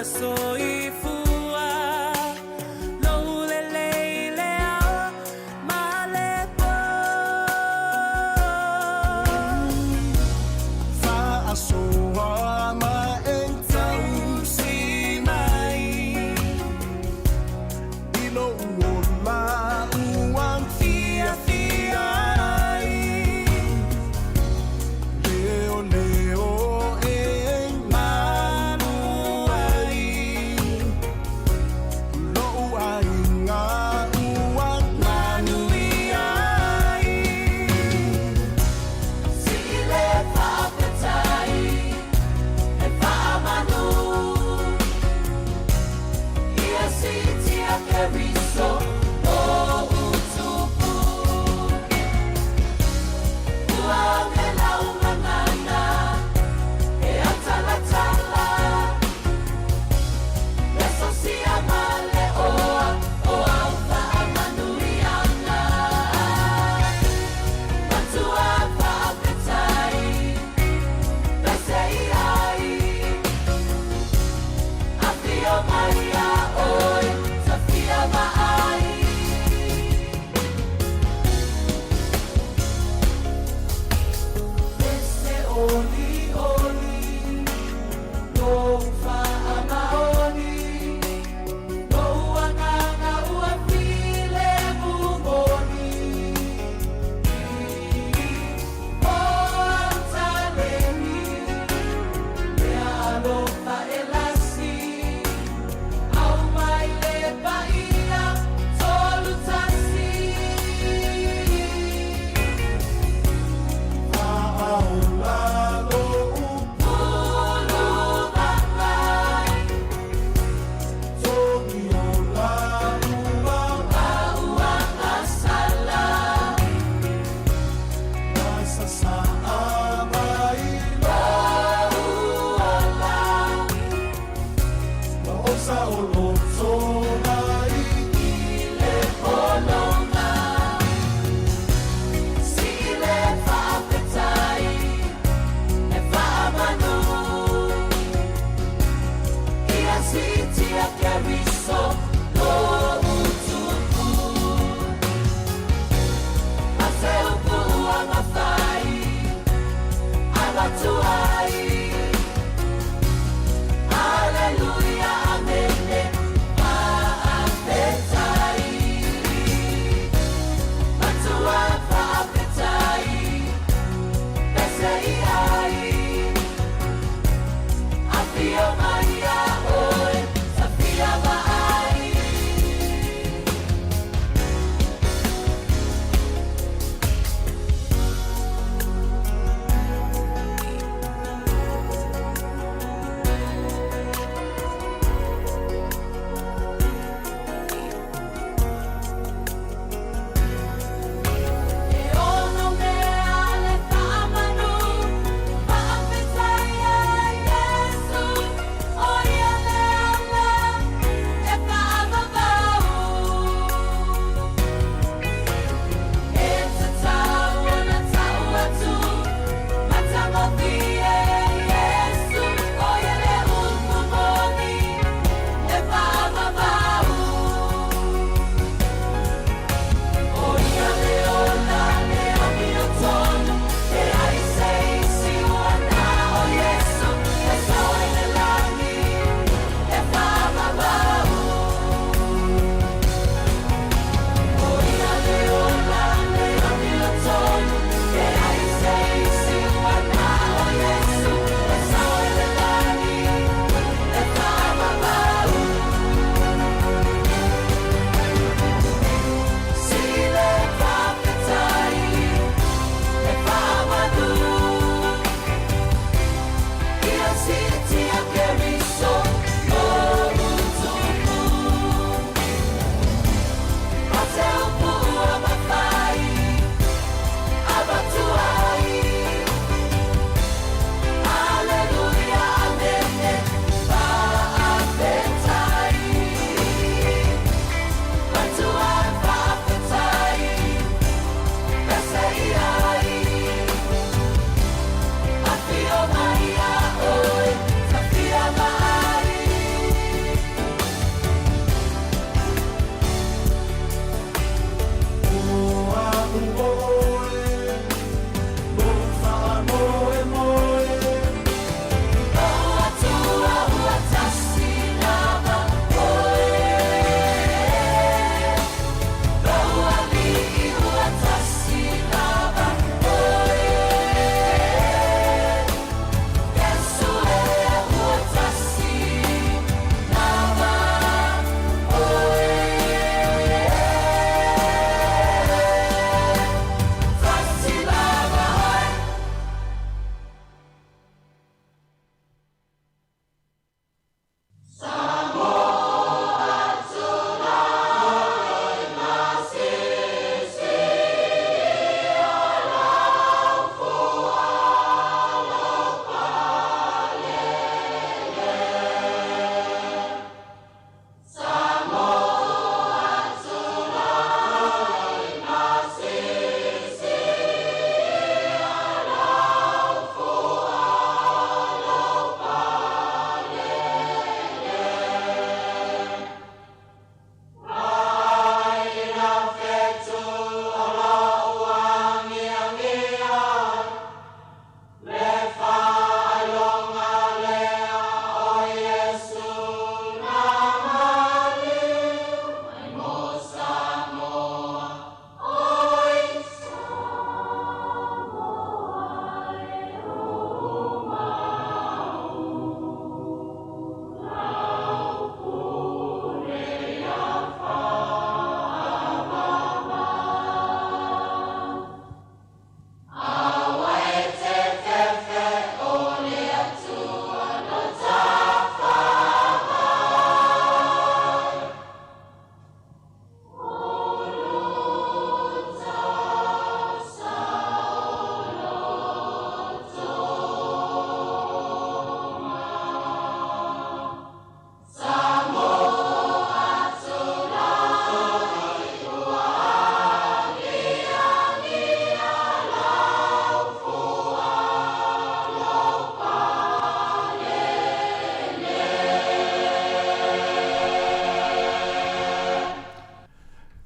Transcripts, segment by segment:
Soifua lou lelei le ao ma le po. Faasoa ma e Tausi mai i lou ola ua fiafia ai. Leoleo e Malu ai lou aiga ua manuia ai. Sii le faafetai e faamanu ia siitia Keriso lou Tupu. Ua oge lau gagana e atalatala le sosia ma le oa o au faamanuiaga. Matua faafetai pese i ai afio mai ia oe tafia vaai. Pese oli oli lou faamaoni lou agaga ua filemu moni o au taleni mea alofa e lasi aumai le paia 31. Faaola lou Pulu vaivai togiola ua auagasala nasasaa mai lou ola maosa o loto mai le pologa. Sii le faafetai e faamanu ia siitia Keriso lou Tupu. A se upu ua mafai avatu ai. Aleluia, amene, faafetai. Matua faafetai pese i ai afio mai ia oe tafia vaai.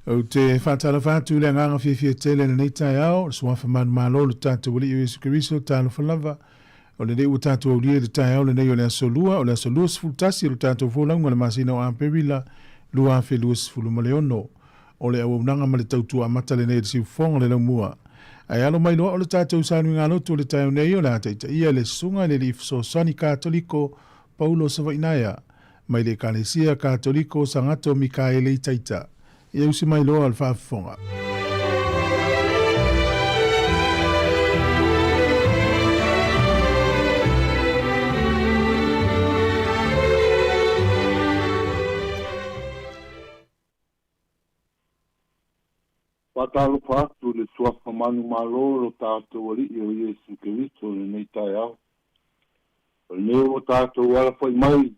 Ou te faatalofa atu i le agaga fiafia tele i lenei taeao, o le Suafa manumalo o le tatou Alii o Iesu Keriso, talofa lava. O lenei ua tatou aulia i le taeao lenei o le aso Lua, o le aso 21 o le tatou folauga i le masina o Aperila 2026. O le auaunaga ma le tautua amata lenei a le Siufofoga o le Laumua. Ae alo mai loa o le tatou sauniga lotu o le taeao nei o le a taitaia e le Susuga i le Alii Fesoasoani Katoliko Paulo Savainaea mai le Ekalesia Katoliko Sagato Mikaele i Taita. Ia usi mai loa o le faafofoga. Faatalofa atu i le Suafa manumalo o lo tatou Alii o Iesu Keriso i lenei taeao. O lenei ua tatou alafai mai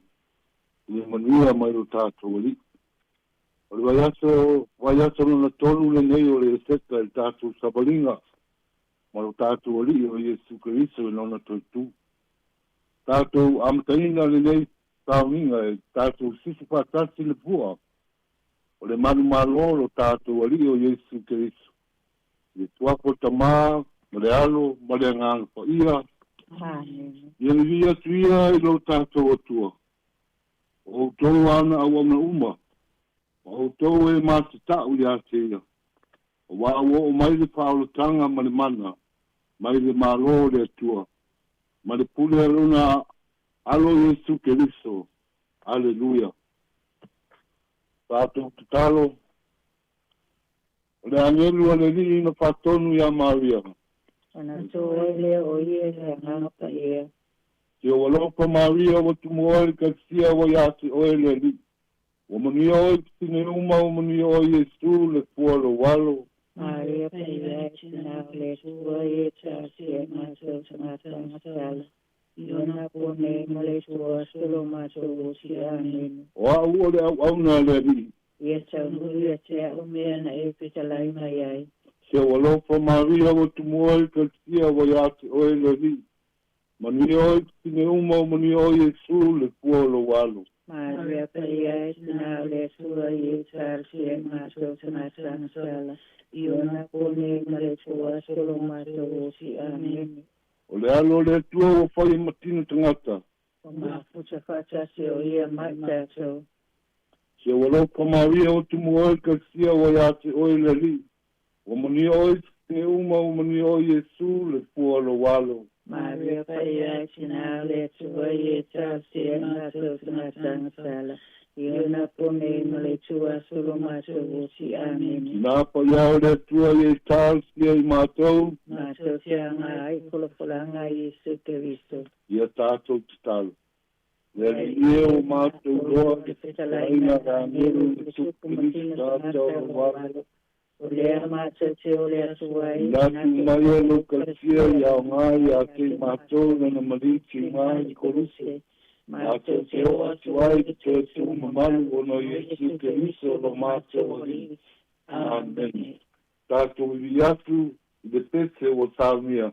i le manuia mai lo tatou Alii. O le vaiaso, vaiaso lona tolu lenei o le Eseta i le tatou savaliga ma lo tatou Alii o Iesu Keriso i lona toe tu. Tatou amataina lenei sauniga e tatou susu faatasi le fua o le manumalo lo tatou Alii o Iesu Keriso. I le Suafa o le Tamā ma le Alo ma le Agaga Paia. Amene. Ia vivii atu ia i lo tatou Atua, o outou ana auauna uma, ma outou e matatau ia te ia, auā ua oo mai le faaolataga ma le mana mai le Malo o le Atua, ma le pule a lona Alo Iesu Keriso. Aleluia. Tatou tatalo. O le agelu a le Alii na faatonu iā Maria. Ona tō ai lea o ia i le Agaga Paia. Se ua alofa Maria ua tumu oe i le Kalisia ua iā te oe le Alii. Ua manuia oe i tinei uma, ua manuia oe Iesu le fua o lou alo. Maria Paia e Tina o le Atua ia talosia i matou tagata matala, i ona po nei ma le itu aso o lo matou oti. Amene. O au o le auauna a le Alii. Ia taunuu ia te au mea na e fetalai mai ai. Se ua alofa Maria ua tumu oe i le Kalisia ua iā te oe le Alii. Manuia oe i tinei uma, ua manuia oe Iesu le fua o lou alo. Maria Paia e Tina o le Atua ia talosia i matou tagata matala, i ona po nei ma le itu aso o lo matou oti. Amene. O le Alo o le Atua ua fai e matino tagata. Ua mafuta faatasi o ia ma i tatou. Se ua alofa Maria ua tumu oe i le Kalisia ua iā te oe le Alii. Ua manuia oe i tinei uma, ua manuia oe Iesu le fua o lou alo. Maria Paia e Tina o le Atua ia talosia i matou tagata matala, i ona po nei ma le itu aso o lo matou oti. Amene. Tina Paia o le Atua ia talosia i matou. Matou te aoga ai i folafolaga a Iesu Keriso. Ia tatou tatalo. Le Alii e, ua matou iloa i le fetalaiga a le agelu i le Tupu Keriso tagata o lou alo. O lea matou te ole atu ai, Ina tu mai ai lou Kalisia i aoga ia te i matou lana maliu tiuga i le Koluse, matou te oo atu ai i le toe tuu mamalu ona o Iesu Keriso lo matou Alii. Amene. Tatou vivii atu i le pese ua saunia.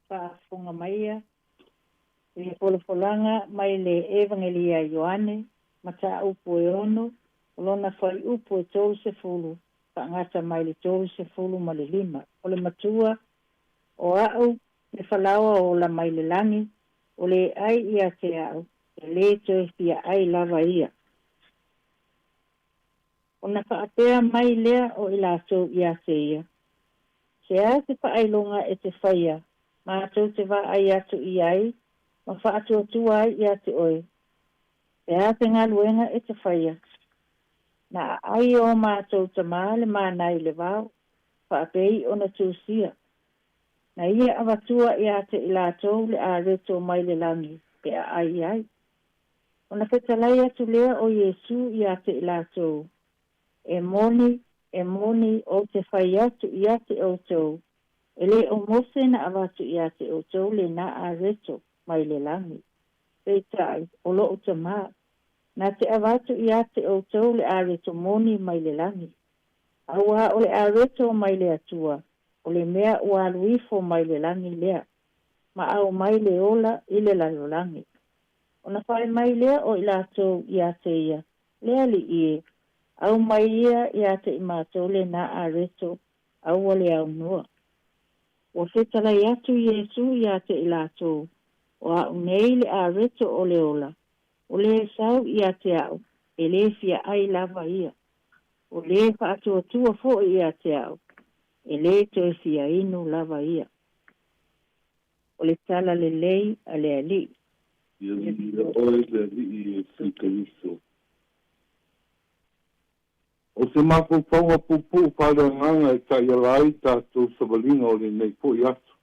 Faafofoga maia i le folafolaga mai le Evagelia a Ioane, mataupu e 6, o lona fuaiupu e 30, faagata mai le 35. O le matua, o a'u le falaoa ola mai le lagi, o le ai ia te a'u, e lē toe fia ai lava ia. Ona faapea mai lea o i latou ia te ia, Se a se faailoga e te faia, matou te vaai atu i ai ma faatuatua ai ia te oe, pe a se galuega e te faia? Na aai o matou tamā le mana i le vao, faapei ona tusia. Na ia avatua ia te i latou le areto mai le lagi pe aai ai. Ona fetalai atu lea o Iesu ia te i latou, E moni, e moni, ou te fai atu ia te outou, e le o Mose na avatu ia te outou lenā areto mai le lagi. Peitai, o lo'u Tamā, na te avatu ia te outou le areto moni mai le lagi. Auā o le areto mai le Atua, o le mea ua alu ifo mai le lagi lea, ma aumai le ola i le lalolagi. Ona fai mai lea o i latou ia te ia, Le Alii e, aumai ia ia te i matou lenā areto, aua le aunoa. Ua fetalai atu Iesu ia te i latou, O a'u nei le areto o le ola, o le sau ia te a'u, e lē fia ai lava ia. O lē faatuatua fo'i ia te a'u, e lē toe fia inu lava ia. O le tala lelei a le Alii. Ia viia oe le Alii Iesu Keriso. O se mafaufauga puupuu faaleagaga e taiala ai tatou savaliga o lenei foi aso.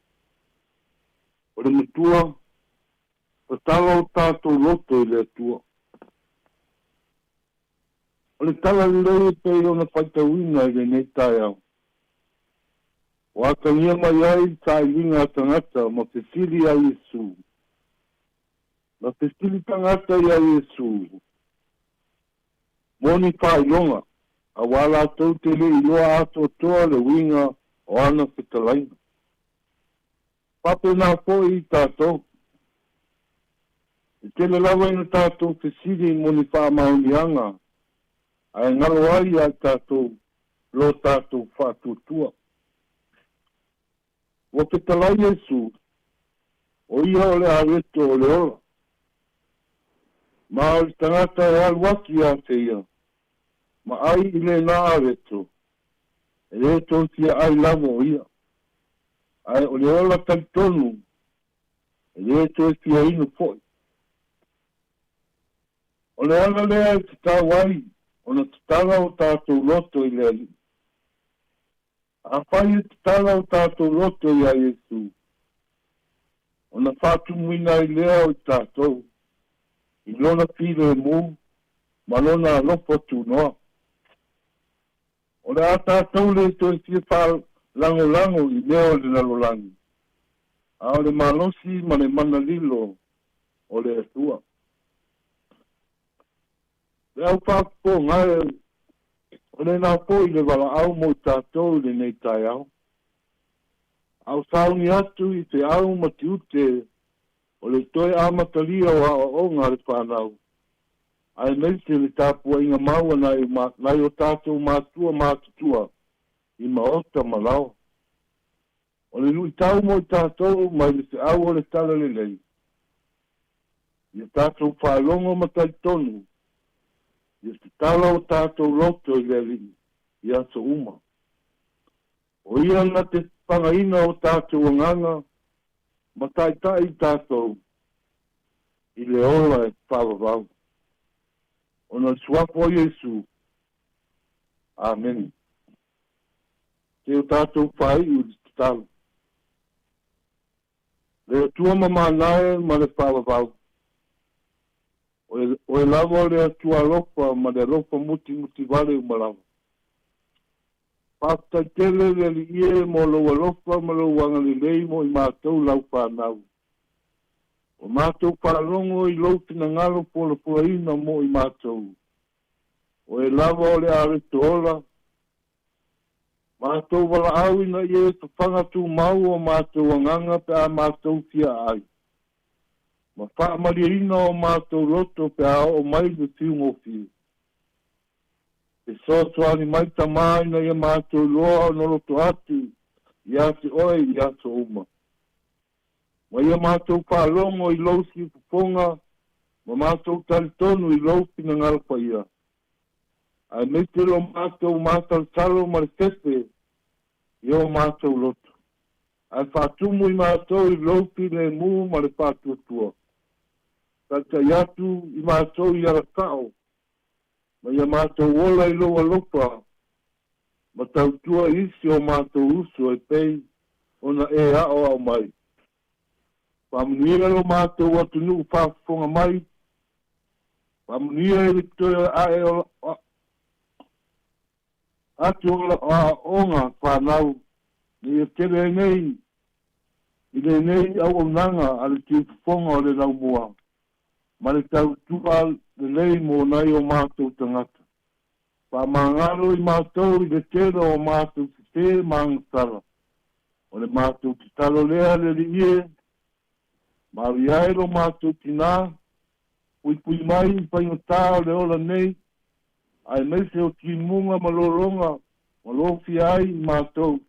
O le matua, tatala o tatou loto i le Atua. O le tala lelei e pei ona faitauina i lenei taeao, ua atagia mai ai le sailiga a tagata ma fesili iā Iesu. Na fesili tagata iā Iesu mo ni faailoga, auā latou te le iloa atoatoa le uiga o ana fetalaiga. Faapena foi i tatou. E tele lava ina tatou fesili mo ni faamaoniaga ae galo ai ia i tatou lo tatou faatuatua. Ua fetalai Iesu, o ia o le areto o le ola. Ma o le tagata e alu atu ia te ia, ma ai i lenā areto, e lē toe fia ai lava o ia. Ae o le ola talitonu, e lē toe fia inu fo'i. O le ala lea e tatau ai ona tatala o tatou loto i le Alii. Afai e tatala o tatou loto iā Iesu, ona faatumuina ai lea o i tatou i Lona filemu ma Lona alofa tunoa. O le a tatou le toe fia faalagolago i mea o le lalolagi, a o le malosi ma le mana lilo o le Atua. Le au faafofoga e, o lenā foi le valaau mo i tatou i lenei taeao. A o sauni atu i feau ma tiute o le toe amatalia o aoaoga a le fanau, aemaise le tapuaiga mau a nai o tatou matua matutua i maota ma laoa. O le luitau mo i tatou mai le feau o le Talalelei, ia tatou faalogo ma talitonu, ia tatala o tatou loto i le Alii i aso uma. O ia na te pagaina o tatou agaga ma taitai i tatou i le ola e faavavau. Ona o le Suafa o Iesu. Amene. Se o tatou faaiu i le tatalo. Le Atua mamana e ma le faavavau, Oe lava o le Atua alofa ma le alofa mutimuti vale uma lava. Faafetai tele le Alii e mo lou alofa ma lou agalelei mo i matou lau fanau. Ua matou faalogo i lou finagalo polapolaina mo i matou. Oe lava o le areto ola. Matou valaau ina ia e fafaga tumau o matou agaga pe a matou fia aai, ma faamalieina o matou loto pe a oo mai le fiugofie. Fesoasoani mai Tamā ina ia matou iloa ona loto atu ia te Oe i aso uma. Ma ia matou faalogo i Lou siufofoga ma matou talitonu i Lou finagalo paia, aemaise lo matou masalosalo ma le fefe i o matou loto, ae faatumu i matou i Lou filemu ma le faatuatua. Taitai atu i matou i ala sao, ma ia matou ola i Lou alofa ma tautua i isi o matou uso e pei ona E aoao mai. Faamanuia lo matou atunuu faafofoga mai, faamanuia i le toe ae atu o aoaoga fanau ina ia tele ai nei i lenei auaunaga a le Tiufofoga o le Laumua ma le tautua lelei mo nai o matou tagata. Faamagalo i matou i le tele o matou sesē ma agasala. O le matou tatalo lea le Alii e, maui ai lo matou tinā, puipui mai i faigata o le ola nei, aemaise o timuga ma lologa ma lofia ai i matou.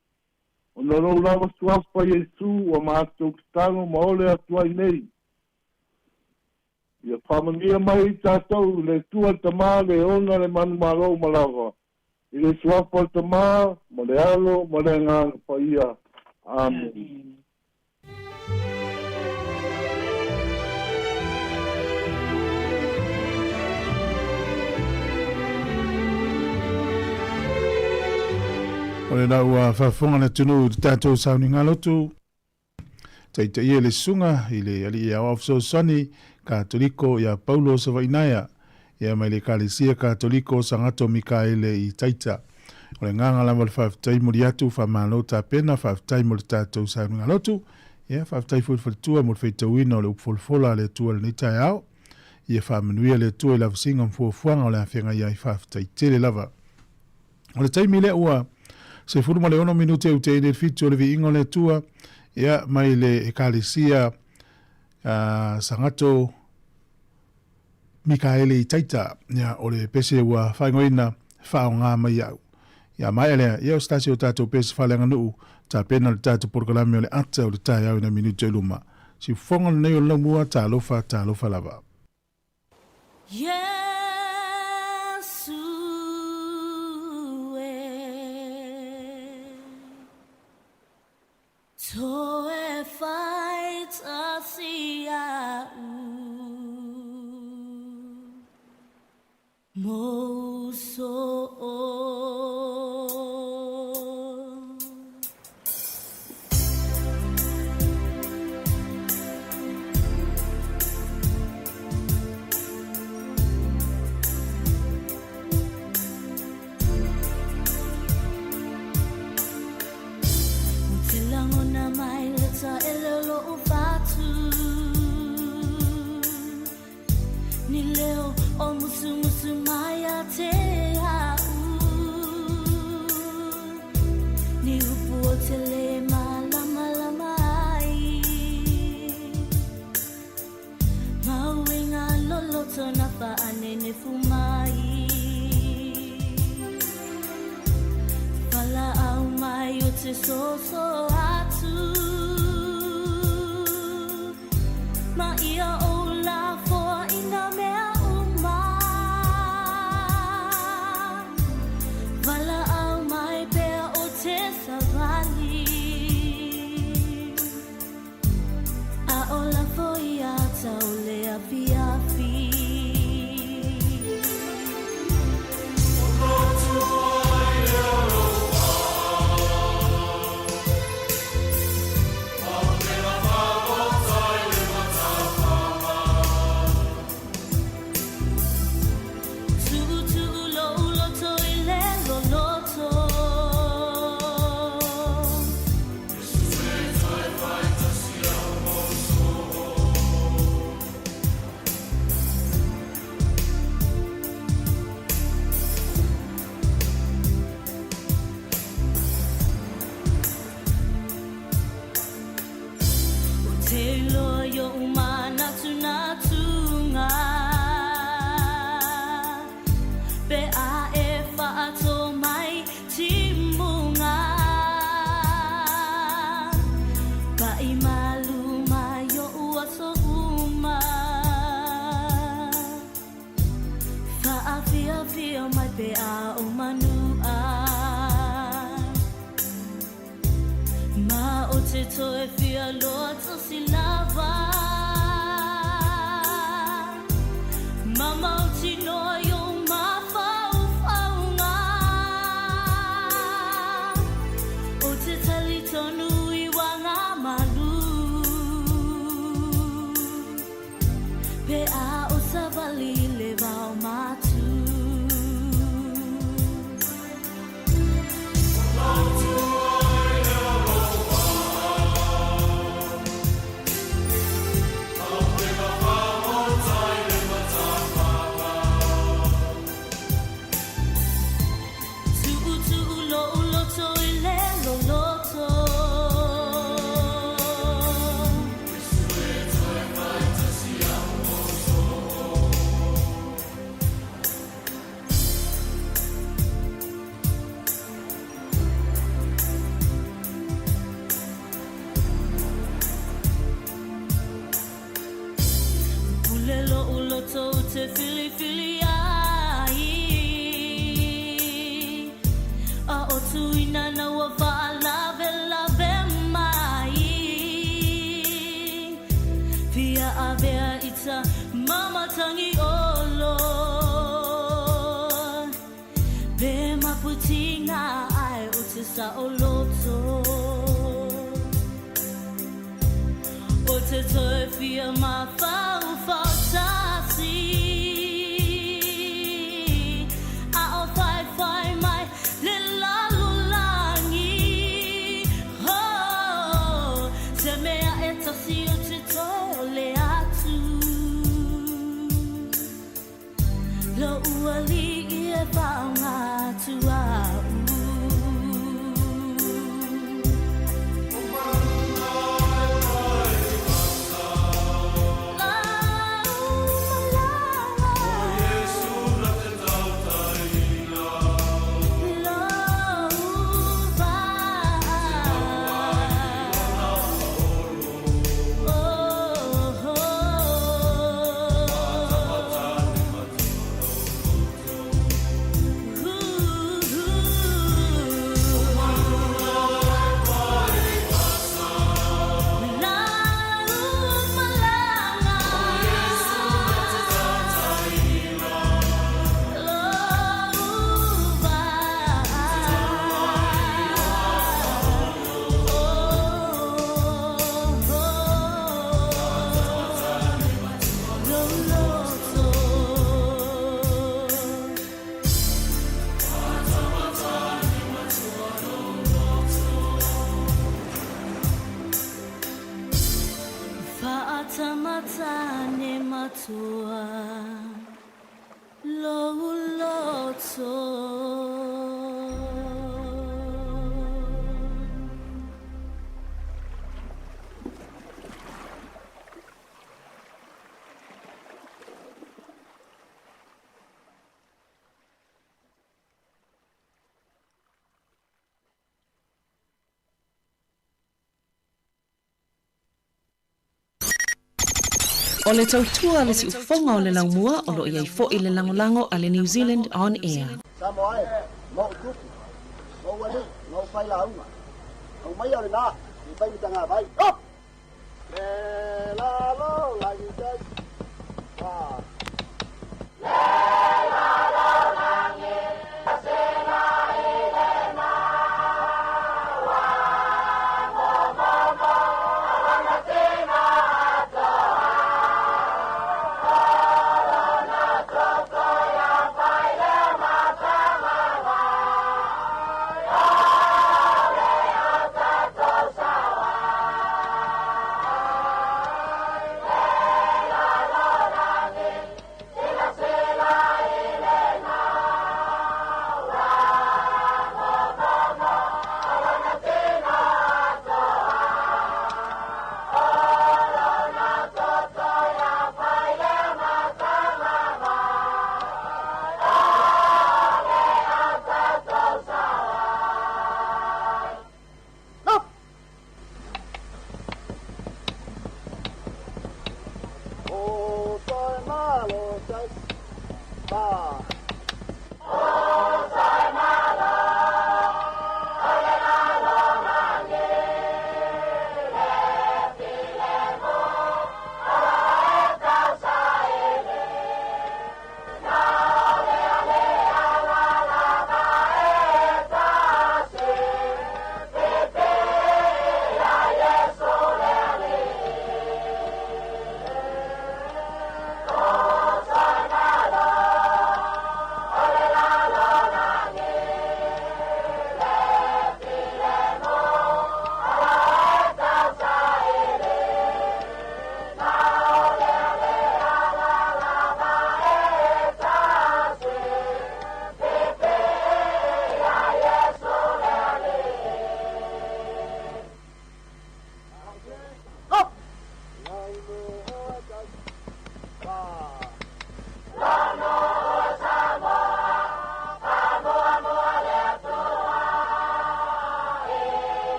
Ona o lou lava suafa Iesu ua matou tatalo ma ole atu ai nei. Ia faamanuia mai i tatou le Atua le Tama le Ona le Manumalo uma lava, i le suafa o le Tama ma le Alo ma le Agaga Paia. Amene. O lena ua faafofoga le atunuu i le tatou sauniga lotu. Taitaia le Susuga i le Alii Aoao Fesoasoani Katoliko ia Paulo Savainaea, ia mai le Ekalesia Katoliko Sagato Mikaele i Taita. O le agaga lava o le faafetai moli atu, faamalo tapena, faafetai mo le tatou sauniga lotu, ia faafetai foi i le faletua mo le faitauina o le upu folafola a le Atua i lenei taeao. Ia faamanuia le Atua i lavasiga ma fuafuaga o le a feagai ai, faafetai tele lava. O le taimi lea ua 16 minute ua tea i le 7 o le viiga o le Atua, ia, mai le Ekalesia Sagato Mikaele i Taita, ia, o le pese ua faaigoaina Faaaoga Mai Au. Ia maea lea, ia o se tasi o tatou pese faaleaganuu, tapena le tatou polokalame o le ata o le taeao i nai minute i luma. Siufofoga lenei o le laumua, talofa, talofa lava. Iesu e Toe faitasi a'u Mou soo. Ou te lagona mai le taele o lo'u fatu Ni leo o musumusu mai ia te a'u Ni upu o te le malamalama ai Ma uiga loloto na faanenefu mai Valaau mai o te soso atu Ma ia ou lafoa i nā mea uma Valaau mai pea o te savali A o lafo ia tau le afiafi. i oʻu manatunatuga pe a e faato mai timuga paʻimalu mai oʻu aso uma faafiafia mai pe a o manuʻa ma o te toe fialoa tosi lava ma mautinoa i ou mafaufauga o te talitonu i uagamalu pe a o savali i le vao matu. Tuʻutuʻu loʻu loto i le loloto. Pule loʻu loto o te filifili ai a o tuina na ua faalavelave mai fia avea ita mamatangi olo pe maputinga ai o te saʻoloto o te toe fia mafaufautasi a o faifai mai le lalolagi oh, se mea e tasi o te toe o le atu loʻu aliʻi e faaaoga atu aʻu. Fa'atamatane matoa lou loto. O le tautua le siufofoga o le laumua o loo i ai foʻi le lagolago a le New Zealand On Air. Samoa e, ma ou tupu, ma ou alii, ma ou failauga. Aumaia o lenā, i fai ma tagavai. Up! Le lalo lagi tai. Wa.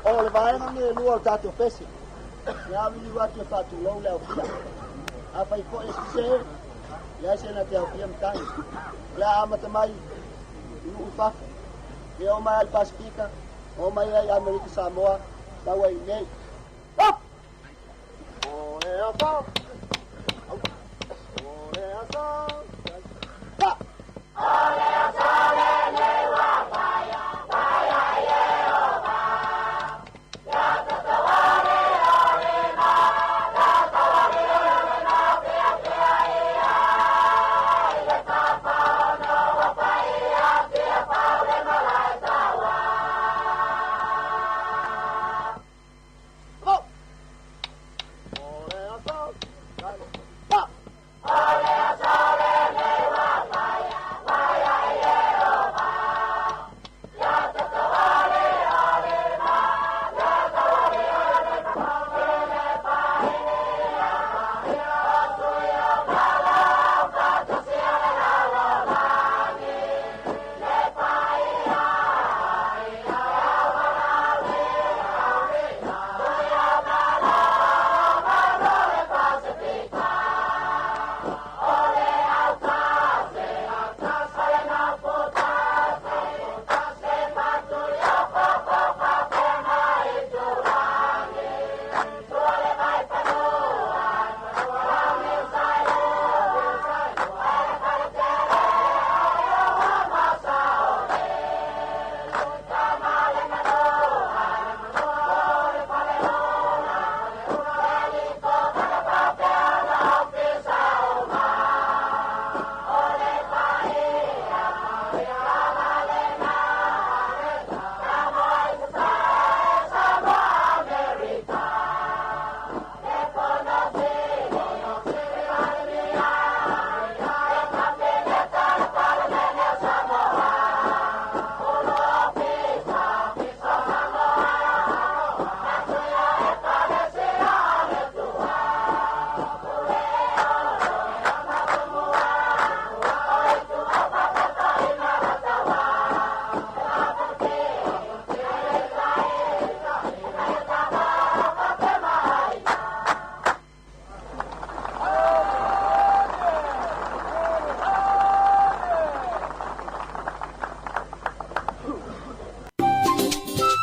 O le vaega lenei e lua o le tatou pese. Ia amiliu atu e faatulou le aofia. Afai foi e sese, leai se na te aofia matagi. O le a amata mai i nuu i fafo. Ia oo mai lava i le Pasefika, oo mai ai i Amerika Samoa, sau ai i inei. Up! O le aso! O le aso! Pa! O le aso! Pa!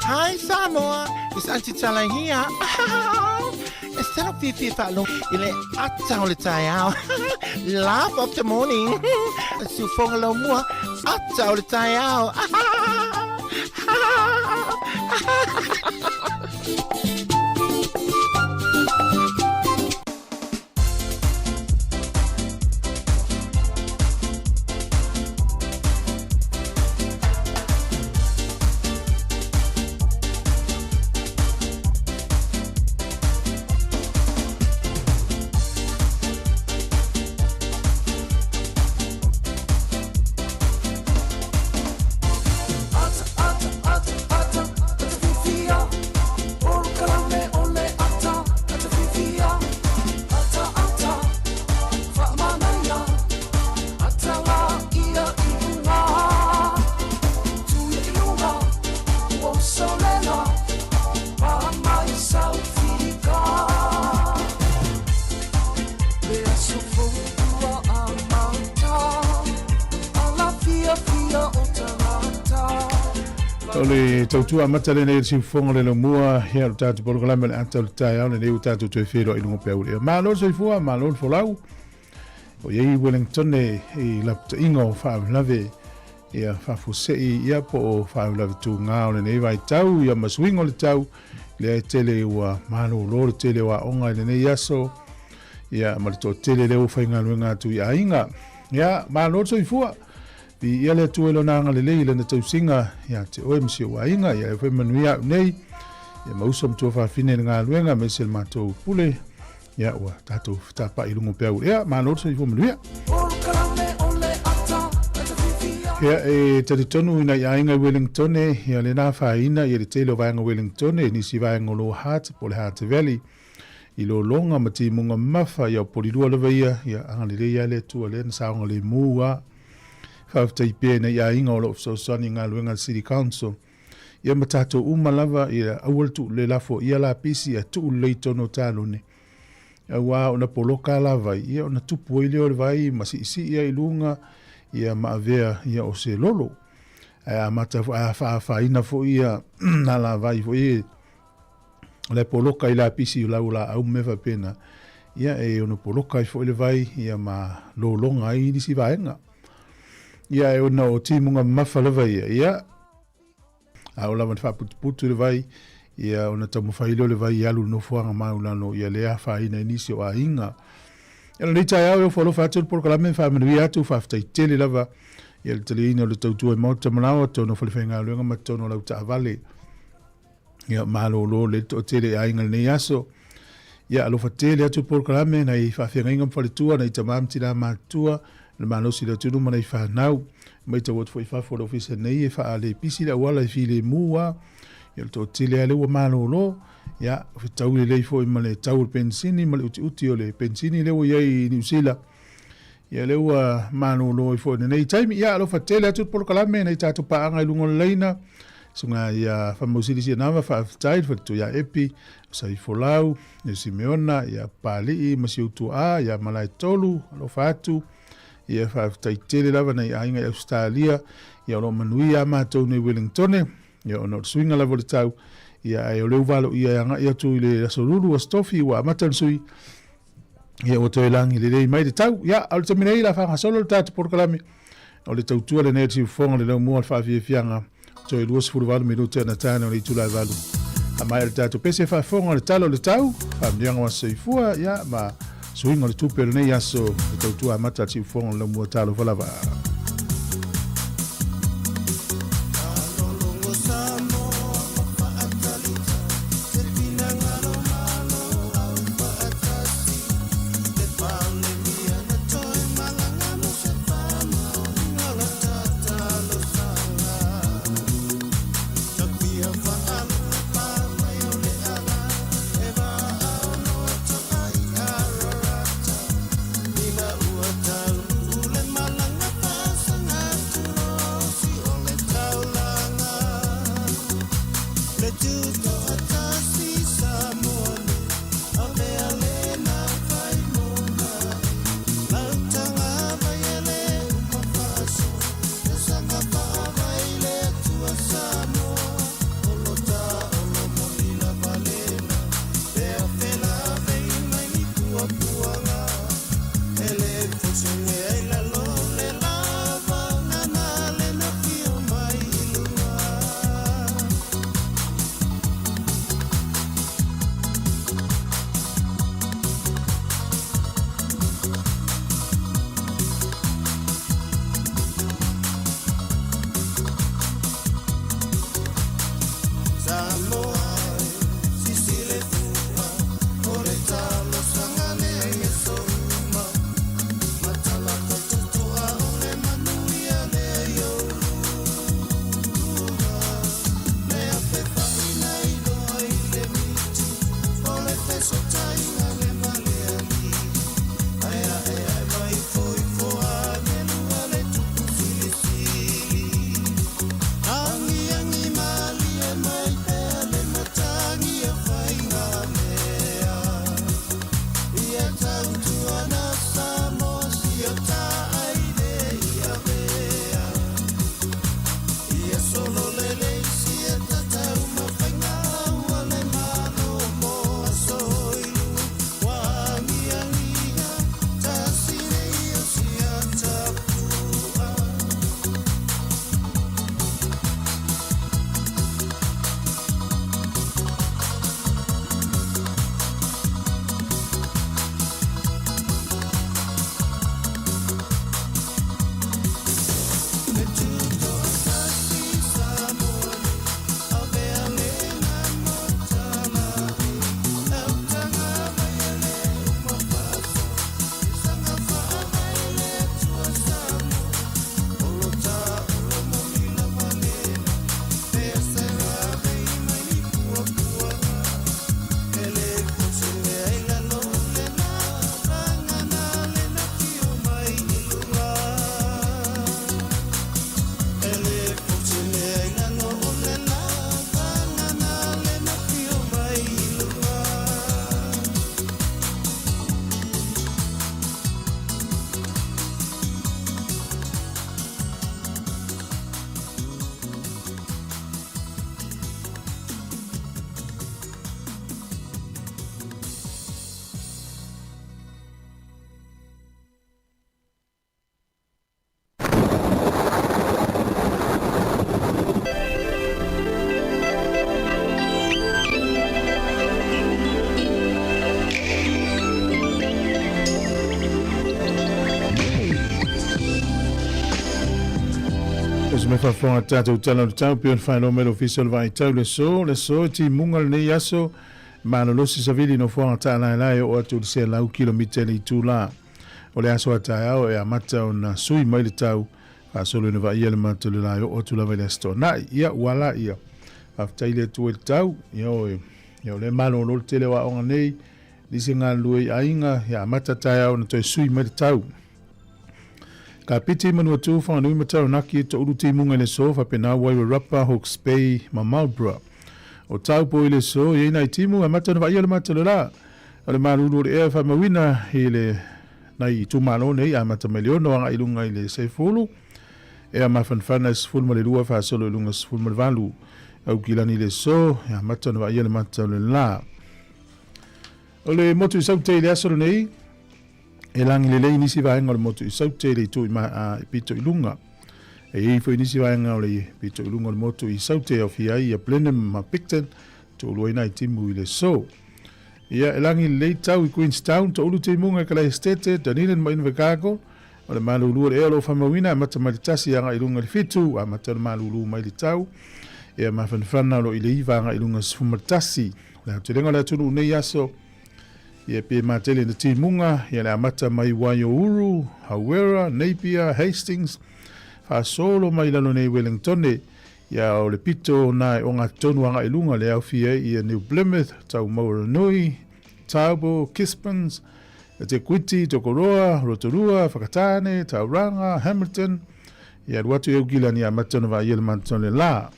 Hi Samoa, it's Auntie Tala here. E selo fiafia faalogo i le ata o le taeao. Laugh of the morning. Siufoga laumua, ata o le taeao. O le tautua amata lenei i le siufofoga o le laumua ia o le tatou polokalame o le ata o le taeao lenei ua tatou toe feiloai i luga o peau lea. Malo le soifua, malo le folau. O i ai Wellington i lapataiga o faalavelave ia faafuasei ia po o faalavelave tuga o lenei vaitau ia ma suiga o le tau lea e tele ua malolo le tele o aoga i lenei aso ia ma le toatele lea ua faigaluega atu i aiga. Ia malo le soifua. Viia le Atua i Lona agalelei i Lana tausiga ia te oe ma si ou aiga, ia e fai manuia au nei, ia ma uso ma tuafafine i le galuega, aemaise le matou pule, ia ua tatou fetapa'i i luga o peau ea, malo le soifua manuia. Ia, e talitonu i nai aiga i Wellingtone, ia lena afaina ia le tele o vaega o Wellingtone, nisi vaega o Lower Hutt po o le Hutt Valley, i lologa ma timuga mamafa, ia o polilua lava ia, ia agalelei lava le Atua lea na saogalemu lava. Faafetai pea i nai aiga o lo o fesoasoani i galuega a le City Council, ia ma tatou uma lava, ia aua le tuu le lafo ia lapisi ae tuu lelei i totonu o talone, aua ona poloka lava vai, ia ona tupu ai lea o le vai ma siisii ai i luga, ia ma avea ia o se lolo. Ae amata foi, ae afaafaina foi ia alavai foi e o la e poloka i lapisi o lau laau ma mea faapena, ia e ono poloka ai foi le vai ia ma lologa ai nisi vaega. Ia e ona o timuga mamafa lava ia, ia a o lava na faaputuputu le vai, ia ona taumafai lea o le vai e alu i le nofoaga maulalo, ia lea afaina ai nisi o aiga. Ia lenei taeao e ofo alofa atu le polokalame, faamanuia atu, faafetai tele lava ia le taliaina o le tautua i Maota Malaoa, totonu o falefaigaluega ma totonu o lau taavale. Ia malolo le toatele i aiga lenei aso. Ia alofa tele atu polokalame nai faafeagaiga ma faletua, nai tama ma tina matutua, le malosi le atunuu ma nai fanau. Matau atu foi i fafo o le ofisa nei e faalepisi le auala e filemu lava. Ia le toatele lava lea ua malolo. Ia fetaui lelei foi ma le tau o le penisini ma le utiuti o le penisini lea ua i ai i Niu Sila. Ia lea ua malolo ai foi i lenei taimi. Ia alofa tele atu le polokalame nai tatou paaga i luga o le laina. Susuga ia Faamausili Sianava, faafetai le faletua ia Epi, Saifolau, ia Simeona, ia Papalii ma si ou tuaa ia Malaetolu, alofa atu. Ia faafetai tele lava nai aiga i Ausetalia, ia o lo o manuia a matou nei Wellingtone, ia ona o le suiga lava o le tau, ia ae o lea ua valoia e agai atu i le Aso Lulu, Aso Tofi ua amata ona sui, ia ua toe lagi lelei mai le tau. Ia, a o le taimi nei, la faagasolo le tatou polokalame o le tautua lenei a le siufofoga o le laumua o le faafiafiaga toe 28 minute ona tane o le itula e valu. A maea le tatou pese faafofoga o le tala o le tau, faamanuiaga o aso soifua, ia, ma suiga o le tupe o lenei aso, le tautua amata a le siufofoga o le laumua. Talofa lava. Tusa mai faafofoga tatou tala o le tau pei ona faailoa mai le Ofisa o le Vaai Tau le aso, le aso e timuga lenei aso malolosi savili nofoaga taalaelae e oo atu i le 100 kilomita i le itula. O le aso a taeao e amata ona sui mai le tau faasolo ina vaaia le mata o le la e oo atu lava i le Aso Toonai. Ia ua ala ia. Faafetai le Atua i le tau. Ia o, ia o lea malolo le tele o aoga nei, nisi galulue i aiga, ia amata taeao ona toe sui mai le tau. Kapiti, Manuatu, Whanganui ma Taranaki, toulu timuga i le aso, faapena Wairarapa, Hawke's Bay ma Marlborough. O Taupo i le aso, e i ai nai timu, amata ona vaaia le mata o le la. O le malulu o le ea e faamauina i le nai itumalo nei, amata mai le 6 agai i luga i le 10, ea mafanafana e 12 faasolo i luga 18. Aukilani i le aso, e amata ona vaaia le mata o le la. O le motu i Saute i le aso lenei, E lagi lelei nisi vaega o le motu i Saute i le itu i, ma, a, i pito i luga. E i ai foi nisi vaega o le pito i luga o le motu i Saute e aofia ai ia Blenheim ma Picton, toalua ai nai timu i le aso. Ia, e lagi lelei tau i Queenstown, toulu timuga i Kalaesetete, Dunedin ma Invercargill. O le malulu o le ea o lo o faamauina, amata mai le 1 agai i luga i le 7, amata ona malulu mai le tau. Ea mafanafana o lo o i le 9 agai i luga i le 11. O le aotelega o le atunuu nei aso, Ia pe matele na timuga, ia le amata mai Waiouru, Hauwera, Napier, Hastings, faasolo mai lalo nei Wellingtone, ia o le pito na e ogatotonu agai luga le aofia ai ia New Plymouth, Taumaranui, Taupo, Gisborne, Te Kuiti, Tokoroa, Rotorua, Whakatane, Tauranga, Hamilton, ia alu atu i Aukilani amata ona vaaia le Mantone la.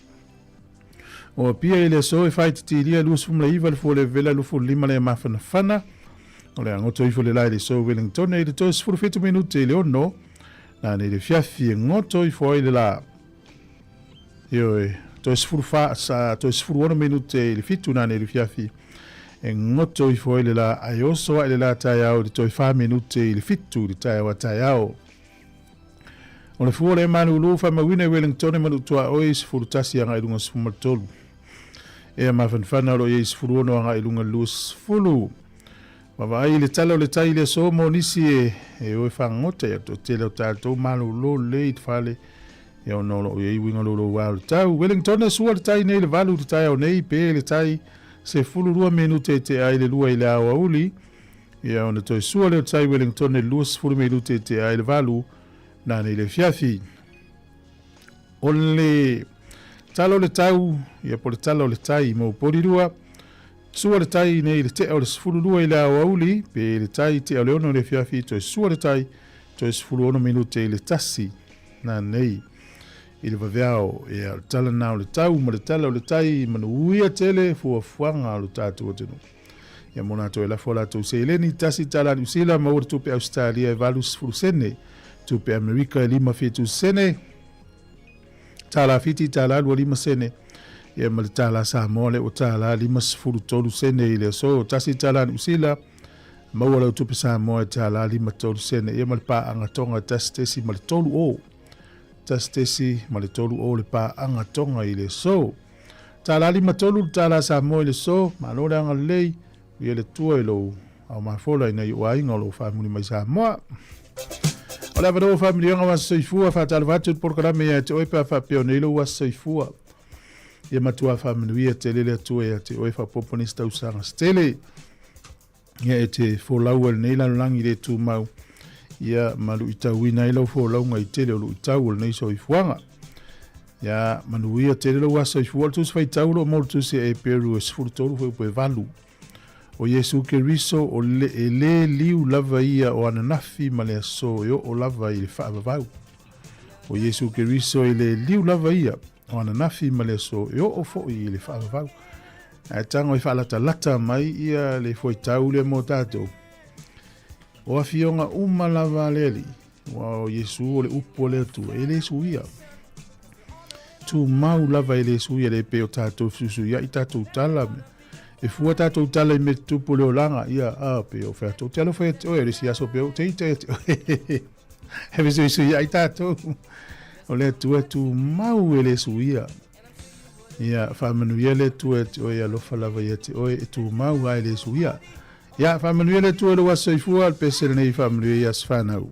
O Apia i le aso e faaititilia 29 le fua levela 25 le mafanafana. O le agoto ifo le la i le aso Wellington i le 37 minute i le 6. Na nei le fiafi e goto ifo ai le la. Ioe, toe sefulu fa, sa, toe 16 minute i le 7 na nei le fiafi e goto ifo ai le la ae oso ai le la taeao i le toe 4 minute i le 7 i le taeao a taeao. O le fua o le malulu faamauina i Wellington e manutuaoi 11 agai i luga 13. Ea mafanafana o lo o i ai 16 agai i luga 20. Vaavaai i le tala o le tai i le aso mo nisi e, e o e fagota ia toatele o tatou malolo lelei i te fale ia ona o lo o i ai uiga louloua o le tau. Wellington e sua le tai nei le 8 i le taeao nei pe le tai 12 minute e tea ai le 2 i le aoauli. Ia ona toe sua lea o tai Wellington e 20 minute e tea ai le 8 na nei le afiafi. O le tala o le tau, ia po le tala o le tai mo Porirua, sua le tai nei le tea o le 12 i le aoauli, pe le tai tea o le 6 i le afiafi, toe sua le tai, toe 16 minute i le 1 na nei i le vaveao. Ia, o le tala na o le tau ma le tala o le tai, manuia tele fuafuaga o lo tatou atunuu. Ia mo latou e lafo a latou seleni, tasi tala Niu Sila, maua le tupe Ausetalia e 80 sene, tupe Amerika e 57 sene, tala Fiti tala 25 sene, ia ma le tala Samoa le ua tala 53 sene i le aso, tasi tala Niu Sila, maua lau tupe Samoa e tala 53 sene, ia ma le paaga Tonga tasi tesi ma le tolu o, tasi tesi ma le tolu o le paaga Tonga i le aso. Tala 53 le tala Samoa i le so, malo le agalelei, ia le Atua i lou ao mafola i nai ou aiga o lou faamuli mai Samoa. O le avanoa faamiliona o aso soifua, faatalofa atu i le polokalame ia te oe pe a faapea o nei lou aso soifua. Ia matua faamanuia tele le Atua ia te oe faaopoopo nisi tausaga se tele. Ia e te folau ai lenei lalolagi le tumau, ia ma luitauina ai lau folauga i tele o luitau o lenei soifuaga. Ia manuia tele lou aso soifua. O le tusi faitau lo o mau le tusi a Eperu e 13 foi upu e 8. O Iesu Keriso o le, e le liu lava ia o ananafi ma le aso e oo lava i le faavavau. O Iesu Keriso e le liu lava ia o ananafi ma le aso e oo foi i le faavavau. Ae tago e faalatalata mai ia le fuaitau lea mo tatou. O afioga uma lava a le Alii, ua o Iesu o le upu a le Atua, e le suia. Tumau lava e le suia le pe o tatou fesuisuiai tatou tala. E fua tatou tala i mea tutupu o le olaga, ia, a, pe o whea tō te alofa ia te oe, o le si aso pe o te ita ia te oe. E fesuisuiai tatou. O le Atua tumau e le suia. Ia, faamanuia le Atua ia te oe, alofa lava ia te oe, e tumau lava e le suia. Ia, faamanuia le Atua i lou aso soifua, le pese lenei faamanuia i aso fanau.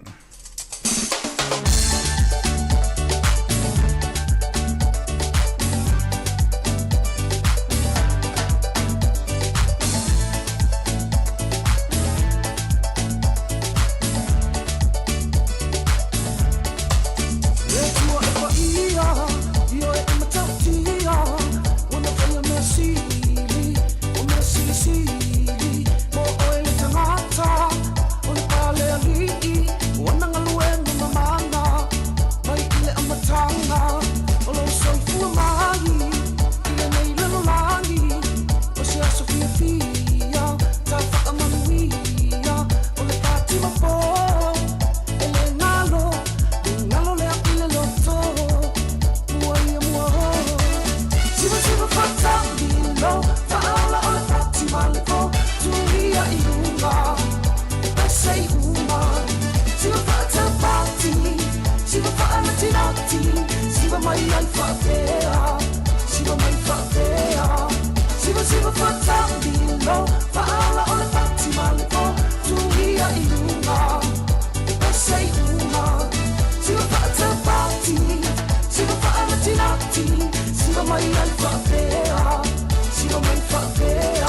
mai ai faapea Siva mai faapea Siva siva faatamilo Faaala o le pati ma le po Tuia i luga Pese i uga Siva faatapati Siva faanatinati Siva mai ai faapea Siva mai faapea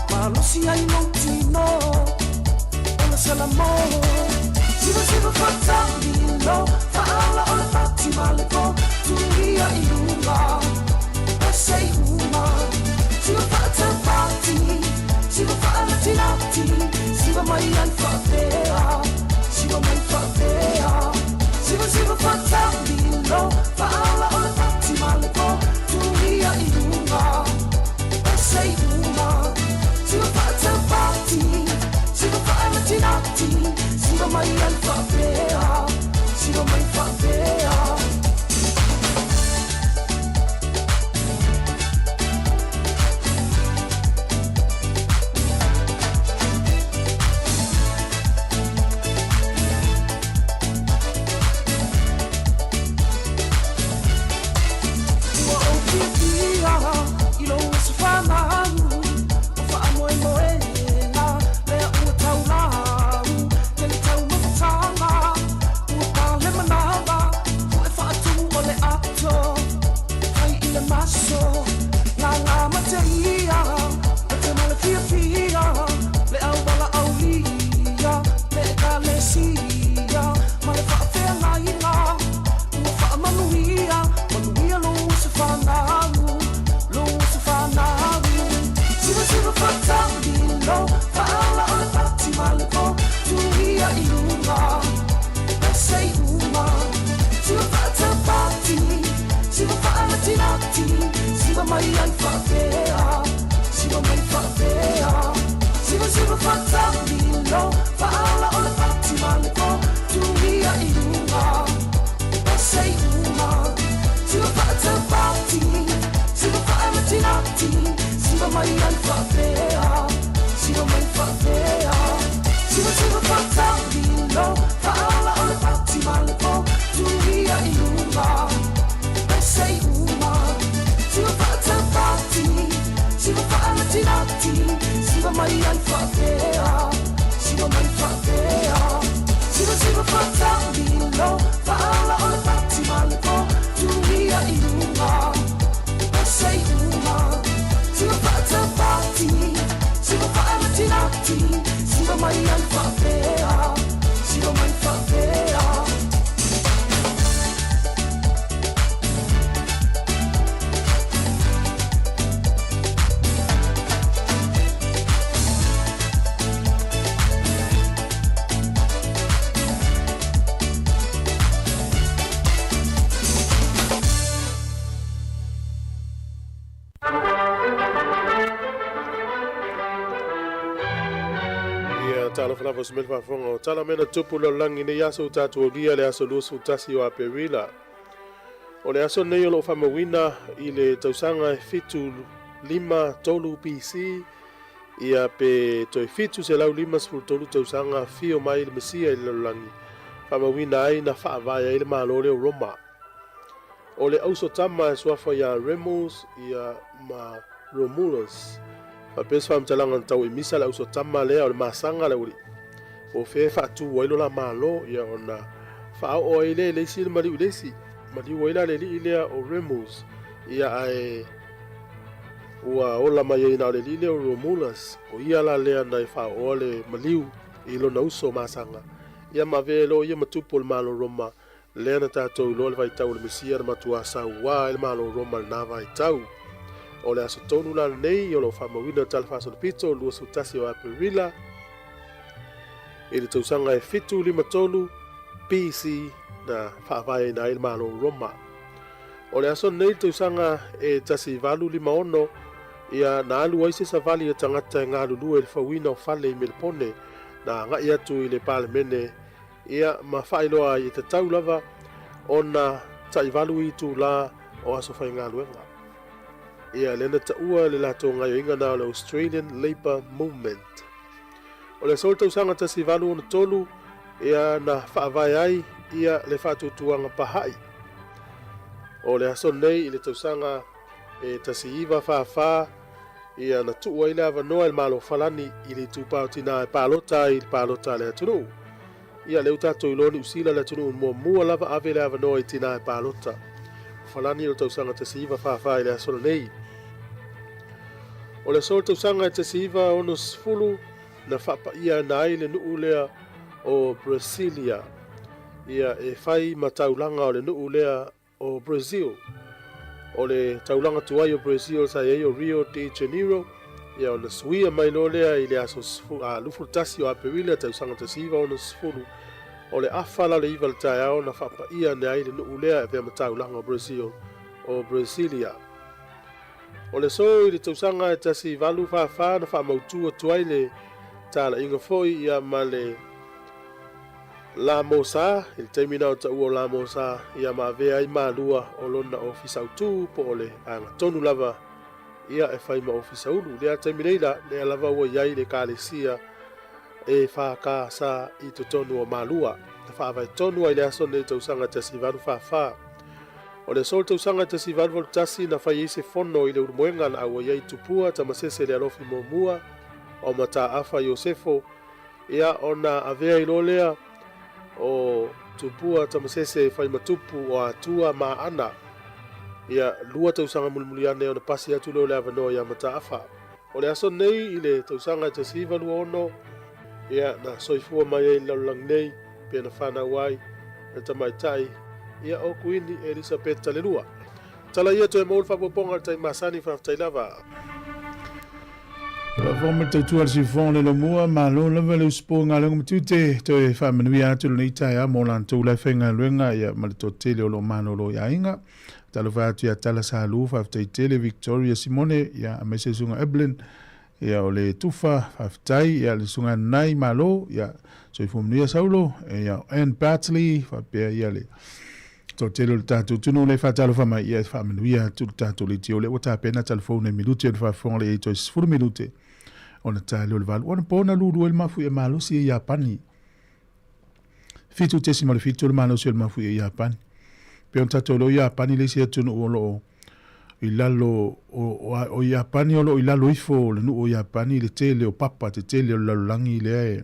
Malosi ai lou tino O le salamo Siva siva faatamilo Faaala o le pati ma le po Tuia i luga Pese i uma Siva faatapati Siva faanatinati Siva mai ai faapea Siva mai faapea Siva siva faatamilo Faaala o le pati ma le po Tuia i luga Pese i uma Siva faatapati Siva faanatinati Siva mai ai faapea Siva mai faapea Ua ou fiafia i lou aso fanau O faamoemoega lea ua taulau Tele taumafataga ua pale manava Pu'e faatumu o le ato Fai i le maso Gaga ma te ia Mate ma le fiafia Le auala aulia Le ekalesia Ma le faafeagaiga Ua faamanuia Manuia lou aso fanau Lou aso fanau Siva siva faatamilo Faaala o le pati ma le po Tuia i luga Pese i uma Siva faatapati Siva faanatinati Siva mai ai faapea Siva mai faapea Siva siva faatamilo Faaala o le pati ma le po Tuia i luga Pese i uma Siva faatapati Siva faanatinati Siva mai ai faapea Siva mai faapea Siva siva faatamilo Faaala o le pati ma le po Tuia i luga Pese i uma Siva faatapati Siva faanatinati Siva mai ai faapea Siva mai faapea Siva siva faatamilo Faaala o le pati ma le po Tuia i luga Pese i uma Siva faatapati Siva faanatinati Siva mai ai faapea Siva mai faapea Ia talofa lava o se mea le faafofoga o tala mea na tupu i le lalolagi i nei aso ua tatou aulia le aso 21 o Aperila. O le aso lenei o lo o faamauina i le tausaga e 753 BC, ia pe toe 753 tausaga afio mai le Mesia i le lalolagi, faamauina ai na faavae ai le Malo lea o Roma. O le auso tama e suafa ia Remus ia ma Romulus. Faapea se faamatalaga na tau i misa le auso tama lea o le masaga le aualii. Po o fea e faatu ai lo la Malo ia ona faaoo ai lea i le isi le maliu i le isi. Maliu ai la le alii lea o Remus ia ae ua ola mai ai na o le alii lea o Romulus. O ia la lea na e faaooa le maliu i lona uso masaga. Ia ma avea ai loa ia ma tupu o le Malo Roma. Lea na tatou iloa le vaitau o le Mesia na matuā sauā ai le Malo o Roma i lena vaitau. O le aso tonu la lenei o lo o faamauina le Tala Faasolopito 21 o Aperila i le tausaga e 753 BC na faavaeina ai le Malo o Roma. O le aso lenei i le tausaga e 1856, ia na alu ai se savali a tagata e galulue i le fauina o fale i Melepone na agai atu i le Palemene ia ma faailoa ai e tatau lava ona taivalu itulā o aso faigaluega. Ia lea na taua le latou gaioiga na o le Australian Labour Movement. O le aso le tausaga 1863 ia na faavae ai ia le faatuatuaga Pahaʻi. O le aso nei i le tausaga e 1944 ia na tuu ai le avanoa e le Malo Falani i le itupa o tinā e palota ai i le palota a le atunuu. Ia lea ua tatou iloa Niu Sila le atunuu muamua lava ave le avanoa i tinā e palota. O Falani o le tausaga 1944 i le aso lenei. O le aso o le tausaga e 1960 na faapaia ai le nuu lea o Brasilia ia e fai ma taulaga o le nuu lea o Brazil. O le taulaga tuai o Brazil sa i ai o Rio de Janeiro, ia ona suia mai loa lea i le aso 21 o Aperila tausaga 1960, o le afa la le iva le taeao na faapaia ane ai le nuu lea e avea ma taulaga o Brazil o Brasilia. O le aso i le tausaga e 1844 na faamautu atu ai le talaiga foi ia ma le La Mosa, i le taimi na o taua o La Mosa ia ma avea ai Malua o lona ofisa autu po o le vaega tonu lava ia e fai ma ofisa ulu. I lea taimi nei la, lea lava ua i ai le ekalesia e FKS i totonu o Malua. Na faavae tonu ai i le aso nei tausaga 1844. O le aso o le tausaga 1881 na fai ai se fono i le Ulumoega na auai ai Tupua Tamasese le Alofi muamua o Mataafa Iosefo Ia, ona avea ai loa lea o Tupua Tamasese e fai ma tupu o Atua ma Aana. Ia, lua tausaga mulimuli ane ona pasi atu lea o le avanoa ia Mataafa. O le aso nei i le tausaga e 1926, ia, na soifua mai ai i le lalolagi nei, pe na fanau ai le tamaitai, ia, o Kuini Elisapeta le Lua. Tala ia toe maua le faaopoopoga o le tai masani, faafetai lava. Faafofoga ma le tautua a le siufofoga o le Lomua, malo lava le usupo i galuega ma tiute, toe faamanuia atu lenei taeao mo latou la e faigaluega ia ma le toatele o lo o malolo i aiga. Talofa atu ia Tala Salu, faafetai tele Victoria Simone, ia aemaise le susuga Evelyn, ia o le Tufa, faafetai, ia le susuga Nai Malo, ia soifua manuia Saulo, ia Ann Bartley, faapea ia le Toatele o le tatou atunuu lea e faatalofa mai, ia e faamanuia atu le tatou leitio lea ua tapena talafou nei minute o le faafofoga lea i toe 10 minute ona ta lea o le valu. Ona po na lulu ai le mafuie malosi e Iapani. 7.7 le malosi o le mafuie i Iapani. Pe ona tatou iloa Iapani le isi atunuu o lo o i lalo o, o Iapani o lo o i lalo ifo o le nuu o Iapani le tele o papa, te tele o le lalolagi lea e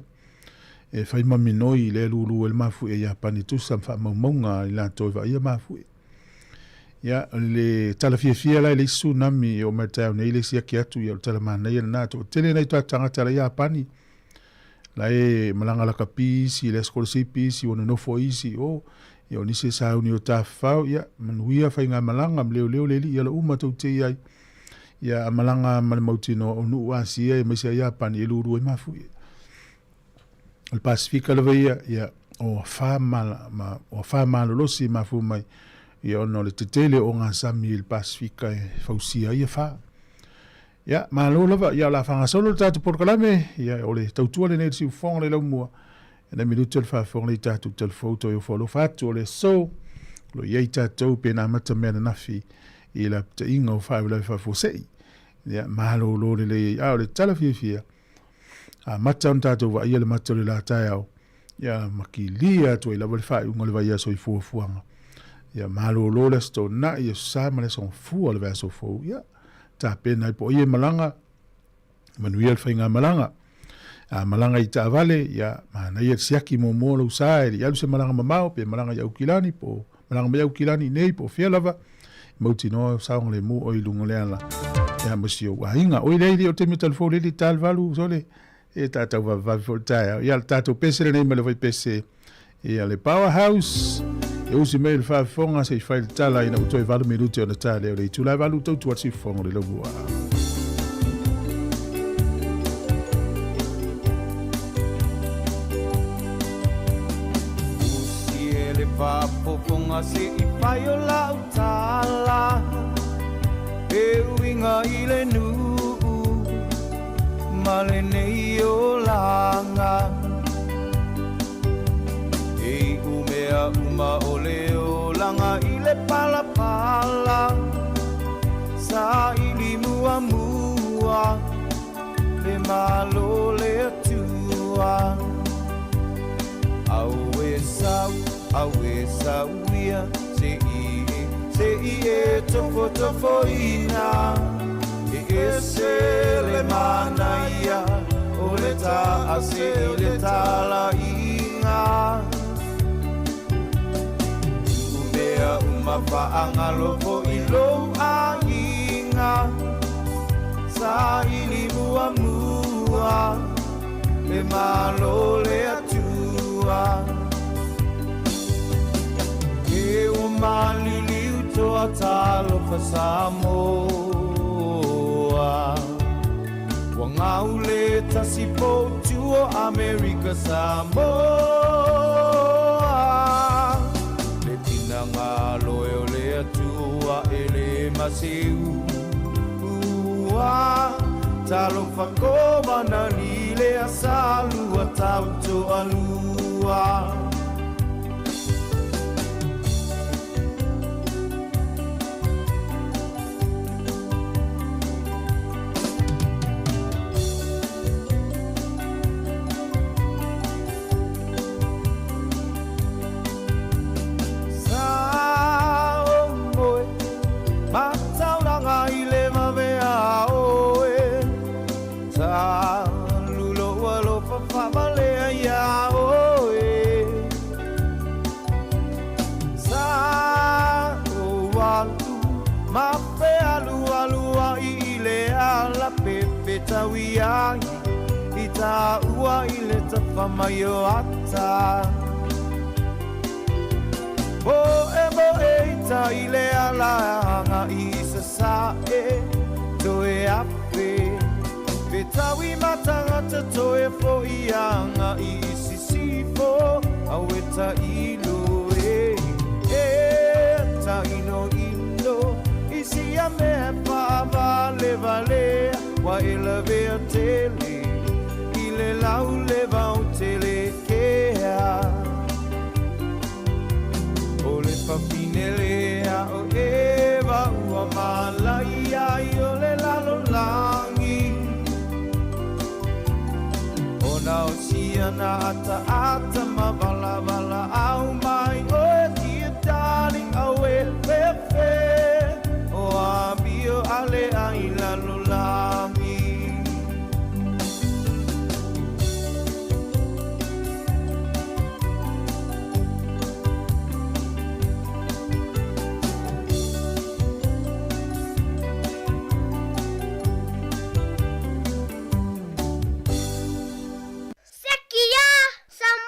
e fai ma minoi lea e lulu ai le mafuie Iapani e tusa ma faamaumauga a i latou e vaaia mafuie. Ia, o le tala fiafia la i le isi tsunami e oo mai le taeao nei le siaki atu, ia o le tala manaia lena. Toatele nai o tatou tagata la i Iapani, la e malaga lakapi isi, la e sikolasipi isi, ua nonofo isi, o, ia o nisi e sauni o tafafao, ia, manuia faigamalaga, ma leoleo le alii ala uma tou te i ai. Ia, a malaga ma le mautinoa o nuu Asia aemaise a Iapani e lulu ai mafuie. O le Pasifika lava ia, ia, o afa ma, ma, o afa malolosi e mafua mai, ia ona o le tetele o ogasami i le Pasifika e fausia ai afa. Ia, malo lava, ia o le a faagasolo le tatou polokalame, ia o le tautua lenei i le siufofoga o le laumua, e nai minute o le faafofoga lea i tatou talafou toe ofo alofa atu o le aso, o lo o i ai tatou pe na amata mea ananafi i lapataiga o faalavelave faafuasei. Ia, malolo lelei ai. A o le tala fiafia, amata ona tatou vaaia le mata o le la taeao, ia ma kilia atu ai lava le faaiuga o le vaiaso i fuafuaga. Ia malolo le Aso Toonai, Aso Sa ma le Aso Gafua o le vaiaso fou. Ia, tapena ai po o ai e malaga, manuia le faigamalaga. A malaga i taavale, ia, manaia le siaki muamua o lou sa e le i alu se malaga mamao, pe malaga i Aukilani, po o malaga mai Aukilani i nei, po o fea lava, mautinoa o saogalemu oe i luga o le ala, ia ma si ou aiga. Oi lea i le o taimi o talafou le ta le valu, sole, e tātou vavevave foi le taeao. Ia, le tatou pese lenei ma le vaipese, ia le Powerhouse. E usi mai le faafofoga se i fai le tala ina ua toe 8 minute ona ta lea o le itula e 8 tautua le siufofoga o le laumua. Usi e le faafofoga se i fai o lau tala E uiga i le nuu ma lenei olaga E iu mea uma o le olaga i le palapala Saili muamua le Malo o le Atua Auē sau, auē sau ia se i e, se i e tofotofoina E ese le manaia o le taase i le talaiga Tuu mea uma faagalo foi lou aiga Saili muamua le Malo o le Atua E ua maliliu toa talofa Samoa Ua gau le tasi poutu o Amerika Samoa Le finagalo e o le Atua e le maseu Ua talofa kovana li le asalua tautoalua. Sa o oe Mataulanga i le vavea oe Sa lulo alofa faavalea iā oe Sa ou alu ma fealualuai i le ala pepetau ai i tāua i le tafa mai o ata Moe moe i tai i le ala agai i Sasae Toe afe Fetaui ma tagata toe fo'i agai i Sisifo Aue tailo e e Tainoino i sia mea faavalevalea Ua e lavea tele i le lauleva o Telekea O le fafine lea o Eva ua malaia ai o le lalolagi Ona o siana ataata ma valavala au mai oe dear darling aue fefe O amio a lea i lalolagi. Sekia Samoa!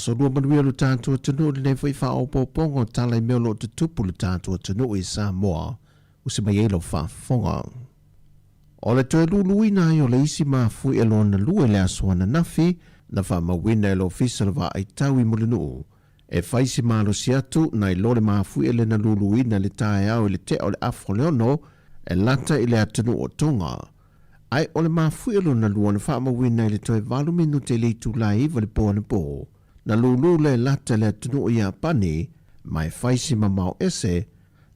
Aso lua manuia lo tatou atunuu i lenei foi faaopoopoga o tala i mea o lo o tutupu i lo tatou atunuu i Samoa ua se mai ai lau faafofoga. O le toe luluina ai o le isi mafuie lona lua i le aso ananafi na faamauina e le Ofisa o le Vaaitau i Mulinuu e fai si malosi atu nai lo le mafuie lea na luluina i le taeao i le tea o le afa o le ono e lata i le atunuu o Tonga. Ae o le mafuie lona lua na faamauina i le toe 8 minute i le itula e 9 i le po anapo, na lulu lea e lata i le atunuu o Iapani ma e fai si mamao ese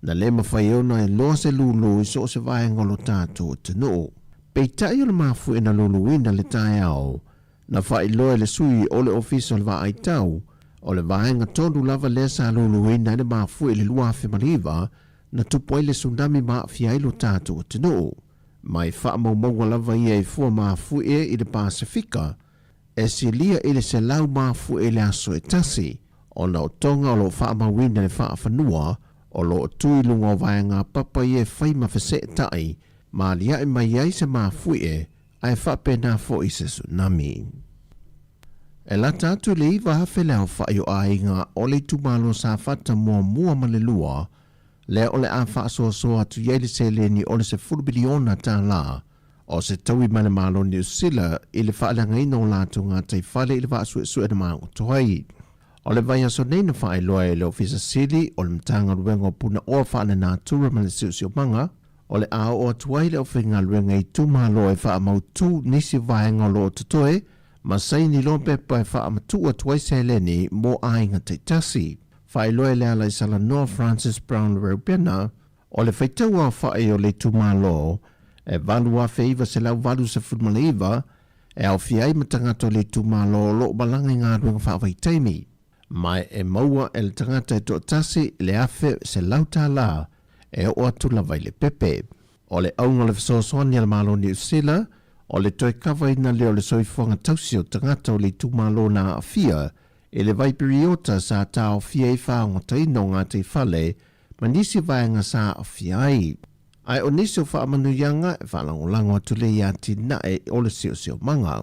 na le mafai ai ona iloa se lulu i so o se vaega o lo tatou atunuu. Peitai o le mafuie na luluina i le taeao, na faailoa e le sui o le Ofisa o le Vaaitau, o le vaega tonu lava lea sa luluina ai le mafuie i le 2009 na tupu ai le tsunami ma aafia ai lo tatou atunuu. Mai faamaumauga lava ia i fua mafuie i le Pasefika, e silia i le 100 mafuie i le aso e tasi, ona o Tonga o lo o faamauina le faafanua o lo o tu i luga o vaega papa ia e fai ma feseetai ma aliae mai ai se mafuie ae faapena foi se tsunami. E lata atu i le 9,000 le aofai o aiga o le itumalo Safata muamua ma le lua, lea o le a faasoasoa atu i ai le seleni o le $10 miliona o se taui mai le Malo Niu Sila i le faaleagaina o latou gataifale i le vaa suesue na magoto ai. O le vaiaso nei na faailoa e le Ofisa Sili o le Matagaluega o Punaoa Faalenatura ma le Siosiomaga, o le a oo atu ai le aufaigaluega i itumalo e faamautu nisi vaega o lo o totoe ma saini loa pepa e faamatuu atu ai seleni mo aiga taitasi. Faailoa e le ala i Salanoa Francis Brown Reubena, o le faitau aofai o le itumalo e 8,989 e aofia ai ma tagata o le itumalo o lo o malaga i galuega faavaitaimi, ma e maua e le tagata e toatasi le $1,100 e oo atu lava i le pepe. O le auga o le fesoasoani a le Malo o Niu Sila, o le toe kavaina lea o le soifuaga tausi o tagata o le itumalo na aafia i le vai piriota sa taofia ai faagotaina o gataifale ma nisi vaega sa aafia ai. Ae o nisi o faamanuiaga e faalagolago atu lea i atinae o le siosiomaga.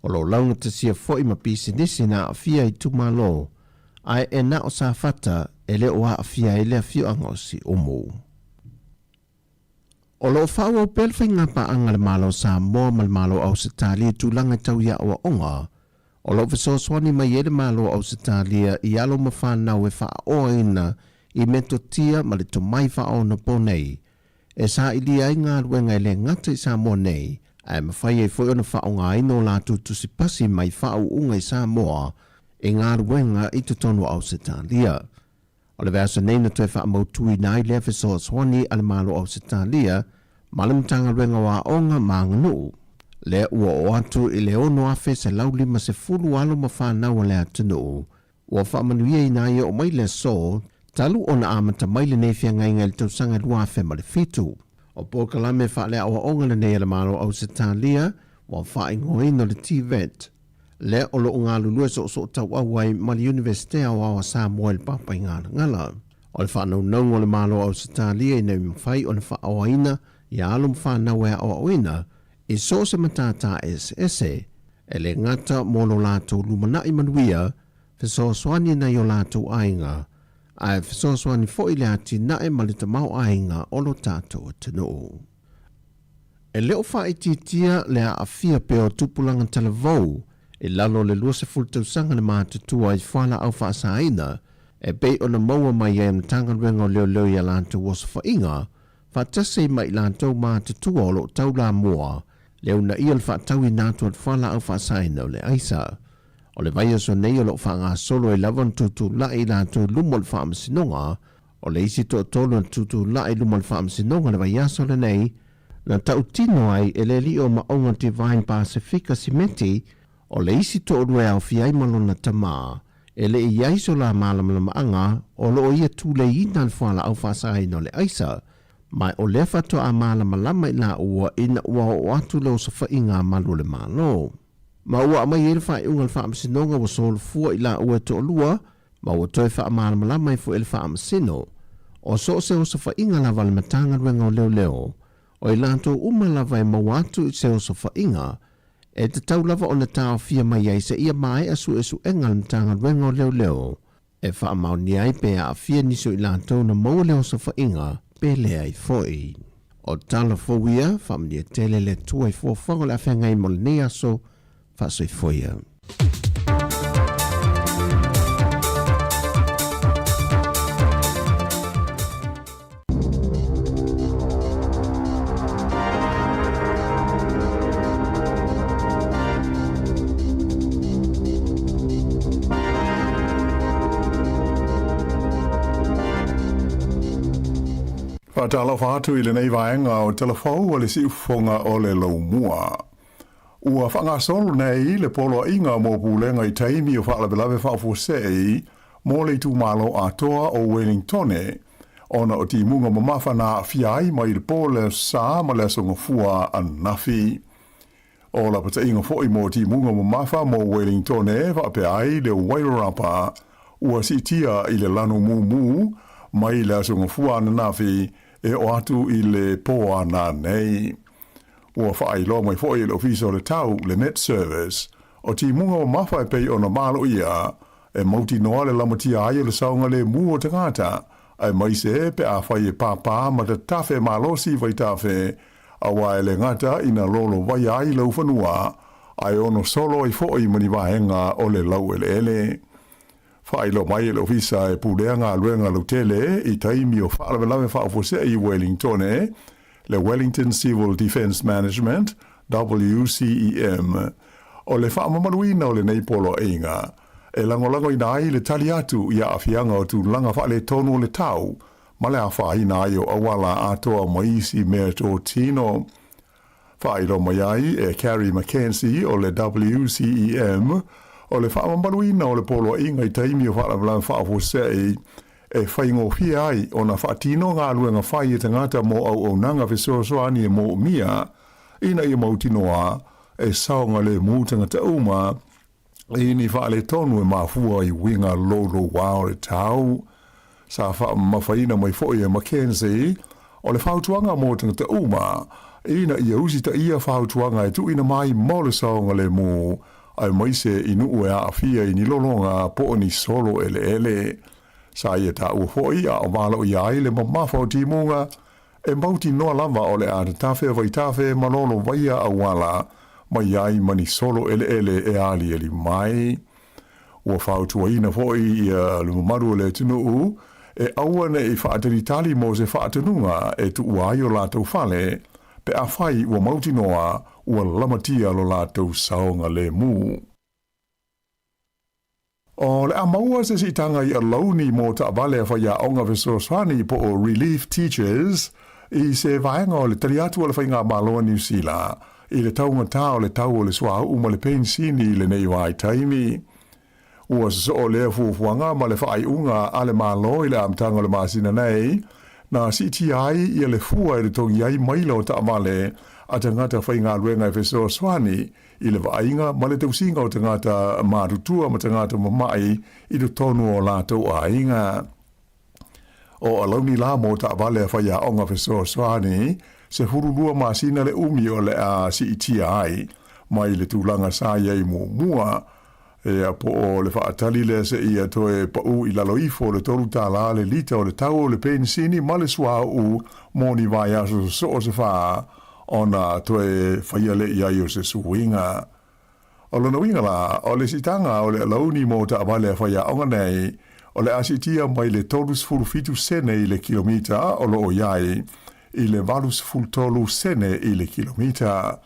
O lo o laugatasia foi ma pisinisi na aafia i itumalo, ae e na o Safata e le o aafia ai le afioaga o Siumu. O lo o faaauau pea le faigapaaga a le Malo o Samoa ma le Malo o Ausetalia i tulaga tau i aoaoga. O lo o fesoasoani mai ai le Malo o Ausetalia i alo ma fanau e faaoaina i metotia ma le tomai faaonaponei e sailia ai galuega e le gata i Samoa nei, ae mafai ai foi ona faaaogaina o latou tusipasi mai faauuga i Samoa i galuega i totonu o Ausetalia. O le vaiaso nei na toe faamautuina ai lea fesoasoani a le Malo o Ausetalia ma le Matagaluega o Aoga ma Aganuu, lea ua oo atu i le 6,150 alo ma fanau a le atunuu ua faamanuiaina ai e oo mai le aso talu ona amata mai lenei feagaiga i le tausaga 2007. O polokalame faaleaoaoga lenei a le Malo o Ausetalia ua faaigoaina o le TVET, lea o lo o galulue soosootauau ai ma le Iunivesite Aoao a Samoa i le Papaigalagala. O le faanaunauga o le Malo o Ausetalia ina ia mafai ona faaoaina ia alo ma fanau e aoaoina i so o se matata eseese, e le gata mo lo latou lumanai manuia, fesoasoani i nai o latou aiga, ae fesoasoani foi i le atinae ma le tamaoaiga o lo tatou atunuu. E le o faaitiitia le aafia pea o tupulaga talavou i lalo o le 20 tausaga le matutua i fualaau faasaina e pei ona maua mai ai e Matagaluega o Leoleo i a latou osofaiga faatasi ai ma i latou matutua o lo o taulamua le uunaia o le faatauina atu o le fualaau faasaina o le aisa. O le vaiaso nei o lo o faagasolo ai lava ona tutulai i latou i luma o le Faamasinoga. O le isi toatolu na tutulai i luma o le Faamasinoga i le vaiaso lenei, na tautino ai e le alii o Maauga Divine Pasifika Simeti, o le isi toalua e aofia ai ma lona tama, e le i i ai so la malamalamaaga o lo o ia tuleiina le fualaau faasaina o le aisa, ma o lea faatoa malamalama i laua ina ua oo atu le osofaiga a malu o le Malo. Ma ua aumai ai le faaiuga a le Faamasinoga ua solofua i laua e toalua, ma ua toe faamalamalama ai foi e le Faamasino, o so o se osofaiga lava a le Matagaluega o Leoleo, o i latou uma lava e maua atu i se osofaiga, e tatau lava ona taofia mai ai seia maea suesuega a le Matagaluega o Leoleo e faamaonia ai pe aafia nisi o i latou na maua le osofaiga pe leai foi. O tala fou ia, faamanuia tele le Atua i fuafuaga o le a feagai mo lenei aso, faasoifua ia. Faatalofa atu i lenei vaega o Tala Fou a le Siufofoga o le Laumua. Ua faagasolo nei le poloaiga mo pulega i taimi o faalavelave faafuasei mo le itumalo atoa o Wellingtone, ona o timuga mamafa na aafia ai mai le po le Aso Sa ma le Aso Gafua ananafi. O lapataiga foi mo timuga mamafa mo Wellingtone faapea ai le Wairarapa ua siitia i le lanu mumu mai le Aso Gafua ananafi e oo atu i le po a nanei. Ua faailoa mai foi e le Ofisa o le Tau, le Met Service, o timuga mamafa e pei ona maloia e mautinoa le lamatia ai o le saogalemu o tagata, aemaise pe afai e pāpā ma tatafe malosi vaitafe, aua e le gata ina lolovaia ai laufanua, ae ono solo ai foi ma ni vaega o le laueleele. Faailoa mai e le Ofisa e pulea galuega lautele i taimi o faalavelave faafuasei i Wellingtone, le Wellington Civil Defence Management, WCEM, o le faamamaluina o lenei poloaiga e lagolagoina ai le tali atu i aafiaga o tulaga faaletonu o le tau ma le afaina ai o auala atoa ma isi mea totino. Faailoa mai ai e Carrie McKenzie o le WCEM o le faamamaluina o le poloaiga i taimi o faalavelave faafuasei e faigofie ai ona faatino galuega fai e tagata mo auaunaga fesoasoani e moomia ina ia mautinoa e saogalemu tagata uma i ni faaletonu e mafua i uiga louloua o le tau. Sa faamamafaina mai foi e McKenzie o le fautuaga mo tagata uma ina ia usitaia fautuaga e tuuina mai mo le saogalemu aemaise i nuu e aafia i ni lologa po o ni solo eleele. Sa ia taua foi a o valoia ai le mamafa o timuga e mautinoa lava o le a tatafe vaitafe ma lolovaia auala mai ai ma ni solo eleele e aliali mai. Ua fautuaina foi ia le mamalu o le atunuu e aua ne i faatalitali mo se faatonuga e tuua ai o latou fale pe afai ua mautinoa ua lamatia lo latou saogalemu. O le a maua se siitaga i alauni mo taavale a faiaoga fesoasoani po o Relief Teachers i se vaega o le tali atu a le Faigamalo a Niu Sila i le taugatā o le tau o le suauu ma le penisini i lenei vaitaimi. Ua sosoo lea fuafuaga ma le faaiuga a le Malo i le amataga o le masina nei, na siitia ai ia le fua e totogi ai maila o taavale a tagata faigaluega e fesoasoani i le vaaiga ma le tausiga o tagata matutua ma tagata mama'i i totonu o latou aiga. O alauni la mo taavale a faiaoga fesoasoani, 12 masina le umi o le a siitia ai mai le tulaga sa i ai muamua, ia po o le faatali lea seia toe paū i lalo ifo o le $3 le lita o le tau o le penisini ma le suauu mo ni vaiaso sosoo se fa ona toe faia lea i ai o se suiga. O lona uiga la, o le siitaga o le alauni mo taavale a faiaoga nei, o le a siitia mai le 37 sene i le kilomita o lo o i ai, i le 83 sene i le kilomita.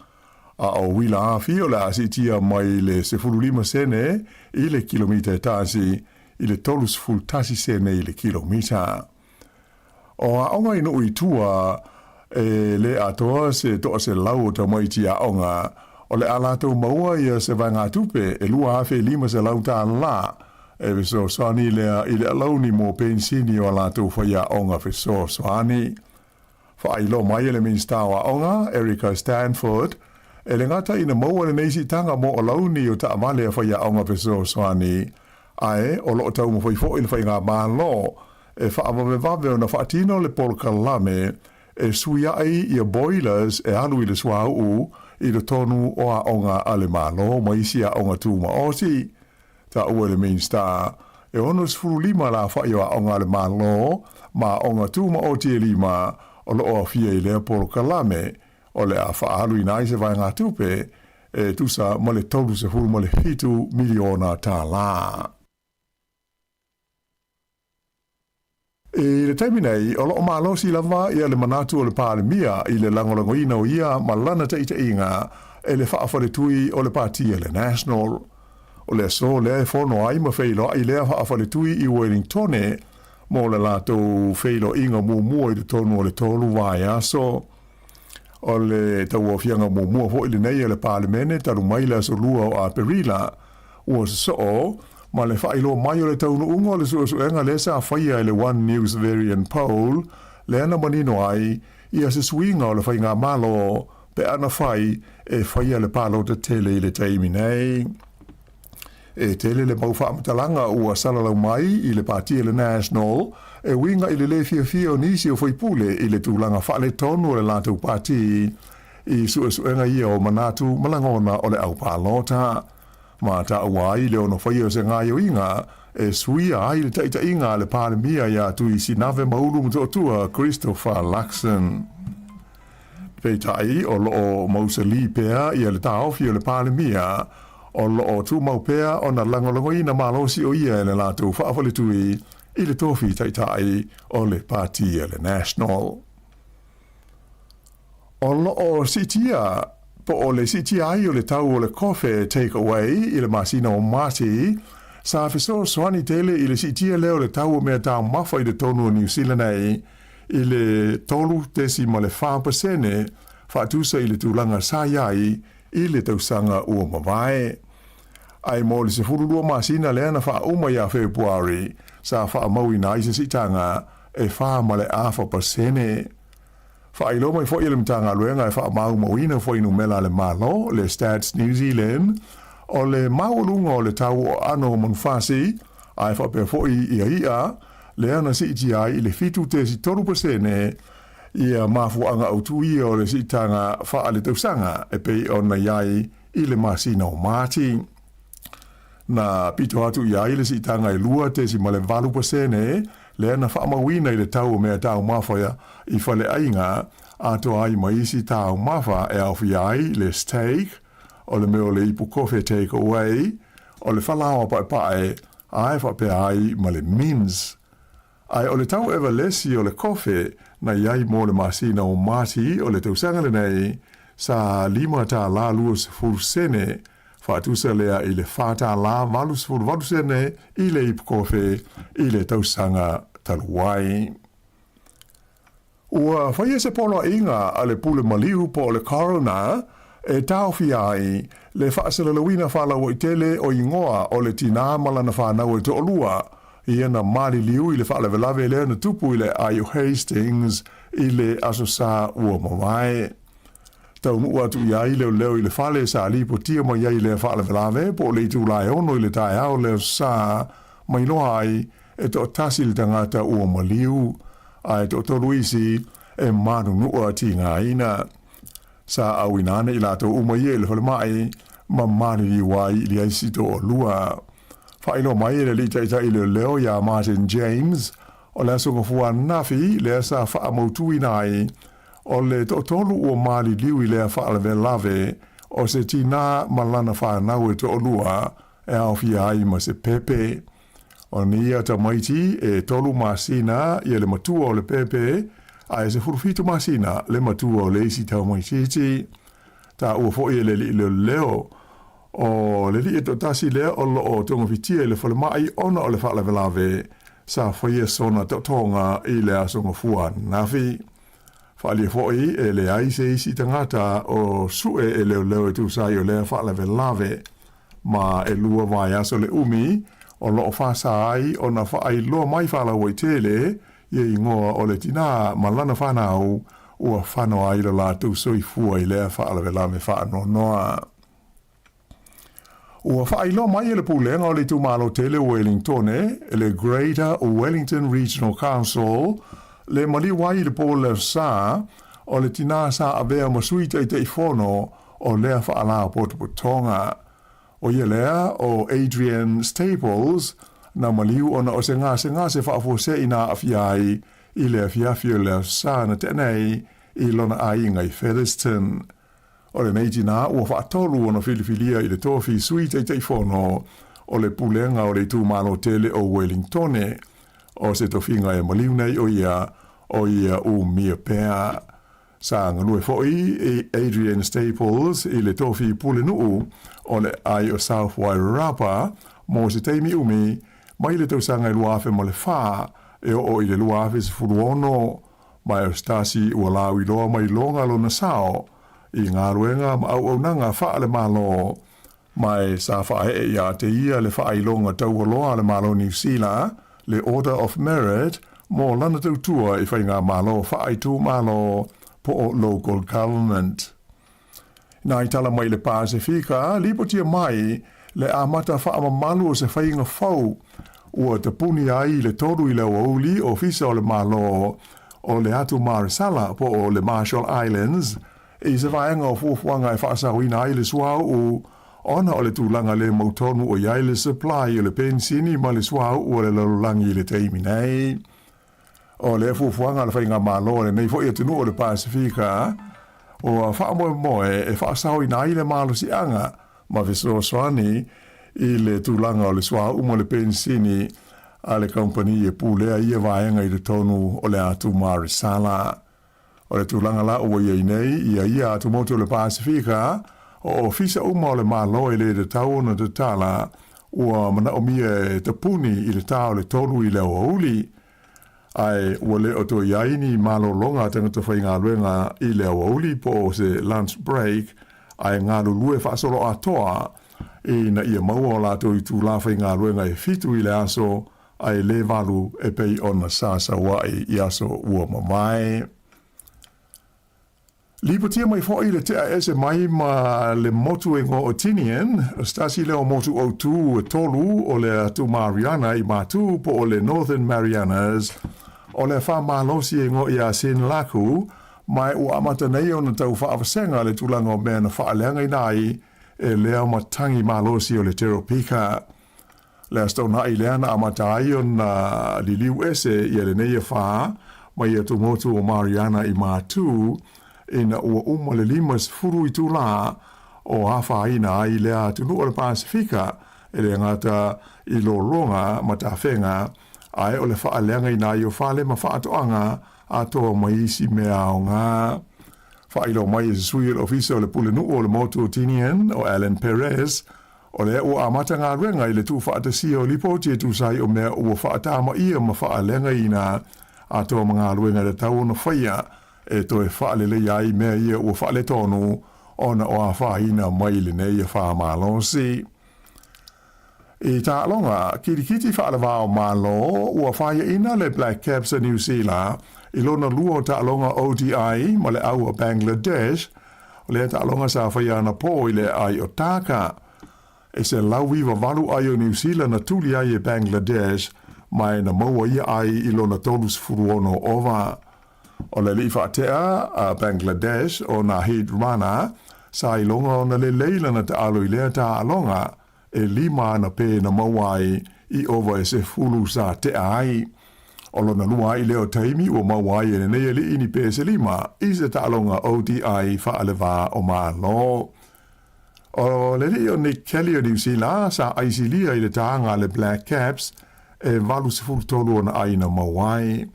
A o uila afi o le a siitia mai le 15 sene i le kilomita e tasi i le 31 sene i le kilomita. O aoga i nuu i tua, e le atoa se 100 o tamaiti aoga, o le a latou maua ia se vaegatupe e $2,500 e fesoasoani lea i le alauni mo penisini o a latou faiaoga fesoasoani. Faailoa mai e le Minisita o Aoga, Erica Stanford, e le gata ina maua lenei siitaga mo alauni o taavale a faiaoga fesoasoani, ae o lo o taumafai foi le Faigamalo e faavavevave ona faatino le polokalame e sui ai ia boilers e alu i le suauu i totonu o aoga a le Malo ma isi aoga tumaoti. Taua e le Minisita, e 65 le aofai o aoga a le Malo ma aoga tumaoti e lima o lo o aofia i lea polokalame o le a faaaluina ai se vaegatupe e tusa ma le $37 miliona tala. I le taimi nei, o lo o malosi lava ia le manatu o le Palemia i le lagolagoina o ia ma lana taitaiga e le faafaletui o le Pati a le National. O le aso lea e fono ai ma feiloai lea faafaletui i Wellingtone mo le latou feiloaiga muamua i totonu o le 3 vaiaso. O le tauaofiaga muamua foi lenei a le Palemene talu mai le aso 2 o Aperila, ua sosoo ma le faailoa mai o le taunuuga o le suesuega lea sa faia e le One News Verian Poll, lea na manino ai ia se suiga o le faigamalo pe a na fai e faia le palota tele i le taimi nei. E tele le mau faamatalaga ua salalau mai i le Pati a le National e uiga i le lē fiafia o nisi o faipule i le tulaga faaletonu o le latou pati i suesuega ia o manatu ma lagona o le au palota. Ma taua ai le ono faia o se gaoioiga e suia ai le taitaiga a le Palemia iā Tui Sinave Maulu Motootua Christopher Luxon. Peitai, o lo o mausalī pea ia le taofi o le Palemia, o lo o tumau pea ona lagolagoina malosi o ia e le latou faafaletui i le tofi taitai o le Pati a le National. O lo o siitia po o le siitia ai o le tau o le kofe take away i le masina o Mati, sa fesoasoani tele i le siitia lea o le tau o mea taumafa i totonu o Niu Sila nei i le 3.4% faatusa i le tulaga sa i ai i le tausaga ua mavae. Ae mo le 12 masina lea na faauma ia Fepuari, sa faamauina ai se siitaga e 4.4%. Faailoa mai foi e le Matagaluega e faamaumauina fuainumera a le Malo, le Stats New Zealand, o le maualuga o le tau o aano o manufasi, ae faapea foi ia i'a, lea na siitia ai i le 7.3% ia mafuaaga autū ia o le siitaga faaletausaga e pei ona i ai i le masina o Mati. Na pito atu i ai le siitaga e 2.8% lea na faamauina i le tau o mea taumafa i faleaiga atoa ai ma isi taumafa e aofia ai le steak, o le mea o le ipu kofe take away, o le falaoa paepae, ae faapea ai ma le mince. Ae o le tau evalesi o le kofe na i ai mo le masina o Mati o le tausaga lenei, sa $5.20 sene, faatusa lea i le $4.88 sene i le ipu kofe i le tausaga talu ai. Ua faia se poloaiga a le pule maliu po o le coroner e taofia ai le faasalalauina faalauaitele o igoa o le tinā ma lana fanau e toalua ia na maliliu i le faalavelave lea na tupu i le aai o Hastings i le Aso Sa ua mavae. Taunuu atu i ai leoleo i le fale sa lipotia mai ai lea faalavelave po o le itula e 6 i le taeao o le Aso Sa ma iloa ai e toatasi le tagata ua maliu, ae toatolu isi e manunua tigaina. Sa auina ane i latou uma ia i le falemai ma maliliu ai i le isi toalua. Faailoa mai e le alii taitai leoleo iā Martin James, o le Aso Gafua ananafi lea sa faamautuina ai o le toatolu ua maliliu i lea faalavelave o se tinā ma lana fanau e toalua e aofia ai ma se pepe. O nei tamaiti e 3 masina ia le matua o le pepe, ae 17 masina le matua o le isi tamaitiiti. Taua foi e le alii leoleo o le alii e toatasi lea o lo o togafitia i le falemai ona o le faalavelave sa faia sona taotoga i le Aso Gafua ananafi. Faaalia foi e leai se isi tagata o sue e leoleo e tusa ai o lea faalavelave. Ma e 2 vaiaso le umi o lo o faasa ai ona faailoa mai faalauaitele ia igoa o le tinā ma lana fanau ua fano ai lo latou soifua i lea faalavelave faanoanoa. Ua faailoa mai e le Pulega o le Itumalo Tele o Wellingtone, le Greater Wellington Regional Council, le maliu ai i le po le Aso Sa o le tinā sa avea ma sui taitaifono o lea faalapotopotoga. ʻO ia lea ʻo Adrian Staples, na maliu ona o se gasegase faafuasei na aafia ai i le afiafi o le Aso Sa na tea nei i lona aiga i Featherston. ʻO lenei tinā ua faatolu ona filifilia i le tofi Sui Taitaifono o le Pulega o le Itumalo tele o Wellingtone. ʻO se tofiga e maliu nei ʻo ia, ʻo ia umia pea. Sa galue foi Adrian Staples i le tofi pulenuu o le aai o South Wairarapa mo se taimi umi mai le tausaga e 2004 e oo i le 2016, ma o se tasi ua lauiloa mai loga lona sao i galuega ma auaunaga faale-Malo, ma e sa faaee iā te ia le faailoga taualoa a le Malo Niu Sila, le Order of Merit, mo lana tautua i faigamalo faaitumalo po o local government. Nā i tala mai le Pasefika, lipotia mai le amata faamamalu o se faiga fou ua tapuni ai i le 3 i le aoauli Ofisa o le Malo o le Atu Maresala po o le Marshall Islands I se vaega o fuafuaga e faasaoina ai le suauu ona o le tulaga le mautonu o i ai le supply o le penisini ma le suauu o le lalolagi i le taimi nei. O lea fuafuaga a le Faigamalo a lenei foi atunuu o le Pasefika ua faamoemoe e faasaoina ai le malosiaga ma fesoasoani i le tulaga o le suauu ma le penisini a le kamupani e pulea ia vaega i totonu o le atu Maresala. O le tulaga la ua i ai nei ia ia atumotu o le Pasefika, o ofisa uma o le Malo e le tatau ona tatala, ua manaomia e tapuni i le tā o le 3 i le aoauli, ae ua le o toe i ai ni malologa a tagata faigaluega i le aoauli po o se lunch break, ae galulue faasoloatoa ina ia maua o latou itulā faigaluega e 7 i le aso ae le 8 e pei ona sasauaʻi i aso ua mavae. Lipotia mai foi le tea ese mai ma le motu e igoa o Tinian, o se tasi lea o motu autū e tolu o le atu Mariana i Matū po o le Northern Marianas, o le afa malosi e igoa ia Sinlaku, ma ua amata nei ona tau faavasega le tulaga o mea na faaleagaina ai e lea matagi malosi o le Teropika. Le Aso Toonai lea na amata ai ona liliu ese ia lenei afa mai atumotu o Mariana i Matū ina ua uma le 50 itulā o afaina ai lea atunuu o le Pasefika e le gata i lologa ma tafega ae o le faaleagaina ai o fale ma faatoaga atoa ma isi mea aoga. Faailoa mai e se sui o le Ofisa o le Pulenuu o le Motu o Tinian, o Alan Perez, O lea ua amata galuega i le tuufaatasia o lipoti e tusa ai o mea ua faatamaia ma faaleagaina atoa ma galuega e tatau ona faia e toe faaleleia ai mea ia ua faaletonu ona o afaina mai lenei afa malosi. I taaloga kilikiti faaleva o Malo, ua faiaina le Black Caps a Niu Sila i lona lua o taaloga ODI ma le au a Bangladesh. O lea taaloga sa faia anapō i le aai o Dhaka. E 198 ai o Niu Sila na tuli ai e Bangladesh ma e na maua ia ai i lona 36 ova. O le alii faatea a Bangladesh o Nahid Rana sa iloga ona lelei lana taalo i lea taaloga e lima ana pē na maua ai i ova e 10 sa tea ai. O lona lua ai lea o taimi ua maua ai e lenei alii ni pē se lima i se taaloga ODI faalevā o Malo. O le alii o Nick Kelly o Niu Sila sa aisilia i le tāga a le Black Caps e 83 ona ai na maua ai.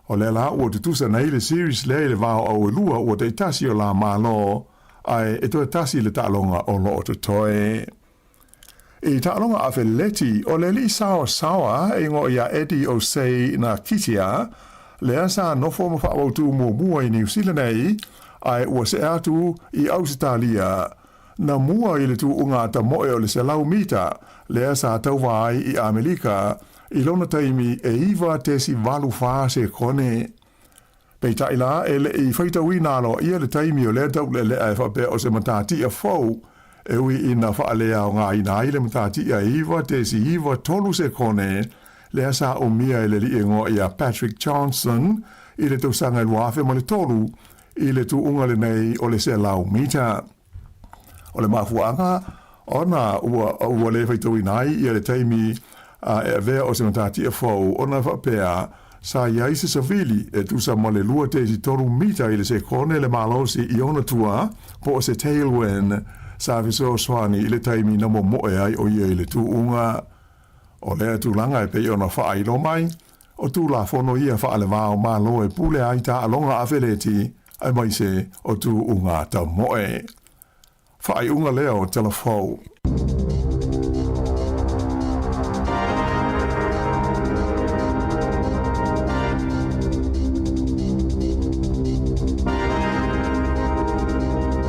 O lea la ua tutusa nei le series lea i le va o Auelua ua taitasi o la Malo ae e toe tasi le taaloga o loo totoe. I taaloga afeleti, o le alii saoasaoa e igoa ia Eddie Osei na Kitia, lea sa nofo ma faaautu muamua i Niu Sila nei, ae ua see atu i Ausetalia, na mua i le tuuga tamoe o le 100 mita, lea sa tauva ai i Amelika i lona taimi e 9.84 sekone. Peitai la, e le i faitauina aloaia le taimi o lea taulealea e faapea o se matatia fou, e ui ina faaleaogaina ai le matatia e 9.93 sekone, lea sa umia e le alii igoa ia Patrick Johnson i le tausaga e 2003 i le tuuga lenei o le 100 mita. O le mafuaaga ona ua ua lē faitauina ai ia le taimi a e avea o se matatia fou ona e faapea sa i ai se savili e tusa ma le 2.3 mita i le sekone le malosi i ona tua po o se tailwind sa fesoasoani i le taimi na momoe ai o ia i le tuuga. O lea tulaga e pei ona faailoa mai, o Tulafono ia faalevao Malo e pule ai taaloga afeleti aemaise o tuuga tamoe. Faaiuga lea o Talafou.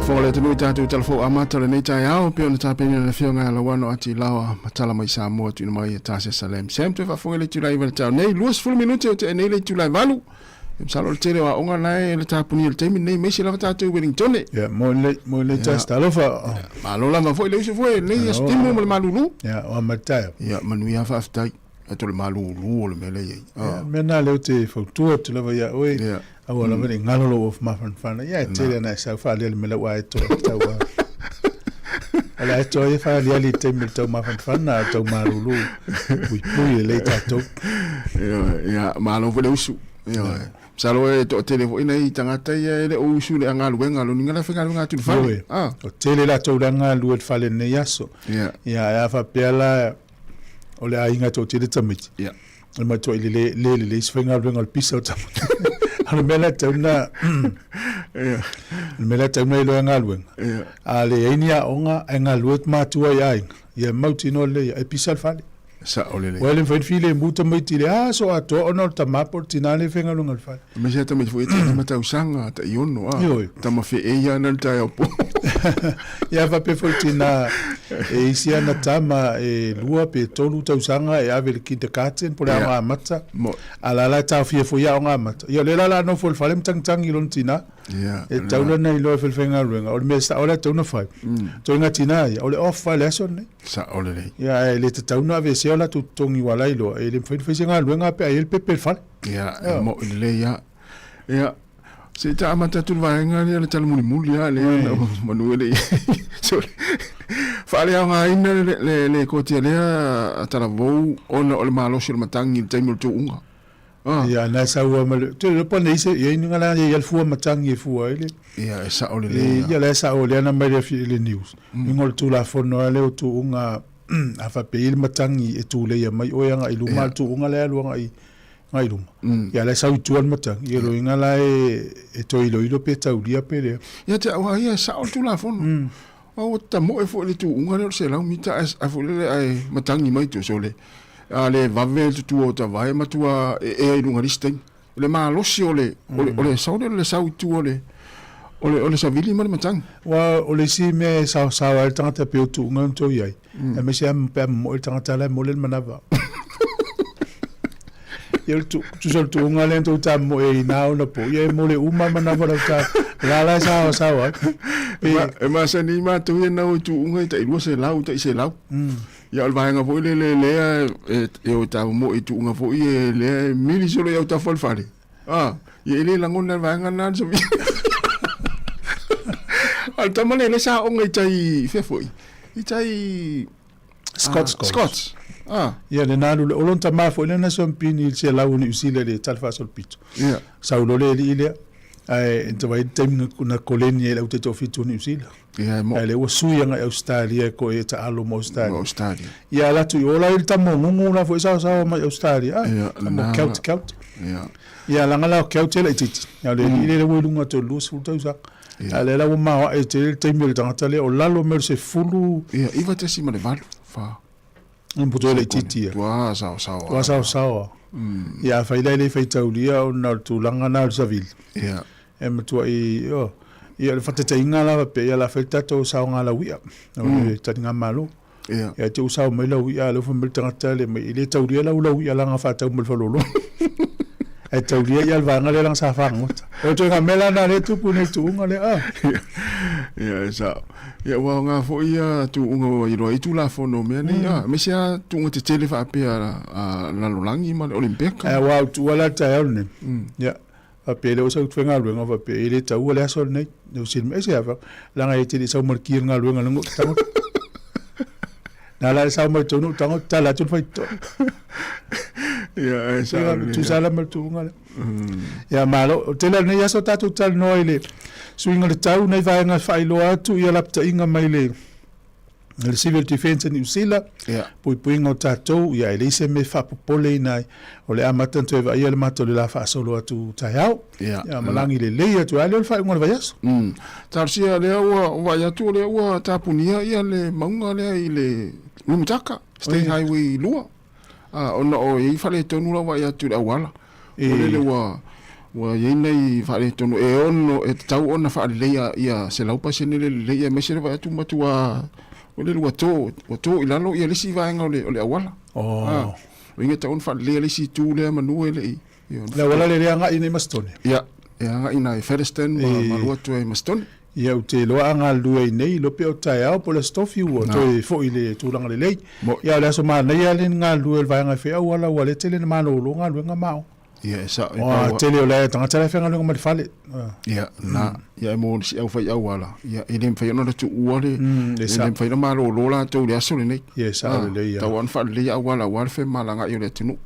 Fofoga o le atunuu i tatou talafou amata o lenei taeao pei ona tapenaina e le Afioga ia Lauano Ati Laoa ma tala mai Samoa tuuina mai e Tasia Salem. Sam toe faafofoga i le itula 9 i le taeao nei, 20 minute o tea nei le itula e 8. E masalo o le tele o aoga na e le tapunia i le taimi lenei, aemaise lava tatou i Wellingtone. Ia, mo le, mo le yeah. talofa. Malo lava foi le uso foi, lenei aso timu ma le malulu. Ia, o amatai. Ia, manuia faafetai. Ato le malulu o le mea lea i ai. Ia, mea na lea ou te fautua atu lava ia oe. Ia. Aua lava ne i galo lou ofu mafanafana. Ia, e tele ana e sau faaliali mai lau aetoa i le tau a. O le aetoa ia faaliali i le taimi o le tau mafanafana, a o le tau malulu, puipui lelei tatou. Ia, malo foi le usu. Ioe. Masalo e toatele foi nai tagata ia e le o usu i le galuega, lona uiga la e faigaluega atu i le fale. Ioe. O tele latou la e galulue i le fale i lenei aso. Ia. Ia, ae a faapea la o le aiga e toatele tamaiti. Ia. E matuai le le le lelei se faigaluega o le pisa o tamaiti. A o le mea la e tatau ona o le mea la e tatau ona iloa e galuega. A leai ni aoga ae galulue matua i aiga, ia e mautinoa lelei e pisa le fale. Sao lelei. Ua le mafai ona filemu tamaiti i le aso atoa ona o le tama po o le tina lea e faigaluega i le fale. Aemaise lava tamaiti foi e tai 5 tausaga, tai 6, a. Ioe. Tama feei lava na le taeao po. Ia faapea foi le tina e isi ana tama e 2 pe 3 tausaga e ave i le kindergarten po o le aoga amata. A la la e taofia foi aoga amata. Ia o lea la o le a nofo i le fale ma tagitagi i lona tina. E tatau la ona iloa e faigaluega. O le mea sao la e tatau ona fai, ituaiga tina ia, o le off lava i le aso lenei. Sao lelei. Ia ae le tatau ona aveesea o latou totogi ua la iloa, e le mafai ona fai se galuega pe a i ai le pepe i le fale. Ia, e mo'i lelei lava. Ia, se i ta amata atu le vaega lea, le tala mulimuli lava lea, na manu e le i Sorry. Faaleaogaina le, le, le kotia lea a Talavou ona o le malosi o le matagi i le taimi o le tuuga. Ah. Ia, na sau lava ma le, te iloa po o nei se, ia ni ngala ia le fua matagi e fua ai le. Ia, e sao lelei. Ia, la e sao lea na mai le fi le news. Ingo le Tulafono lea o tuuga a faapea i le matagi e tuleia mai oe agai i luma, le tuuga lea e alu agai agai i luma. Ia la e sau i tua le matagi. Ia lona uiga la e toe iloilo pe taulia pe leai. Ia te au lava ia e sao le Tulafono. Aua ua tamoe foi le tuuga lea o le 100 mita ae foi lele ae matagi mai tua sole. A le vave le tutua o tavae e matua ea i luga i le isi taimi. O le malosi o le o le sau lea o le sau i tua o le o le savili ma le matagi. Aua o le isi mea e saosaoa ai le tagata pei o tuuga na tou i ai, aemaise lava pe a momoe le tagata la e momoli le manava. Ia o le tu, tusa o le tuuga lea na tou tamomoe ai i na ona po, ia e mole uma le manava o lau ta, la la e saosaoa ai. Pe... E masani matou ia nau i tuuga i tai 200, tai 100. Ia o le vaega foi lele lea e o e tamomoe i tuuga foi e lea e mili solo i autafa o le fale. Ah, ia e le lagona le vaega lena le savili. A o le tama lea lea sa aoga i tai, fea foi? I tai... Scots College. Scots. Ah. Ia le nalu le olon tama foi le na sompini i se lau ni usile le tal fa sol pito. Ia. Sau lo le li lea. Ai enta vai taimi na koleni e lau te tofitu ni usila. Ia mo. Ai le ua sui anga i Australia ko e ta alo mo Australia. Mo Australia. Ia la tu ola i tamo ngungu la foi sao sao mai Australia. Ia na. Kelt kelt. Ia. Ia langa la kelt le titi. Ia le li le ua lunga to lu sul tausa. A le la ua maoae tele le taimi o le tagata lea o lalo mai o le sefulu. Ia, 9.8, fa. Putu e laitiiti ia. Tua saosaoa. Tua saosaoa. Ia afai la e le faitaulia ona o le tulaga na o le savili. Ia. E matuai, oh, ia o le faataitaiga lava pea, ia la fai le tatou saoga lauia, o le taligamalo. Ia. Ia te u sao mai lau ia, lea ua fai mai le tagata lea mai, e le taulia lau lau ia leaga faatau ma le faleoloa. Ae taulia ia le vaega lea leaga sa fagota. O le ituaiga mea la lena lea e tupu nei i le tuuga lea, ah. Ia, e sao. Ia, ua aoga foi ia tuuga ua iloa ai Tulafono o mea nei, ah, aemaise lava tuuga tetele faapea a lalolagi ma le Olimpeka. Ae aua ua tuua la le taeao lenei. Ia. Faapea lea ua sau faigaluega faapea e le taua le aso lenei. Le fesili mai, aisea? Fai atu, leaga e te le i sau ma le ki o le galuega i luga o ou tago. Na la le sao mai totonu ou tago tala atu le faitotoa. Ia, e sao lelei. Tusa la ma le tuuga lea. Ia malo, o tele o lenei aso tatou talanoa i le suiga o le tau, nai vaega e faailoa atu ia lapataiga mai le le Civil Defence a Niu Sila, yeah. Puipuiga o tatou, ia e leai se mea e faapopoleina ai, o le amata ona toe vaaia le matou le la faasolo atu taeao. Yeah. Ia, malagi lelei atu ai lea o le faaiuga o le vaiaso. Talosia lea ua vaai atu o lea ua tapunia ia le mauga lea i le Rumataka, State Highway 2. Ona o i ai faaletonu lau vaai atu i le auala. O lele ua ua i ai nai faaletonu e ono e tatau ona faaleleia ia 100% le lelei aemaise le vaai atu matua o lele ua to ua to i lalo ia le isi vaega o le o le auala. Oh. O inga tau ona faaleleia le isi itu lea manu e le i Le auala lea le agai nei Masitone. Ia, e agai nai Featherston ma ma lua atu ai Masitone. Ia, ou te iloa a galulue ai nei, iloa pea o taeao po o le Aso Tofi ua toe foi i le tulaga lelei. Ia, o le aso manaia lava le galulue o le vaega e fai auala aua o lea e tele ina malolo galuega ma aoga. Ia, e sao. Ua tele o le tagata la e faigaluega mai le fale. Ia, na, ia e mo le si au fai auala, ia e le mafai ona tuua le, e le mafai ona malolo latou i le aso lenei. Ia, e sao lelei lava. Tau ona faalelei auala aua le femalagaai o le atunuu.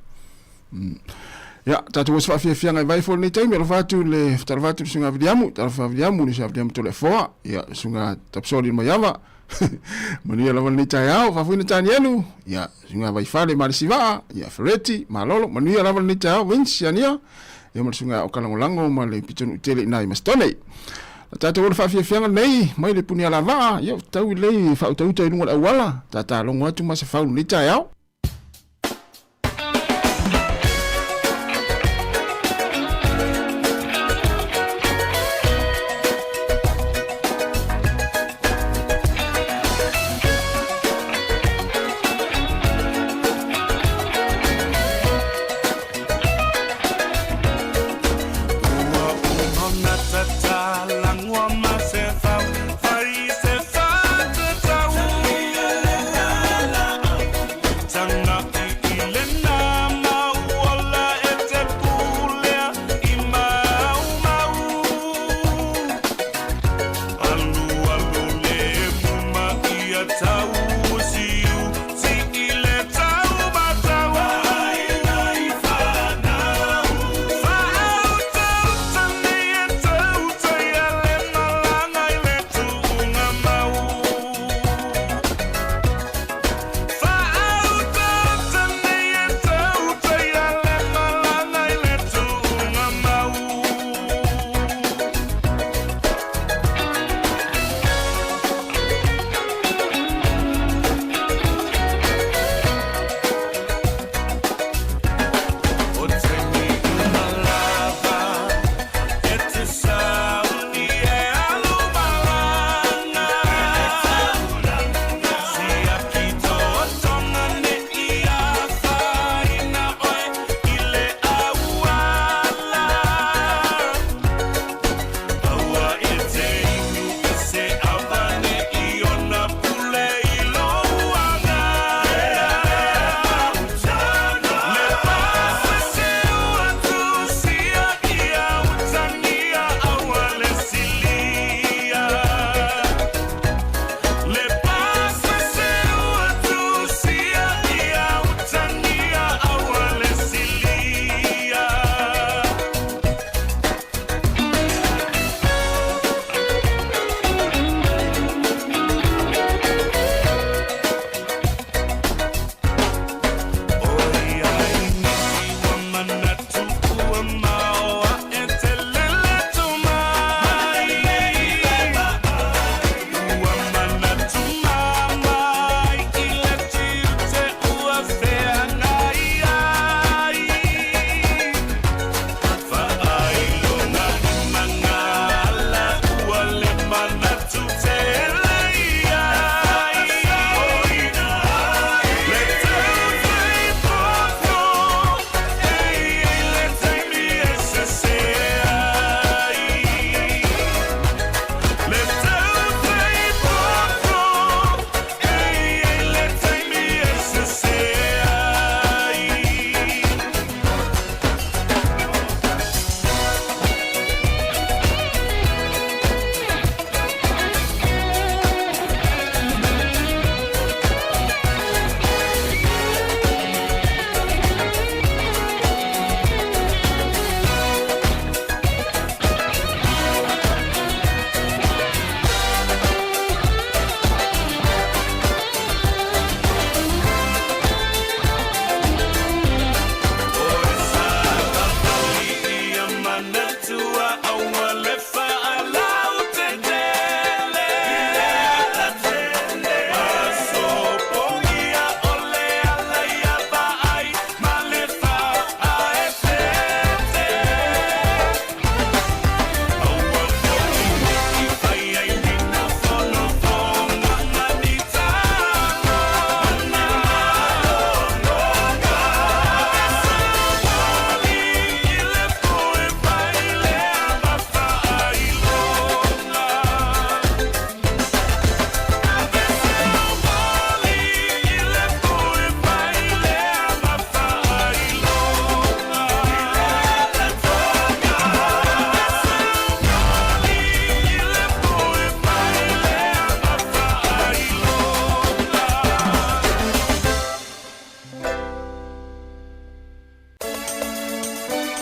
Ia, tatou o se faafiafiaga i vai foi lenei taimi, alofa atu le talofa atu le susuga Viliamu, talofa Viliamu, le susuga Viliamu Toleafoa, ia, le susuga Tapsoli Maiava, manuia lava lenei taeao, faafuina Tanielu, ia, susuga Vaifale Malesivaa, ia, Fereti, Malolo, manuia lava lenei taeao, Vince, Ania, ia ma le susuga o Kalagolago ma le pitonuu tele i nai Masitone. La tatou o le faafiafiaga lenei, mai le puni alavaa, ia, tau i lei faautauta i luga o le auala, tatalogo atu Masefau lenei taeao.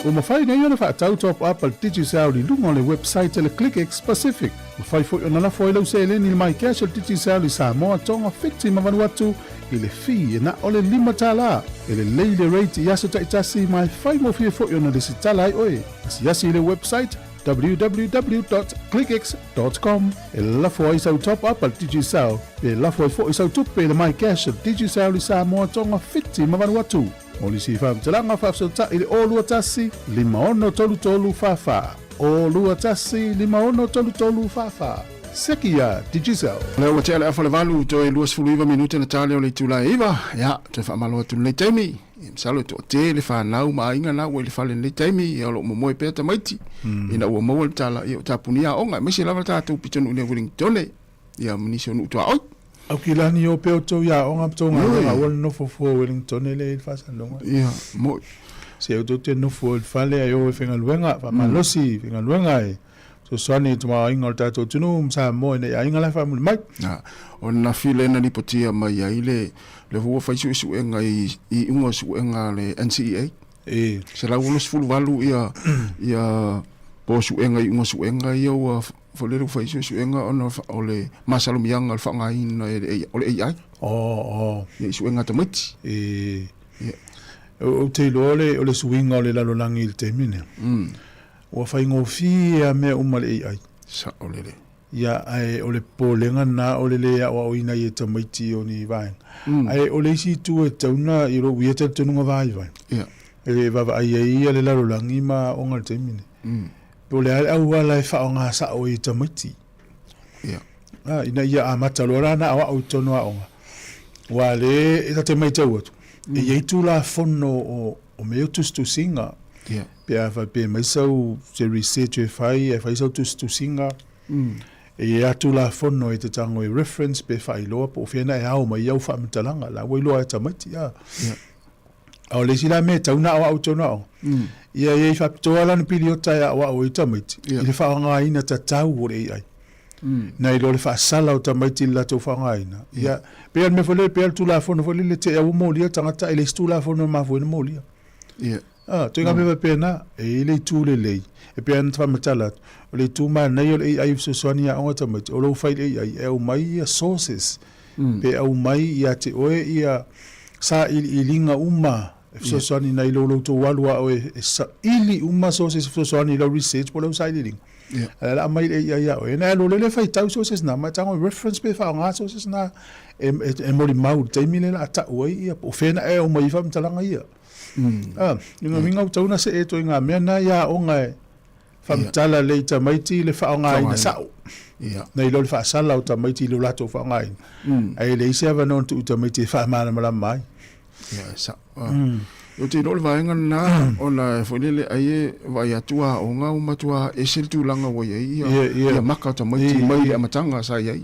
Ua mafai nei ona faatau top up a le Digicel i luga o le website a le ClickX Pacific. Mafai foi ona lafo ai lau seleni i le MyCash a le Digicel i Samoa, Tonga, Fiti ma Vanuatu i le fee e na o le $5. E lelei le rate i aso taitasi ma e faigofie foi ona lesitala ai oe. Asiasi i le website www.clickx.com e lafo ai sau top up a le Digicel pe lafo ai foi sau tupe i le MyCash a le Digicel i Samoa, Tonga, Fiti ma Vanuatu. Mo nisi faamatalaga faafesootai i le 021 5633 44. 021 5633 44. Seki iā Digicel. Lea ua tea le afa o le valu, toe 29 minute na ta lea o le itula e iva. Ia, toe faamalo atu i lenei taimi. Ia, masalo e toatele le fanau ma aiga na ua i le fale i lenei taimi, ia o lo o momoe pea tamaiti. Ina ua maua le tala, ia o tapunia aoga, aemaise lava le tatou pitonuu i Wellingtone, ia ma nisi o nuu tuaoi. Aukilani o pea outou i aoga ma tou galuega aua le nofo fua Wellingtone lea i le faasalalauga. Ia, moi. Se outou te nofo i le fale ae o e faigaluega, faamalosi i faigaluega e fesoasoani i le tamaoaiga o le tatou atunuu ma Samoa ina ia aiga la e faamuli mai. Na, o le nafi lea na lipotia mai ai le, le ua fai suesuega i iuga o suega a le NCEA. E. 168 ia, ia po o suega iuga suega ia ua Foi lele ua fai suesuega ona o le masalomiaga o le faaaogaina e le o le AI. Oh, oh. Ia i suega a tamaiti. E. Ia. Ou te iloa o le, o le suiga o le lalolagi i le taimi lenei. Ua faigofie lava mea uma i le AI. Sao lele. Ia, ae o le popolega lena o le le aoaoina ai e tamaiti o ni vaega. Ae o le isi itu e tatau ona, i lou ia talitonuga vaivai, Ia. e vaavaai ai le lalolagi ma aoga i le taimi lenei. Po o le a le auala e faaaoga sao ai e tamaiti. Ia. A, ina ia amata loa la ona aoao i totonu o aoga. Aua o lea e ta te matau atu, e i ai Tulafono o, o mea ia o tusitusiga. Ia. Pe a faapea mai sau se research e fai, ae fai sau tusitusiga, e i ai lava Tulafono e te tago e reference pe faailoa po o fea na e ao mai ai au faamatalaga. La ua iloa e tamaiti, a. Ia. A o le isi la mea e tatau ona aoao i totonu o aoga, ia i ai faapitoa lana piliota e aoao ai tamaiti i le faaaogaina tatau o le AI. Nai lo le faasala o tamaiti i le latou faaaogaina. Ia, pei lava o le mea foi lele, pei lava o le Tulafono foi lele, te i lava ua molia tagata, e leai se Tulafono e mafua ai ona molia. A, ituaiga mea faapena, e i ai le itu lelei, e pei lava ona faamatala atu, o le itu manaia o le AI e fesoasoani i aoga tamaiti, o lou fai i le AI e aumai ia sources, pe aumai ia te oe ia sailiiliga uma e fesoasoani nai lo lo outou alu a oe e saili uma sources e fesoasoani i lau research po o lau sailiiliga. A o le a aumai le AI ia oe, ona e alu loa lea e faitau sources na, ma e tago e reference pe faaaoga sources na e molimau i le taimi lea o le a tau ai ia po o fea na e aumai ai faamatalaga ia. A, lona uiga ua tatau ona see ituaiga mea na i aoga e Faamatala lelei i tamaiti le faaaogaina sao. Nai lo le faasala o tamaiti i lo latou faaaogaina. Ae leai se avanoa na tuu i tamaiti e faamalamalama ai. Ia, e sao. Ou te iloa o le vaega lena, ona foi lele ai e vaai atu aoga ua matua ese le tulaga ua i ai ia maka o tamaiti mai le amataga sa i ai,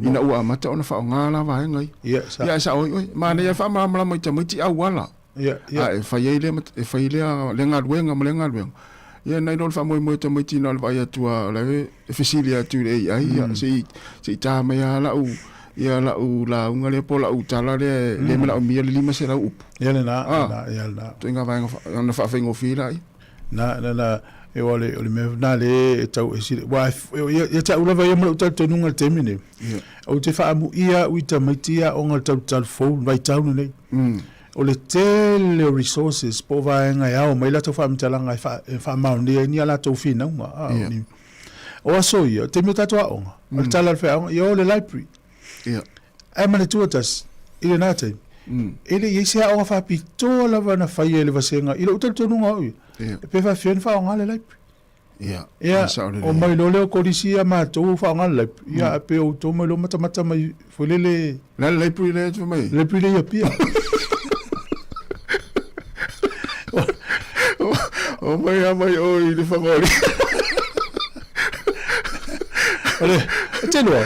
ina ua amata ona faaaoga la vaega ia. Ia, e sao ai oe. Manaia e faamalamalama i tamaiti auala. A e fai ai lea, e fai lea, lea galuega ma lea galuega. Ia nai lo le faamoemoe o tamaiti na o le vaai atu lava o la e fesili atu i le AI, ia se i, se i ta mai lava lau, ia lau lauga lea po o lau tala lea e le manaomia le 500 upu. Ia lena, lena, ia lena. Ituaiga vaega ona faafaigofie laia. Na, na, na, e o le, o le mea lena lea e tau ese, aua ia te au lava ia ma lou talitonuga i le taimi lenei, ou te faamuia au i tamaiti ia aoga i le talu fou, le vaitau lenei. O le tele o resources po o vaega e ao mai latou faamatalaga e faamaonia ai ni a latou finauga. O aso ia, o le taimi o tatou aoga, o le tala a le faiaoga, ia o le library. Ae manatua tasi, i lena taimi, e le i i ai se aoga faapitoa lava na faia e le vasega, i lou talitonuga au ia, pe faapefea ona faaaoga le library. Ia, Ia, omai loa lea o kolisi ia matou faaaoga le library, ia ae pei o outou omai loa matamata mai foi lele. Le a le library lea e te fai mai ai? Library lea i Apia. Omai lava mai o i le Fagalii. O le, e te iloa,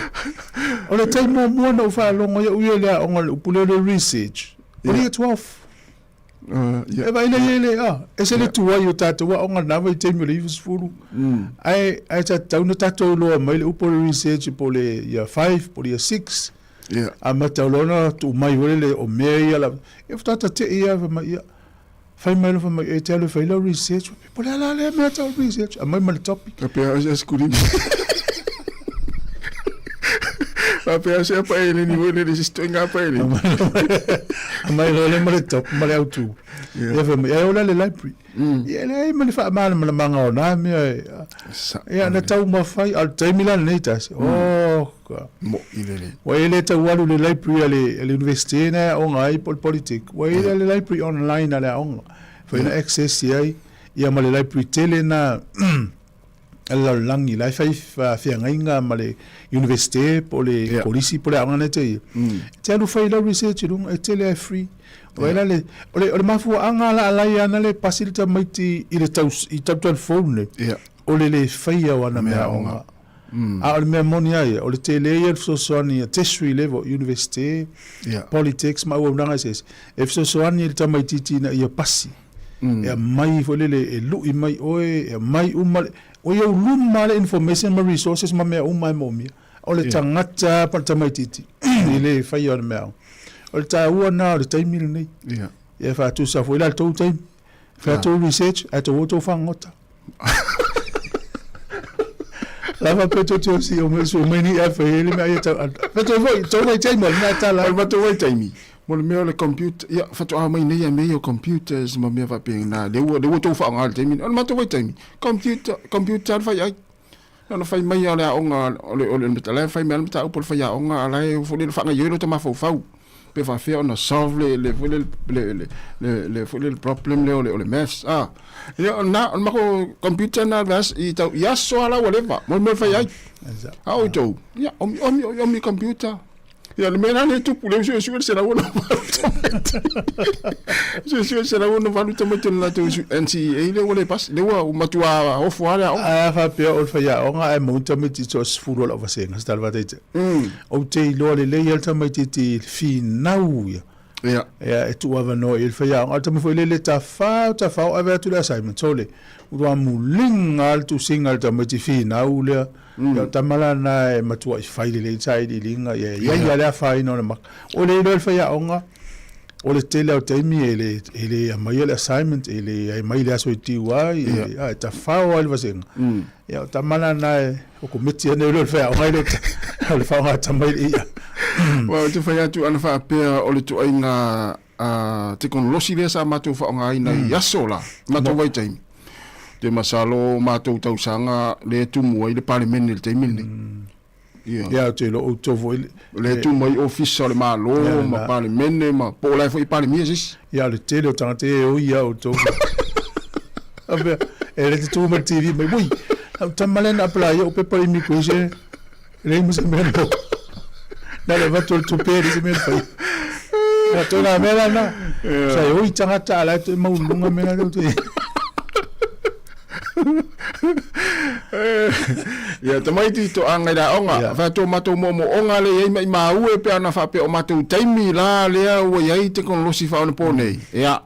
o le taimi muamua na ou faalogo ai au ia i le aoga i le upu lea o le research, o le Year 12. E vaai lea i le, a, ese le tuai o tatou aoga i lena vaitaimi o le 90, ae, ae sa tatau ona tatou iloa mai le upu o le research po o le year 5 po o le year 6, amata loa ona tuu mai foi lele o mea ia lava, ia faatoa ta te i lava fai mai, ia, Fai mai loa fai mai, e te alu e fai lau research. Po o le a la lea mea tau research? Aumai ma le topic. Faapea o se skulini. Faapea se apa eleni foi lele se toenga apa eleni. Aumai loa lea ma le topic ma le autu. Ia fai mai, ai o la le library. Ia leai ma le faamalamalamaga o na mea. Ia na taumafai, a o le taimi la lenei tasi. Oh, ka. Mo'i lele. Ua e le tau alu i le library a le, a le universite na e aoga ai po o le Polytech. Ua i ai le library online a le aoga. Fai na access i ai, ia ma le library tele na a le lalolagi. La e fai feagaiga ma le universite po o le yeah. kolisi po o le aoga na e te ia. E te alu fai lau research i luga, e tele e free. O yeah. le, o le, o le mafuaaga la alai ana le pasi le tamaiti i le tau, i tau telefone le, yeah. o le le faia o ana mea aoga. A o le mea moni lava ia, o le tele ia o le fesoasoani a tertiary level, Universite, Polytechs ma auaunaga eseese, e fesoasoani i le tamaitiiti ina ia pasi, e aumai foi lele, e lui mai oe, e aumai uma, le, o ia luma le information ma resources ma mea uma e moomia. O le tagata lava po o le tamaitiiti i le faia o le mea aoga. O le taua lena o le taimi lenei. Ia faatusa foi la le tou taimi. Fai tou research, ae tou o tou fagota. Lava pe to te osi o me su mai ni e fai ele mea ia tau. Pe to foi, tou vai taimi, o le mea tala. O le matou vaitaimi, mo le mea o le computer, ia, faatoa mai nei a mea ia o computers ma mea faapena, lea ua, lea ua tou faaaoga i le taimi lenei. O le matou vaitaimi, computer, computer lava le fai ai. Na ona fai mai lava o le aoga, o le, o le, o la e fai mai lava le mataupu o le faiaoga, a o la e foi lele faagaoioi lota mafaufau pe faapefea ona solve le, le, foi lele, le, le, le, le, foi lele problem lea o le, o le maths, a. Ia, o lena, o le matou computer lena i tau, i aso lava la ua leva mo le mea e fai ai. A o outou, ia, omiomi, omiomi computer. Ia, le mea la lea e tupu, lea ua suesue le 168 tamaiti. Suesue le 168 tamaiti o le latou NCEA lea ua le pasi, lea ua matua ofo lava le aoga. Ae a faapea o le faiaoga ae maua ni tamaiti so o se 10 o lau vasega, se tala faataitaiga. Ou te iloa lelei lava le tamaitiiti i le finau ia. Ia. Ia, e tuu avanoa i le faiaoga. A o le tama foi lele tafao, tafao, ave atu le assignment, sole, ua muliga lava le tusiga a le tamaiti finau lea. Ia, o le tama la lena e matuai fai lelei le sailiiliga, ia, e i ai lava le afaina o le maka. O le iloa e le faiaoga, o le tele lava o taimi e le, e le aumaia le assignment, e le aumai i le aso e due ai, e, a, e tafao lava i le vasega. Ia, o tama la na e, o komiti ana i le whea, o le o le whaonga tama i ia. Well, te whai atu ana whaapea o le tuaiga tekonolosi lea sa matou faaaogaina i aso la, matou vaitaimi. Te masalo o matou tausaga lea e tumu ai le Palemene i le taimi lenei. Ia. Ia, ou te iloa outou foi le... Lea e tumu ai Ofisa o le Malo ma Palemene ma po o la e foi e Palemia se isi. Ia, o le tele o tagata ia e oi ia outou. Faapea, e le te tu mai le TV mai, ui, lau tama lea na apply ia ou pepa immigration, e leai ma se mea na Na le avatu o le tupe, e leai se mea na fai. Ia, toe la mea la na. Sa e oi tagata a la e toe maualuluga mea la te Ia, tamaiti toaga i le aoga, yeah. Whatua matou moomooga le i ai maimau e pe ana faapea o matou taimi la lea ua i ai tekonolosi faaonapo nei. Ia,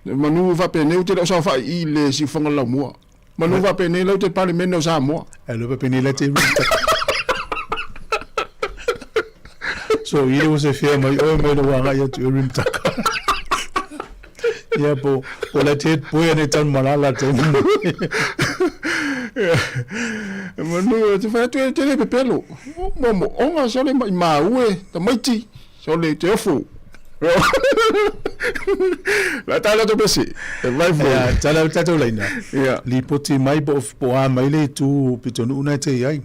manu faapenei ou te le o saofai i le siufofoga o le laumua. Manu faapenei lau te Palemene o Samoa. E lo faapenei la te So, i le ua se fea mai oe mai le ua agai atu i Rimutaka. Ia, po, po la te poe ane tau malala te Manu, te whai atu e te le pepelo. Momo, onga sole mai maue, tamaiti, sole te ofo. La tala to pesi. E vai fo. Ia, tala tatou laina. Ia. Lipoti mai po po a mai le itu pitonuu na te i ai.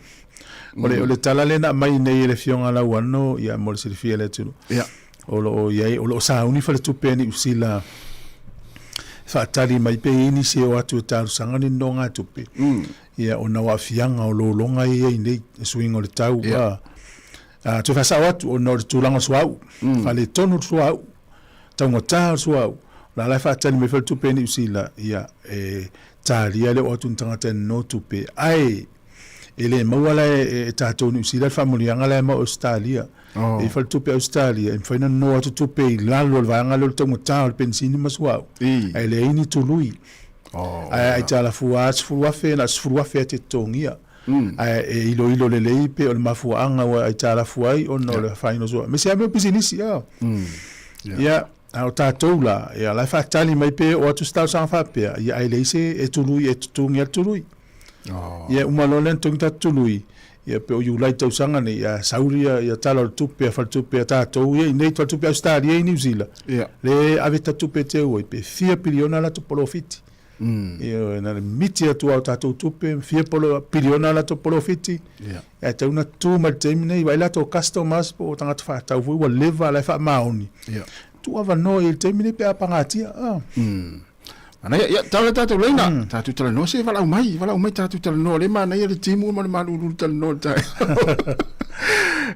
O le, o le tala lea na aumai nei e le Afioga Lauano, ia, mo le silafia e le atunuu. Ia. O lo o i ai, o lo o sauni faletupe a Niu Sila faatali mai pe i ai nisi e o atu e talosaga ni nonogatupe. Ia, ona o aafiaga o lologa ia i ai nei, le suiga o le tau. Ia. A, toe faasao atu, ona o le tulaga o le suauu, faaletonu le suauu, taugata le suauu. O la la e faatali mai faletupe a Niu Sila, ia, e talia le oo atu o ni tagata e nonotupe, ae e le maua la e tatou Niu Sila le faamanuiaga la e maua e Ausetalia. E i faletupe Ausetalia, e mafai ona nono atu tupe i lalo o le vaega lea o le taugata o le penisini ma suauu, ae leai ni tului. Ae aitalafua lava $10,000, na o le $10,000 lava e te totogia. Ae e iloilo lelei pe o le mafuaaga ua aitalafu ai ona o le afaina o suauu. Aemaise lava mea o pisinisi. Ia. A o tatou la, ia, la e faatali mai pe oo atu se talosaga faapea, ia ae leai se e tului e totogi a le tului. Ia uma loa lea ona totogi tatou tului, ia pe o Iulai tausaga nei, ia sau ia, ia tala o le tupe a faletupe a tatou ia i nei faletupe Ausetalia i Niu Sila, le e ave ta tupe e teu ai, pe fia piliona latou polofiti. Ioe, na le miti atu lava o tatou tupe, fia polo, piliona latou polofiti, ae tatau ona tu mai le taimi nei, vaai latou customers po o tagata faatau foi ua leva la e faamaoni. Tuu avanoa i le taimi nei pe a pagatia. Manaia, ia, tau le tatou leina, tatou talanoa se valaau mai, valaau mai tatou talanoa, le manaia le timu ma le malulu le talanoa le taeao.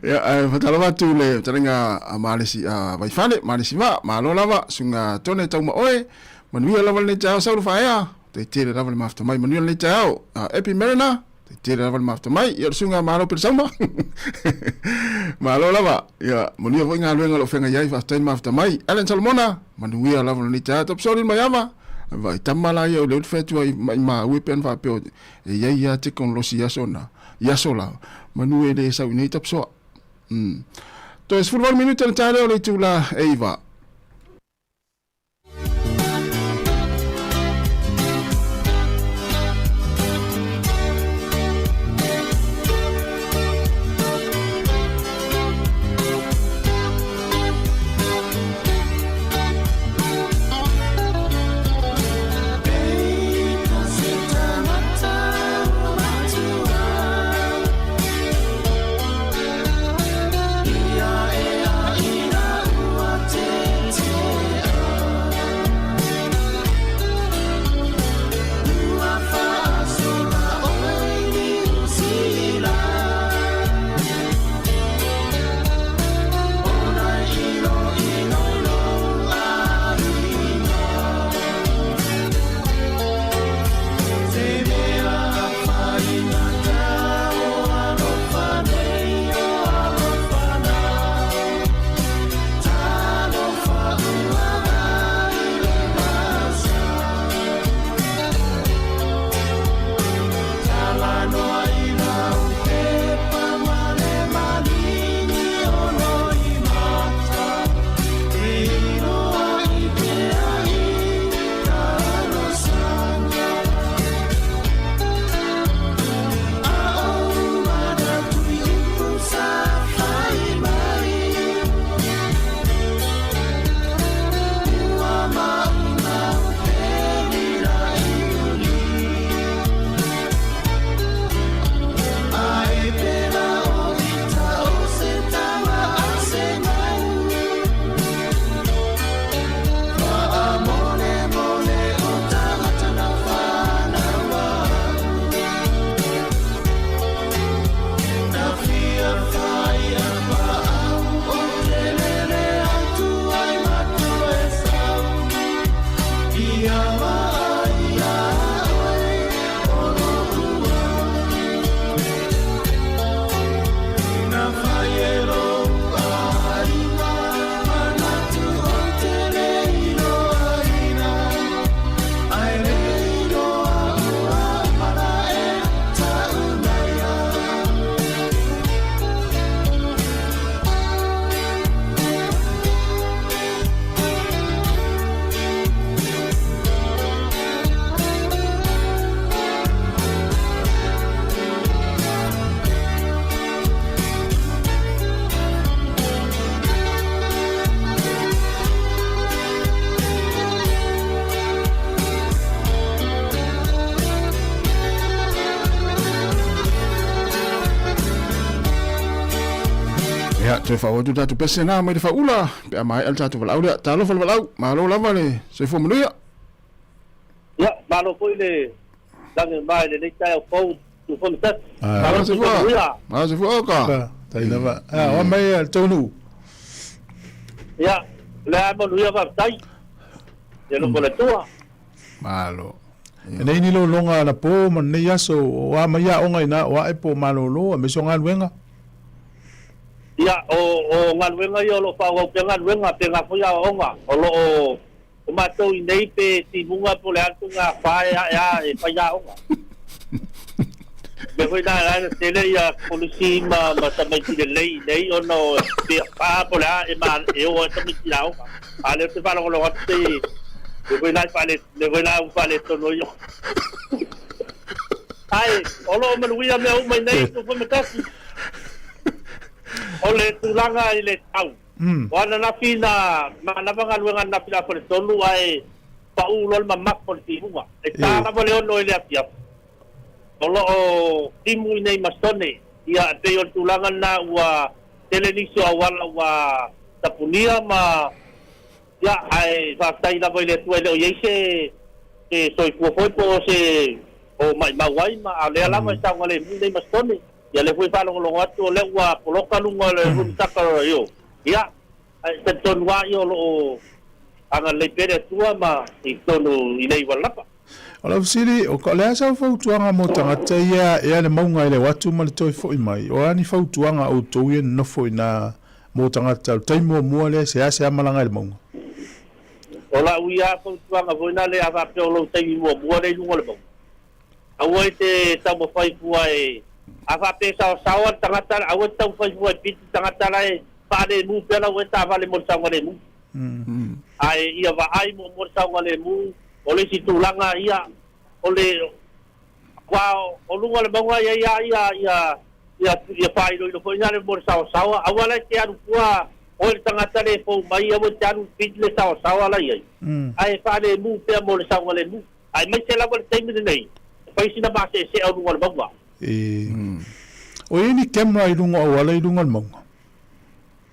Ia, ae faatalofa atu le fetalaiga a Malesi a Vaifale, Malesi Vaa, malo lava, susuga Tone Tauma oe, Manuia lava lenei taeao Saulo Faaea, tai tele lava le mafuta mai. Manuia lenei taeao Epi Mariner, tai tele lava le mafuta mai. Ia o le susuga Malo Pelesauma. Malo lava. Ia manuia foi galuega o lo o feagai ai, faafetai le mafuta mai. Alan Solomona, manuia lava lenei taeao. Topsori Maiava, vaai tama la ia o lea ou te fai atu ai maimau e pe ana faapea e i ai lava tekonolosi i aso na, i aso la, manu e le sau i nei tapisoa. Toe 18 minute ona ta lea o le itula e 9. Ia, toe faaauau atu le tatou pese na mai le faaula pe a maea le tatou valaau lea. Talofa le valaau, malo lava le soifua manuia. Ia, malo foi le lagi mai lenei taeao fou Tufonu Tasi. Malo soifua. Malo soifua oka. Tai lava. Ah, o mai le taunuu. Ia, le a manuia faafetai. Ia loko le Atua. Malo. E nei ni lologa anapo ma lenei aso o a mai aoga i na o ae po o malolo aemaise o galuega. Ia, o, o galuega ia o lo o faaauau pea galuega, pena foi aoaoga. O lo o, o matou i nei pe timuga po o le a le tuga fa e ae a e fai aoga. Mea foi na la na tele ia polisi ma ma tamaiti lelei nei ona o pe pa po le a e ma e o ai tamaiti i aoga. A lea ou te faalogologo atu te le foi la faale le foi la faaletonu ai. Ae o lo o manuia mea uma i nei tupu ma tasi. O le tulaga i le tau. O ananafi na manava galuega ananafi le afa le tolu ae pau loa le mamafa o le timuga. E ta lava le ono i le afiafi. O lo o timu i nei masone. Ia e pei o le tulaga lena ua tele nisi o auala ua tapunia ma ia ae faafetai lava i le Atua e le o i ai se se soifua foi po o se o maimau ai ma a o lea lava e saogalemu nei masone. Ia lea foi e faalogologo atu o lea ua poloka luga o le Rumisaka io. Ia, ae talitonu lava ia o lo o agalelei pea le Atua ma i totonu i nei Walapa. O lau fesili, o le a sau fautuaga mo tagata ia e aea le mauga i le o atu ma le toe foi mai? O a ni fautuaga a outou ia nonofo i na mo tagata o le taimi muamua lea e seasea malaga i le mauga? O lau ia fautuaga foi na lea a faapea o lou taimi muamua lea i luga o le mauga, Aua e te taumafai fua e, a faapea e saosaoa le tagata, aua e te taumafai fua e piti le tagata la e faalemu pea lau e taavale mo le saogalemu. Ae ia vaai muamua le saogalemu, o le isi tulaga ia, o le, aua o luga o le mauga e i ai lava ia, ia, ia faailoilo foi na mo le saosaoa, aua la e te alu fua oe le tagata le fou mai, aua e te alu piti le saosaoa la e i ai, ae faalemu pea mo le saogalemu. Aemaise lava le taimi lenei, e fai sina maseesea o luga o le mauga. E. O i ai ni camera i luga o auala i luga o le mauga?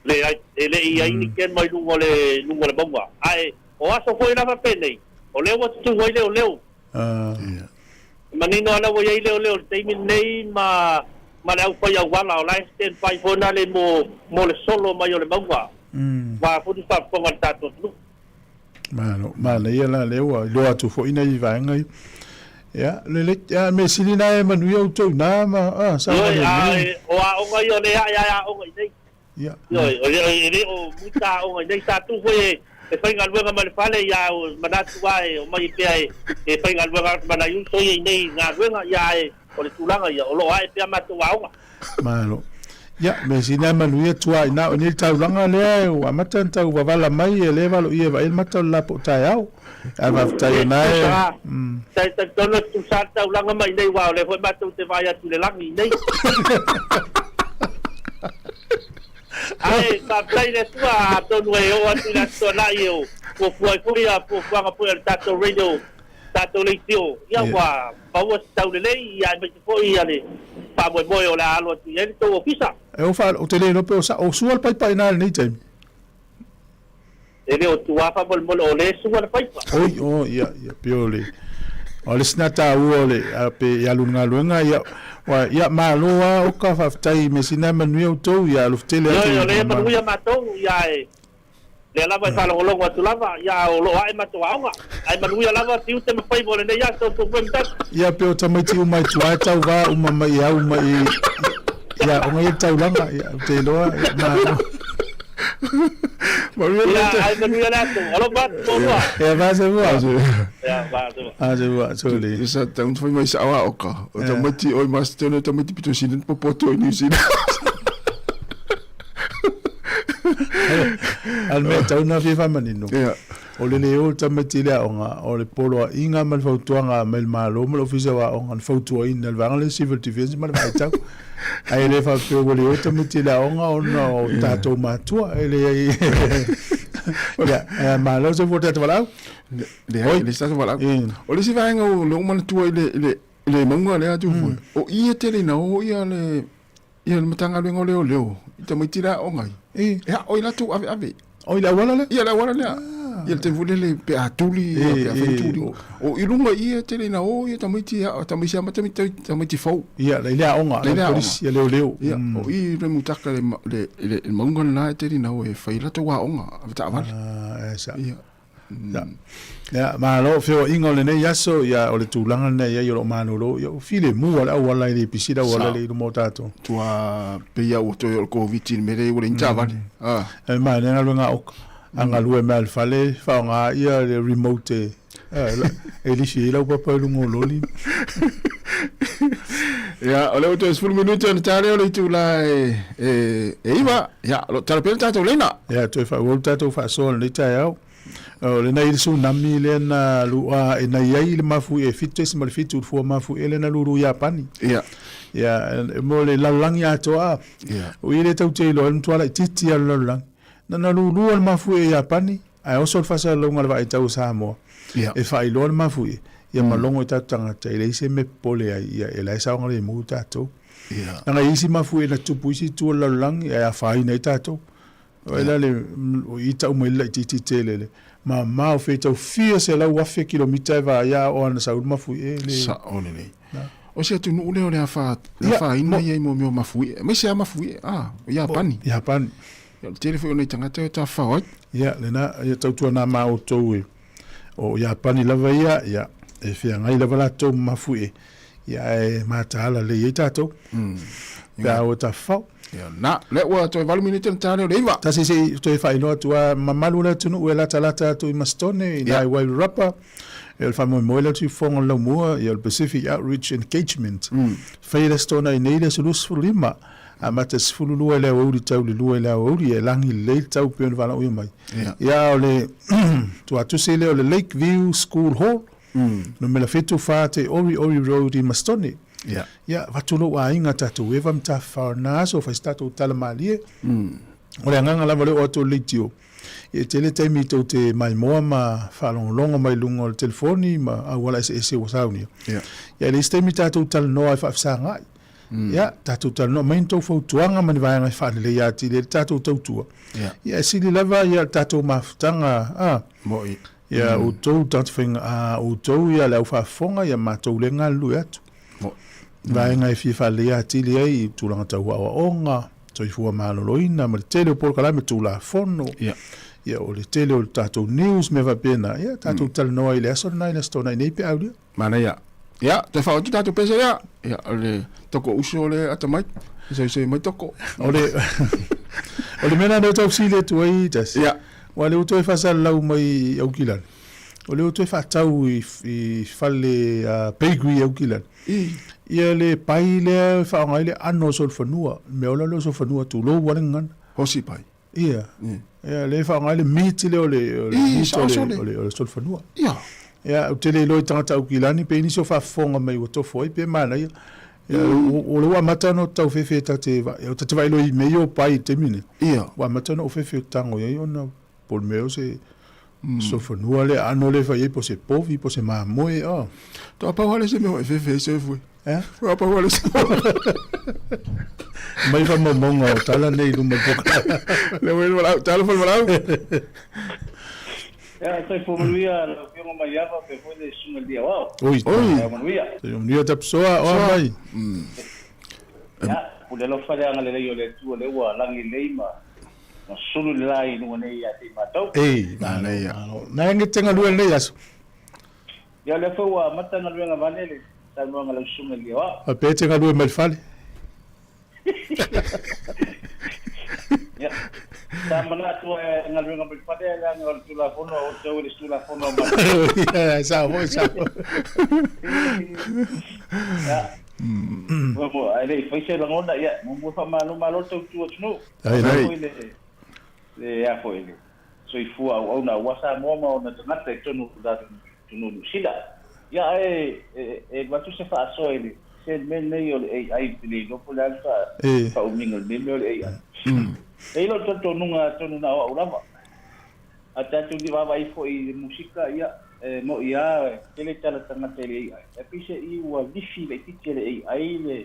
Leai, e le i ai ni camera i luga o le luga o le mauga. Ae o aso foi lava penei, o lea ua tutū ai leoleo. E manino lava ua i ai leoleo i le taimi lenei ma ma le aufai auala, o la e stand by foi nale mo mo le solo mai o le mauga. Aua foi ni faafofoga a le tatou atunuu. Malo, manaia la lea ua iloa atu foi nai vaega ia. Ia, lelei, ia, mea sili na e manuia outou ina ma, ah, sa Ioe, a e, o aoga ia o lea ae ae aoga i nei. Ia. Ioe, o le, e le o muta aoga i nei, sa tu foi e, e faigaluega mai le fale, ia, o manatu lava e omai pea e, e faigaluega atu ma nai uso ia i nei galuega, ia, ae o le tulaga ia, o lo o ae pea matou aoga. Malo. Ia, mea sili lava manuia tua i na o nei taulaga lea ua amata ona tau wavala mai e le valo ia vaai le mata o le la po o taeao. Ae faafetai o na e. Tai talitonu e tutusa le taulaga mai nei aua o lea foi matou te vaai atu i le lagi i nei. Ae faafetai i le Atua atonu e oo atu i le Aso Toonai e fuafua ai foi fuafuaga foi a le tatou radio tatou leitio, ia ua maua se taulelei, ia aemaise foi ia le faamoemoe o le a alo atu i ai le tou ofisa. E o fa, ou te le iloa pe o sa, o sua le paipa i ina i lenei taimi. E le o tua faamolemole, o lea e sua le paipa. Oi, o, ia, ia, pei o le, o le isi na taua o le, a, pe i alu i le galuega, ia, ua, ia, malo lava, oka, faafetai, mea sili lena e manuia outou, ia alofa tele atu i Ioe, o lea e manuia matou, ia e, Lea lava e faalogologo atu lava, ia o lo o ae matou aoga. Ae manuia lava tiute ma faiva o lenei aso tou koe matatu. Ia pe o tamaiti uma i tua e tauva uma mai i au mai i i aoga ia taulaga ia ou te iloa ia malo. Manuia Ia ae manuia le aso. Alofa atu maua. Ia va se vua. Ia va se vua. A se vua sole. Sa tau fai mai sa aoga. O tamaiti oi Masterton o tamaiti pito sili popoto i New Zealand. A le mea tau na fia faamanino, o le le o tamaiti i le aoga, o le poloaiga ma le fautuaga mai le Malo ma le Ofisa o Aoga na fautuaina le vaega lea Civil Defence ma le Vaitau. Ae le faapea ua le o tamaiti i le aoga ona o tatou matua. E leai. Ia, e malo se fua tatou valaau. Leai, le tatou valaau. O le isi vaega o lea ua manatua i le i le mauga lea atu foi, o i e tele ina o ia le Ia le Matagaluega o Leoleo i tamaiti la aoga ai. E ao i latou aveave. O i le auala lea? Ia le auala lea. Ia le taimi foi lele pe a tuli, pe a fai tuli. O i luga i e tele ina o ia tamaiti a tamaiti a tamaiti tamaiti fou. Ia le aoga, le polisi, ia leoleo. Ia o i le mutaka le le le mauga lena e tele ina o e fai latou aoga avetaavale. Ah, e sa. Ia. Ia, ia, malo feoaiga o lenei aso, ia, o le tulaga lena e i ai o lo o malolo, ia, ua filemu lava le auala e le pisi le auala lea i luma o tatou. Tua pei lava ua toe o le Koviti i le mea lea ua leai ni taavale. Ah. E manaia galuega a oka, a galue mai lava i le fale, faaaoga ia le remote e, e lifi ai lau papa i luga o loli. Ia, o lea ua toe 10 minute ona ta lea o le itula e, e, e iva. Ia, o lo o tala pea le tatou leina. Ia, toe faaauau le tatou faasoa i lenei taeao. O lena i le tsunami lea na lua e na i ai le mafuie e 7.7 le fua mafuie lea na lulu i Iapani. Ia. Ia, mo le lalolagi atoa. Ia. O i le tau te iloa, e matua laitiiti lava le lalolagi. Na na lulua le mafuie i Iapani, ae oso le faasalalauga a le Vaaitau o Samoa Ia. e faailoa le mafuie, ia ma logo i tatou tagata e leai se mea popole ai, ia e la e saogalemu tatou. Ia. Leaga e i ai isi mafuie na tupu i isi itu o le lalolagi ae afaina ai tatou. O la le o i tau mai le laitiiti tele le mamao feitau fia 100,000 kilomita e vaia o ana sau le mafuie le Sa'o lelei. O se atunuu lea o le afa le afaina ia i mea o mafuie. Aemaise lava mafuie, a, o Iapani. Iapani. Ia, o le tele foi o nai tagata e tafafao ai. Ia, lena, ia tautuana ma outou e o Iapani lava ia, ia, e feagai lava latou ma mafuie, ia ae mataala lelei ai tatou. Pe a o e tafafao. Ia, na, lea ua toe 8 minute ona ta lea o le 9. Tasi se i toe faailoa atu a mamalu o le atunuu e latalata atu i Masitone, i nai Wairarapa, ia o le faamoemoe lea o le siufofoga o le laumua, ia o le Pacific Outreach Engagement. Fai e le Aso Toonai nei le aso 25, amata i le 12 i le aoauli tau i le 2 i le aoauli, e lagi lelei le tau pei ona valaauina mai. Ia o le tuatusi lea o le Lakeview School Hall, Numera 74 Te Ori Ori Road i Masitone. Ia. Ia, avatu lou aiga tatou eva ma tafafao i lena aso, fai se tatou tala malie. O le agaga lava o le oo atu o le leitio, ia e tele taimi tou te maimoa ma faalogologo mai luga o le telefoni ma auala eseese ua saunia. Ia. Ia e leai se taimi tatou talanoa ai faafesagai. Ia, tatou talanoa mai ni tou fautuaga ma ni vaega e faaleleia atili ai le tatou tautua. Ia. Ia e sili lava ia le tatou mafutaga, a. Mo'i. Ia outou tagata faiga, a outou ia le au faafofoga, ia matou lea e galulue atu. Vaega e fia faaleleia atili ai i tulaga tau aoaoga, soifua maloloina ma le tele o polokalame, Tulafono, Ia. ia o le tele o le tatou news, mea faapena, ia tatou talanoa i le aso lena i le Aso Toonai nei pe aulia. Manaia. Ia, toe faaoo atu tatou pese lea. Ia, o le toko uso le atamai. Soisoi mai toko. O le o le mea lena lea ou tau fesili atu ai Tasi. Ia. Aua o lea ua toe faasalalau mai i Aukilani. O lea ua toe faatau i, i fale bakery i Aukilani. I. Ia le pai lea e faaaoga ai le ano o solofanua. Le mea ola lea o solofanua tulou lava le gagana. Hosi pai. Ia. Ia, lea e faaaoga ai le meat lea o le, o le meat o le, o le, o le solofanua. Ia. Ia, ou te le iloa i tagata Aukilani pe i ai nisi o faafofoga mai ua tofo ai pe manaia. Ia, o lea ua amata ona tau fefe ta te, ta te vaai loa i mea ia o pai i le taimi lenei. Ia. Ua amata ona ou fefe ou te tago i ai ona po o le mea o se solofanua lea, aano lea e fai ai po o se povi po o se mamoe. Oh. Toa pau lava le se mea ua e fefe ai soifua. Eh? Toa pau lava le se Mai faamaumauga o tala nei i luma o le polokalame. Le ua i le valaau, talofa le valaau. Ia, soifua manuia lau Afioga Maiava faapea foi le Susuga i le Alii Aoao. Oi. Soifua manuia. Soifua manuia Tapisoa, oa mai. Ia, pule alofa le agalelei o le Atua lea ua lagi lelei ma ma sulu le la i luga nei ia te i matou. Ei, malo, malo. Na e te galue lenei aso. Ia, lea foi ua amata galuega vaeane le saunoaga a lau Susuga i le Alii Aoao. Faapea e te galue mai le fale. Ia, sa manatu e galuega mai le fale ae leaga o le Tulafono a outou e le isi Tulafono a matou. Ia, sao foi, sao. Ia, muamua, ae le i fai se lagona, ia, muamua faamalo malo le tautua atunuu. Ai, ai. Foi le, le, a foi le soifua auauna aua Samoa ma ona tagata i totonu o le tatou atunuu Niu Sila. Ia, ae e alu atu se faasoa i le se mea lenei o le AI, ou te le iloa po o le a le faaumiga o lenei mea o le AI. E i ai lou talitonuga atonu na o au lava. A tatou te vaavaai foi i le musika, ia, e moni lava e tele tala tagata i le AI, ae peiseai ua lifi laitiiti e le AI le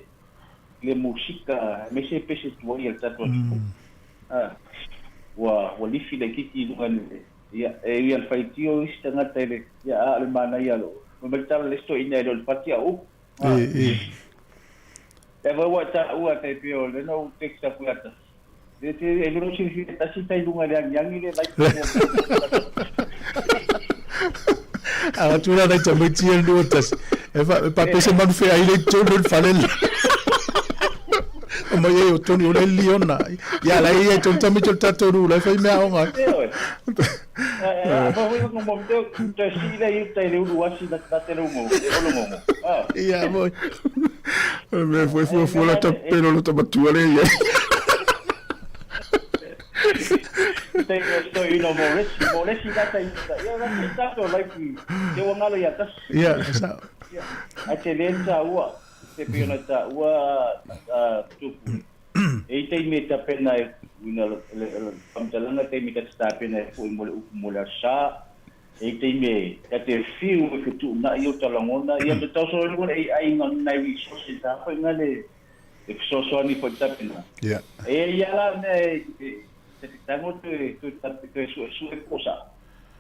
le musika aemaise pese tuai a le tatou atunuu. Ua lifi laitiiti i luga i le Ia, e ui ana faitio isi tagata i le, ia, a o le manaia o loo, fai mai le tala a le isi toeaina e le o le pati a o upu. E, e. E fai ua e taua tai pei o lea na ou text atu ia Tasi. E te, e lua silafia e tasi tai luga i le agiagi le like A atu la nai tamaiti ia lua tasi. E fa, e pape se manu feai le i totonu o le fale le. O mai ai o tonu o le liona. Ia la ia tonu tamaiti o le tatou nuu la e fai mea aoga ai. Ia moi. O le mea foi fuafua la tapelo lo tamatua le ia. Te so you know mo lesi mo lesi la ta ia la ta to like te ua ngalo ia tasi. Ia, sa. Ai te le ta ua te pe ona ta ua tupu. E i taimi e tapena e uiga le faamatalaga taimi ta te tapena e fo'i mo le upu mo le aso sa e i taimi e ta te fiu e fetu'una'i o talagona ia te tausologa le AI na nai resources a fo'iga le e fesoasoani fo'i tapena e ia la mea e ta te tago toe toe toe su'esu'e po o sa'o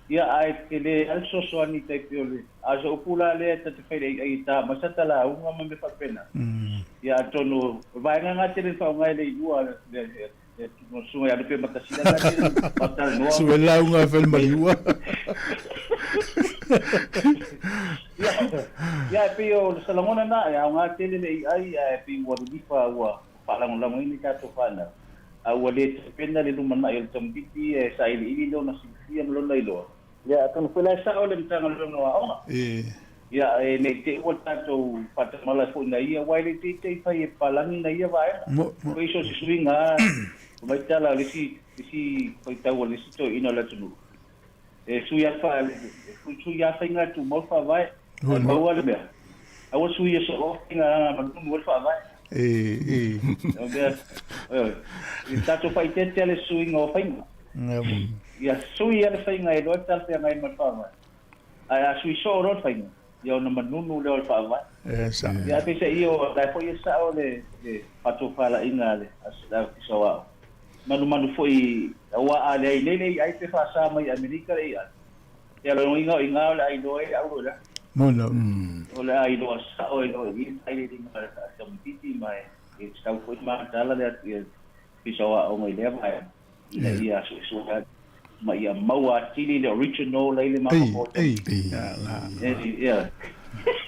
ia ae tele a le fesoasoani tai pei o le a o se upu la lea ta te fai i le AI e tā mai sa talauga ma mea faapena ia atonu o le vaega lena tele na faaaoga e le ilua le susuga ia Lupe Matasila lena tele faatalanoa Sue lauga e fai le maliua. Ia ia e pei o se lagona lena e aoga tele le AI ae pei ua lilifa ua faalagolagoina i tatou fanau, a ua le tapena le lumanai o le tamaitiiti e sailiili lona silafia ma lona iloa. Ia, atonu foi la e sao le Matagaluega o Aoga. Ia, e ne i te i ua tatou faatamala foi na ia, aua e le i teitei fai e palagi na ia vaega. Foi so o se suiga lava, fai mai tala a le isi, isi faitau a le isi toeaina o le atunuu, e sui lava sui lava faiga e tumau le faavae, ae maua le mea, aua sui e soo faiga leaga manunu ai le faavae. O mea, ioe, i tatou faaeteete le suiga o faiga. Ia sui lava le faiga e iloa e talafeagai ma le faavae, ae a sui soo loa le faiga, ia ona manunu lea o le faavae. Ia ae peiseai o la e foi e sao le faatofalaiga a le Ofisa o Aoga. Manumanu foi aua a leai nei le AI pe faasa mai i Amerika le AI, ia lona uiga o i ina o le a iloa ai le auro i le aso. O le a iloa sao ai loa i i le sailiiliga a le tamaitiiti ma e tatau foi ona mataala le Ofisa o Aoga i lea vaega ina ia suesue ma ia maua atili le original la i le mafaufau o tamaiti. Ia.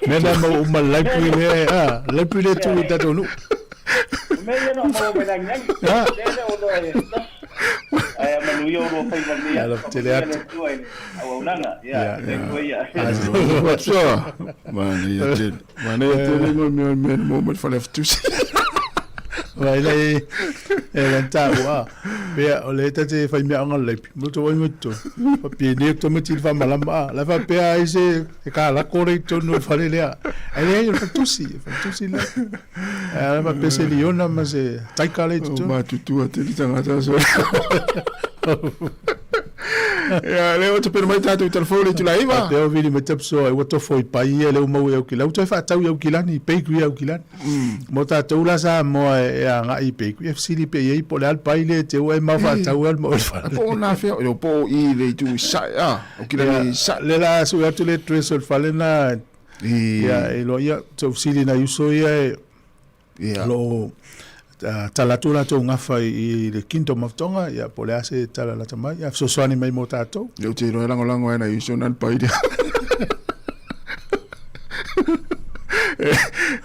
Mea na maua uma le library lea, a, library lea tu i tatou nuu. O mea ia na maua mai le agiagi. Lea lea o loa e Ae a manuia o lua faiva lenei aso. Faamanuia le Atua i le auaunaga. Ia, le Atua ia. Manaia tele. Manaia tele mo mea mea mo mai fale fatusi. Vai le e le tau a. Pea o le tate fai mea anga le mo to wai to. Pa pie ne to me til fa malama a. La fa pea ai se e ka la kore to no fale lea. Ai le fatusi, fatusi le. A la fa se liona ma se taika le to. Ma tutua te tangata so. Ia, le o te pena mai tātou telefone i tula iwa. Te o vili me tapso ai ua tofo i pai ia le umau e au kila. Uto e whaatau i au kilani, peiku i au kilani. Mo tātou la sa moa e a ngai i peiku. E sili pe iei po le al pai le te ua e mau whaatau e al mo e whale. Po nā whea, o po i le itu i sae a, o kilani i sae. Le la su atu le dress o le whale na, ia, e loa ia, te sili na uso ia e, Ia. Lo o tala atu latou gafa i le Kingdom of Tonga, ia po o le a se tala lata mai, ia fesoasoani mai mo tatou. Ia ou te iloa e lagolago ai nai uso na le pai lea.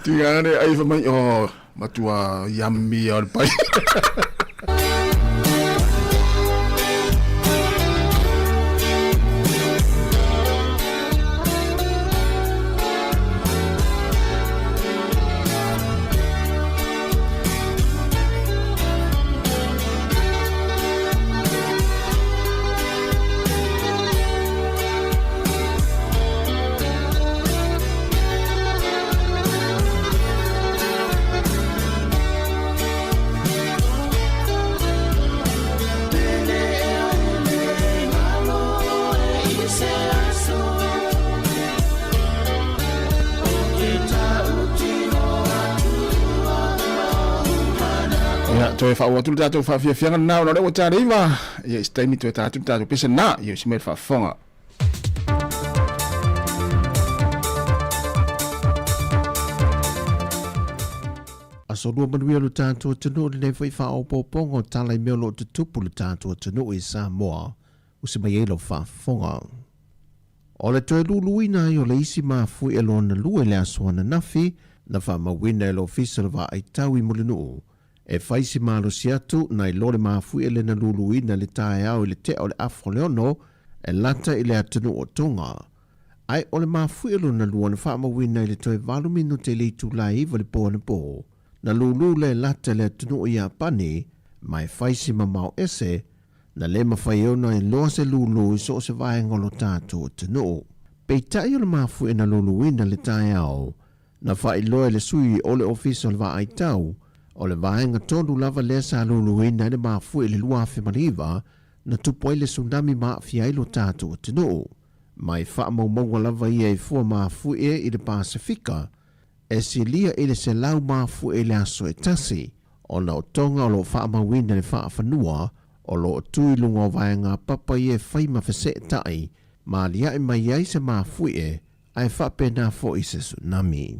Tuiga ane ai fai mai, oh, matua yummy ia o le pai. Ia, toe whaau atu le tātou whaafiafianga nā, ona lea ua tāre iwa. Ia, i se taimi toe tā atu le tātou pese nā, ia si mai le whaafonga. Aso lua manuia lo tātou atunuu lenei foi faaopoopoga o tala i mea o lo o tutupu lo tātou atunuu i Samoa ua se mai ai lau faafofoga. O le toe luluina ai o le isi mafuie lona lua i le aso ananafi na faamauina e le Ofisa o le Vaaitau i Mulinuu e fai si malosi atu nai lo le mafuie lena luluina i le taeao i le tea o le afa o le ono e lata i le atunuu o Tonga. Ae o le mafuie lona lua na faamauina i le toe 8 minute i le itula e 9 i le po anapo, na lūlū le lata i le atunuu o Iapani ma e fai si mamao ese, na le mafai ai ona iloa se lūlū i so o se vaega o lo tatou atunuu. Peitai o le mafuie na lūlūina i le taeao, na faailoa e le sui o le Ofisa o le Vaaitau, o le vaega tonu lava lea sa lūlūina ai le mafuie i le 2009, na tupu ai le tsunami ma aafia ai lo tatou atunuu. Mai faamaumauga lava ia i fua mafuie i le Pasefika, e silia i le 100 mafuie i le aso e tasi, ona o Tonga o lo o faamauina le faafanua o lo o tu i luga o vaega papa ia e fai ma feseetai ma aliae mai ai se mafuie ae faapena foi se tsunami.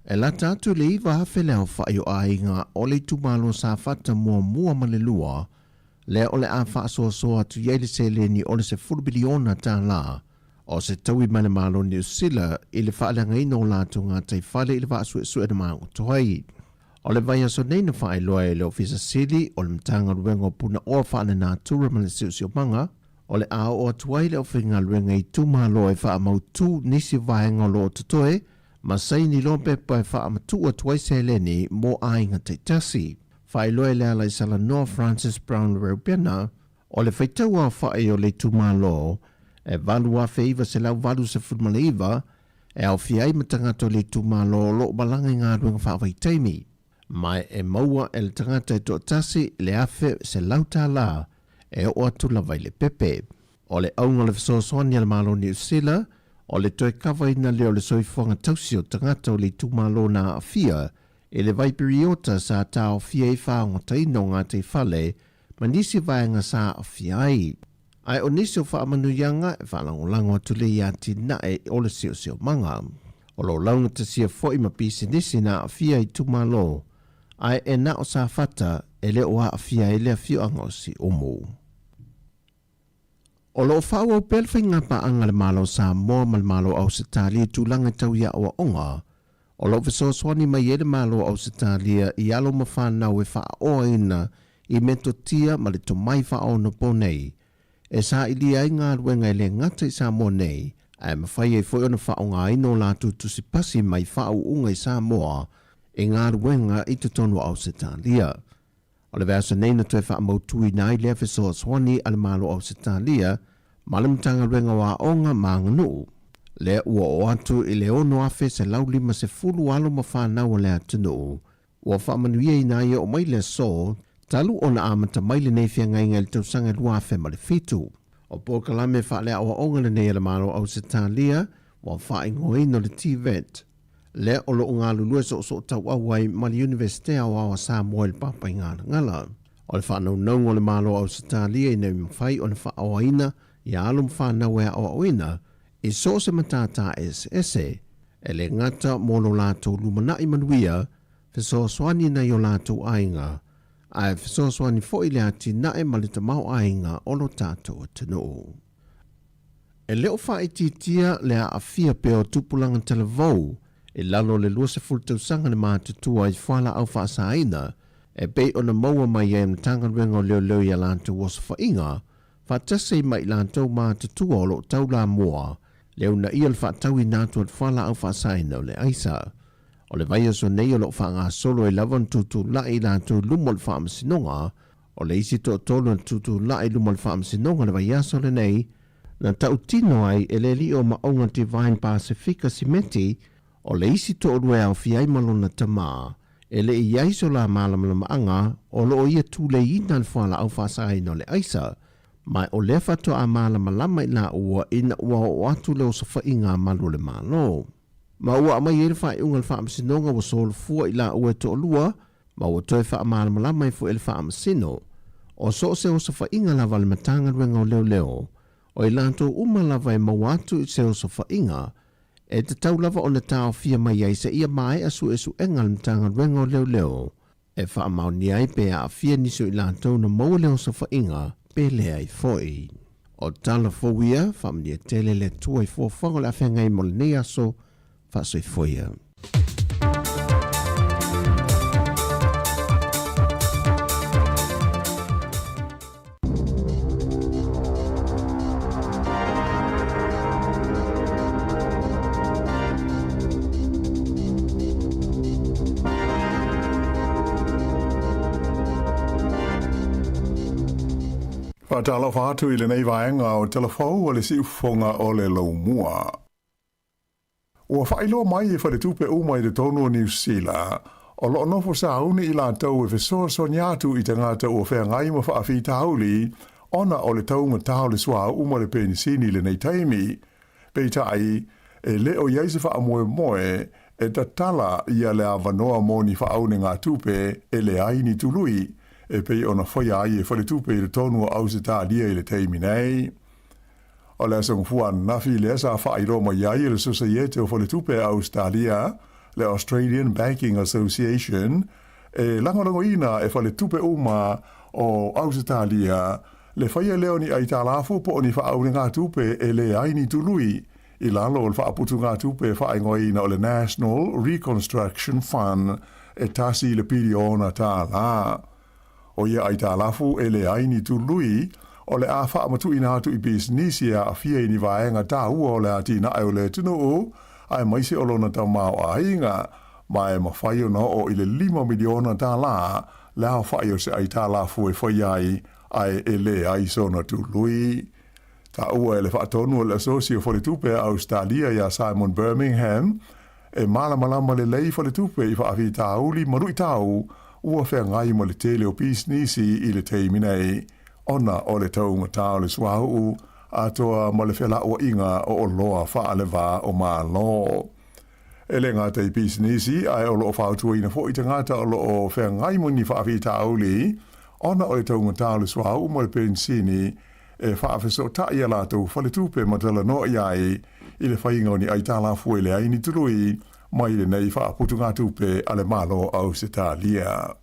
E lata atu i le 9,000 le aofai o aiga o le itumalo Safata muamua ma le lua, lea o le a faasoasoa atu i ai le seleni o le $10 miliona o se taui mai le Malo o Niu Sila i le faaleagaina o latou gataifale i le vaasuesuena magoto ai. O le vaiaso nei na faailoa e le Ofisa Sili o le Matagaluega o Punaoa Faalenatura ma le Siosiomaga, o le a oo atu ai le aufaigaluega i itumalo e faamautu nisi vaega o lo o totoe ma saini loa pepa e faamatuu atu ai seleni mo aiga taitasi. Faailoa e le ala i Salanoa Francis Brown Reubena, o le faitau aofai o le itumalo e 8,989 e aofia ai ma tagata o le itumalo o lo o malaga i galuega faavaitaimi, ma e maua e le tagata e toatasi le $1,100 e oo atu lava i le pepe. O le auga o le fesoasoani a le Malo o Niu Sila, o le toe kavaina lea o le soifuaga tausi o tagata o le itumalo na aafia i le vai piriota sa taofia ai faaogotaina o gataifale ma nisi vaega sa aafia ai. Ae o nisi o faamanuiaga e faalagolago atu lea i atinae o le siosiomaga. O lo o laugatasia foi ma pisinisi na aafia i itumalo, ae e na o Safata e le o aafia ai le afioaga o Siumu. O lo o faaauau pea le faigapaaga a le Malo o Samoa ma le Malo o Ausetalia i tulaga tau i aoaoga. O lo o fesoasoani mai ai le Malo o Ausetalia i alo ma fanau e faaoaina i metotia ma le tomai faaonopo nei e sailia ai galuega e le gata i Samoa nei, ae mafai ai foi ona faaaogaina o latou tusipasi mai faauuga i Samoa i galuega i totonu o Ausetalia. O le vaiaso nei na toe faamautuina ai lea fesoasoani a le Malo o Ausetalia ma le Matagaluega o Aoga ma Aganuu, lea ua oo atu i le 6,150 alo ma fanau a le atunuu ua faamanuiaina ai e oo mai le aso talu ona amata mai lenei feagaiga i le tausaga 2007. O polokalame faaleaoaoga lenei a le Malo o Ausetalia ua faaigoaina o le TVET, lea o lo o galulue soosootauau ai ma le Iunivesite Aoao a Samoa i le Papaigalagala. O le faanaunauga o le Malo o Ausetalia ina ia mafai ona faaoaina ia alo ma fanau e aoaoina i so o se matata eseese, e le gata mo lo latou lumanai manuia, fesoasoani nai o latou aiga, ae fesoasoani foi i le atinae ma le tamaoaiga o lo tatou atunuu. E le o faaitiitia le aafia pea o tupulaga talavou i lalo o le 20 tausaga le matutua i fualaau faasaina e pei ona maua mai ai e le Matagaluega o Leoleo i a latou osofaiga faatasi ai ma i latou matutua o lo o taulamua le uunaia o le faatauina atu o le fualaau faasaina o le aisa. O le vaiaso nei o lo o faagasolo ai lava ona tutulai i latou i luma o le Faamasinoga. O le isi toatolu na tutulai i luma o le Faamasinoga i le vaiaso lenei, na tautino ai e le alii o Maauga Divine Pasifika Simeti, o le isi toalua e aofia ai ma lona tama, e le i i ai so la malamalamaaga o lo o ia tuleiina le fualaau faasaina o le aisa, ma o lea faatoa malamalama i laua ina ua oo atu le osofaiga a malu o le Malo. Ma ua aumai ai le faaiuga a le Faamasinoga ua solofua i laua e toalua, ma ua toe faamalamalama ai foi e le Faamasino, o so o se osofaiga lava a le Matagaluega o Leoleo, o i latou uma lava e maua atu i se osofaiga, e tatau lava ona taofia mai ai seia maea suesuega a le Matagaluega o Leoleo e faamaonia ai pe aafia nisi o i latou na maua le osofaiga pe leai foi. O tala fou ia, faamanuia tele le Atua i fuafuaga o le a feagai mo lenei aso. Faasoifua ia. Faatalofa atu i lenei vaega o Talafou o le Siufofoga o le Laumua. Ua faailoa mai e faletupe uma i totonu o Niu Sila, o lo o nofo sauni i latou e fesoasoani atu i tagata ua feagai ma faafitauli ona o le taugata o le suauu ma le penisini i lenei taimi. Peitai, e le o i ai se faamoemoe e tatala ia le avanoa mo ni faaunegatupe e leai ni tului, e pei ona faia ai e faletupe i totonu o Ausetalia i le taimi nei. O le aso Gafua ananafi lea sa faailoa mai ai e le Sosaiete o Faletupe a Ausetalia, le Australian Banking Association, e lagolagoina e faletupe uma o Ausetalia le faia lea o ni aitalafu po o ni faaunegatupe e leai ni tului i lalo o le faaputugatupe faaigoaina o le National Reconstruction Fund e tasi le piliona tālā. O ia aitalafu e leai ni tului, o le a faamatuuina atu i pisinisi e aafia i ni vaega taua o le atinae o le atunuu, aemaise o lona tamaoaiga, ma e mafai ona oo i le $5 miliona le aofai o se aitalafu e fai ai ae e leai sona tului. Taua e le faatonu o le Asosi o Faletupe a Ausetalia ia Simon Birmingham, e malamalama lelei faletupe i faafitauli ma luitau ua feagai ma le tele o pisinisi i le taimi nei, ona o le taugata o le suauu atoa ma le felauaiga o oloa faaleva o Malo. E le gata i pisinisi, ae o lo o fautuaina foi tagata o lo o feagai ma ni faafitauli ona o le taugata o le suauu ma le penisini e faafesootai a latou faletupe ma talanoa i ai i le faiga o ni aitalafu e leai ni tului mai lenei faaputugatupe a le Malo o Ausetalia.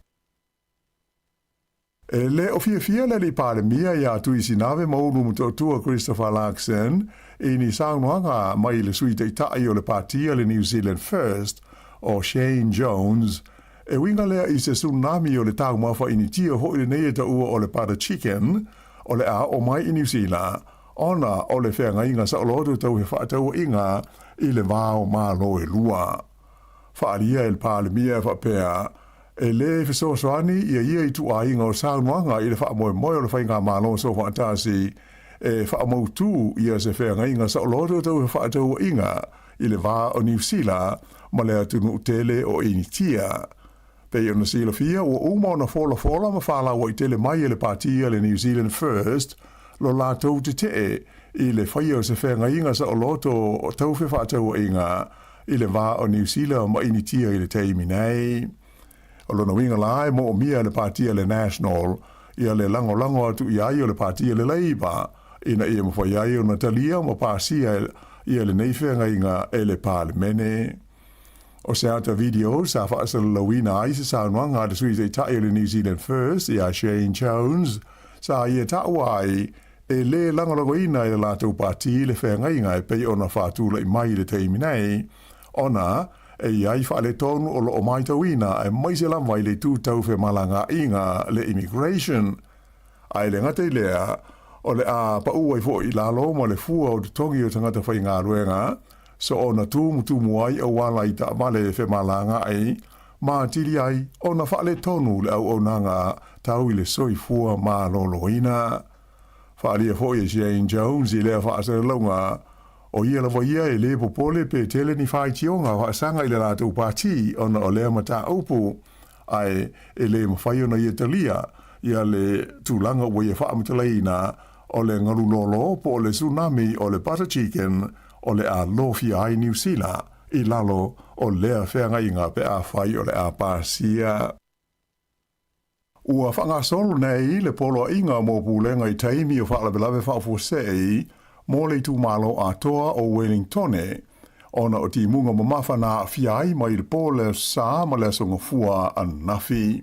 E le o fiafia le alii Palemia ia Tuisinave ma Ulu Motootua Christopher Luxon i ni saunoaga mai le Sui Taitai o le Patia le New Zealand First o Shane Jones e uiga lea i se tsunami o le taumafa Initia foi lenei e taua o le butter chicken o le a oo mai i Niu Sila ona o le feagaiga saoloto tau fefaatauaiga i le va o Malo e lua. Faaalia e le Palemia e faapea, e lē fesoasoani ia ia ituaiga o saunoaga i le faamoemoe o le Faigamalo Soofaatasi e faamautū ia se feagaiga saoloto tau fefaatauaiga i le va o Niu Sila ma le atunuu tele o Initia. Pei ona silafia, ua uma ona folafola ma faalauaitele mai e le Patia le New Zealand First lo latou tetee i le faia o se feagaiga saoloto tau fefaatauaiga i le va o Niu Sila ma Initia i le taimi nei. O lona uiga la e moomia e le Patia le National ia le lagolago atu i ai o le Patia le Labour ina ia mafai ai ona talia ma pasia ia lenei feagaiga e le Palemene. O se ata video sa faasalalauina ai se saunoaga a le Sui Taitai o le New Zealand First ia Shane Jones, sa ia taua ai e lē lagolagoina e le latou pati le feagaiga e pei ona faatula'i mai i le taimi nei, ona e i ai faaletonu o lo o matauina aemaise lava i le itu tau femalagaaiga le immigration. Ae le gata i lea, o le a paʻu ai foi i lalo ma le fua o totogi o tagata faigaluega, soona tumutumu ai auala i taavale femalagaai, ma atili ai ona faaletonu le auaunaga tau i le soifua maloloina. Faaalia foi e Shane Jones i lea faasalalauga, o ia lava ia e lē popole pe tele ni faitioga faasaga i le latou pati ona o lea mataupu, ae e lē mafai ona ia talia ia le tulaga ua ia faamatalaina o le galu lolo po o le tsunami o le butter chicken o le a lofia ai Niu Sila i lalo o lea feagaiga pe afai o le a pasia. Ua faagasolo nei le poloaiga mo pulega i taimi o faalavelave faafuasei mo le itumalo atoa o Wellingtone, ona o timuga mamafa na aafia ai mai le po le Aso Sa ma le Aso Gafua ananafi.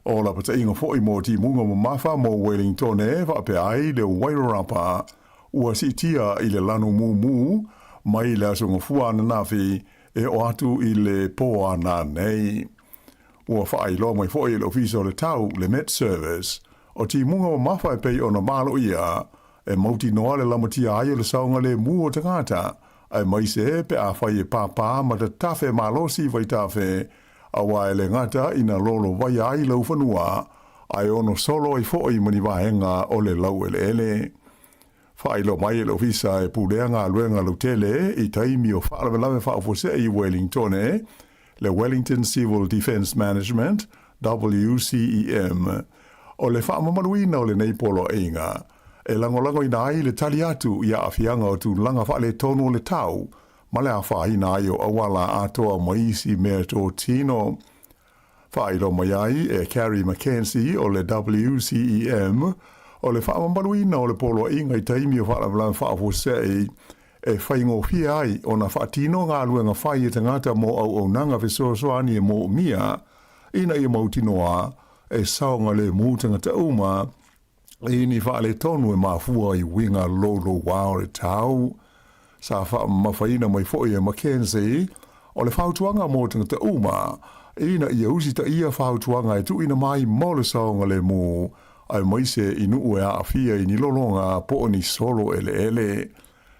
O lapataiga foi mo timuga mamafa mo Wellingtone faapea ai le Wairarapa ua siitia i le lanu mumu mai le Aso Gafua ananafi e oo atu i le po ana nei. Ua faailoa mai foi e le Ofisa o le Tau, le Met Service, o timuga mamafa e pei ona maloia e mautinoa le lamatia ai o le saogalemu o tagata, aemaise pe afai e pāpā ma tatafe malosi vaitafe, auā e le gata ina lolovaia ai laufanua, Ae ono solo ai foʻi ma ni vaega o le laueleele. Faailoa mai e le Ofisa e pulea galuega lautele i taimi o faalavelave faafuasei i Wellingtone, le Wellington Civil Defence Management, WCEM, o le faamamaluina o lenei poloaiga, e lagolagoina ai le tali atu i aafiaga o tulaga faaletonu o le tau ma le afaina ai o auala atoa ma isi mea totino. Faailoa mai ai e Carrie McKenzie o le WCEM, o le faamamaluina o le poloaiga i taimi o faalavelave faafuasei e faigofie ai ona faatino galuega fai e tagata mo auaunaga fesoasoani e moomia ina ia mautinoa e saogalemu tagata uma i ni faaletonu e mafua i uiga loulouā o le tau. Sa faamamafaina mai foi e McKenzie, o le fautuaga mo tagata uma, ina ia usitaia fautuaga e tuuina mai mo le saogalemu, aemaise i nuu e aafia i ni lologa po o ni solo eleele.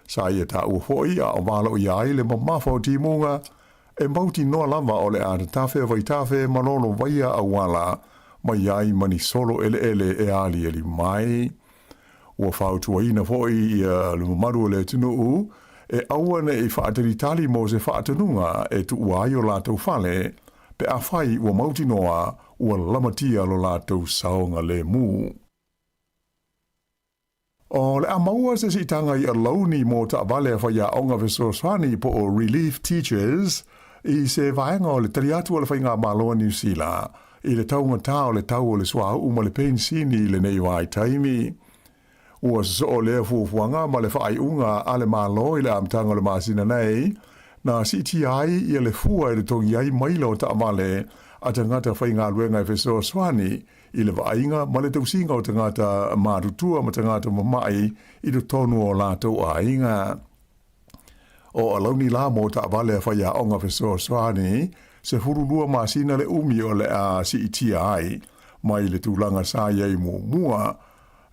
Sa ia taua foi a o valoia ai le mamafa o timuga, e mautinoa lava o le a tatafe vaitafe ma lolovaia auala mai ai ma ni solo eleele e aliali mai. Ua fautuaina foi ia le mamalu o le atunuu e aua ne i faatalitali mo se faatonuga e tuua ai o latou fale, pe afai ua mautinoa ua lamatia lo latou saogalemu. O le a maua se siitaga i alauni mo taavale a faiaoga fesoasoani po o Relief Teachers i se vaega o le tali atu a le Faigamalo a Niu Sila i le taugatā o le tau o le suauu ma le penisini i lenei vaitaimi. Ua sosoo lea fuafuaga ma le faaiuga a le Malo i le amataga o le masina nei, na siitia ai ia le fua e totogi ai maila o taavale a tagata faigaluega e fesoasoani i le vaaiga ma le tausiga o tagata matutua ma tagata mama'i i totonu o latou aiga. O alauni la mo taavale a faiaoga fesoasoani, 12 masina le umi o le a siitia ai mai le tulaga sa i ai muamua,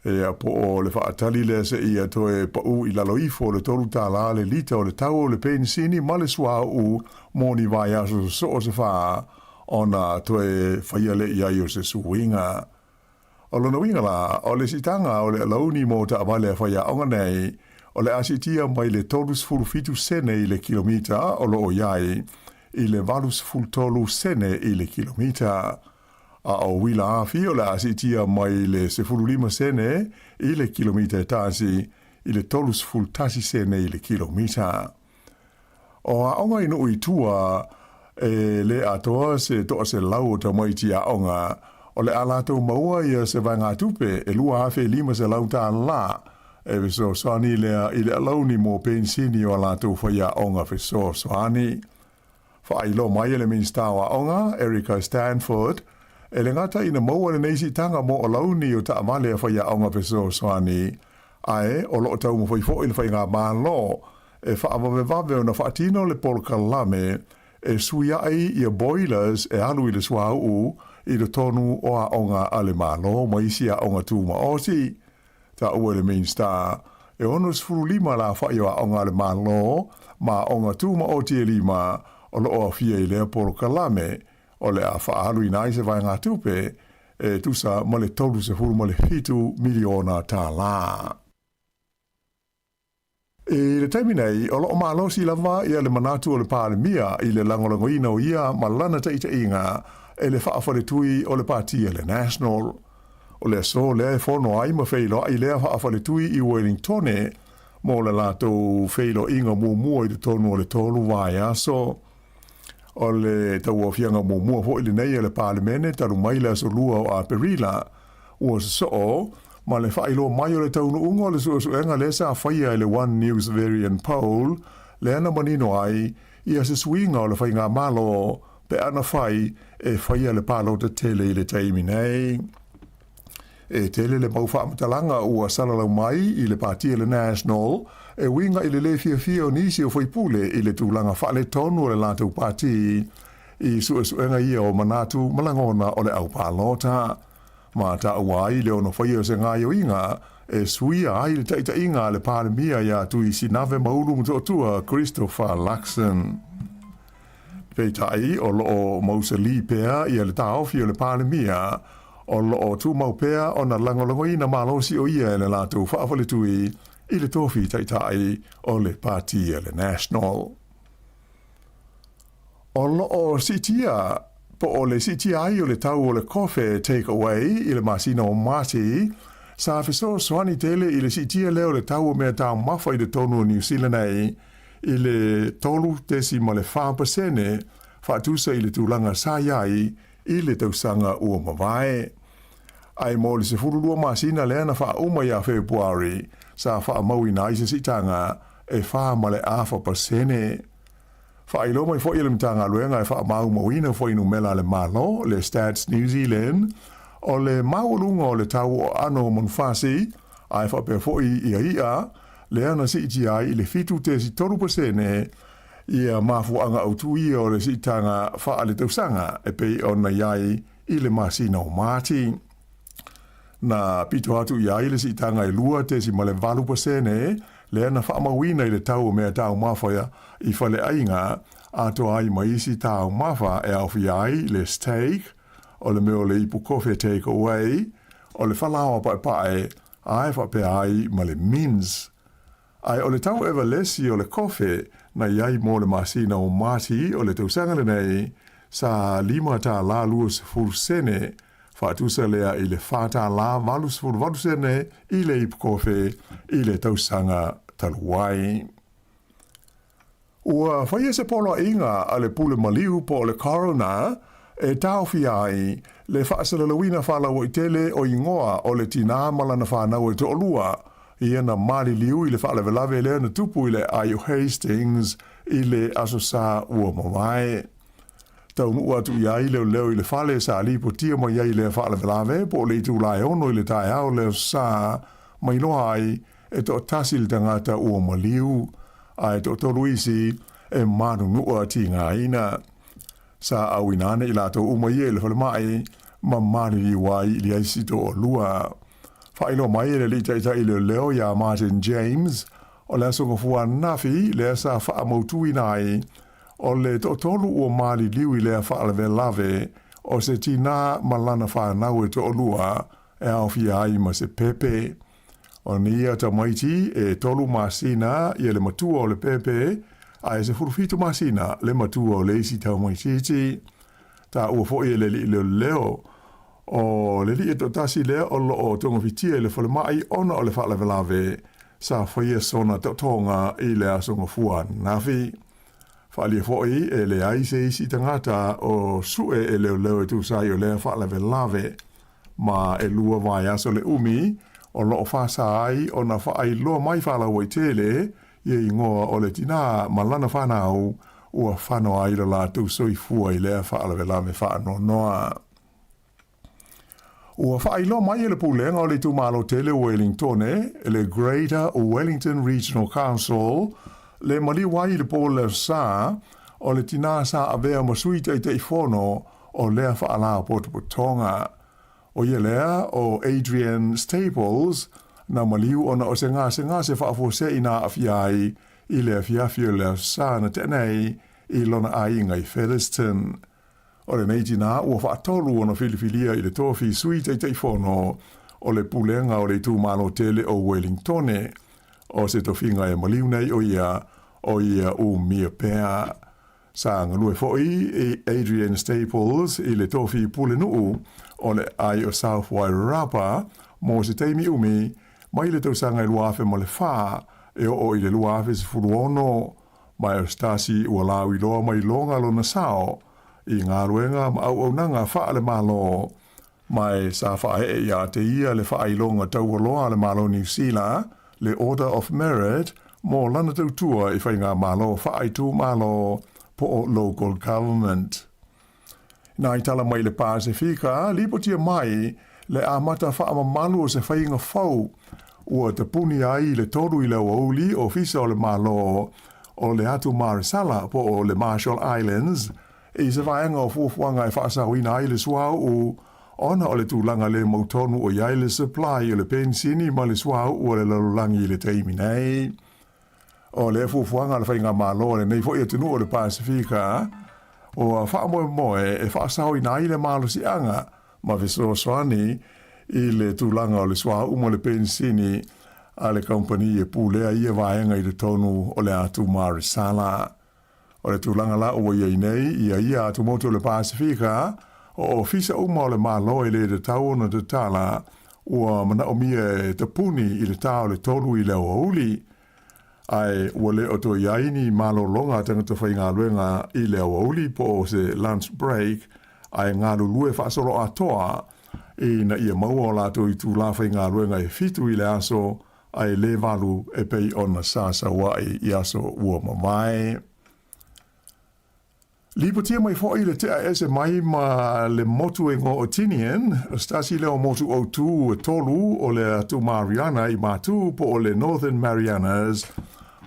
ia po o le faatali lea seia toe paū i lalo ifo o le $3 le lita o le tau o le penisini ma le suauu mo ni vaiaso sosoo se fa ona toe faia lea i ai o se suiga. O lona uiga la, o le siitaga o le alauni mo taavale a faiaoga nei, o le a siitia mai le 37 sene i le kilomita o lo o i ai, i le 83 sene i le kilomita. A o uila afi o le a siitia mai le 15 sene i le kilomita e tasi, i le 31 sene i le kilomita. O aoga i nuu i tua, e le atoa se 100 o tamaiti aoga, o le a latou maua ia se vaegatupe e $2,500 e fesoasoani lea i le alauni mo penisini o a latou faiaoga fesoasoani. Faailoa mai e le Minisita o Aoga, Erica Stanford, e le gata ina maua lenei siitaga mo alauni o taavale a faiaoga fesoasoani, ae o lo o taumafai foi le Faigamalo e faavavevave ona faatino le polokalame e suiai ia boilers e alu i le suauu i totonu o aoga a le Malo ma isi aoga tumaoti. Taua e le Minisita, e 65 la afa'i o aoga a le Malo ma aoga tumaoti e lima o lo o aofia i lea polokalame, o le a faaaluina ai se vaegatupe e tusa ma le $37 miliona. I le taimi nei, o lo o malosi lava ia le manatu o le Palemia i le lagolagoina o ia ma lana taitaiga e le faafaletui o le Pati a le National. O le aso lea e fono ai ma feiloai lea faafaletui i Wellingtone mo le latou feiloaiga muamua i totonu o le tolu vaiaso. O le tauaofiaga muamua foi lenei a le Palemene talu mai le aso 2 o Aperila, ua sosoo ma le faailoa mai o le taunuuga o le suesuega lea sa faia e le One News Verian Poll, lea na manino ai ia se suiga o le faigamalo pe ana fai e faia le palota tele i le taimi nei. E tele le mau faamatalaga ua salalau mai i le Pati a le National e uiga i le lē fiafia o nisi o faipule i le tulaga faaletonu o le latou pati i suesuega ia o manatu ma lagona o le au palota. Ma taua ai le ono faia o se gaoioiga e suia ai le taitaiga a le Palemia iā Tui Sinave Maulu Motootua Christopher Luxon. Peitai, o lo o mausalī pea ia le taofi o le Palemia, O loo tumau pea ona lagolagoina malosi o ia e le latou faafaletui i le tofi taitai o le Pati a le National. O loo siitia po o le siitia ai o le tau o le kofe take away i le masina o Mati, sa fesoasoani tele i le siitia lea o le tau o mea taumafa i totonu o Niu Sila nei i le 3.4% faatusa i le tulaga sa i ai i le tausaga ua mavae. Ae mo le 12 masina lea na faauma ia Fepuari, sa faamauina ai se siitaga e 4.5%. Faailoa mai foi e le Matagaluega e faamaumauina fuainumera a le Malo, le Stats New Zealand, o le maualuga o le tau o aano o manufasi, ae faapea foi ia i'a, lea na siitia ai i le 7.3% ia mafuaaga autu ia o le siitaga faaletausaga e pei ona i ai i le masina o Mati. Na pito atu i ai le siitaga e 2.8% lea na faamauina i le tau o mea taumafa i faleaiga atoa ai ma isi taumafa e aofia ai le steak, o le mea o le ipu kofe take away, o le falaoa paepae, ae faapea ai ma le mince. Ae o le tau evalesi o le kofe na i ai mo le masina o Mati o le tausaga lenei, sa $5.20 sene, faatusa lea i le $4.88 sene i le ipu kofe i le tausaga talu ai. Ua faia se poloaiga a le pule maliu po o le coroner e taofia ai le faasalalauina faalauaitele o igoa o le tinā ma lana fanau e toalua ia na maliliu i le faalavelave lea na tupu i le aai o Hastings i le Aso Sa ua mavae. Taunuu atu i ai leoleo i le fale sa lipotia mai ai lea faalavelave po o le itula e 6 i le taeao le Aso Sa, ma iloa ai e toatasi le tagata ua maliu, ae toatolu isi e manunua tigaina. Sa auina ane i latou uma ia i le falemai ma maliliu ai i le isi toalua. Faailoa mai e le alii taitai leoleo ia Martin James, o le aso Gafua ananafi lea sa faamautuina ai o le toatolu ua maliliu i lea faalavelave o se tinā ma lana fanau e toalua e aofia ai ma se pepe. O nei tamaiti e 3 masina ia le matua o le pepe, ae 17 masina le matua o le isi tamaitiiti. Taua foi e le alii leoleo o le alii e toatasi lea o loo togafitia i le falemai ona o le faalavelave sa faia sona taotoga i le aso Gafua ananafi. Faaalia foi e leai se isi tagata o sue e leoleo e tusa ai o lea faalavelave. Ma e 2 vaiaso le umi o loo faasa ai ona faailoa mai faalauaitele ia igoa o le tinā ma lana fanau ua fano ai lo latou soifua i lea faalavelave faanoanoa. Ua faailoa mai e le pulega o le itumalo tele o Wellingtone, le Greater Wellington Regional Council, le maliu ai i le po le sa o le tinā sa avea ma sui taitaifono o lea faalapotopotoga. O ia lea o Adrian Staples, na maliu ona o se gasegase faafuasei na aafia ai i le afiafi o le aso Sa na tea nei i lona aiga i Featherston. O lenei tinā ua faatolu ona filifilia i le tofi sui taitaifono o le pulega o le itumalo tele o Wellingtone. O se tofiga e maliu nei o ia, o ia umia pea. Sa galue foi i Adrian Staples i le tofi pulenuu o le aai o South Wairarapa mo se taimi umi mai le tausaga e 2004 e oo i le 2016, ma e o se tasi ua lauiloa mai loga lona sao i galuega ma auaunaga faale-Malo, ma e sa faaee ia te ia le faailoga taualoa a le Malo Niu Sila, le Order of Merit, mo lana tautua i faigamalo faaitumalo po o local government. Nā i tala mai le Pasefika, lipotia mai le amata faamamalu o se faiga fou ua tapuni ai i le 3 i le aoauli Ofisa o le Malo o le Atu Maresala po o le Marshall Islands i se vaega o fuafuaga e faasaoina ai le suauu ona o le tulaga le mautonu o i ai le supply o le penisini ma le suauu o le lalolagi i le taimi nei. O le fuafuaga a le faigamalo a lenei foi atunuu o le Pasefika ua faamoemoe e faasaoina ai le malosiaga ma fesoasoani i le tulaga o le suauu ma le penisini a le kamupani e pulea ia vaega i totonu o le atu Marisala. O le tulaga la ua i ai nei ia ia atumotu o le Pasefika, o ofisa uma o le Malo e lē tatau ona tatala, ua manaʻomia e tapuni i le tā o le 3 i le aoauli, ae ua le o toe i ai ni malologa a tagata faigaluega i le aoauli po o se lunch break, ae galulue faasoloatoa ina ia maua o latou itulā faigaluega e 7 i le aso ae lē 8 e pei ona sa sauaʻi i aso ua mavae. Lipotia mai foʻi le teʻa ese mai ma le motu e igoa o Tinian, o se tasi lea o motu autū e tolu o le atu Mariana i Matū po o le Northern Marianas,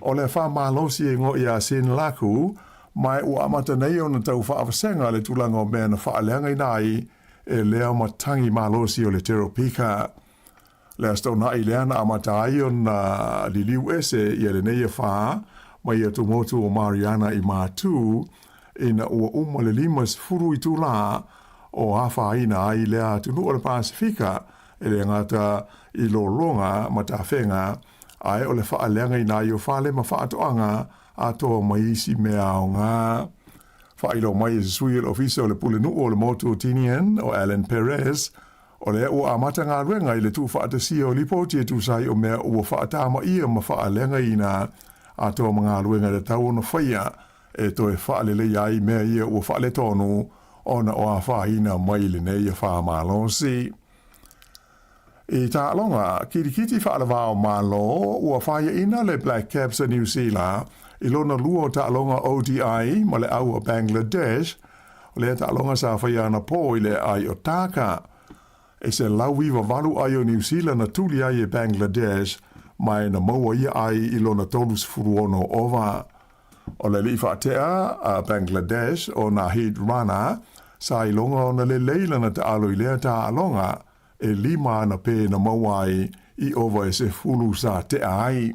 o le afa malosi e igoa ia Sinlaku, ma ua amata nei ona tau faavasega le tulaga o mea na faaleagaina ai e lea matagi malosi o le Teropika. Le Aso Toonai lea na amata ai ona liliu ese ia lenei afa mai atumotu o Mariana i Matū ina ua uma le 50 itulā o afaina ai lea atunuu o le Pasefika e le gata i lologa ma tafega ae o le faaleagaina ai o fale ma faatoaga atoa ma isi mea aoga. Faailoa mai e se sui o le Ofisa o le Pulenuu o le Motu o Tinian, o Alan Perez, O lea ua amata galuega i le tuufaatasia o lipoti e tusa ai o mea ua faatamaia ma faaleagaina atoa ma galuega e tatau ona faia e toe faaleleia ai mea ia ua faaletonu ona o afaina mai lenei afa malosi. I taaloga kilikiti faalevao Malo, ua faiaina le Black Caps a Niu Sila i lona lua o taaloga ODI ma le au a Bangladesh. O lea taaloga sa faia anapo i le aai o Dhaka. E 198 ai o Niu Sila na tuli ai e Bangladesh ma e na maua ia ai i lona 36 ova. O le alii faatea a Bangladesh o Nahid Rana sa iloga ona lelei lana taalo i lea taaloga e lima ana pē na maua ai i ova e 10 sa tea ai.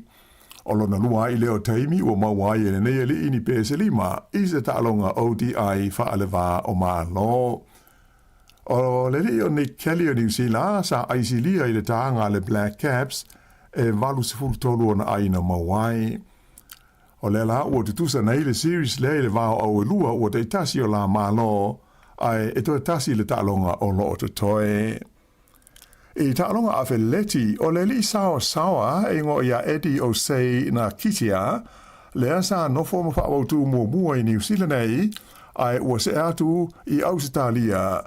O lona lua ai lea o taimi ua maua ai e lenei alii ni pē se lima i se taaloga ODI faalevā o Malo. O le alii o Nick Kelly o Niu Sila sa aisilia i le tāga a le Black Caps e 83 ona ai na maua ai. O lea la ua tutusa nei le series lea i le va o Auelua ua taitasi o la Malo, ae e toe tasi le taaloga o loo totoe. I taaloga afeleti, o le alii saoasaoa e igoa ia Eddie Osei na Kitia, lea sa nofo ma faaautu muamua i Niu Sila nei, ae ua see atu i Ausetalia.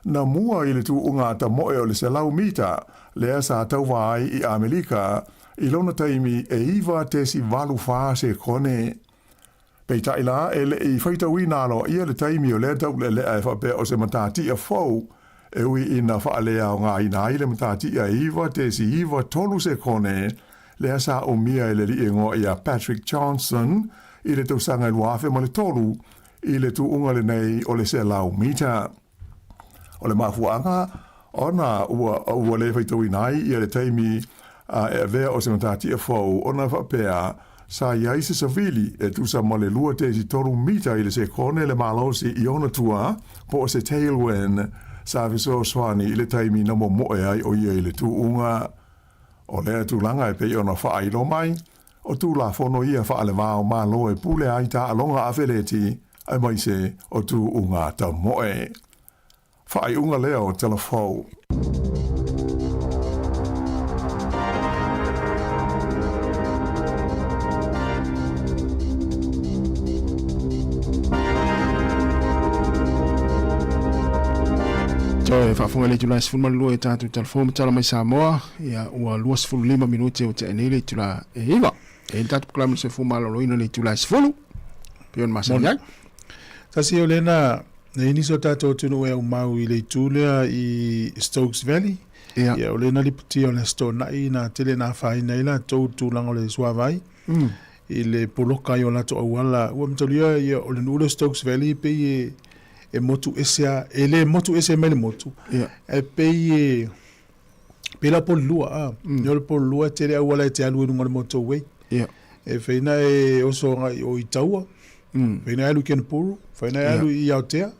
Na mua i le tuuga a tamoe o le 100 mita, lea sa tauva ai i Amelika, i lona taimi e 9.84 sekone. Peitai la, e le i faitauina aloaia le taimi o lea taulealea e faapea o se matatia fou, e ui ina faaleaogaina ai le matatia e 9.93 sekone, lea sa umia e le alii igoa ia Patrick Johnson i le tausaga e 2003 i le tuuga lenei o le 100 mita. O le mafuaaga ona ua le faitauina ai ia le taimi e avea o se matatia fou ona faapea sa i ai se savili e tusa ma le 2.3 mita i le sekone le malosi i ona tua po o se tailwind sa fesoasoani i le taimi na momoe ai o ia i le tuuga. O lea tulaga e pei ona faailo mai, o Tulafono ia faalevao Malo e pule ai taaloga afeleti aemaise o tuuga tamoe. Faaiuga lea o Telefou. Toe faafofoga i le itula e 12 e tatou talafou ma tala mai Samoa, ia ua 25 minute o tea nei le itula e 9. E i ai le tatou polokalame o le soifua maloloina i le itula e 10, pei ona masani ai. Tasi o lea na na i nisi o tatou atunuu e aumau i le itu lea i Stokes Valley. Ia. Ia o lea na lipotia o le Aso Toonai na tele na afaina ai latou i le tulaga o le suavai. I le poloka ai o latou auala. Ua matalia ia o le nuu lea o Stokes Valley e pei e motu ese lava, e le motu ese mai le motu, ae pei e pei la o Polilua, a. O le Polilua e tele auala e te alu ai i luga o le motorway. E fai na e oso agai o i Taua, fai na e alu i Kenepuru, fai na e alu i Aotea.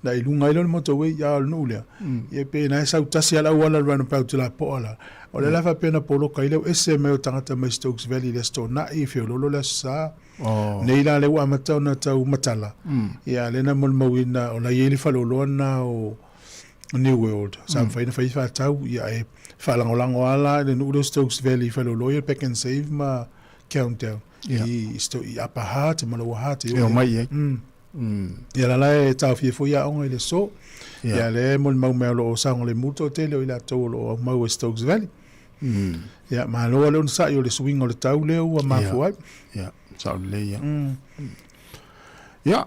Na i luga ai lea o le motorway, a o le nuu lea, ia pei na e sau tasi lava le auala i le roundabout lapoa la. O lea la faapea na poloka ai le ese mai o tagata mai Stokes Valley i le Aso Toonai, feoloolo le Aso Sa. Nei la lea ua amata ona tau matala, ia lea na molimauina o la e i ai le faleoloa lena o New World. Sa mafai ona fai faatau, ia ae faalagolago lava la i le nuu lea o Stokes Valley i faleoloa ia Pack and Save ma Countdown. I, i Upper Hutt ma Lower Hutt. E omai i ai. Ia la la e taofia foi aoga i le aso. Ia lea e molimau mai o lo o saogalemu le toatele o i latou o lo o aumau e Stokes Valley. Ia malo lava le onosai o le suiga o le tau lea ua mafua ai. Ia, sao lelei ia. Ia,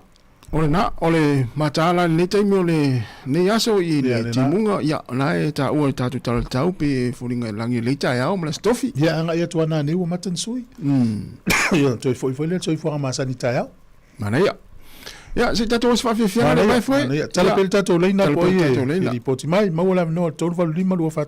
o lena, o le mataala i lenei taimi o lenei aso i le timuga, ia, o la e taua i le tatou tala o le tau pe e foliga i lagi i lenei taeao ma le Aso Tofi. Ia, agai atu ana nei ua mata na sui. Ia, toe foi foi lea le soifuaga masani i taeao. Manaia. Ia, se i tatou o se faafiafiaga lea mai foe. Manaia. Tala pea le tatou laina po o ai e lipoti mai. Maua le avanoa i le 385 241.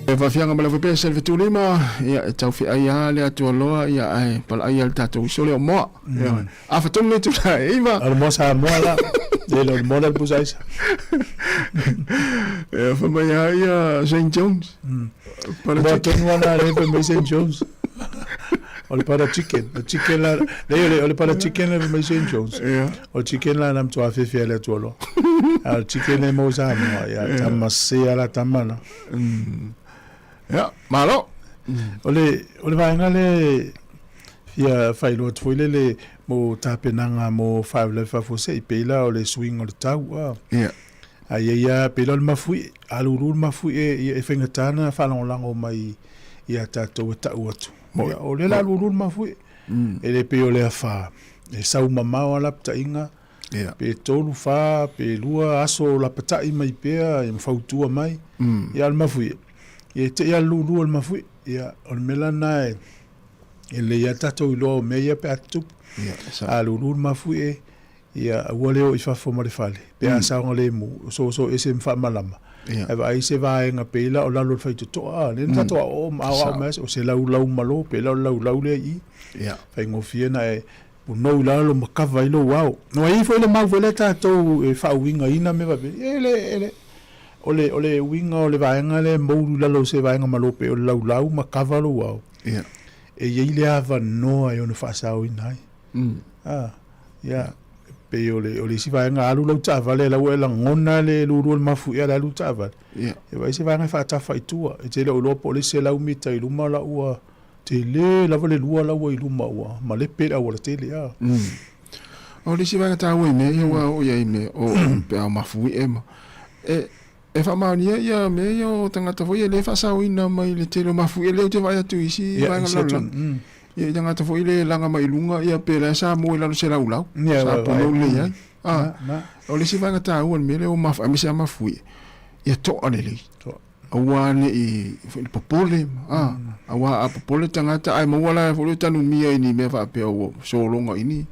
E faafiaga ma le aufai pese le fetulima, ia e tau feai lava le atualoa, ia ae palaai lava le tatou uso lea o Moa. Ia, a fatonu le itula e iva. O le moa Samoa la. E le o le moa lea o le pusa aisa. Ia, fai mai lava ia Shane Jones. Moa tonu lava lena lea fai mai Shane Jones. O le butter chicken. O chicken la, le o le, o le butter chicken le mai St. John's. O chicken la nam tua fefe ale tua lo. A o chicken le mo sa mo ya tama se ala tama na. Ya, malo. O le o le vaenga le fia whailoa atu foi le le mo tapenaga mo faalavelave faafuasei pei la o le suiga o le tau a. A ia ia pei la o le mafuie, alulu le mafuie ia e faigata na faalagolago mai ia tatou e tau atu. Ia, o lea la alulu le mafuie. E le pei o le afa e sau mamao a lapataiga pe tolu fa pe lua aso o lapatai mai pea ia ma fautua mai. Ia o le mafuie, ia e te i alulu le mafuie. Ia o le mea lena e e lelei lava tatou iloa o mea ia pe a tutupu. A lulu le mafuie, ia aua le o i fafo ma le fale, pe a saogalemu, soso ese ma faamalama. Ae vaai se vaega pei la o lalo o le faitotoa, a, lea na tatou aoao ma aoao mai o se laulau malo, pei la o le laulau lea i i. Faigofie na e punou i lalo ma kava ai lou ao. No ai foi le mau foi lea tatou e faauigaina mea faapea, e le, e le, o le, o le uiga o le vaega lea e moulu i lalo o se vaega malo pei o le laulau ma kava lou ao. E i ai le avanoa e ono faasaoina ai. Ah, ia, pei o le, o le isi vaega, alu lau taavale, la ua e lagona le lulu o le mafuie, le alu taavale. E vaai se vaega e faatafa i tua. E te le o iloa po o le 100 mita i luma la ua tele lava le lua la ua i luma ua malepe le auala tele. Ah. O le isi vaega taua i mea ia ua oo i ai i mea o pe a o mafuie ma e E faamaonia ia mea ia o tagata foi ia le faasaoina mai le tele o mafuie lea ou te vaai atu i isi vaega o le lalolagi. Ia i tagata foi le laga mai i luga ia pe la sa mo i lalo se laulau. Sa pono lelei ai. Ah, o le isi vaega taua le mea lea o mafu aemaise lava mafuie, ia toa lelei. Aua ne i foi le popole, ah, aua a popole tagata ae maua la foi le tanumia i ni mea faapea ua sologa i ni,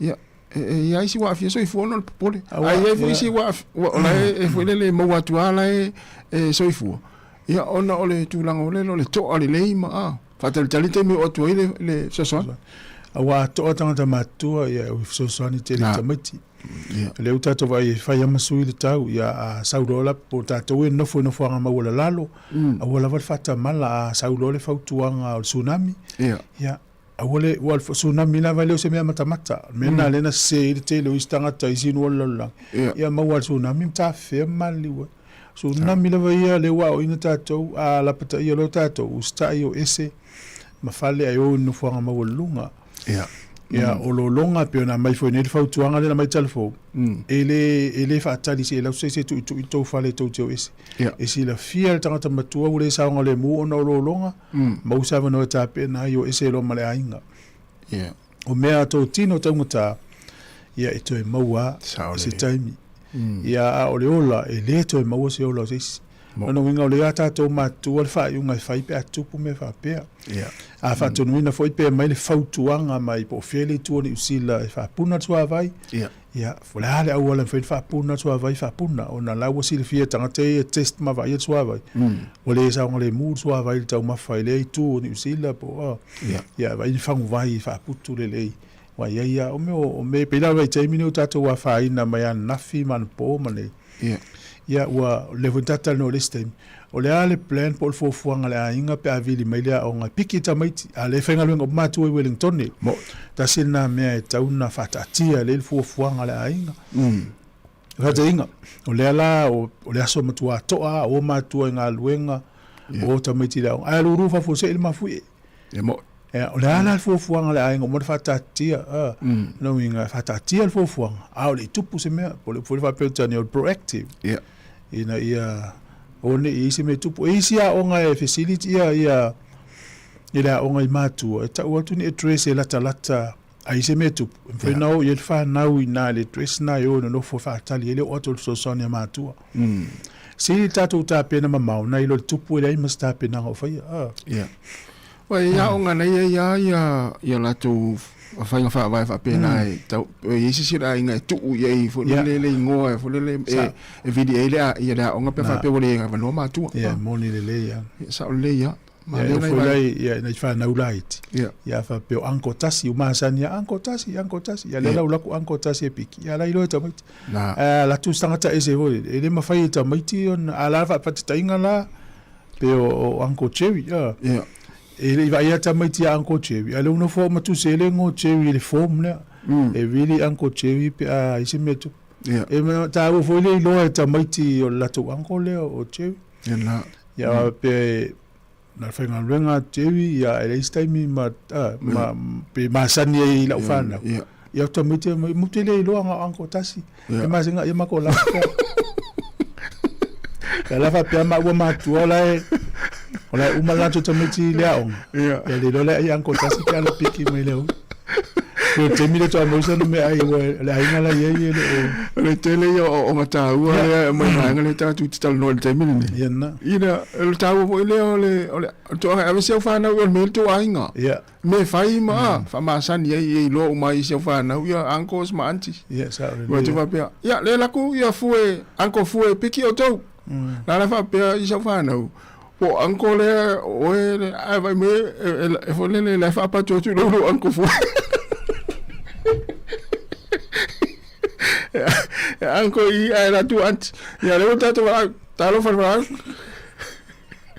ia e i ai isi ua aafia soifua ona o le popole. Ae i ai foi isi ua o la e foi lele e maua atu lava la e soifua, ia ona o le tulaga o lele o le toa lelei ma a faatalitali taimi e oo atu ai le fesoasoani. Aua a toa tagata matutua, ia e fesoasoani tele i tamaiti. O lea ua tatou vaai e fai lava ma sui le tau, ia a sau loa la po o tatou e nofo i nofoaga maualalalo, aua lava le faatamala, a sau loa le fautuaga o le tsunami, ia Aua le, ua tsunami lava e le o se mea matamata. O le mea lena lea na sese ai le tele o isi tagata i isi nuu o le lalolagi. Ia maua e le tsunami ma tafefea ma maliliu ai. Tsunami lava ia lea ua aoaina tatou, a lapataia loa tatou, usitai o ese ma fale ae o i le nofoaga maualuluga. Ia, o lologa e pei ona aumai foi nei le fautuaga lea na aumai i Talafou, e le, e le faatali se i lau se isi e tuitui le tou fale tou te o ese. E silafia e le tagata matua ua le saogalemu ona o lologa, Maua se avanoa e tapena ai o ese loa ma le aiga. O mea a tou tino taugata, ia e toe maua a i se taimi. Ia a o le ola, e le toe maua se ola o se isi. Lona uiga o lea a tatou matutua le faaiuga e fai pe a tupu mea faapea. A faatonuina foi pe aumai le fautuaga mai po o fea le itu o Niu Sila e faapuna le suavai, Ia, o le a le auala e mafai ona faapuna le suavai, faapuna, ona o la ua silafia e tagata ia e test ma vaaia le suavai, ua le saogalemu le suavai i le taumafa i lea itu o Niu Sila po o a. Ia, vaai ni faguvai e faaputu lelei, aua e i ai lava, o mea o mea, e pei la o le vaitaimi lenei ua tatou afaina mai ananafi ma anapo ma nei. Ia, ua leva foi ona tatou talanoa i le isi taimi, o le a le plan po o le fuafuaga a le aiga pe a vili mai le aoga e piki tamaiti, a o lea e faigaluega uma matua i Wellington. Tasi lena mea e tatau ona faataatia lelei le fuafuaga a le aiga. Faataitaiga, o lea la o le aso matua toa, o matua i galuega, o tamaiti i le aoga, ae lulu faafuasei le mafuie. O le a la le fuafuaga a le aiga uma ona faataatitia, lona uiga e faataatia le fuafuaga, a o le i tupu se mea, po o le upu foi lea faa-Peretania o le proactive, ina ia aua ne i i ai se mea e tupu. E i ai isi aoga e fesili ia i le aoga i matua, e tau atu ni address e latalata a i ai se mea e tupu, e mafai ona o i ai le fanau i ina i le address lena e o e nonofo e faatali ai le oo atu o le fesoasoani a matua. Sili le tatou tapena mamao nai lo le tupu e leai ma se tapenaga o faia. Ua e aoga nei ai lava ia ia latou faiga faavae faapena e tau e i ai se isi o le aiga e tuu i ai foi lele le igoa foi lele e e vili ai le ia le aoga pe faapea ua le avanoa matua. Ia moni lelei lava. Ia sao lelei lava. Ia e foi lai ia nai fanau laiti. Ia faapea o uncle tasi ua masani ia uncle tasi uncle tasi ia lea la ua alu atu uncle tasi e piki ia la iloa e tamaiti. Ae alu atu se tagata ese foi lele e le mafai e tamaiti ona a la faataitaiga la pe o Uncle Jerry. E le i vaai tamaiti ia Uncle Jerry, ae le ua nofo au ma tusi ai le igoa o Jerry i le form lea. E really Uncle Jerry pe a ai se mea tupu. E taua foi le iloa e tamaiti o le latou uncle lea o Jerry. Ia na. Ia pe na le faigaluega a Jerry, ia e leai se taimi ma, ma, pe masani ai i lau fanau. Ia o tamaiti e mai, matou te le iloa na o uncle tasi. E masani ia matou lava pea. Ia la faapea maua matua o la e, o la e uma le latou tamaiti i le aoga. Ia le iloa lea ai uncle tasi pe a le piki mai le ui. Pe o le taimi lea faatoa maua sana meaai aua o le aiga la e i ai e le o... O le tele ia o ogataua lea e aumai vaega lea tatou te talanoa i le taimi lenei. Ia lena. Ina, o le taua foi lea o le, o le toaga e ave si au fanau o le mea le tou aiga. Ia. Mea e fai ma faamasani ai e iloa uma ai i si au fanau ia uncles ma aunties. Ia, sao lelei. Ua te faapea, ia lea laku ia fue, uncle fue e piki outou. La la faapea i si au fanau, po o uncle lea oe le, ae vaai mai e foi lele la e faapatu atu i lou lou uncle fue. E uncle i ae latu auntie. Ia lea ua tatou valaau, talofa le valaau.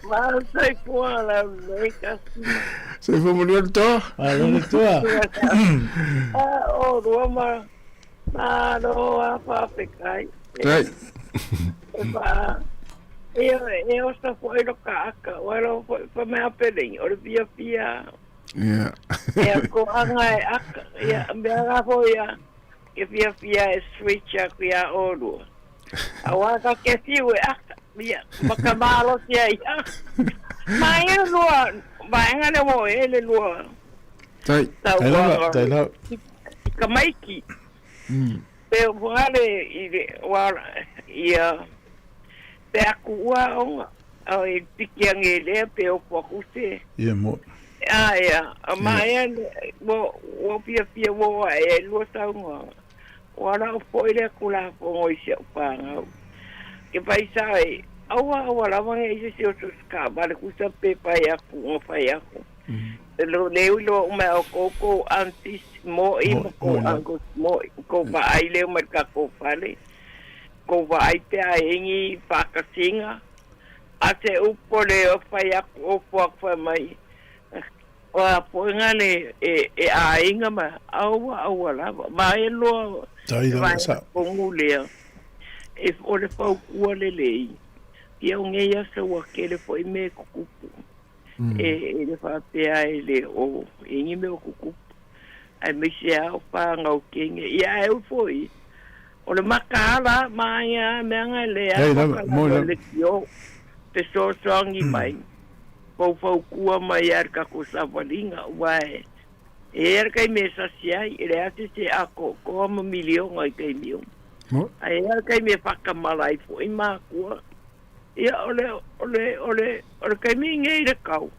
Malo soifua lau lelei kasima. Soifua manuia le toa. Malo le toa. Ah, o lua ma malo a faafetai. Tai. E fa e e osa foi lo ka aka o lo foi fa mea pelei o le fiafia. Yeah. E ko anga e aka ia mea ga foi ia ke fiafia e switch aku ia o lua. Aua ka ke fiu e aka ia ma ka malosi ai ia. Ma ia lua vaega lea ua e le lua. Tai. Tai lava, tai lava. I ka maiki. Pe ua le i le ua ia pe aku ua onga o i piki ange lea pe o kua kuse. Ia mo. A ia, a ma ia ua ua fiafia ua e lua saunoaga. Ua lau foi lea Tulafono i si au fanau. Ke fai sa e, aua aua lava ne i se si o se taavale kusa pe fai aku nga fai aku. Lo le ui loa uma o kou aunties mo'i ma kou uncles mo'i, kou vaai lea uma i le tatou fale, kou vaai pe a i ai ni faakasiga, a se upu o le fai aku ofu aku fai mai, O a poʻe le e, e aiga ma aua aua lava. Ma e loa Tai lava vaega sa. tonu lea e o le faukua lelei. Ia o nei aso ua tele foʻi mea e tutupu. E, e le faapea e le o i ni mea o tutupu. Aemaise lava o fanau kenge. Ia ae ui foʻi o le makaala ma ia mea nga le Ei a lava, mo lava. le tio fesoasoani mai faufautua mai ia le tatou savaliga aua e e i ai le taimi e sasi ai, e leai se isi e atoatoa ma miliona i taimi uma. Ae i ai le taimi e faatamala ai foi matua. Ia, o le, o le, o le, o le taimi lenei i le kau,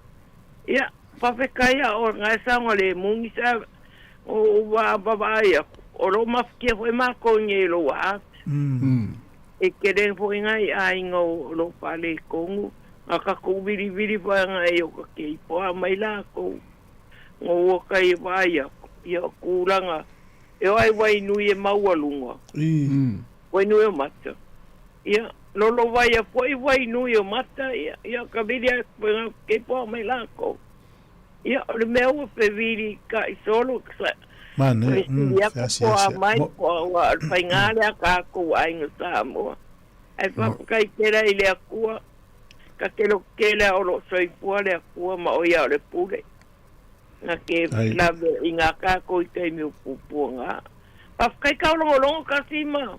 ia, faafetai lava o lena e saogalemu ni sa o ua vaavaai atu, o lo o mafatia foi matou i nei i lou aafi. E tele foi nai aiga o lo o faaletonu, na tatou vilivili foi agai o ka keipo a mai lakou, no ua kai e vaai aku, ia o tulaga e o ai wainui e maualuga, wainui o mata. Ia, lolovaia foi wainui o mata, ia, ia ka vili ai foi nga keipo a mai lakou. Ia, o le mea ua fevili kai solo, sa, Manaia, o le sili aku asi po a asi. mai, Mo. po a ua o le faiga lea a tatou aiga Samoa. Ae faafetai tele ai i le Atua, ka kelokele a o lo o soifua le Atua ma o ia o le pule. Na ke Ai. lave i ngā kākou i taimi o puapuaga. Faafetai kaulogologo kasi ma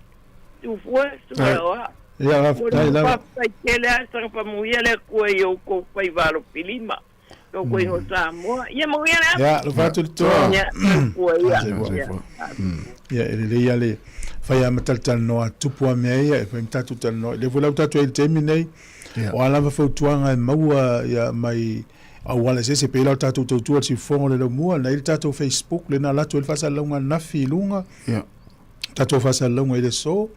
tufua Ai. suaoa. Ia, Mo faafetai le lava. faafetai tele a saga famuia le Atua i outou faiva alofilima. Tou i o Samoa. Ia manuia le aso. Ia, alofa atu le toa. Ia, soifua ia. Soifua. Ia, e lelei lava le fai lava ma talatalanoa tupu lava mea ia, e fai ma tatou talanoa. Lea foi la ua tatou i ai i le taimi lenei, o a lava fautuaga e maua ia mai auala eseese, pei la o le tatou tautua i le siufofoga o le laumua, na i ai le tatou Facebook lea na alu atu ai le faasalalauga ananafi i luga, tatou faasalalauga i le aso.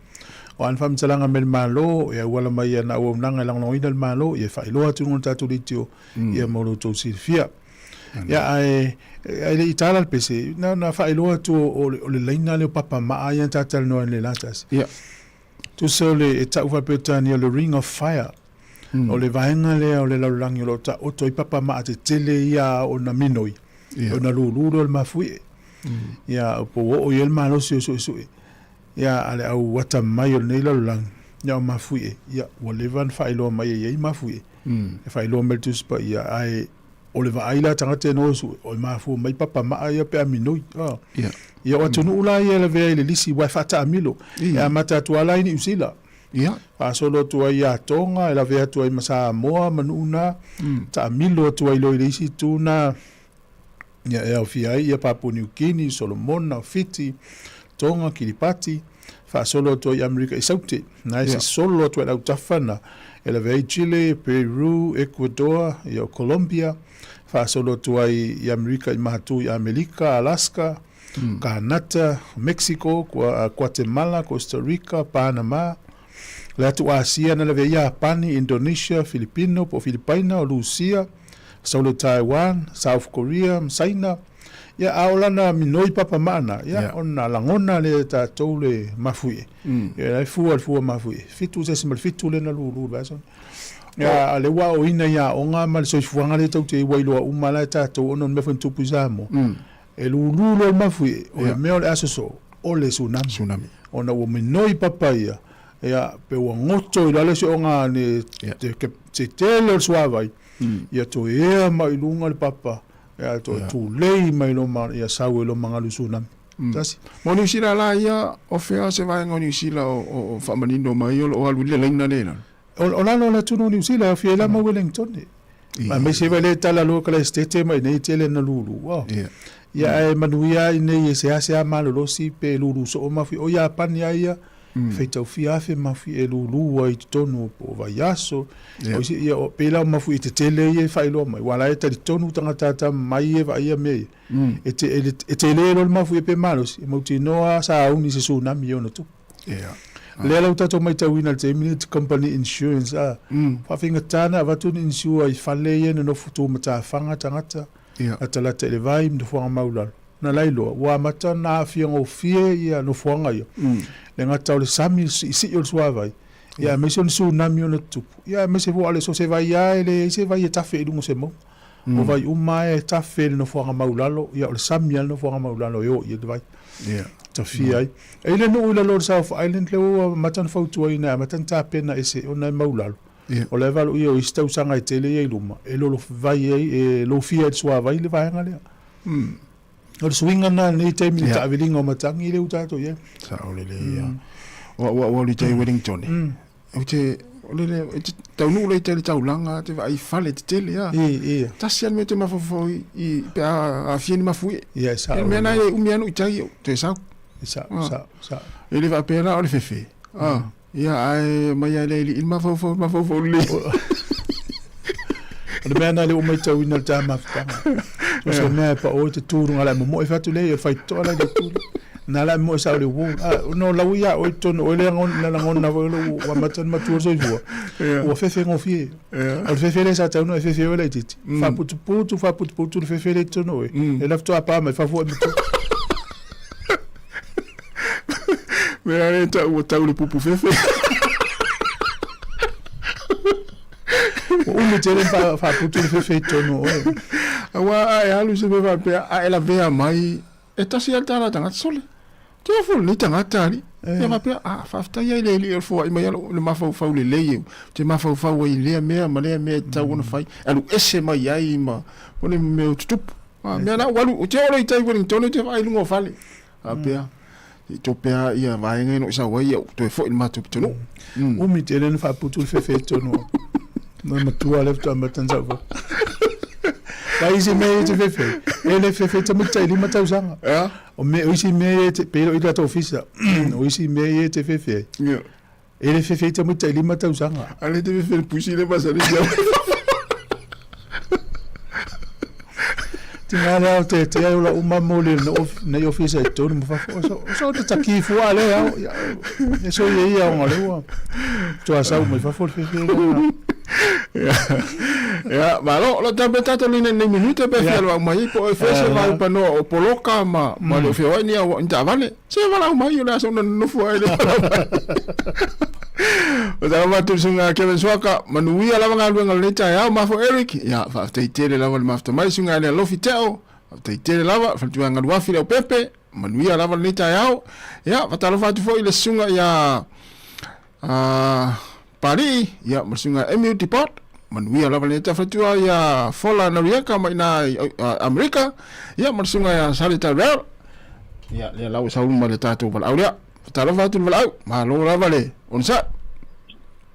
O a ni faamatalaga mai le Malo e auala mai i ana auaunaga e lagolagoina le Malo, ia e faailoa atu i luga o le tatou leitio ia mo lo outou silafia. Ia, ae, ae le i tala le pese, na ona faailoa atu o, o le laina lea o papamaa ia na ta talanoa ai i le la tasi. Ia. Tusa o le, e tau faa-Peretania o le Ring of Fire. O le vaega lea o le lalolagi o lo o taoto ai papa maatetele ia ona minoi, ona lūlū lea o le mafuie. Ia, po ua oo i ai le malosi o suesue, ia, a le au atamai o lenei lalolagi, ia o mafuie, ia, ua leva ona faailoa mai e i ai mafuie. E faailoa mai le Tusi Paia, ae o le vaai la a tagata e noho sue, o e mafua mai papa maa ia pe a minoi. Ia, o atunuu la ia e lavea i le lisi, aua e faataamilo. E amata atu lava la i Niu Sila. Faasolo atu ai ia Tonga, e lavea atu ai ma Samoa ma nuu na, taamilo atu ai loa i le isi itu na, ia e aofia ai ia Papua Niu Kini, Solomona, Fiti, Tonga, Kiripati, faasolo atu ai i Amerika i Saute. Na e sosolo atu ai le autafa na, e lavea ai Chile, Peru, Ecuador, ia o Colombia, faasolo atu ai i Amerika i Mahatū i Amelika, Alaska, Kanata, Mexico, Guatemala, Costa Rica, Panama, le atu Asia na lavea Iapani, Indonesia, Filipino po o Filipaina, o Lusia, Saulo Taiwan, South Korea ma Saina. Ia, a o lana minoi papa maana, ia, ona lagona lea e tatou le mafuie. Ia, la e fua le fua mafuie. 7.7 lea na lulu le vaiaso. Ia, a lea ua aoina i aoga ma le soifuaga lea tou te iwa iloa uma la e tatou ona o le mea foi na tupu i Samoa. E lulu loa le mafuie, o le mea o le aso soo, o le tsunami. Tsunami. Ona ua minoi papa ia, ia, pe ua goto i lalo se oga ne, te, ke, te tele o le suavai, ia toe ea mai i luga le papa, ia toe tulei mai loma, ia sau ai loma galu tsunami. Tasi. Mo Niu Sila la ia, o fea se vaega o Niu Sila o, o, o faamanino mai o lo o alu i le laina lea i lalo? O, o lalo o le atunuu o Niu Sila, e aofia ai la ma Wellington. Aemaise ai le tala loa kala esetete mai nei tele na lulu. Oh. Ia ae manuia ai nei e seasea malolosi pe lulu soo mafi o Iapani a ia faitau fia afe mafi e lulu ai i totonu po o vaiaso. O isi ia o pei la o mafuie tetele ia e faailoa mai. Ua la e talitonu tagata atamamai ia e vaaia mea ia. E te e tele loa le mafuie pe malosi e mautinoa sauni i se tsunami e ono tupu. Lea la ua tatou maitauina i le taimi lenei te company insurance a. Faafaigata ona avatu ni insure i fale ia e nonofo tumatafaga tagata, latalata i le vai ma nofoaga maulalo. Na la iloa ua amata ona aafia gofie ia nofoaga ia, le gata o le sami, le siisii o le suavai, ia aemaise o ni tsunami ona tutupu, ia aemaise foi o le so o se vai lava e leai se vai e tafe i luga o se mauga. O vai uma lava e tafe i le nofoaga maulalo, ia o le sami lava le nofoaga maulalo e o i ai le vai. Tafia ai. E i le nuu i lalo o le South Island lea ua amata ona fautuaina e amata ona tapena ese ona e maulalo. O la e valoia o isi tausaga e tele ia i luma e lolofai ai, e lofia ai le suavai le vaega lea. O le suiga lena i lenei taimi i le taaviliga o matagi lea ua tatou i ai. Sao lelei ia. O au au i tai Wellington. Ou te o le le e te taunuu lea i tai le taulaga te vaai i fale tetele a. Tasi lava le mea ou te mafaufau i i pe a aafia ni mafuie. Ia e sao. Le mea lena e umi lava ona ou i tai ou toe sau. E sao, sao, sao. E le faapea la o le fefe. Ia ae aumai lava e le alii le mafaufau, le mafaufau lelei. O le mea lena lea ua matauina i le ta mafutaga. So se mea e pao ai te tu i luga o le momoe fatu lea, ia faitotoa la i le tu lea. Na la moe sa o le wall. Ah, no lau ia oi tonu oi le ngon na lagona foi lo ua amata ona matua le soifua. Ua fefe gofie. O le fefe lea sa tau e fefe oi laitiiti. Faaputuputu faaputuputu le fefe lea i totonu o oe. E lafutoa pa mai fafo ai matua. Mea e tau ua tau le pupu fefe. Ua umi tele ona faaputu le fefe i totonu o oe. Aua a e alu i se mea faapea, a e lavea mai, e tasi lava le tala a tagata, sole, te ofu lenei tagata alii. Ia faapea, a, faafetai ai le alii o le foai mai alo, le mafaufau lelei e, te mafaufau ai i lea mea ma lea mea e tatau ona fai, alu ese mai ai ma, o le mea o tutupu. A mea la ua alu, ou te oo loa i tai Wellington, ou te vaai i luga o fale. Faapea, se i tope lava ia vaega ia na ou sau ai, ia ou toe foi i le matou pitonuu. Umi tele ona faaputu le fefe i totonu o Nui matua lea faatoa amata ona sau fua. Vai isi mea ia e te fefe, e le fefe tamaiti tai 5 tausaga. O mea, o isi mea ia e te, pei o i le tatou ofisa, o isi mea ia e te fefe ai. E le fefe ai tamaiti tai 5 tausaga. A le te fefe le pusi le masani ia. Tinga lea o te te ai ola uma mo le no nei ofisa i tonu ma fafo. O so o so te taki fua le ao. E so ia ia o ngale ua. Tua sau mai fafo le fefe le. Ia, malo, lo tape tatou nei nei minute pe fia lo mai po e fese va pa no o poloka ma ma le fia ni au ni taavale. Se va la mai o le aso no nofu ai le. O tala watu sunga Kevin Swaka, manuia lava galuega o lenei taeao, mafo Eric, ia, faafetai tele lava le mafuta mai, suga le alofi Teo, faafetai tele lava, faletua Galuafi le Aupepe, manuia lava lenei taeao, ia, faatalofa atu foi i le susuga ia Palii, ia, ma le susuga Emu Depot, manuia lava lenei taeao, faletua ia Fola Norieka mai ina i Amerika, ia, ma le susuga ia Sally Tyrell, ia, lea la ua sau ma le tatou valaau lea. Talofa atu le valaau, malo lava le onosai.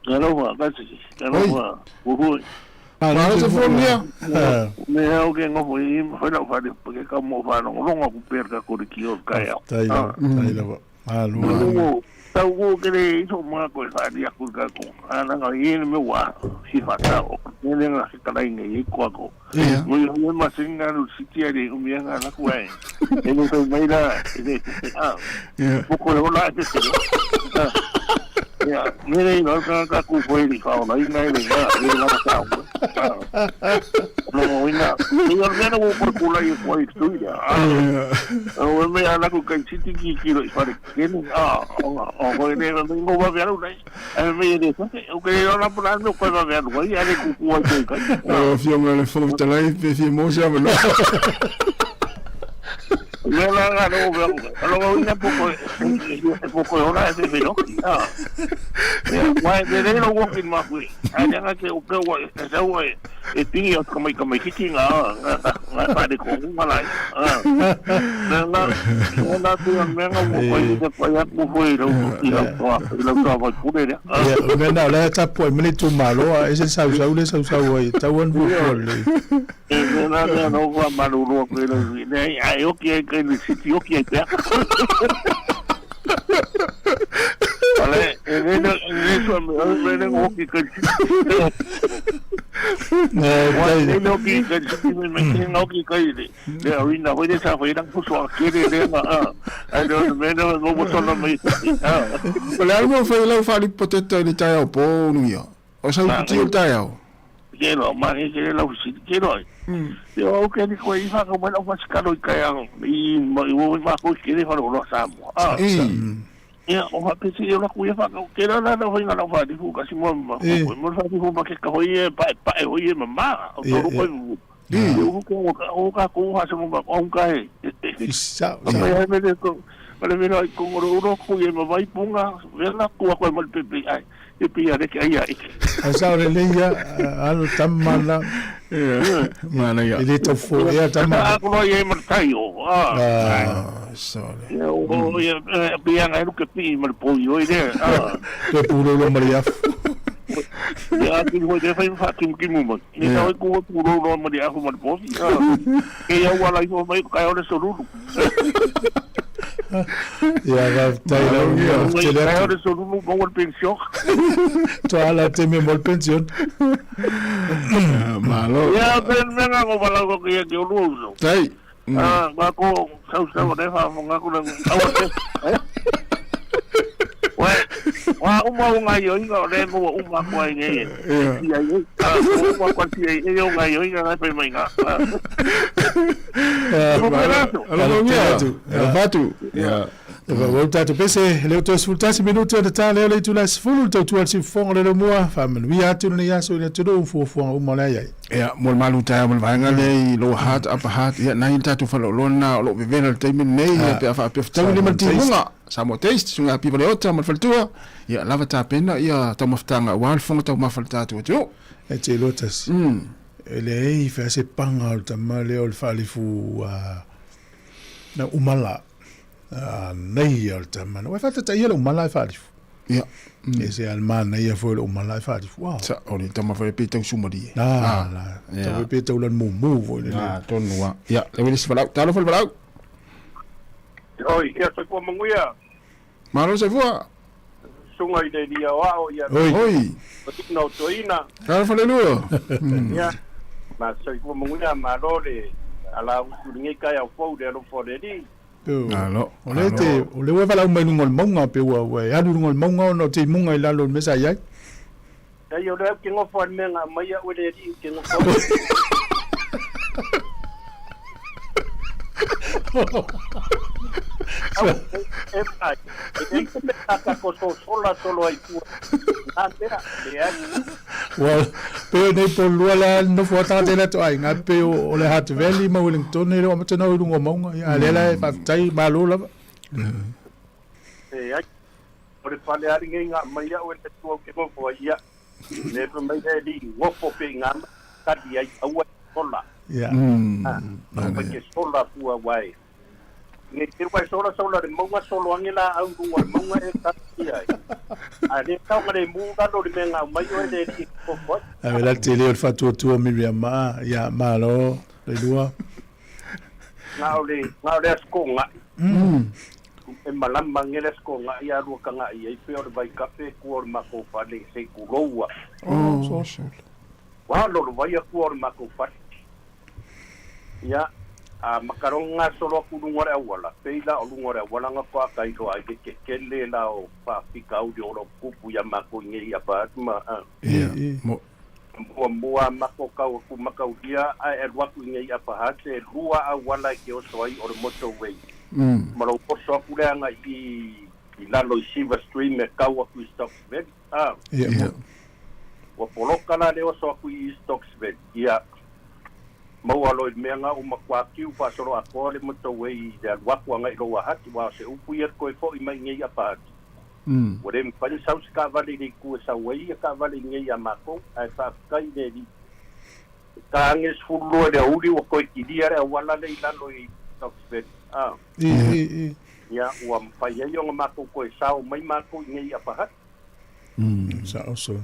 Alofa, kasi, alofa, uhui. Malo se fuamia. Me au ke ngofo i ma whai lau whare, pa ke ka mo whanongo ku pera ka kore ki o kai au. Tai lava, tai lava. Malo. Tau ko ke le iso mga koe whare aku ka ko. Ana nga i me wa si whata o. Nele nga se kalai ngai i ko ako. Mo i hoi ma singa nu siti ari o mia nga na kuai. E no fai mai la e le ah. Poko le hola e te. Ia, mere i no ka ka ku foi li fa ona i ngai le nga le la ka. No mo ina. Ni o mena wo por kula i ko i tu ia. O me ana ku kai siti ki ki ro i whare kene. Ah, o ko ne no ngo va veru nei. E me le sa o ke ora pula no ko va veru ai ale ku ku ai kai. O fionga le Fofoga Fetalai pe fia mo se avanoa. Me la nga no veru. Alo ngo ina poko e poko ora e fe no. Ah. Wa e le no wo kin ma kui. Ai nga ke o ke wa e sa wa e tingi o ka mai ka mai kiki nga nga nga pa de ko nga lai. Ah. Na na na tu me nga mo ko i te pa ya ku foi ro i la to i la to va ku le. Ia, o mea na o la e tapu ai ma le itumalo, a e se sausau le sausau ai, tau anu fuafua lelei. E me na mea no kua malulu aku i lau nei, ai oki ai kai le siti oki ai pea. Ale, e le le le sua me me le oki kai siti. Wa le le oki kai siti me me ke oki kai le. Le arena hoi le sa hoi lang puso a kere le nga a. Ai le me le mo mo solo me. O le a le mea ua fai lau faalipoteta i le taeao po ulugia? O sau piti o le taeao? Ke loa ma ke ke lau sili ke loa. Te o ke ni koe i whaka mai lau whasikalo i kai ang i ma i wo ma ko ke le wharo loa Samoa. Ah. Ia o ha pesi e la ku ia whaka ke la la hoi ngā lau wharifu ka si mo ma ko mo wharifu ma ke ka hoi e pa pa e hoi e ma ma o to ro koe I o ke o ka o ka ko ha se mo ma o ka e. Sa. Ma ia me le ko ma le mera i ko ngoro uro ku e ma vai punga vela ku a koe ma le pepe ai. E pei a reke ai a eke. Ai sa o le leia alo tama la. Mana ia. E le tau fo ea tama. A ko ia e ma tai o. Ah. Sorry. Ia o ia pei anga e luke pi ma le poi oi le. Ah. Te pūroro ma le afu. Ia a ki hoi te whai wha kimu kimu ma. Ni sa hoi kuha pūroro ma le afu ma le poi. Ke ia ua lai mai kai ole solulu. Ia faafetai lau tele Kai atu. ole solulu mo le pension. Toa ala te me mo le pension. Malo. Ia pe menga ko wala ko kia ki olu uso. Tai. Ah, ma ko sau sau ne fa nga ko nang awa te. Wa wa uma o ngai oi nga le mo uma ko ai nei. Ia ia. Ah, uma ko ti ai e o ngai oi nga pe mai nga. Alo ngia. Fatu. Ia. Ua tatou pese le o toe 11 minute ona ta lea o le itula 10 le tautua le siufofoga o le laumua faamanuia atu lenei aso i le atunuu ma fuafuaga uma o le a i ai. Ia, mo le malu taeao ma le vaega lea i lower heart, upper heart, ia, nai le tatou faleoloa lena o lo o vevela i le taimi lenei, ia, pe a faapea fetaui lea ma le timuga, Samoa Taste, Susuga Api Valeota ma le faletua, ia, lava tapena ia taumafataga aua le fofoga taumafa o le tatou atunuu. E te iloa tasi, e leai fea se paga o le tama lea o le faalifu na umala. Manaia o le tama. Ua e faatataia le umala e faalifu. Ia. E se al manaia foi le umala e faalifu. Wow. Sa, o le tama foi pe tau sumarie. Na, na. Tau pe tau lan mumu foi le. Na, tonu wa. Ia, le wele si falau. Talo foi falau. Oi, ia soifua manuia. Malo soifua. Sunga i le lia o ao ia. Oi. Oi. Patuna o toina. Talo foi le lua. Ia. Ma soifua manuia malo le ala utu lenei kai au fou le alofa o le Alii. Malo. O le te, o le ua valaau mai luga o le mauga pe ua ua e alu luga o le mauga ona o te imuga i lalo o le mea sa i ai. Ai o le au ke ngofo ai mea ngā mai au e le ri ke ngofo. Au, e ai, e nei te mea ka ko so sola solo ai tua. Ngā mea, le ai. Well, pe o nei po lua la nofo a tangata i latou aiga, pe o le Hutt Valley ma Wellington e le o amata na o i luga o mauga. Ia, a lea la e faafetai, malo lava. E ai, o le fale ali ngei ngā mai au e le tua ke ngofo ai ia. Me pa mai le li ngofo pe ngā mai, kadi ai aua sola. Ia. Ah, mai ke sola pua wai. Nge te wai sola sola le maunga solo ange la au runga le maunga e ka ai. A le tau ngare mu ralo le mea ngā mai o e le li ngofo ai. A la tele o le faatuatua Miriam ma, ia, malo, le lua. Ngā o le, ngā o le asko ngai. E malama nge le asko ngai a lua ka ngai ai pe o le vai kafe kua o le mako fale se kuloua. Oh, so so. Wa lo lo vai a kua o le mako fale. Ia, a makaronga solo aku lunga le awala. Pe ila o lunga le awala nga kwa kai lo ai ke kele la o pa pika au o lo kupu ia mako nge ia pa ma. Ia, mo. Mua mua mako kau aku makau dia a e waku nge ia pa hate lua awala ke o so ai o le motorway. Ma lo poso aku le anga i lalo i Silver Stream e kau aku i Stocksville. Ah. Ia. Ua poloka la le oso aku i Stocksville. Ia. Maua lo i mea ngā uma kwa kiu whasoro a koa le motorway i le alu aku anga i loa hati wa se upu ia koe fo i mai ngei a pahati. Ua le mwhani sau se ka vale le kua sau ai ia ka vale ngei a mako ai whawhikai le li. Ka ange sfulu le auri ua koe kiria le awala le i lalo i Stocksville. Ah. I. Ia ua mwhai ai o ngā mako koe sao mai mako i ngei a pahati. Sa oso.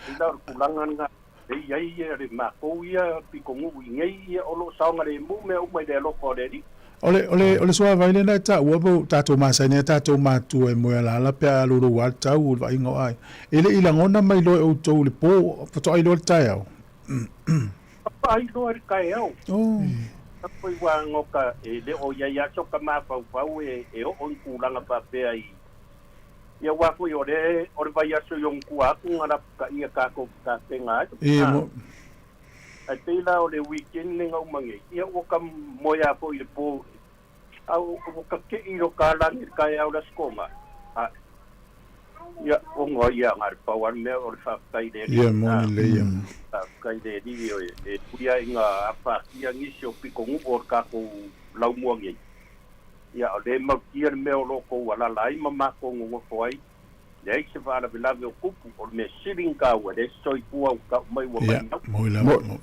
I la kulanga ngā e ai ia le mako ia piko ngu i ngei ia o lo saonga le mu mea uma i le alofa o le ali. Ole soa vai le na ta ua po tātou masani tātou mātua e moe ala ala pe a lolo wa tau o vai ngo ai. E le ila ngona mai lo e o tau le po foto ai lo le tai au. Papa ai lo le kai au. Oh. Ko i wa ngoka e le o ia ia so ka ma fau fau e e o on kulanga pa pe ai. Ia wa foi o le vai aso i ku aku ngara ka ia ka ko ka te ngā. E mo Ai pēlā o le weekend le ngau mange. Ia o ka moea po i le pō. Au o ka ke i ro ka langi ka e au la skonga. A ia o ngā ia ngā pau an mea o le whawhai le ri. Ia mo ni le ia. Whawhai le ri o e puia i ngā awha kia ngisi o piko ngu o ka kou lau mua ngei. Ia o le mau kia le mea o loko ua lala ai ma mako ngongofo ai. Le ai se whaala velave o kupu o le mea siring ka ua le soi pua o ka mai ua mai nau. Mo i la mo.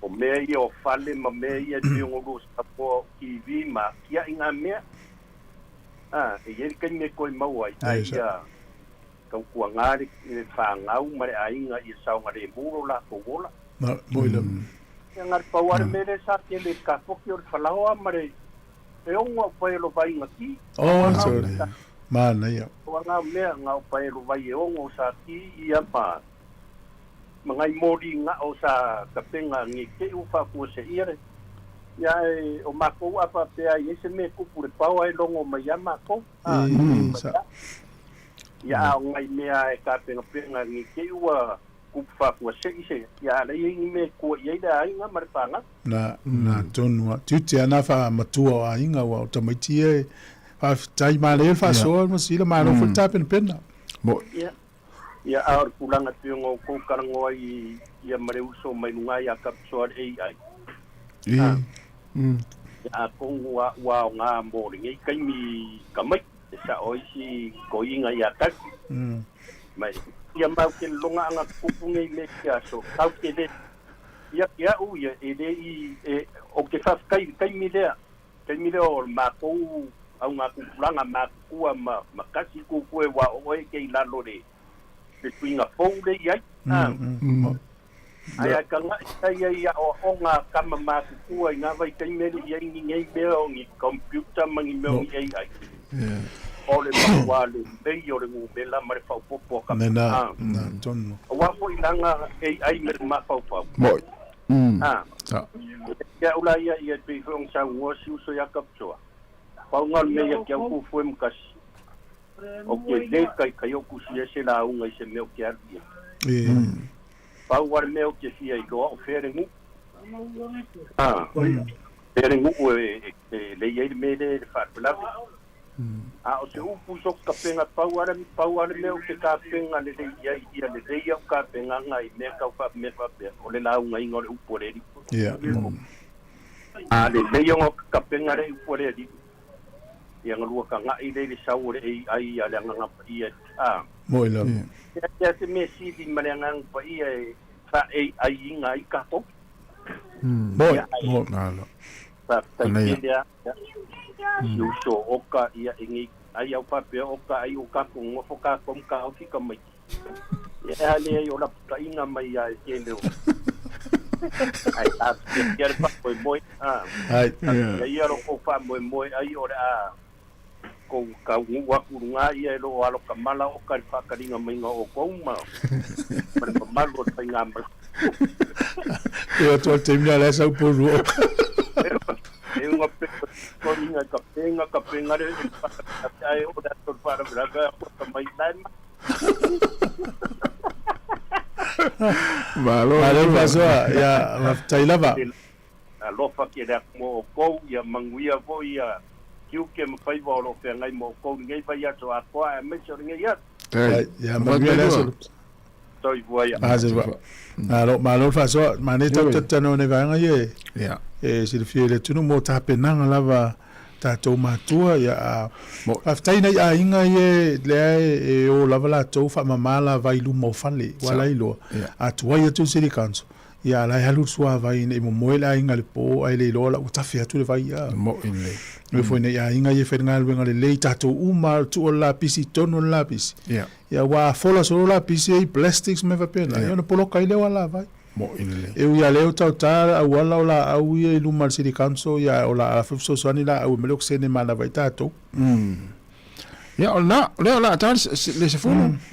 O mea ia o fale ma mea ia te ngolu sa po TV ma kia i ngā mea. Ah, e ieri kai me koe mau ai. Ai ia kau kua ngā le whāngau ma le ainga i sao ngā le muro la ko wola. Na, mo i la. Ia ngā pauare mere sa te le ka poki o le whalaoa ma le e ongo pai lo vai ngā ki. Oh, sorry. Mana ia. O ngā mea ngā pai lo vai e ongo sa ki ia ma. Mangai mori ngā o sa kapenga nge ke u whakua se ia re. Ia e o mako apa pea i ese me kupu le pau ai longo mai ia mako. Ia o ngai mea e kapenga penga nge ke ua kupu whakua se i se. Ia ala i ngi me kua i aida ai ngā marepanga. Na tonua. Tiute ana wha matua o ainga ua o tamaiti e whawhitai mā le whasoa ma sila mā lo whai tāpena pena. Mo. Ia. Ia aur kulanga te ngo ko karango ai ia mare uso mai lunga ia kapsoa AI. Ia. Ia kongu wa wa ngā mori ngai kai mi kamai e sa oi si ko inga ia ka. Mai ia mau ke longa anga kupu ngai me kia so kau ke le ia ia u ia e le i e o ke fa kai kai mi le o ma ko au ngā kupulanga ma kua ma makasi ku kue wa o e ke lalo le le tuinga fou le iai. Ai ai ka ngai ai ai o ngā kama ma kua i ngā vai kai meri i ai ngi mea o ngi computer ma ngi mea o ngi AI. O le maua le mei o le ngumela ma le whaupopo ka. Na, na, tonu. O wafo i langa AI me ma whaupau. Moi. Ia ula ia ia te whong sa ngua si uso ia kapsoa. Paunga me ia kia uku fue mkasi. O ke le kai kai oku si ese la unga i se meo ke aru ia. Pau a le mea ou te fia iloa o fea le nu'u. A. Fea le nu'u e e lelei ai le mea lea i le faalavelave. A o se upu i so'u tapega pau a le pau a le mea ou te tapega lelei i ai ia lelei a'u tapenaga i mea tau faamea faapea o le laugaina o le upu a le Alii. A lelei ona tapega le upu a le Alii ia ona lua taga'i lea i le sau o le AI a le Agaga Paia a. Mo'i lava. E leai lava se mea sili ma le Agaga Paia e faa-AI ina ai tatou. Mo'i, mo'i. Faafetai tele lava si uso Oka ia i nei ai au faapea Oka ai ua tatou nofo tatou ma taofi tamaiti. Ia e a leai o lapataiga mai lava e tele o ae tafiafia le faamoemoe a. Taatia ia lo kou faamoemoe ai o le a kou taunuu atu i luga ia e lo o alo tamala Oka i le faataliga maiga o outou ma le mamalu o le faigamalaga. E atu le taimi lea sau polu Oka. E uga pe toninga i ka penga le faalavelave ae oo le aso o le faalavelave ae ota mai la e mai. Malo Malo le faasoa, ia faafetai lava. Alofa tele atu mo outou, ia manuia foi ia tiute ma faiva o lo o feagai ma outou i lenei vaiaso atoa aemaise o lenei aso. Ai, ia manuia le aso. Soifua ia. Ah, soifua. Malo, malo le faasoa. Manaia tau talanoa nei vaega ia e, e silafia i le atunuu mo tapenaga lava tatou matua ia a faafetai nai aiga ia lea e o lava latou faamama la vai luma o fale ua la iloa a tuai atu le city council ia a la e alu le suavai ina i momoe le aiga i le po ae le iloa la ua tafe atu le vai a Mo'i lelei. Oi foi nei aiga ia e faigaluega lelei tatou uma tuu o le lapisi i totonu o le lapisi ia ua fola solo lapisi ia i plastics ma mea faapena ia ona poloka ai lea o alavai. Mo'i lelei. E ui lava lea ua taota le auala o laau ia i luma o le City Council ia o le a fesoasoani laau e aumai le okesene e manava ai tatou. Ia o lena, o lea o le a ta le 10,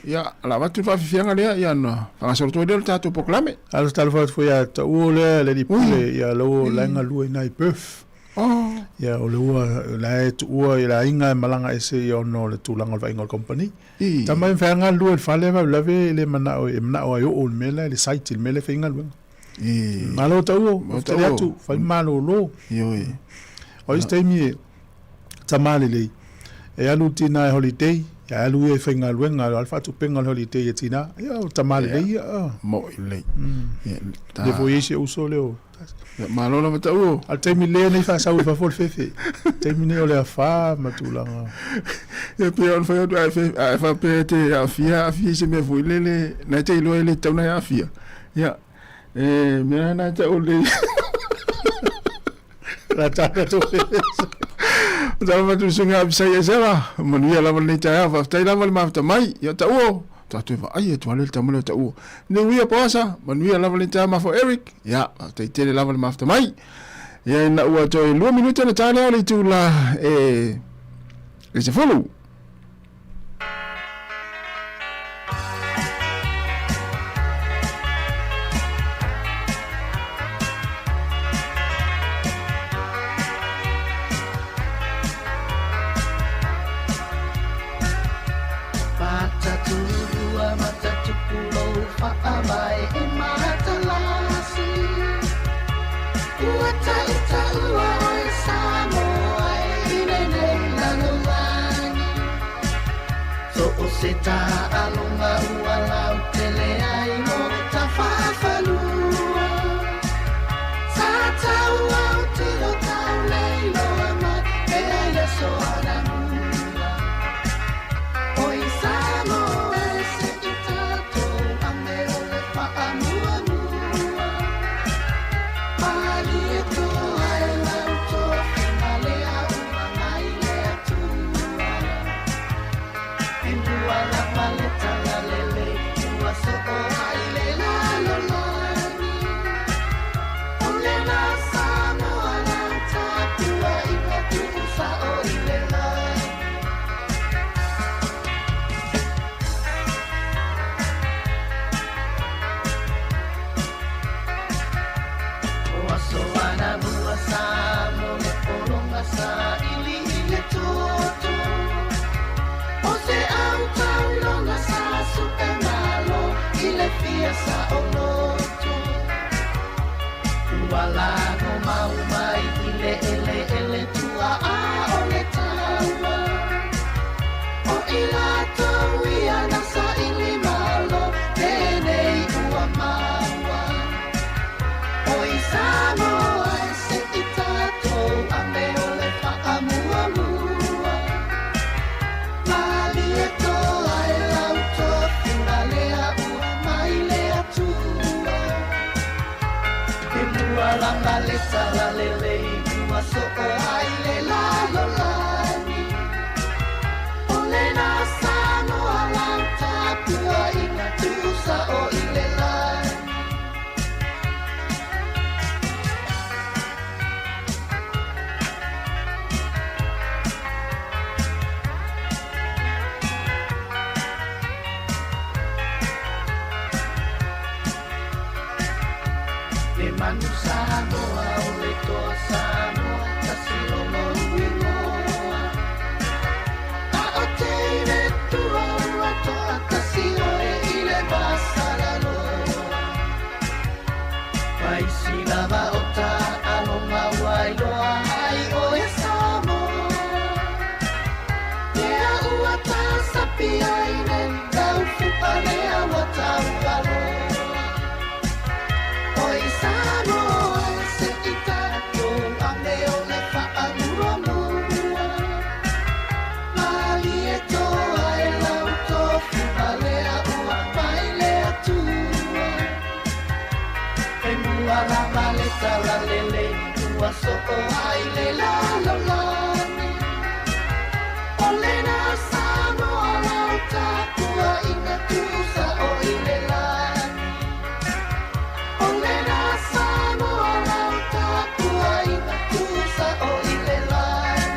ia o le a avatu le faafiafiaga lea ia ona faagasolo atu ai lea o le tatou polokalame. A o se talofa atu foi ia Taua lea le alii pule ia lou la e galue i ina i Perth. Ia o le ua la e tuua i le aiga e malaga ese ia ona o le tulaga o le vaaiga o le kamupani. Tama e mafai lava galulue i le fale ae faalavelave e le manao e manao lava e oo i le mea la i le site i le mea la e fai ai galuega. Malo Taua, faafetai atu, fai ma malolo. O isi taimi e tama lelei, e alu le tina e holiday, ae alu ia e faigaluega, o le a le faatupega o le holiday a tina, ia o tama lelei ia. Mo'i lelei. Lea foi e i ai si ou uso lea o Ia, malo lava tau. A le taimi lea nei faasau i fafo le fefe. Taimi nei o le afa ma tulaga. Ia pei ona fai atu a e faapea e te aafia, aafia i se mea foi lele, na e te iloa e le tatau ona e aafia. Ia, e mea na e tau le. La tala to fefe. Tala fatu susuga Apisai Esera, manuia lava lenei taeao, faafetai lava le mafuta mai. Ia tauo. Tatou e vaai atu lava le tama lea o Taua. Nei uia Poasa, manuia lava le taeao mafo Eric. Ia, faafetai tele lava le mafuta mai. Ia ina ua toe 2 minute ona ta lea o le itula e 10. ia saʻoloto. Ua lago mau mai i le ʻeleʻele tuaʻa o le taua. O i latou ia na saʻili malo lenei ua maua. O i Samoa e se i tatou a me o le faamuamua. Malie toa e lau tofiga lea ua mai le Atua. E mua lava le talalelei ua soo ai le lalolagi. O lena Samoa lau tapuaiga tuusao i le lagi. Le manu Samoa o le toa Samoa tasi lona uigoa. A o teine tua ua toa tasi oe i le masalaloa. Vaisi lava o taaloga ua iloa ai oe Samoa. Lea ua tasapi ai le taufu'a lea ua taualoa. O i Samoa e se i tatou a me o le faamuamua. Malie toa e lau tofiga lea ua mai le Atua. E mua lava le talalelei ua soo ai le lalolagi. O lena Samoa lau tapuaiga tuusao i le lagi. O lena Samoa lau tapuaiga tuusao i le lagi.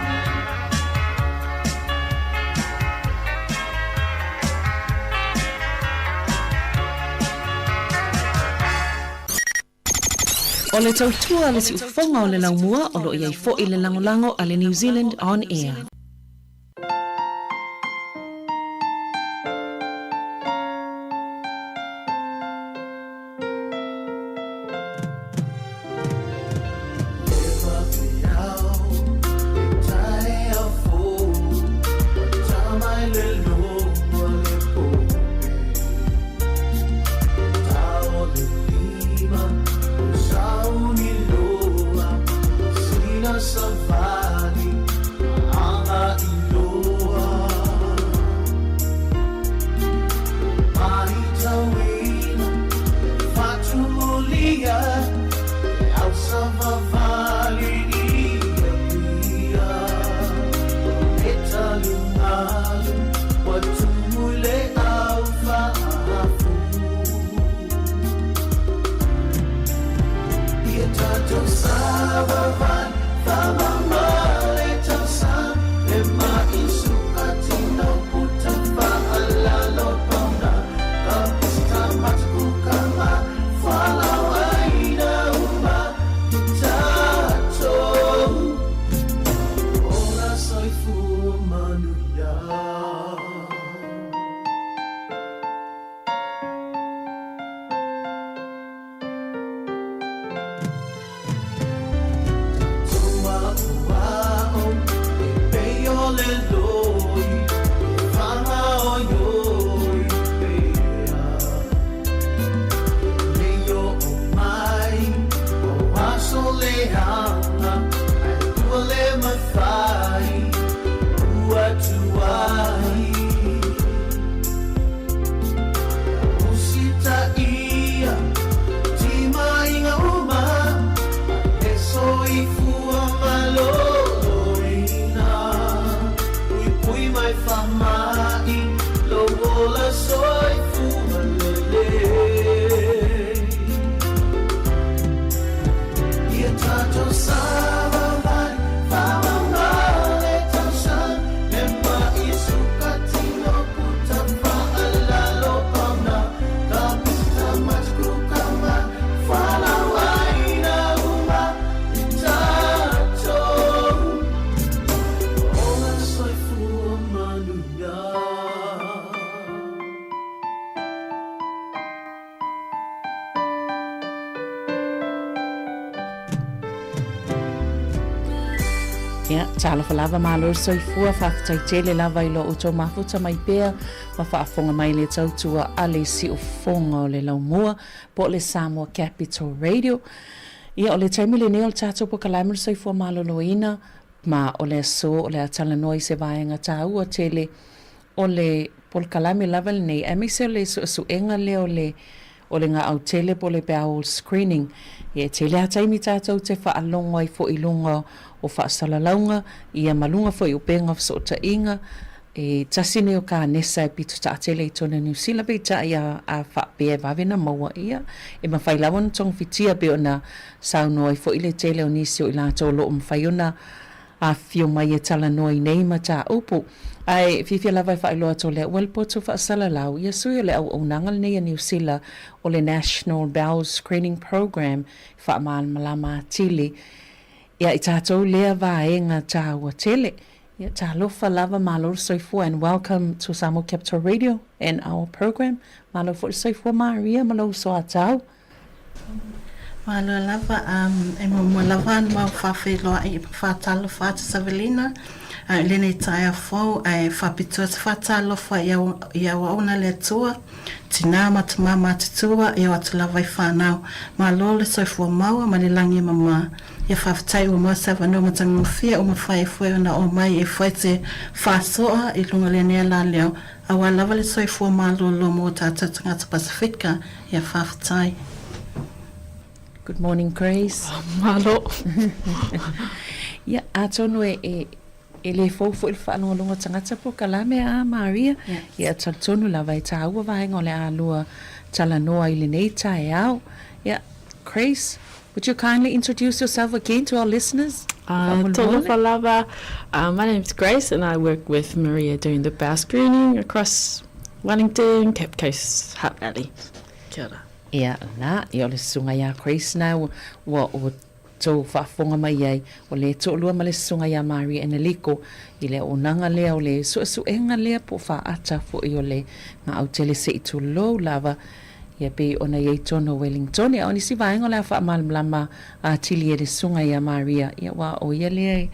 O le tautua le siufofoga o le laumua o lo o i ai foi le lagolago a le New Zealand On Air. Savali, anga iloa. Maitauina, fatumulia, e au savavali ia pia. E talumalu, wa tumule au faafu. Ia tatou savavali, faamamale tausaga, e maisuka tino puta faalalo pauna. Ka pista matukukama, falauaina uma i tatou. Ola soifua manuia. Tuma'ua'o, e pei o le loi, e fagaoioi pea. Lei oo mai, o aso leaga, ae ua le mafai, ua tuai. Usitaia, timaiga uma, e soifua malōlōina. Puipui mai faamaʻi, lou ola soifua lelei. Ia tatou savavali, faamamale tausaga, e maisukatino puta faalalo pauna. Ka pista matukukama, falauaina uma i tatou. Ola soifua manuia. Ia, talofa lava malo le soifua, faafetai tele lava i lo outou mafuta mai pea ma faafofoga mai le tautua a le siufofoga o le laumua po o le Samoa Capital Radio. Ia, o le taimi lenei o le tatou polokalame o le soifua maloloina ma o le aso o le a talanoa i se vaega taua tele o le polokalame lava lenei aemaise o le suesuega lea o le o le gaau tele po o le bowel screening. Ia e tele lava taimi tatou te faalogo ai foi i luga o faasalalauga ia ma luga foi o upega o fesootaiga e tasi nei o kanesa e pito taatele i totonu o Niu Sila peitai a a faapea e vave ona maua ia e mafai lava ona togafitia pei ona saunoa ai foi le tele o nisi o i latou o lo o mafai ona afifio mai e talanoa i nei mataupu. Ae fiafia lava e faailoa atu o lea ua le poto faasalalau ia sui o le auaunaga lenei a Niu Sila o le National Bowel Screening Programme e faamalamalama atili ia i tatou lea vaega taua tele. Ia talofa lava, malo le soifua and welcome to Samoa Capital Radio and our program. Malo foi le soifua Maria ma lou soatau. Malo lava, e muamua lava ona mau faafeiloai ma faatalofa atu Savelina i lenei taeao fou ae faapitoa se faatalofa i auauna le Atua, tinā ma tamā matutua e o atu lava i whanau. Malo le soifua maua ma le lagi e mamā. Ia faafetai ua maua se avanoa matagofie ua mafai ai foi ona oo mai e fai se faasoa i luga o lenei alaleo aua lava le soifua malolo mo tātou tagata Pasifika. Ia faafetai. Good morning Grace. Malo. Ia, atonu e, e, e le fou foi le faalogologo tagata po ka la mea a Maria. Yes. Ia, talitonu lava e tāua vaega o le a lua talanoa i lenei taeao. Ia, Grace, would you kindly introduce yourself again to our listeners? Talofa lava. My name's Grace and I work with Maria doing the bowel screening across Wellington, Cape Coast, Hutt Valley. Kia ora. Ia, la, ia o le susuga iā Grace na ua outou faafofoga mai ai, o le toalua ma le susuga iā Maria Eneliko i le auaunaga lea o le suesuega lea po o faata foi o le gaau tele se i tulou lava ia pei ona i ai tonu o Wellingtone. A o nisi vaega o le a faamalamalama atili e le susuga iā Maria, ia aua o ia lea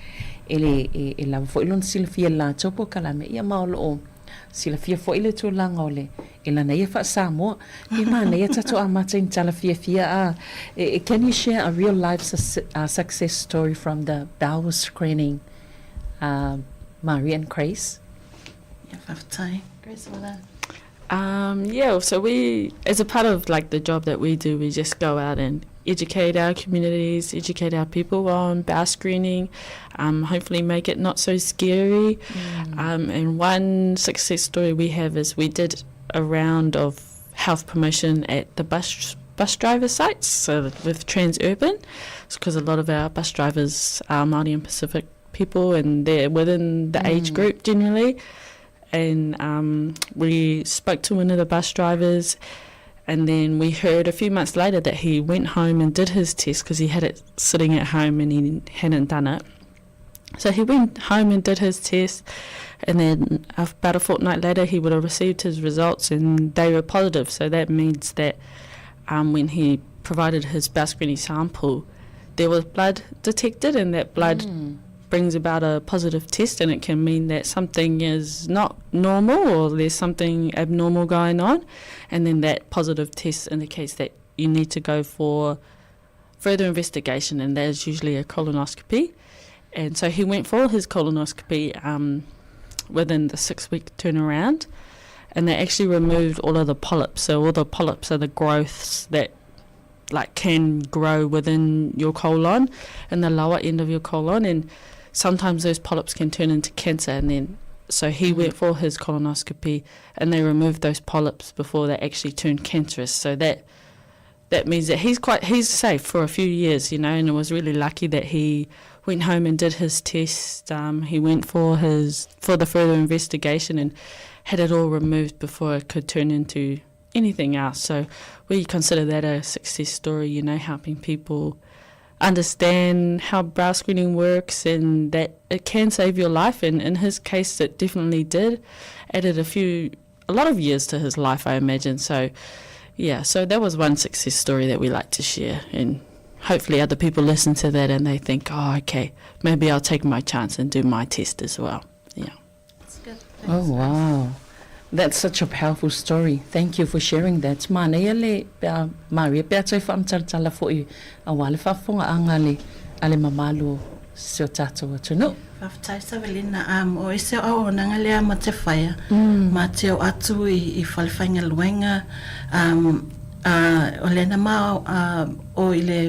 e le e lava foi lona silafia i le latou polokalame, ia ma o lo o Silafia foi le tulaga o le e lana ia faa-Samoa. Pe manaia tatou amata i ni tala fiafia a e can you share a real life success story from the bowel screening Maria and Grace? Ia, faafetai. Grace, wanna? Yeah, so we, as a part of like the job that we do, we just go out and educate our communities, educate our people on bowel screening, hopefully make it not so scary. And one success story we have is we did a round of health promotion at the bus driver sites, so with Transurban, because a lot of our bus drivers are Māori and Pacific people and they're within the age group generally. And we spoke to one of the bus drivers, and then we heard a few months later that he went home and did his test because he had it sitting at home and he hadn't done it. So he went home and did his test, and then about a fortnight later he would have received his results and they were positive. So that means that when he provided his bowel screening sample, there was blood detected, and that blood brings about a positive test, and it can mean that something is not normal or there's something abnormal going on, and then that positive test indicates that you need to go for further investigation, and that is usually a colonoscopy. And so he went for his colonoscopy within the 6-week turnaround, and they actually removed all of the polyps. So all the polyps are the growths that can grow within your colon, in the lower end of your colon, and sometimes those polyps can turn into cancer. And then so he went for his colonoscopy and they removed those polyps before they actually turned cancerous. So that means that he's safe for a few years, and it was really lucky that he went home and did his test. He went for the further investigation and had it all removed before it could turn into anything else. So we consider that a success story, helping people understand how bowel screening works and that it can save your life. And in his case, it definitely did. Added a lot of years to his life, I imagine. So that was one success story that we like to share and hopefully other people listen to that and they think, oh, okay, maybe I'll take my chance and do my test as well. Yeah. That's good. Oh, wow. That's such a powerful story. Thank you for sharing that. Manaia le pe a Maria pe a toe whaamatalatala fo'i auā le faafofogaaga a le a le mamalu o si o tātou atunuu. Faafetai Savelina, um, o isi o auaunaga lea ma te whaia, ma te o atu i, i whale whaingaluenga, um, uh, o lena ma uh, o i le,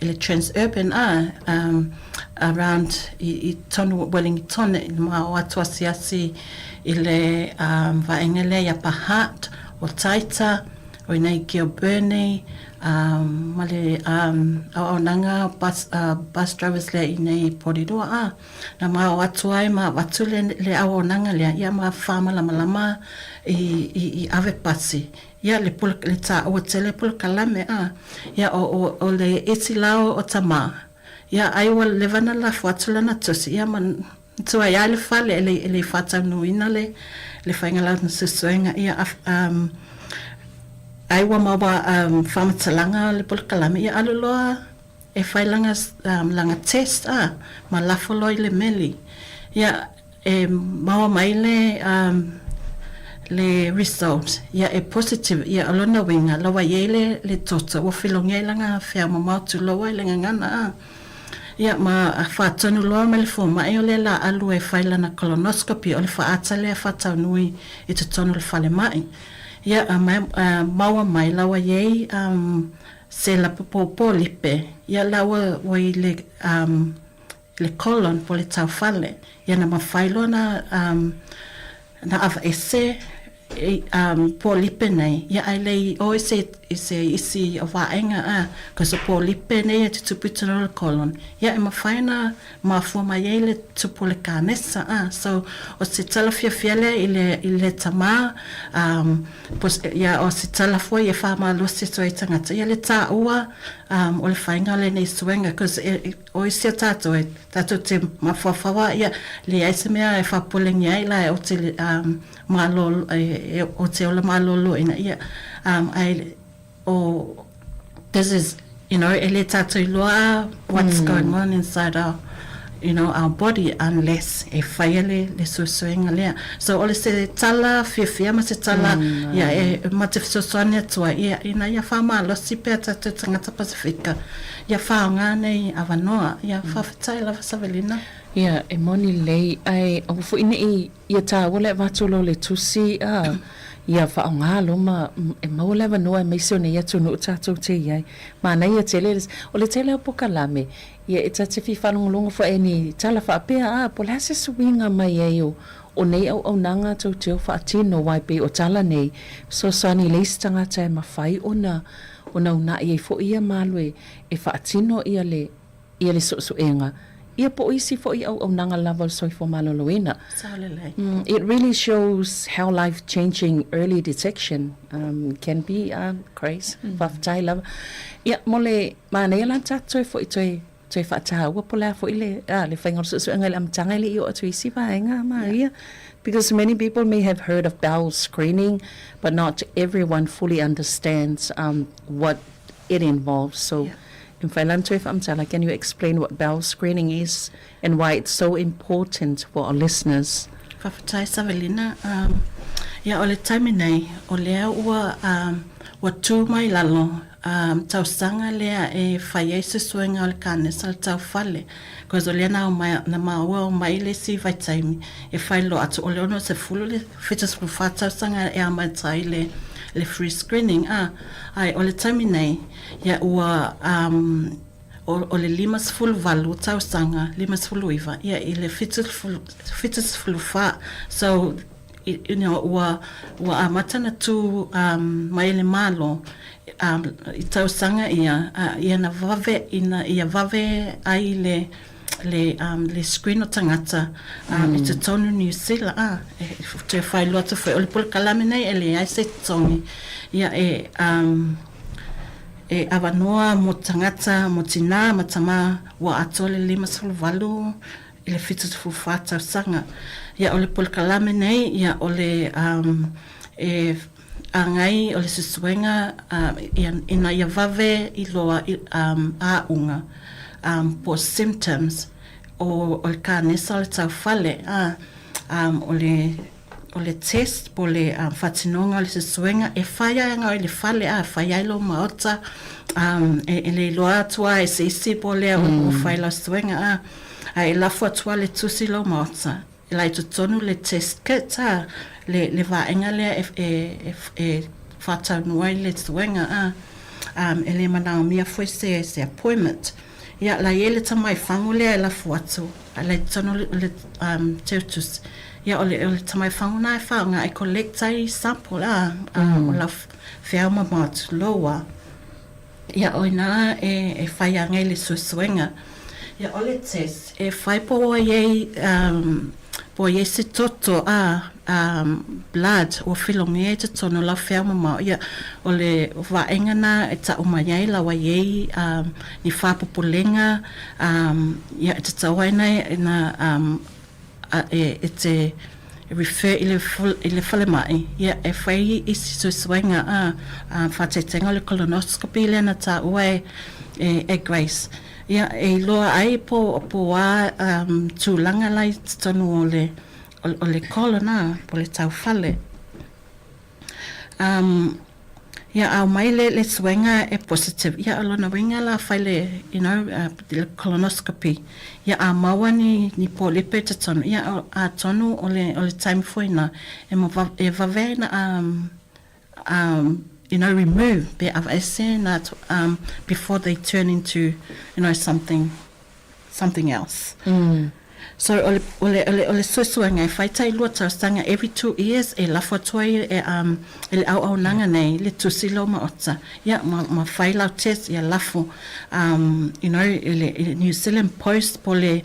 i le Transurban a, um, around i, i tonu Wellington, i ma o atu asiasi i le um, vaenga lea i Upper Hutt, o Taita, o inei ki o Burnie, um, ma le um, auaunaga bus, uh, bus drivers lea i nei Porirua, a, na ma o atu ai ma avatu le, le auaunaga lea, ia ma whamalamalama i, i, i ave pasi. Ia le polo, le tāua tele polokalame, a, ia o, o, o le iti la o, o tamā. Ia ai ua leva na lafo atu lana tusi, ia ma tuai ai le fale e le, e le whātaunuina le, le whainga lana susuenga, ia um, ai ua maua um, whamatalanga le polokalame, ia alu loa e whai langa, um, langa test, a, ma lafo loa i le meli. Ia, E maua mai le um le result ia e positive ia o lona uiga lawa i ai le le toto ua filogia i laga feau mamao tulou ai le gagana a. Ia ma faatonu loa mai le fomai o le la alu e fai lana colonoscopy o le faata lea faataunui i totonu o le falemai. Ia a maua mai lawa i ai um se lapopopo lipe ia la ua ua i le um le colon po le taufale, ia na mafai loa na um na aveese i um pōlipe nei, ia ae le i o i se i se isi o vaega a, cause o pōlipe nei e tutupu i tonu o le colon, ia e mafai na mafua mai ai le tupu o le kanesa a, so o se tala fiafia lea i le i le tamā um po ia o se tala foi e faamalosi atu ai tagata, ia le tāua um o le faiga o lenei suega cause e O isi o tātou e tātou te mafuafaua ia leai se mea e faapolengia ai la e o te um, malolo e, e o te ola maloloina ia um, ai o this is you know e le tātou iloa what's going on inside our you know our body unless e whaia le, le suesuega lea. So o le se tala fiafia ma se tala ia e ma te fesoasoani atu ai ia ina ia whamalosi pea tātou tangata Pasifika ia whaonga nei avanoa ia whawhetai lava Savelina. Ia, e moni lelei, ae aua foi neʻi ia tāua le avatu loa o le tusi a ia faaaoga loa ma e maua le avanoa aemaise o nei atunuu tatou te i ai. Manaia tele, o le tele o pokalame, ia e ta te fia faalogologo foi i ni tala faapea, a po o le a se suiga mai ai o o nei auaunaga tou te o faatino aua e pei o tala nei, fesoasoani i le isi tagata e mafai ona ona unaʻi ai foi ia malo e e faatino ia le ia le suesuega ia po o isi foi auaunaga lava o le soifua maloloina. Saolelei. It really shows how life changing early detection um can be um Grace. Faafetai lava. Ia mo le manaia la tatou toe foi toe toe faataua po o le a foi le a le faiga o le suesuega i le amataga e le i oo atu i isi vaega Maria. Because many people may have heard of bowel screening but not everyone fully understands um what it involves. So e mafai la ona toe faamatala, can you explain what bowel screening is and why it's so important for our listeners? Faafetai Savelina. Um, ia o le taimi nei, o lea ua, um, ua tū mai lalo um, tausaga lea e fai ai se suega o le kanesa le taufale. Cause o lea na, mai, na maua o mai le isi vaitaimi e fai loa atu o le 60 le 74 tausaga e amata ai le, le free screening. Ah, ai o le taimi nei, ia ua um, o, o le 58 tausaga, 59, ia i le 74. So, you know, ua, ua amata na tū um, mai le Malo um, i tausaga ia, uh, ia na vave, ina, ia vave ai le, le, um, le screen o tagata um, i totonu Niu Sila, ah, e, toe whailoa atu foi, o le polokalame nei e leai se totogi, ia e, um, e avanoa mo tagata, mo tinā ma tamā ua atoa le 58 i le 74 tausaga. Ia o le polokalame nei, ia o le um, e agai o le suesuega ia, ina ia vave iloa i āuga po o symptoms o o le kanesa o le taufale a, o le o le test po o le faatinoga o le suesuega e fai ai agai i le fale a, e fai ai lou maota e e le iloa atu lava e se isi po o lea ua fai lau suesuega a, ae e lafo atu lava le tusi i lou maota. E la i totonu le test kit a, le le vaega lea e e e e faataunuu ai le suega a, um e le manaomia foi se se appointment. Ia la i ai le tamaifago lea e lafo atu, a la i totonu o le um teutusi. Ia o le o le tamaifago na e faaaoga e collect ai sample a, um o lau feau mamao tulou a. Ia o ina e e whai anei le suesuega. Ia o le test e whai po o ai um po i ai se toto a um blood ua whilongia i totonu o lau wheao mamao. Ia o le vaega na e ta'u mai ai lau ai ai um ni whāpopolenga um ia e tatau ai na na um a e e te refer i le i le falemai, ia e whai isi suesuega a a whāteitenga o le colonoscopy lea na tāua e e e Grace. Ia e iloa ai po po a um tūlanga la i totonu o le o le colon a po le tauwhale. Um, ia ao mai le, le suega e positive, ia o lona uiga la fai le, you know, le colonoscopy, ia a maua ni, ni polipe i totonu, ia o, atonu o le, o le time foi na, e ma, e vave ai na um, um, you know, remove, pe aveese na, um, before they turn into, you know, something something else. So o le, o le, o le, o le suesuega e whai tai lua tausaga every 2 years e lafo atu ai e, um, e le auaunaga nei le tusi lau maota. Ia, ma, ma whai lau test, ia lafo, um, you know, i le, i le New Zealand Post po le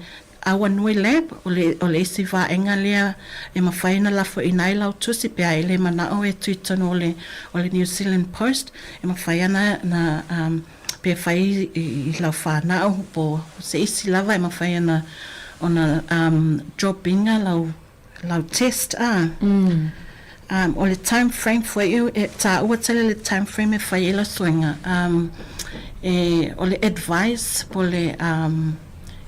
Awanui Lab, o le, o le isi vaega lea e mafai ona lafo ina ai lau tusi pe a e le mana'o e tui tonu o le, o le New Zealand Post, e mafai ana na, um, pe fai i lau whanau po se isi lava e mafai ana ona um, drop-inga lau, lau test a. Um, o le time frame foi e tāua tele le time frame e fai e lau suega. Um, e, o le advice po le um,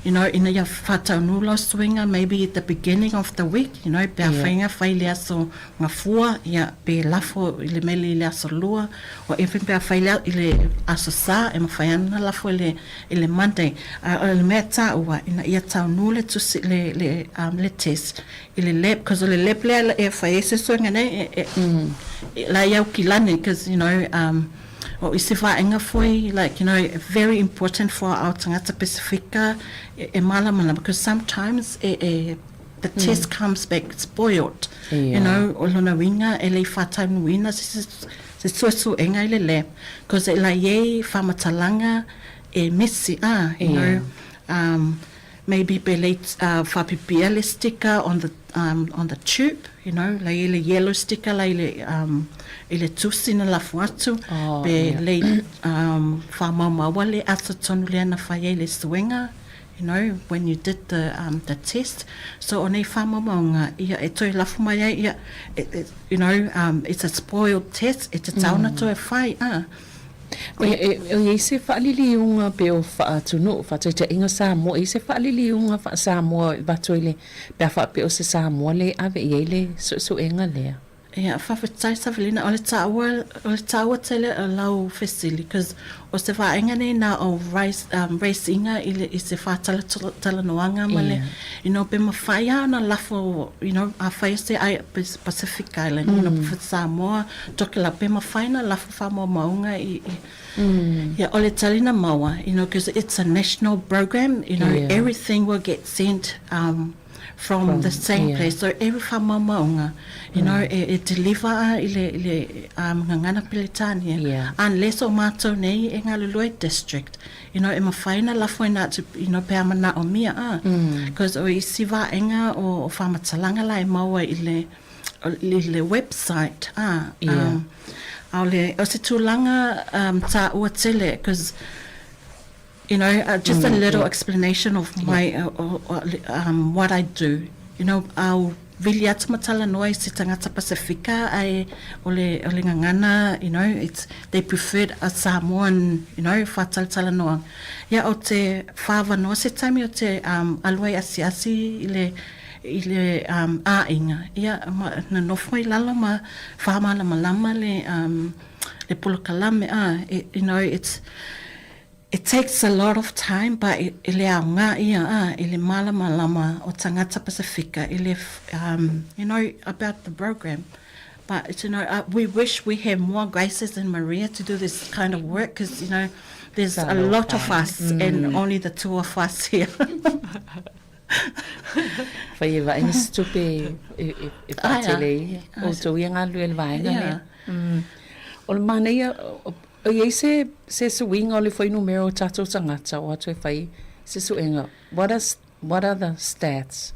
you know, ina ia whātaunu lau suega maybe at the beginning of the week, you know, pe a whainga whai le aso gafua, ia, pe lafo i le meli i le aso lua, o even pe a whai le, i le aso sa, e mawhai ana lafo i le, i le Monday. A o le mea tāua, ina ia taunu le tusi, le, le, um, le test, i le lab, cause o le lab lea e whai e se suega nei, e, e, e, la i Aukilani, cause, you know, um, o isi vaega foi, like, you know, very important for our tangata Pasifika e, e mālamalama, because sometimes e, e, the test comes back spoiled. You know, o lona uiga e le i faataunuuina se se se suesuega i le lab, cause e la i ai faamatalaga e misi a, you know, maybe pe le faapipia le sticker on the on the tube, you know, la i le yellow sticker la i le i le tusi na lafo atu, Oh, pe yeah. le faamaumaua le aso tonu lea na fai ai le suega, you know, when you did the um the test. So o nei faamaumauga, ia e toe lafo mai ai, ia, e, e, you know, it's a spoiled test, e tatau ona toe fai, a. E, e, e i ai se faaliliuga pe o faaatunu'u faataitaiga Samoa, e i ai se faaliliuga faa-Samoa e avatu ai le pe a faapea o se Samoa lea e ave i ai le suesuega lea? Ia, faafetai Savelina, o le taua, o le taua tele o lau fesili, cause o se vaega nei na o raise, um, raise-ina i le, i se whātalatalanoaga ma le, you know, pe mawhai a ona lafo, you know, a whai se ai, Pacific Island, you know, Samoa, Tokelau, pe mawhai na lafo whaamaumauga i, i, Ia, o le tali na maua, you know, cause it's a national program, you know, everything will get sent um, from, From, the same place. So every whaamaumauga, you know, e, e deliver a i le, i le gagana Peretania. Unless o mātou nei e Ngaluluai district, you know, e mawhai na lafo ina atu, you know, pe a mana'omia a. Cause o isi vaega o, o whaamatalanga la e maua i le, i le website a. A o le, o se tulaga tāua tele, cause you know, just a little explanation of my, what I do. You know, au vili atu ma talanoa i se tagata Pasifika ae o le o le gagana you know it's they preferred a Samoan you know faatalatalanoaga. Ia ou te faaavanoa se taimi ou te um alu ai asiasi i le i le um aiga ia ma nonofo ai lalo ma faamalamalama le um le polokalame a you know it's It takes a lot of time but e le aoga ia a i le malamalama o tagata Pasifika i le um you know about the program but you know uh, we wish we had more Graces and Maria to do this kind of work because you know there's a lot of us and only the two of us here. Fai e vaai nisi tupe e faatele ai outou ia galulue i le vaega lea. O le manaia, o i ai se se suiga o le fuainumera o tatou tagata o atu e fai se suega. What are what are the stats?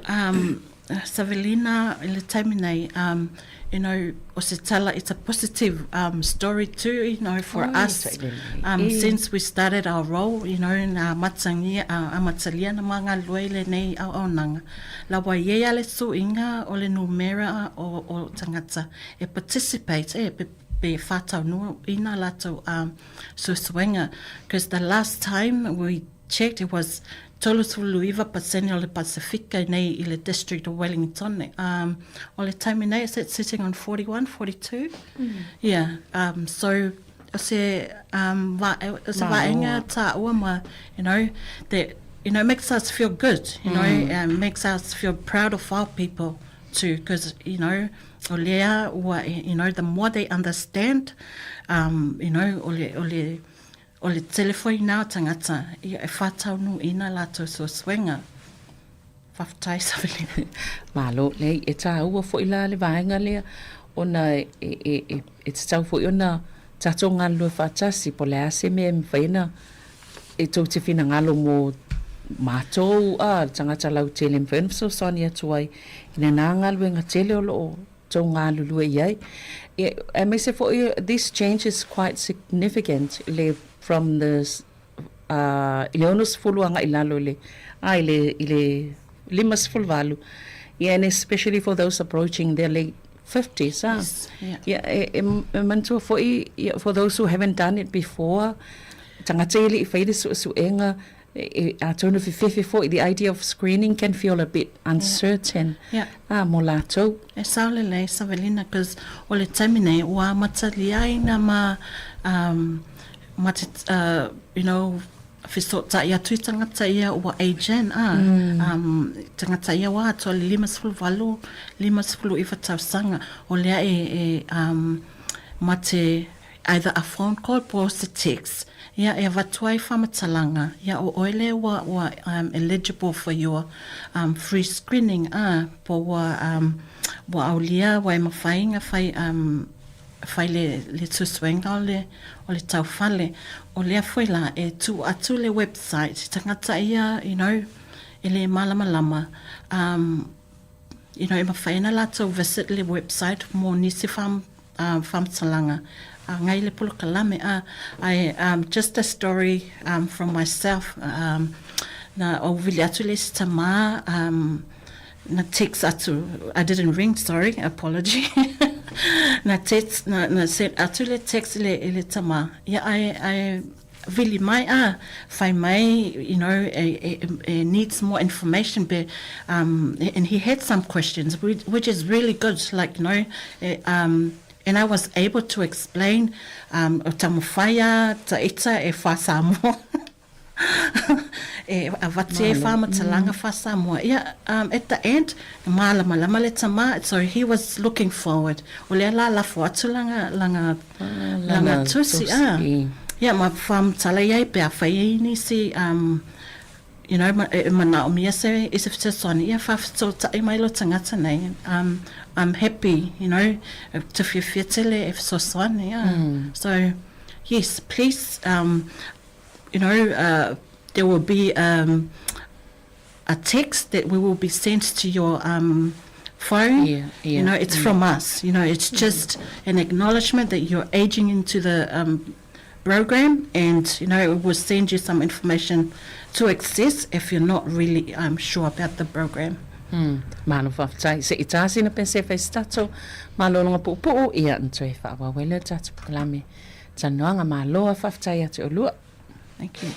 Um, Savelina, i le taimi nei, um, you know, o se tala, it's a positive um, story too, you know, for oh, us. Um, since we started our role, you know, na matangia, uh, amatalia na mga lue le nei au au nanga. La wa ye ale suiga o le numera o, o tangata e participate, e pe, pe whātau ina latou um, suesuega. Because the last time we checked, it was 39% o le Pasifika nei i le district o Wellington. Um, o le taimi nei, is it sitting on 41, 42? Mm. Yeah, um, so o se, um, va, o se vaenga tāua ma, you know, that, you know, makes us feel good, you know, um, makes us feel proud of our people too, because, you know, o lea ua, you know, the more they understand, um, you know, o le, o le, O le tele foi na o tagata ia e faataunuuina latou suesuega. Faafetai Savelina. Malo, leai, e tāua foi la le vaega lea ona e, e, e, e tatau foi ona tatou galulue faatasi po o le a se mea e mafai ona e tou te finagalo mo matou a le tagata lautele e mafai ona fesoasoani atu ai i lena galuega tele o lo o tou galulue i ai. Ia, aemaise foi, this change is quite significant i le from the uh, i le 60 agai i lalo i le, ah, i le, i le 58. Ia, and especially for those approaching their late 50s, ah. Yes, yeah. Ia, e, e, e manatua foi, ia, for those who haven't done it before, tagata ia e le i faia le suesuega, E, atonu fefefe foi, the idea of screening can feel a bit uncertain yeah. ah, mo latou. E sao lelei Savelina, cause o le taimi nei ua amatalia ai na ma, um, ma te, uh, you know, fesootai atu i tagata ia ua age in, ah, mm. um, tagata ia ua atoa le 58, 59 tausaga, o lea e, e um, ma te either a phone call po o se text, ia e avatu ai faamatalaga, ia o oe lea ua, ua um, eligible for your um, free screening, a, po ua, um, ua aulia, ua e mafai ona fai, um, fai le, le suesuega o le, o le taufale. O lea foi la, e tuu atu le website, tagata ia, you know, e le malamalama, um, you know, e mafai ona latou visit le website mo nisi wha, uh, faamatalaga agai le polokalame a I um, just a story um, from myself um, na ou vili atu le isi tamā um, na text atu I didn't ring sorry apology na text na, na send atu le text i le, i le tamā ia ai ai vili mai a fai mai you know e, e, e needs more information but um and he had some questions which, which is really good like you know e, um and I was able to explain um o taumafai a ta ita e wha Samoa e avatu e whāmatalaga wha Samoa ia um, at the end malamalama le tama so he was looking forward o lea la lafo atu langa langa langa tusi a ia ma whāmatala iai pe a whai ai nisi um, you know, ma, e manaomia se i se fesoasoani ia whawhitota'i mai lo tagata nei um, I'm happy you know te fiafia tele e fesoasoani a mm. so yes please um, you know uh, there will be um, a text that we will be sent to your um, phone. Yeah, yeah. You know, it's mm. from us. You know, it's just an acknowledgement that you're aging into the um, program and, you know, it will send you some information to access if you're not really um, sure about the program. Malo faafetai. Se i tā sina pese e fai se tatou malologa puupuu, ia ona toe faaauau ai lea o le tatou polokalame talanoaga. Malo a faafetai ia te oulua. Thank you.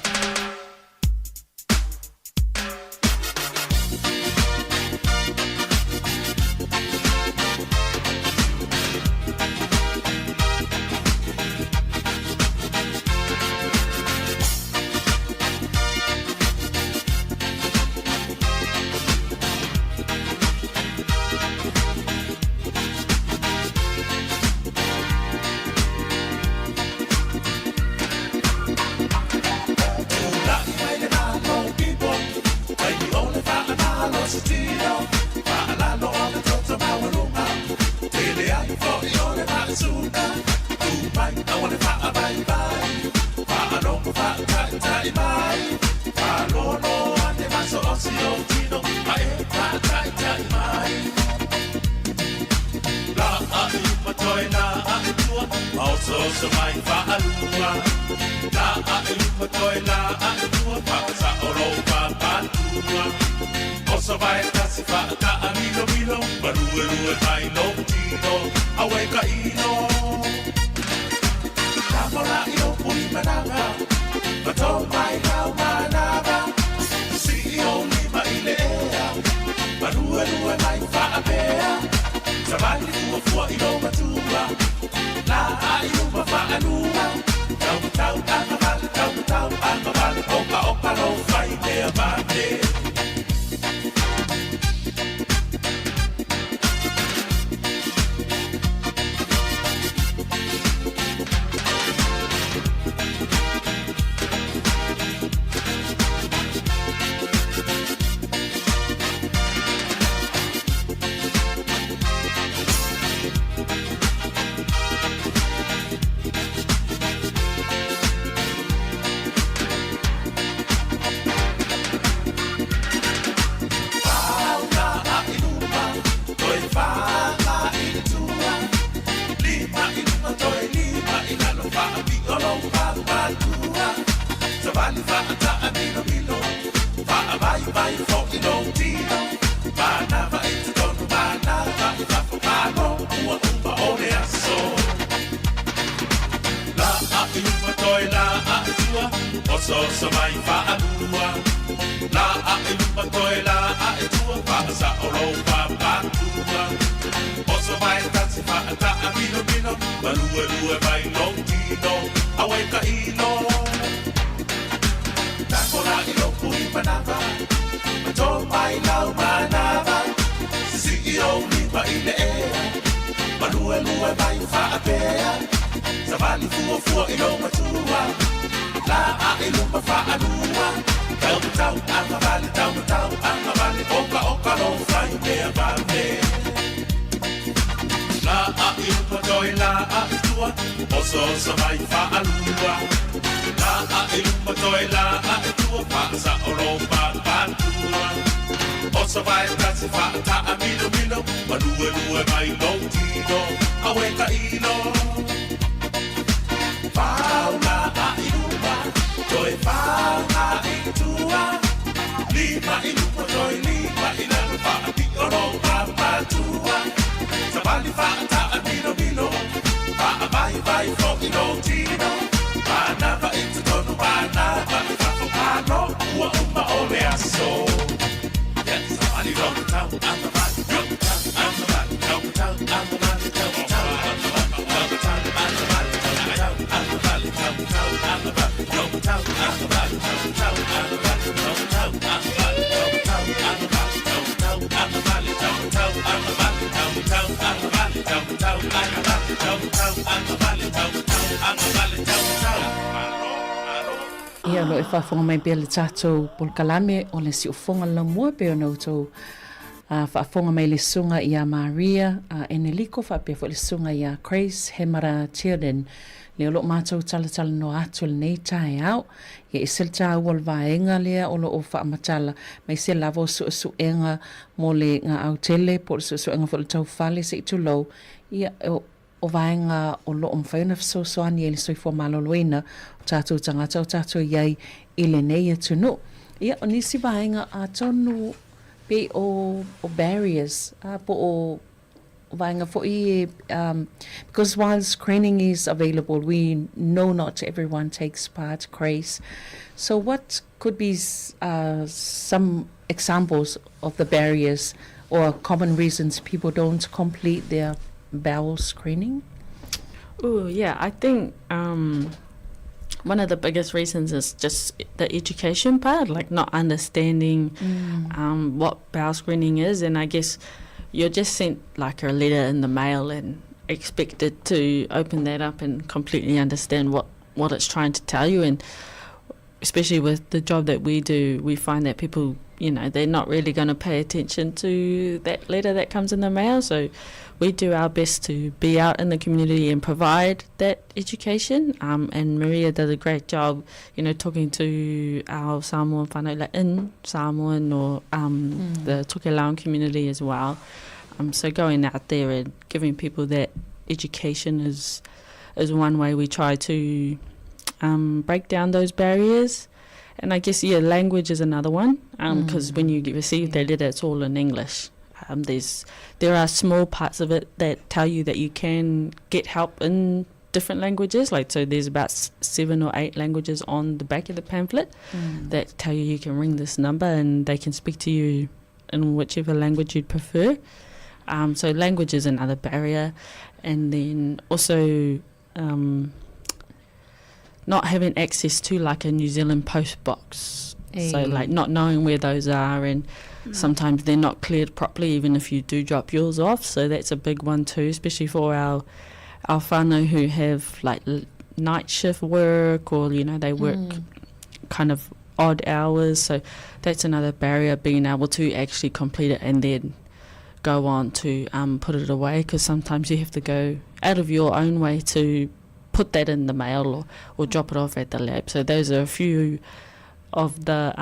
Ia, o lo o e faafofoga mai pea le tatou polokalame o le Siufofoga le Laumua pei ona outou faafofoga mai i le Susuga ia Maria Eneliko faapea foi le Susuga ia Grace Hemara Tilden lea o lo o matou talatalanoa atu i lenei taeao. Ia e ese le taua o le vaega lea o lo o faamatala mai se lava o suesuega mo le gaau tele po o le suesuega foi o le taufale se i tulou, ia, o vaega o lo o mafai ona fesoasoani ai i le soifua maloloina o tatou tagata o tatou i ai i lenei atunuu. Ia, o nisi vaega atonu. Pei o o barriers a po o vaega foi e um, because while screening is available, we know not everyone takes part, Grace. So what could be some examples of the barriers or common reasons people don't complete their bowel screening? Oh, yeah, I think one of the biggest reasons is just the education part, like not understanding what bowel screening is. And I guess you're just sent like a letter in the mail and expected to open that up and completely understand what it's trying to tell you. And especially with the job that we do, we find that people, you know, they're not really going to pay attention to that letter that comes in the mail. So we do our best to be out in the community and provide that education. And Maria does a great job, you know, talking to our Samoan whānau, like in Samoan or the Tokelauan community as well. So going out there and giving people that education is one way we try to break down those barriers. And I guess, yeah, language is another one, because when you receive that letter, it's all in English. There are small parts of it that tell you that you can get help in different languages. So there's about 7 or 8 languages on the back of the pamphlet that tell you you can ring this number and they can speak to you in whichever language you'd prefer. So language is another barrier. And then also not having access to a New Zealand post box. So not knowing where those are, and sometimes they're not cleared properly even if you do drop yours off. So that's a big one too, especially for our whānau who have night shift work, or they work kind of odd hours. So that's another barrier, being able to actually complete it and then go on to put it away, because sometimes you have to go out of your own way to put that in the mail or drop it off at the lab. So those are a few of the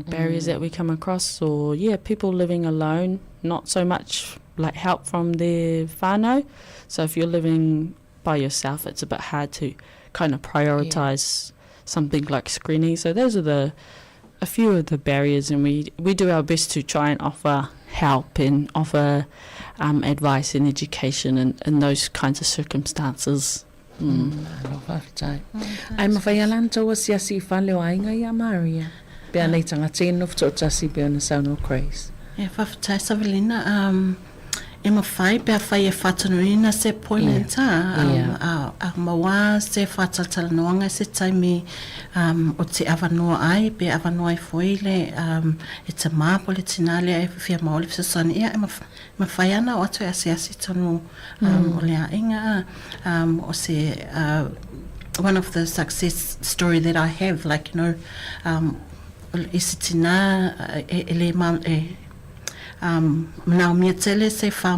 barriers that we come across. Or people living alone, not so much help from their whānau. So if you're living by yourself, it's a bit hard to kind of prioritise something like screening. So those are a few of the barriers, and we do our best to try and offer help and offer advice and education in those kinds of circumstances. Alo whawhtai. Ai mawhai alan tau asiasi i whale o ainga ia Maria. Pe anei tanga tēnu whto tasi pe ona sauno Grace. E whawhtai Savelina, e mawhai pe a whai e whatanuina se appointment, a maua se whatatalanoanga se taimi, o te awanoa ai, pe awanoa i foile, e te māpo le tinale e whiwhia maoli whasasani. Ia, e mawhai ana o atu e asiasi tonu, o le ainga, o se, one of the success story that I have, i se tina, e le ma, e, manao mia tele se wha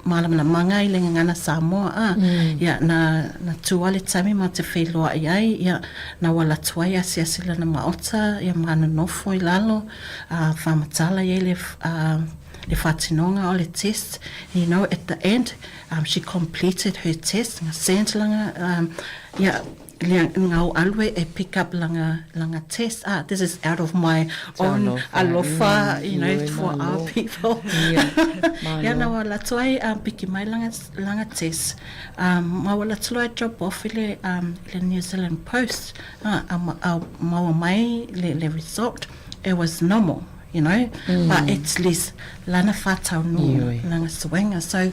malamana manga i le ngana Samoa, a. Ia, na tuale tami ma te wheloa i ai, ia, na wala tuai asi asi lana maota, ia mana nofo i lalo, whamatala i le whatinonga o le test. At the end, she completed her test, nga send langa, ia, le ngau alwe e pick up langa test. This is out of my own Alofa. alofa, for our Malo. people. Malo. Ia, na wala tuai, piki mai langa test. Ma wala tuai drop off le New Zealand Post. A maua mai le result. It was normal, but at least lana whatau no, Ioi. langa suenga. So,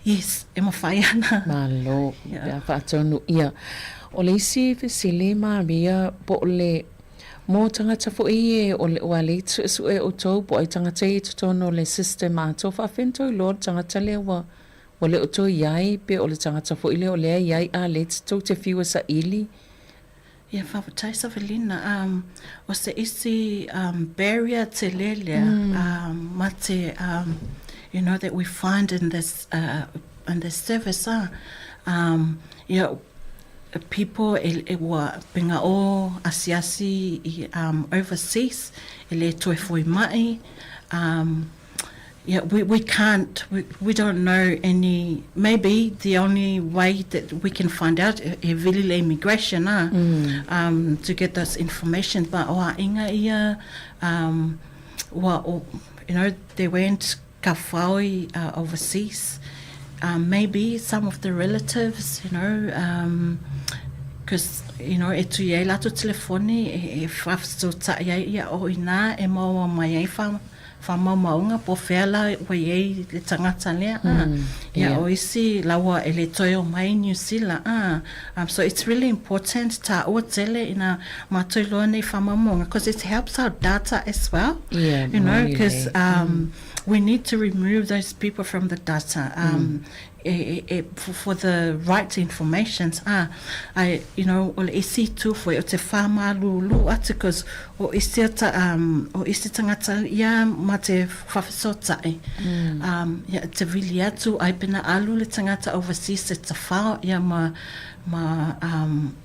yes, e mawhai ana. Malo, pea whātaunu ia. O le isi fesili Maria, po o le mō tangata fo i e o le oa le tu su e o tau, po ai tangata i tutono le system a tō whawhento i loa tangata le wa le o tō iai, pe o le tangata fo i le o lea iai a le te tau te whiua sa ili. Ia, whawhtai Savelina, o se isi, barrier te lelea, ma te, you know, that we find in this service, ia, people e ua penga o asiasi i, overseas, e le toe foi mai, yeah, we can't, we don't know any, maybe the only way that we can find out e vili le immigration, to get this information, but o a inga ia, ua you know, they went kawhaoi overseas. Maybe some of the relatives, you know, because, you know, e tui ai latou telefoni e whawhitota'i ai ia o inā e maua mai ai whamaumauga po o fea la ua i ai le tagata lea a. Ia o isi laua e le toe o mai New Zealand a. So it's really important tāua tele ina mātou iloa nei whamaumauga because it helps our data as well. Yeah, you know, because we need to remove those people from the data um, e, e, for, for the right information. Ah, I, you know, o le isi itu foi o te whamalulu atu, cause o isi ata, um, o isi tangata ia ma te whawhisotai. Um, ia te vili atu, ai pena alu le tangata overseas te tawhao, ia ma, ma, um,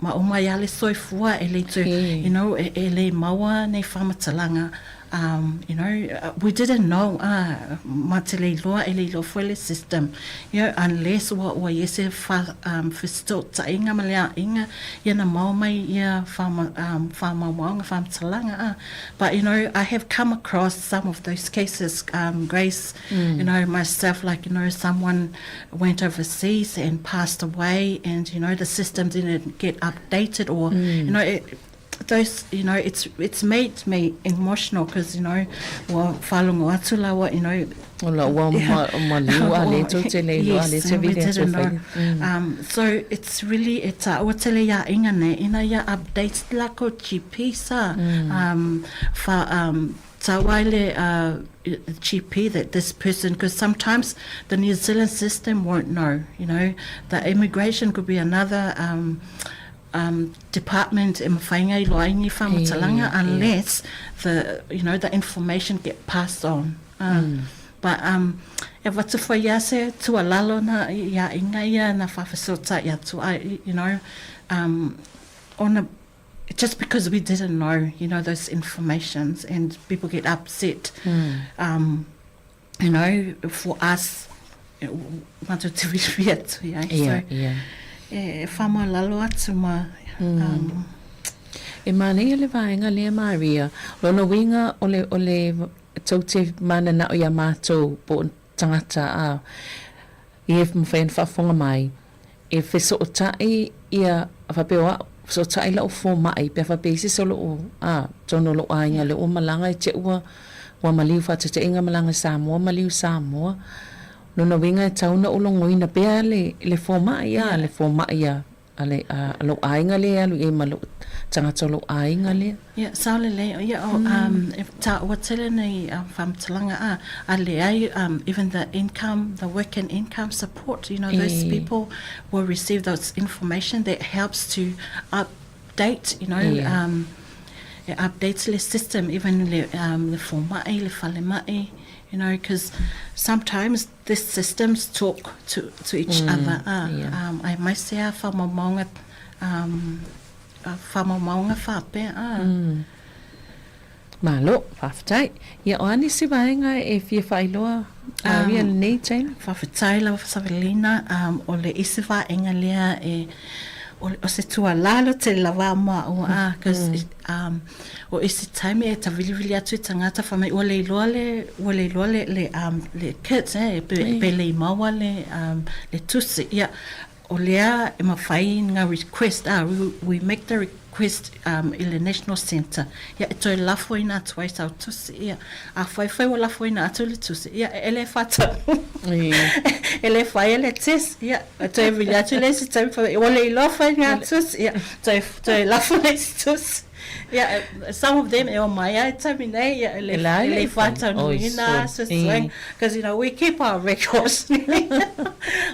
ma uma ia le soifua e le te, you know, e, e le maua nei whamatalanga. Um, you know, we didn't know, ah, ma te le iloa, e le iloa foi le system. You know, unless ua, ua i ese wha, um, fesootaʻiga ma le aʻiga, ia na maua mai ia wha, um, whamaumaunga, whamatalanga, ah. But, you know, I have come across some of those cases, um, Grace, you know, myself, like, you know, someone went overseas and passed away and, you know, the system didn't get updated or, you know, it, those, you know, it's it's made me emotional because, you know, ua faalogo atu lāua, you know, Ola ua ma, maliu a le tou te le iloa le Yes, te and we vili atu e didn't fai. know. Um, so it's really, e tāua tele iā inga nei, ina ia update lākou GP sa, um, fa, um, tāua ai le uh, GP that this person, because sometimes the New Zealand system won't know, you know, the immigration could be another um, um, department e mawhai ngai loa ai ni whamatalanga unless the, you know, the information get passed on. But um, e watu whai ia se tualalo na ia inga ia na whawhasota ia tu ai, you know, um, ona just because we didn't know, you know, those informations and people get upset. Um, you know, for us, mātou te whiriwhiri atu ia. Ia, so, ia. E, e whamalalo atu ma, um, E manaia le vaega lea Maria, lona uiga o le o le tou te mananao iā matou po o tagata a i e mafai ona faafofoga mai e fesootai ia faapea o a'u fesootai la'u foma'i pe a faapea i se isi o lo'u a totonu o lo'u aiga lea ua malaga i te ua ua maliu faateteiga malaga i Samoa maliu Samoa lona uiga e tatau ona ou logoina pea le le foma'i a le foma'i a a le a lou aiga lea e alu i ai ma lou tagata o lou aiga lea. Ia, sao lelei, ia o, um, e tāua tele nei um, whamatalanga a, a leai, um, even the income, the work and income support, you know, those E. people will receive those information that helps to update, you know, Ia. um, e updates le system, even le, um, le fōma'i, le falema'i, you know, because sometimes these systems talk to, to each other, a, ia. um, ai mai se a whamaumaunga, um, a whamaumaunga whapea, a. Malo, faafetai. Ia, o a nisi vaega e fia faailoa Maria i lenei taimi? Faafetai lava Savelina, um, o le isi vaega lea e, o, o se tuualalo tele lava a maua, a, cause, um, o isi taimi e tawiliwili atu i tagata fai mai ua le iloa le, ua le iloa le, le, um, le kit, eh, pe, pe le i maua le, um, le tusi, ia, o lea e mafai ngā request, ah, we, we make the request um, i le National Centre, ia, e toe lafoina atu ai sau tusi, ia, a whaiwhai ua lafoina atu le tusi, ia, e le whata, e le whai e le test, ia, e toe vili atu le isi taimi, fai mai, ua le iloa whai ngā tusi, ia, toe, toe lafo le isi tusi. Ia, some of them e o mai ai taimi nei, ia, e le, E la e le e whai. Oi, whātaunuina, so, so, because, you know, we keep our records.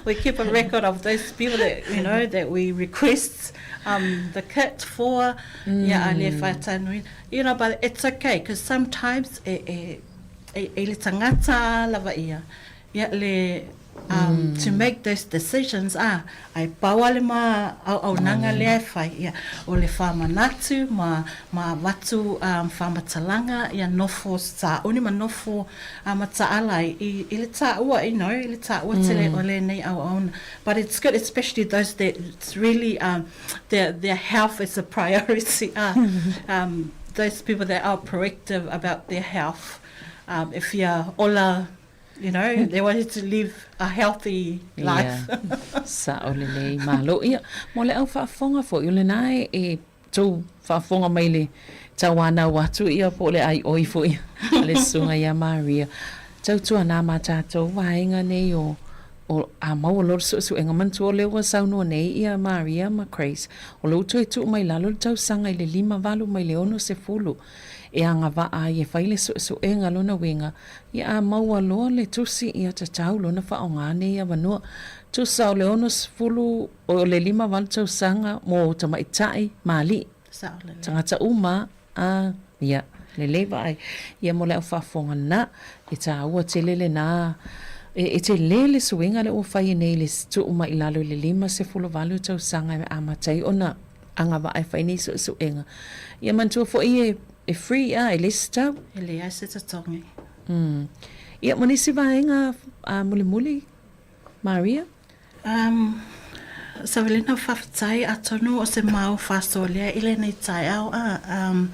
We keep a record of those people that, you know, that we request um, the kit for. Ia, a le whātaunuina. You know, but it's okay, because sometimes e, e, e, e le tangata lava ia, ia le, um, to make those decisions, ah, ai pau a le ma auaunaga lea e fai, ia, o le whamanatu ma, ma avatu um, whamatalanga, ia nofo sāuni ma nofo uh, mataala i, i le tāua, you know, i le tāua tele o lenei auauna. But it's good, especially those that it's really, um, their, their health is a priority, ah, um, those people that are proactive about their health, um, if you're ola, you know, they wanted to live a healthy life. Yeah. Sa'o lelei malo. Ia, mo le au faafofoga foi, o lena e, e tou faafofoga mai le tauanau atu ia po o le aioi foi a le susuga ia Maria. Tautuana ma tatou vaega nei o o a maua loa le suesuega manatua o lea ua saunoa nei ia Maria ma Grace o lea ua toe tuu mai lalo le tausaga i le 58 mai le 60 e agavaa ai e fai le suesuega lona uiga ia a maua loa le tusi ia tatau lona faaaoga nei avanoa tusa o le 60 o le 58 tausaga mo tamaitai ma alii tagata uma a ia lelei vaai ia mo le au faafofoga lena e taua tele lena e, e tele le suiga lea ua fai nei le tuu mai i lalo i le 58 tausaga e amata ai ona agavaa e fai nei suesuega. Ia manatua foi e, e free a, e le se tau. E leai se totogi. Mm. Ia, mo nisi vaega a mulimuli, Maria? Um, Savelina, faafetai atonu o se mau faasoa i lenei taeao a um,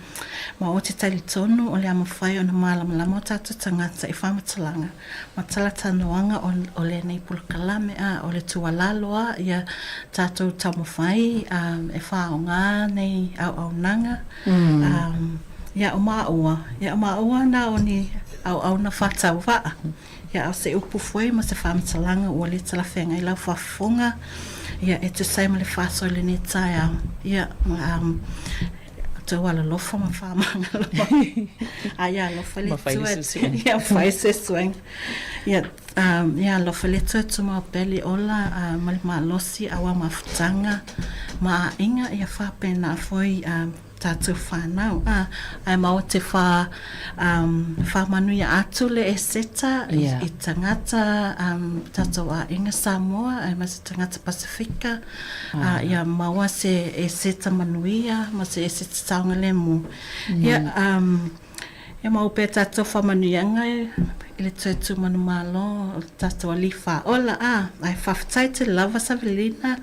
ma o te talitonu o le a mafai ona malamalama o tatou tagata i faamatalaga ma talatalanoaga o, o lenei polokalame a o le tuualalo a ia tatou taumafai um, e faaaoga nei auaunaga mm. um, ia o maua ia o maua na o ni auauna faatauvaa Ia, o se upu foi ma se faamatalaga ua le talafeagai lau faafofoga, ia, e tusa ai ma le faasoa i lenei taeao. Ia, um, outou alolofa ma faamagalo. A ia alofa le Atua, ia fai se suega. Ia, um, ia alofa le Atua e tumau pea le ola uh, ma le malosi aua mafutaga ma aiga, ia faapena foi um, Tātou whānau, ā, ae ma o te whā, um, whāmanuia atu le Eseta yeah. i, i tangata, um, tātou āinga Samoa, ae ma se tangata Pasifika, ah. uh, ia maua se Eseta manuia, ma se Eseta taonga le mu. Mm. Ia, um, Ia mau pea tātou whamanuianga i le toe tūmanu malo o le tātou alii whāola, ā, ae whawhetai te lava Savelina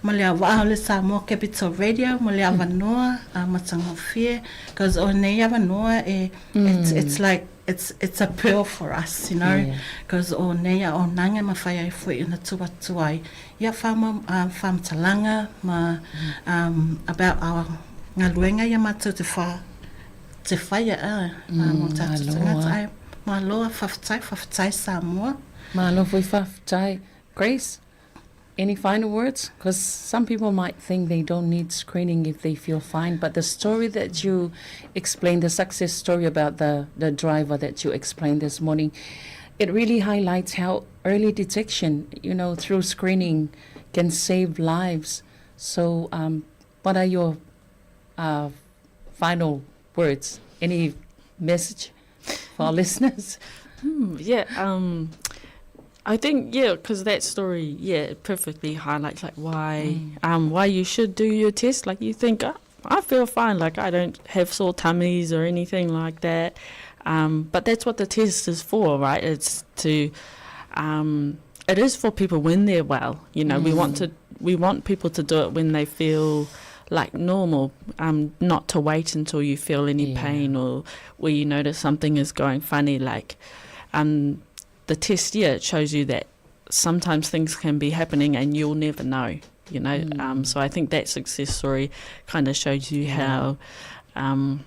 ma le avaa o le Samoa Capital Radio mo le avanoa a matagofie, cause o nei avanoa e, it's, it's like, it's, it's a pearl for us, you know, cause o nei aonaga e mawhai ai foi ona tu atu ai ia whama, whamatalanga ma, about our galuega ia matou te wha, Te whaia a, a mo tātou tangata. Ai, malo a whawhetai, whawhetai Samoa. Malo foi whawhetai. Grace, any final words? Because some people might think they don't need screening if they feel fine, but the story that you explained, the success story about the, the driver that you explained this morning, it really highlights how early detection, you know, through screening can save lives. So, um, what are your uh, final words? Any message for our listeners? Yeah, um, I think yeah, because that story yeah it perfectly highlights like why mm. um why you should do your test. Like you think oh, I feel fine, like I don't have sore tummies or anything like that. Um, but that's what the test is for, right? It's to um, it is for people when they're well. You know, mm. we want mm. to we want people to do it when they feel like normal, um, not to wait until you feel any yeah. pain or where you notice something is going funny. Like, um, the test, yeah, it shows you that sometimes things can be happening and you'll never know, you know. Mm. Um, so I think that success story kind of shows you yeah. how, um,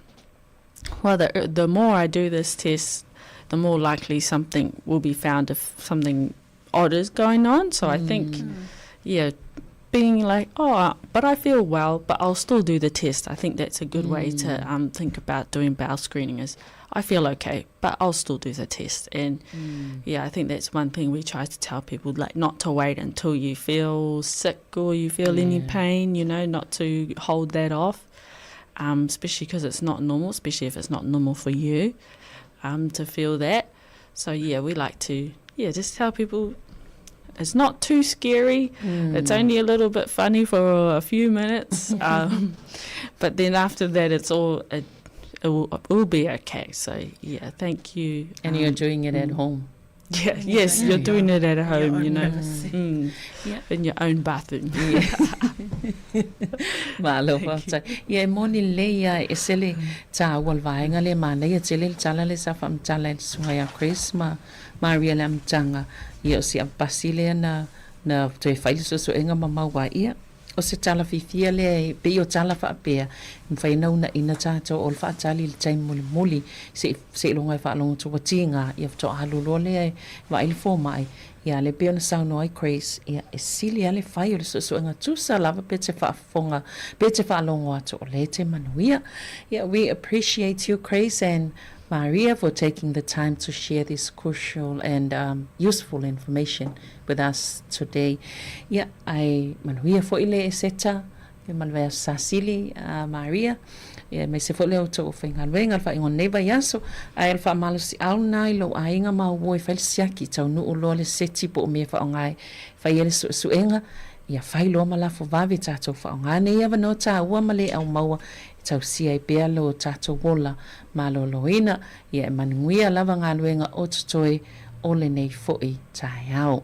well, the, the more I do this test, the more likely something will be found if something odd is going on. So mm. I think, mm. yeah, being like, oh, but I feel well, but I'll still do the test. I think that's a good mm. way to mm. um, think about doing bowel screening is I feel okay, but I'll still do the test. And mm. yeah, I think that's one thing we try to tell people, like not to wait until you feel sick or you feel yeah. any pain, you know, not to hold that off, um, especially because it's not normal, especially if it's not normal for you um, to feel that. So yeah, we like to, yeah, just tell people it's not too scary. Mm. It's only a little bit funny for a few minutes. Um, but then after that, it's all, it, it, will, it will be okay. So, yeah, thank you. And um, you're doing it at mm. home? Yeah, yes, you're doing it at home, you know. Yeah. In your own bathroom. Malo faafetai. Ia e moni lelei ia e ese le taua o le vaega lea manaia tele le tala lea sa faamatala e le susuga ia Chris ma Maria le amataga ia o si avapasi lea na na toe fai le suesuega ma mau ai ia o se tala fiafia lea e pei o tala faapea e mafai ona uunaina tatou o le faatali i le taimi mulimuli se seiloga e faalogo atu ua tiga ia faatoa alu loa lea e vaai le fomai. Ia, lea pei ona saunoa ai Grace, ia, e sili lava le fai o le suesuega tusa lava pe te faafofoga, pe te faalogo atu o lea e te manuia. Ia, we appreciate you Grace and Maria for taking the time to share this crucial and um, useful information with us today. Ia, ae manuia foi le Eseta, ia ma le vaiaso Sasili, a Maria, ia aemaise foi le outou aufaigaluega i le faaiuga o lenei vaiaso. Ae o le faamalosiau lena i lou aiga ma au uo e fai le siaki, taunuu loa le seti po o mea e faaaoga e fai ai le suesuega, ia fai loa ma lafo vave tatou faaaoga nei avanoa taua ma le aumaua e tausia ai pea lo tatou ola maloloina. Ia e manuia lava galuega o totoe o lenei foi taeao.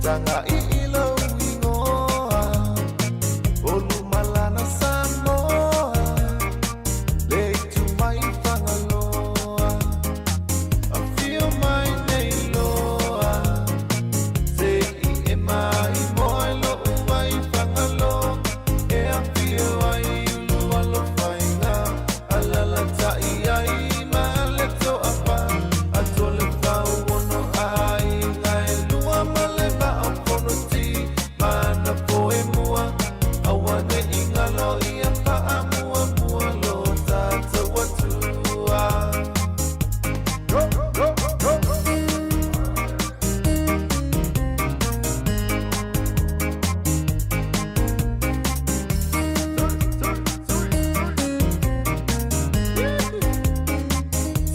Taga'i i lou igoa Olu malana Samoa Le itu mai Fagaloa Afio mai nei loa Se i e mai moe lo'u ai Fagaloa E afio ai ulu alofaiga Alalatai ai ma le toafa Atole fauono aiga e lua ma le vaa o Fonoti Mana poe mua Aua ne'i galo ia faamuamua lo tatou Atua. Go, go, go.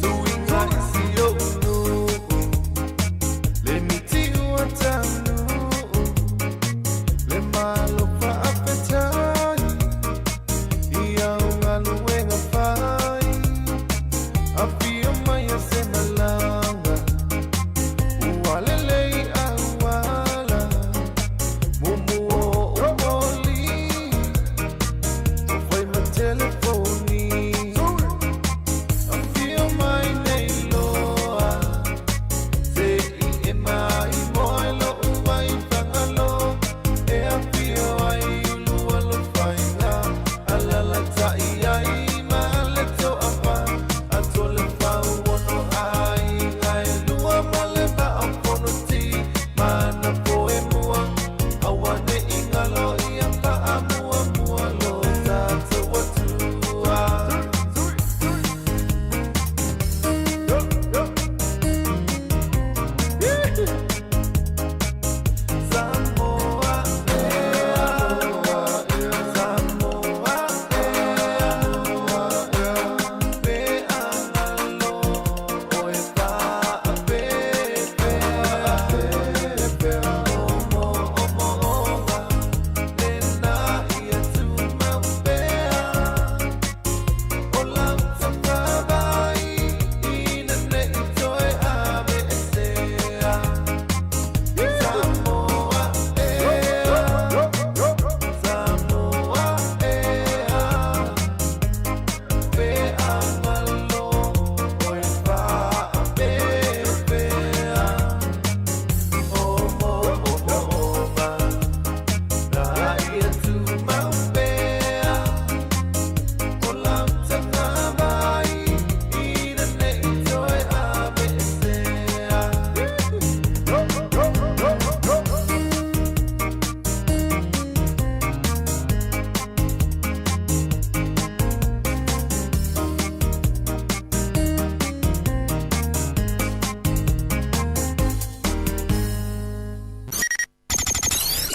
Tuiga i si o'u nu'u Le miti ua taunu'u Le malo faafetai I au galuega fai Afio mai a se malaga Ua lelei auala Mumu o o'u moli O fai ma telefoni Afio mai nei loa Se i e mai moe lo'u ai Fagaloa E afio ai ulu alofaiga Alalatai ai ma le toafa Atole fauono aiga e lua ma le vaa o Fonoti Mana poe mua Aua ne'i galo ia faamuamua lo tatou Atua. Samoa ea, Samoa ea, pe agalo oe faapepea, omo omo oga lena ia tumau pea. O lau tagavai ina ne'i toe aveesea. Samoa ea, Samoa ea, pe agalo oe faapepea, omo omo oga na ia tumau pea. O lau tagavai ina ne'i toe aveesea. Go, go, go, go.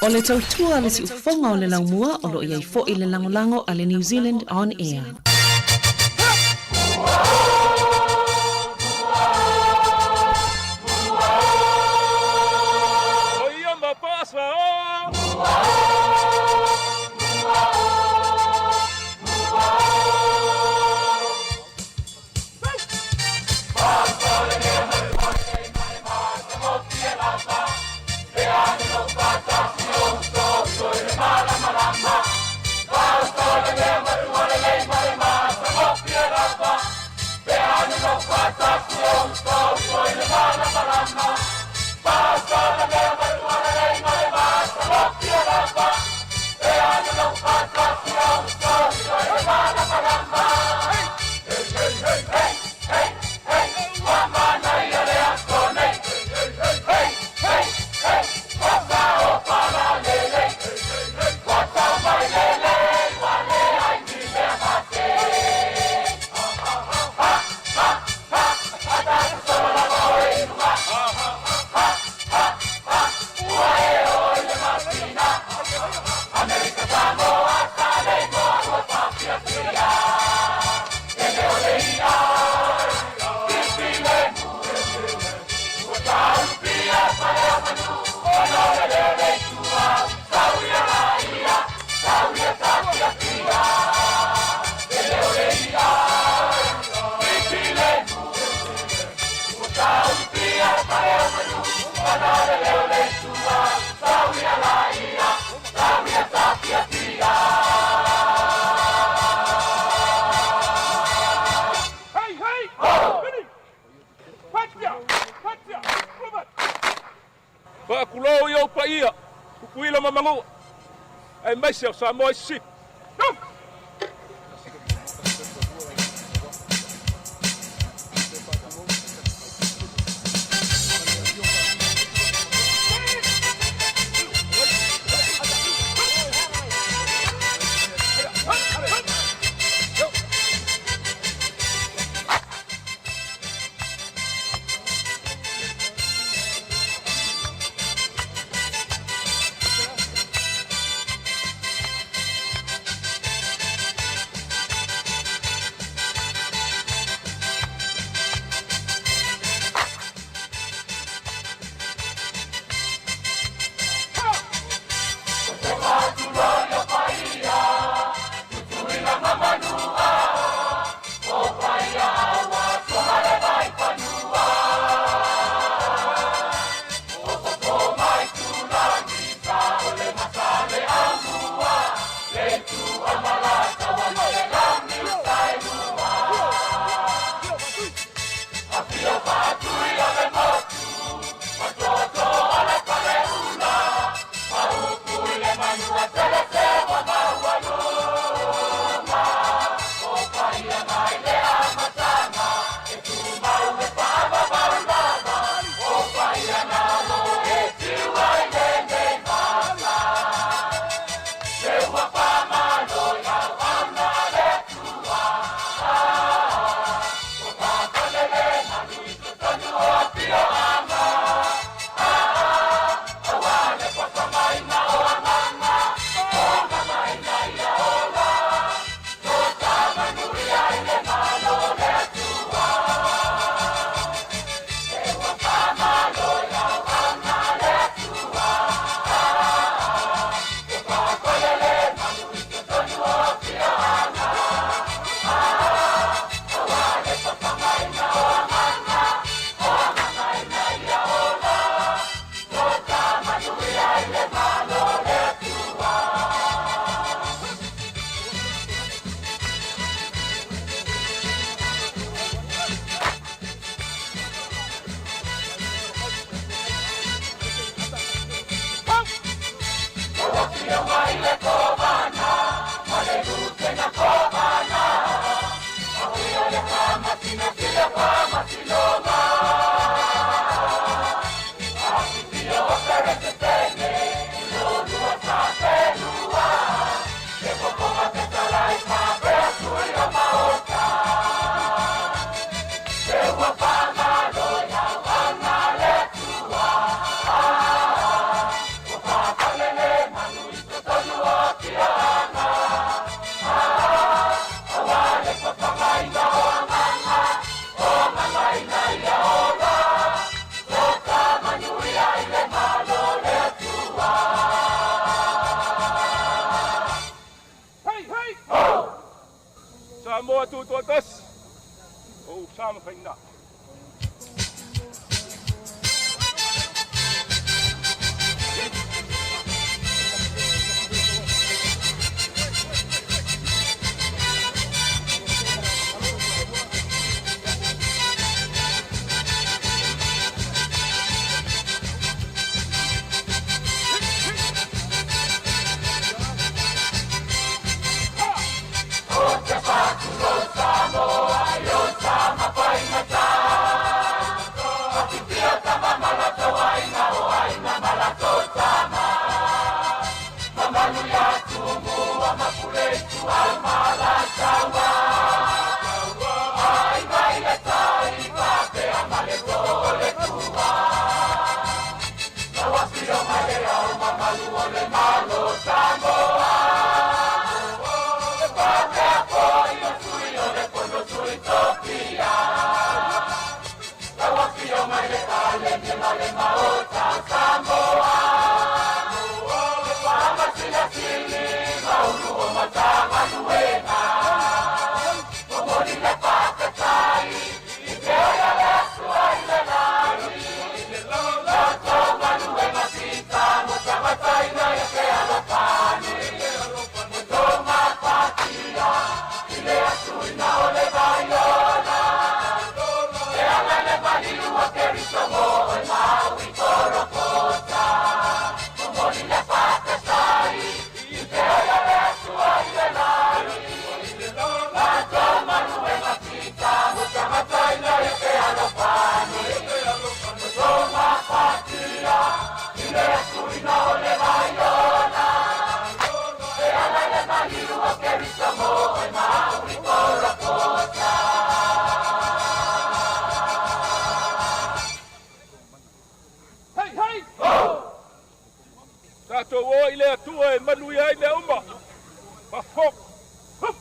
O le tautua a le siufofoga o le laumua o lo o i ai foi le lagolago a le New Zealand On Air. Faatulou i ou paia, Tutuila ma Manua, aemaise o Samoa i Sisifo. Samoa tutoatasi, o sa ma faiga. Samoa, yo sa mafai mata. Tatou o i le Atua e manuia ai mea uma. Faafofoga. Hup!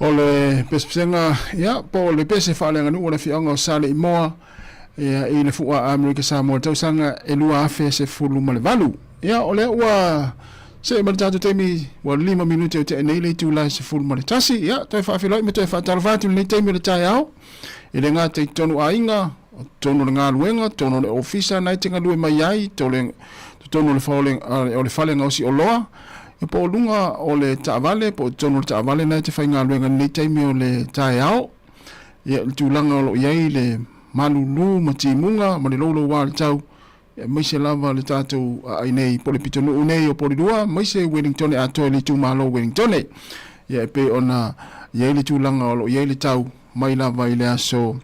O le pesepesega, ia, po o le pese faaleaganuu a le afioaga o Saleimoa, ia, i le Fu'a Amerika Samoa i le tausaga e 2018. Ia, o lea ua see mai le tatou taimi, ua 5 minute o tea nei le itula e 11. Ia, toe faafeiloai ma toe faatalofa atu i lenei taimi o le taeao, e le gata i totonu aiga, o totonu o le galuega, totonu o le ofisa na e te galue mai ai, totonu o le fale gaosi oloa, Ia po o luga o le taavale, po o totonu o le taavale na e te faigaluega i lenei taimi o le taeao. Ia, le tulaga o lo o i ai le malulu ma timuga ma le louloua o le tau, aemaise lava le tatou aai nei po o le pitonuu nei o Polilua, aemaise Wellingtone atoa i le itumalo o Wellingtone. Ia, e pei ona i ai le tulaga o lo o i ai le tau mai lava i le aso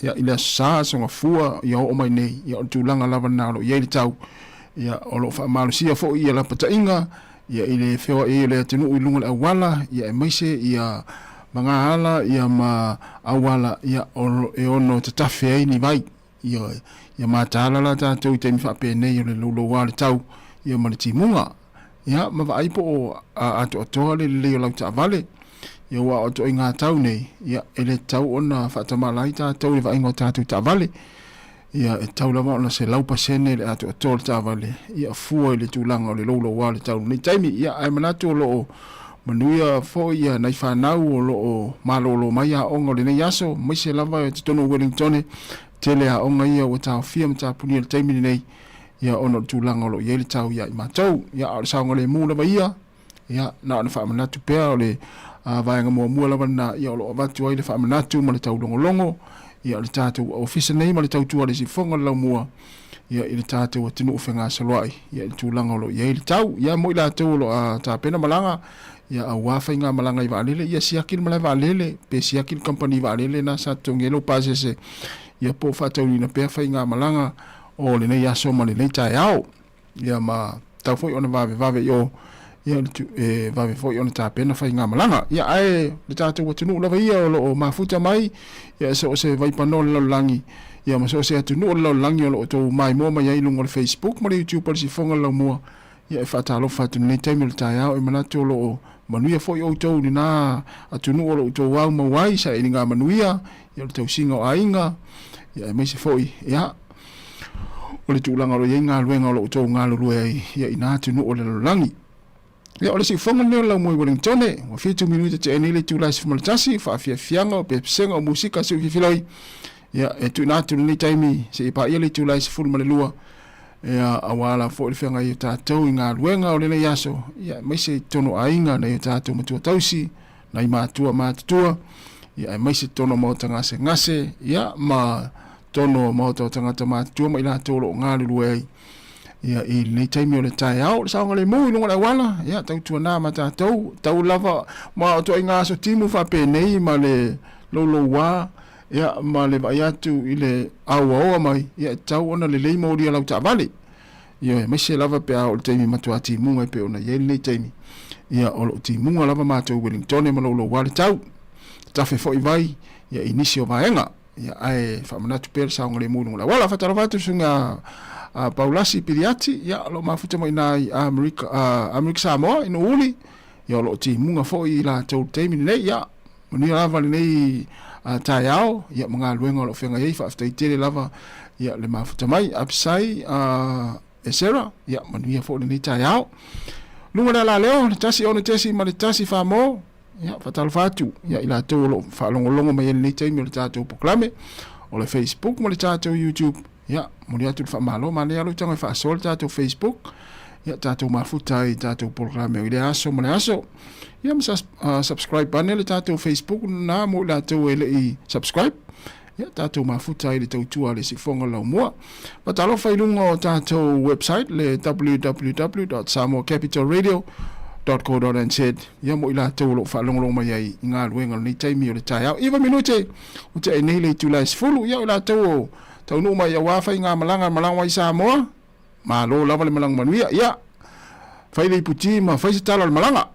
ia, i le Aso Sa, Aso Gafua, ia oo mai nei, ia o le tulaga lava lena o lo o i ai le tau. Ia, o lo o faamalosia foi ia lapataiga, ia i le feoai ai o le atunuu i luga o le auala, ia aemaise ia magaala ia ma auala ia o, e ono tatafe ai ni vai. Ia, ia mataala la tatou i taimi faapenei o le louloua o le tau, ia ma le timuga. Ia, ma vaai po o atoatoa le lelei o lau taavale. Ia, ua atoaiga tau nei, ia, e le tatau ona faatamala ai tatou i le vaaiga o tatou taavale. Ia, e tatau lava ona 100% le atoatoa o le taavale, ia, fua i le tulaga o le louloua o le tau i lenei taimi. Ia, ae manatu o lo o manuia foi ia nai fanau o lo o malolo mai aoga o lenei aso, aemaise lava i totonu o Wellingtone, tele aoga ia ua taofia ma tapunia i le taimi lenei. ia ona o le tulaga o lo o i ai le tau iā i matou. Ia, a o le saogalemu lava ia, ia, na ona faamanatu pea o le Vaega muamua lava lena, ia, o lo o avatu ai le faamanatu ma le taulogologo, ia, o le tatou ofisa nei ma le tautua a le Siufofoga o le Laumua, ia, i le tatou atunuu fegasoloai, ia, i le tulaga o lo o i ai le tau. Ia, mo i latou o lo o tapena malaga, ia, auā faigamalaga i vaalele, ia siaki le malae vaalele, pe siaki le kamupani vaalele lena sa totogi ai lou pasese, ia, po o faataunuuina pea faigamalaga o lenei aso ma lenei taeao. Ia ma tatau foi ona vavevave i o, ia, e vave foi ona tapena faigamalaga. Ia, ae le tatou atunuu lava ia o lo o mafuta mai, ia, so o se vaipanoa o le lalolagi, ia, ma so o se atunuu o le lalolagi o lo o outou maimoa mai ai i luga o le Facebook ma le YouTube a le Sifoga o le Laumua, ia, e faatalofa atu i lenei taimi o le taeao, e manatu o lo o manuia foi outou i lena atunuu o lo o outou aumau ai, sailiga manuia, ia, o le tausiga o aiga, ia, aemaise foi, ia, o le tulaga o lo o i ai galuega o lo o outou galulue ai ia i na atunuu o le lalolagi. Ia, o le siufofoga lenei o le Laumua i Wellingtone, ua 7 minute tea nei le itula e 11, faafiafiaga o pesega o musika siu fifiloi. Ia, e tuuina atu lenei taimi seia paia le itula e 12, ia, auā la foi le feagai o tatou i galuega o lenei aso, ia, aemaise i totonu o aiga, nai o tatou matua tausi, nai matua matutua, ia, aemaise totonu o maota gasegase, ia, ma totonu o maota o tagata matutua ma i latou o lo o galulue ai ia i lenei taimi o le taeao. O le saogalemu i luga o le auala, ia, tautuana ma tatou, tau lava ma o ituaiga aso timu faapenei ma le louloua, ia, ma le vaai atu i le auaoa mai, ia, e tatau ona lelei molia lau taavale. Ia, aemaise lava pe a oo i le taimi matua timuga e pei ona i ai lenei taimi. Ia, o lo o timuga lava matou i Wellingtone ma louloua le tau. Tafe foi vai, ia, i nisi o vaega. Ia, ae faamanatu pea le saogalemu i luga o le auala. Faatalofa atu i le susuga a Paulasi Piliati, ia, o lo o mafuta mai i ina i Amerika, Amerika Samoa, i Nuuuli. Ia, o lo o timuga foi i latou i le taimi lenei. Ia, manuia lava lenei taeao, ia, ma galuega o lo o feagai ai. Faafetai tele lava, ia, le mafuta mai. Apisai, Esera, ia, manuia foi lenei taeao. Luga o le alaleo, le 1 6.1 Famo, Ia, faatalofa atu ia i latou o lo o faalogologo mai ai lenei taimi o le tatou polokalame, o le Facebook ma le tatou YouTube. Ia, momoli atu le faamalo, manaia lou tago e faasoa le tatou Facebook, ia tatou mafuta ai i tatou polokalame i lea aso ma le aso. Ia ma subscribe ane le tatou Facebook na mo i latou e le i subscribe. Ia tatou mafuta ai le tautua a le Siufofoga o le Laumua. Faatalofa i luga o tatou website le www.samoacapitalradio.co.nz ia mo i latou o lo o faalogologo mai ai i galuega o lenei taimi o le taeao. 9 minute ua tea nei le itula e 10, ia o i latou o taunuu mai auā faigamalaga malaga mai Samoa, malo lava le malaga manuia. Ia fai le iputi ma fai se tala o le malaga.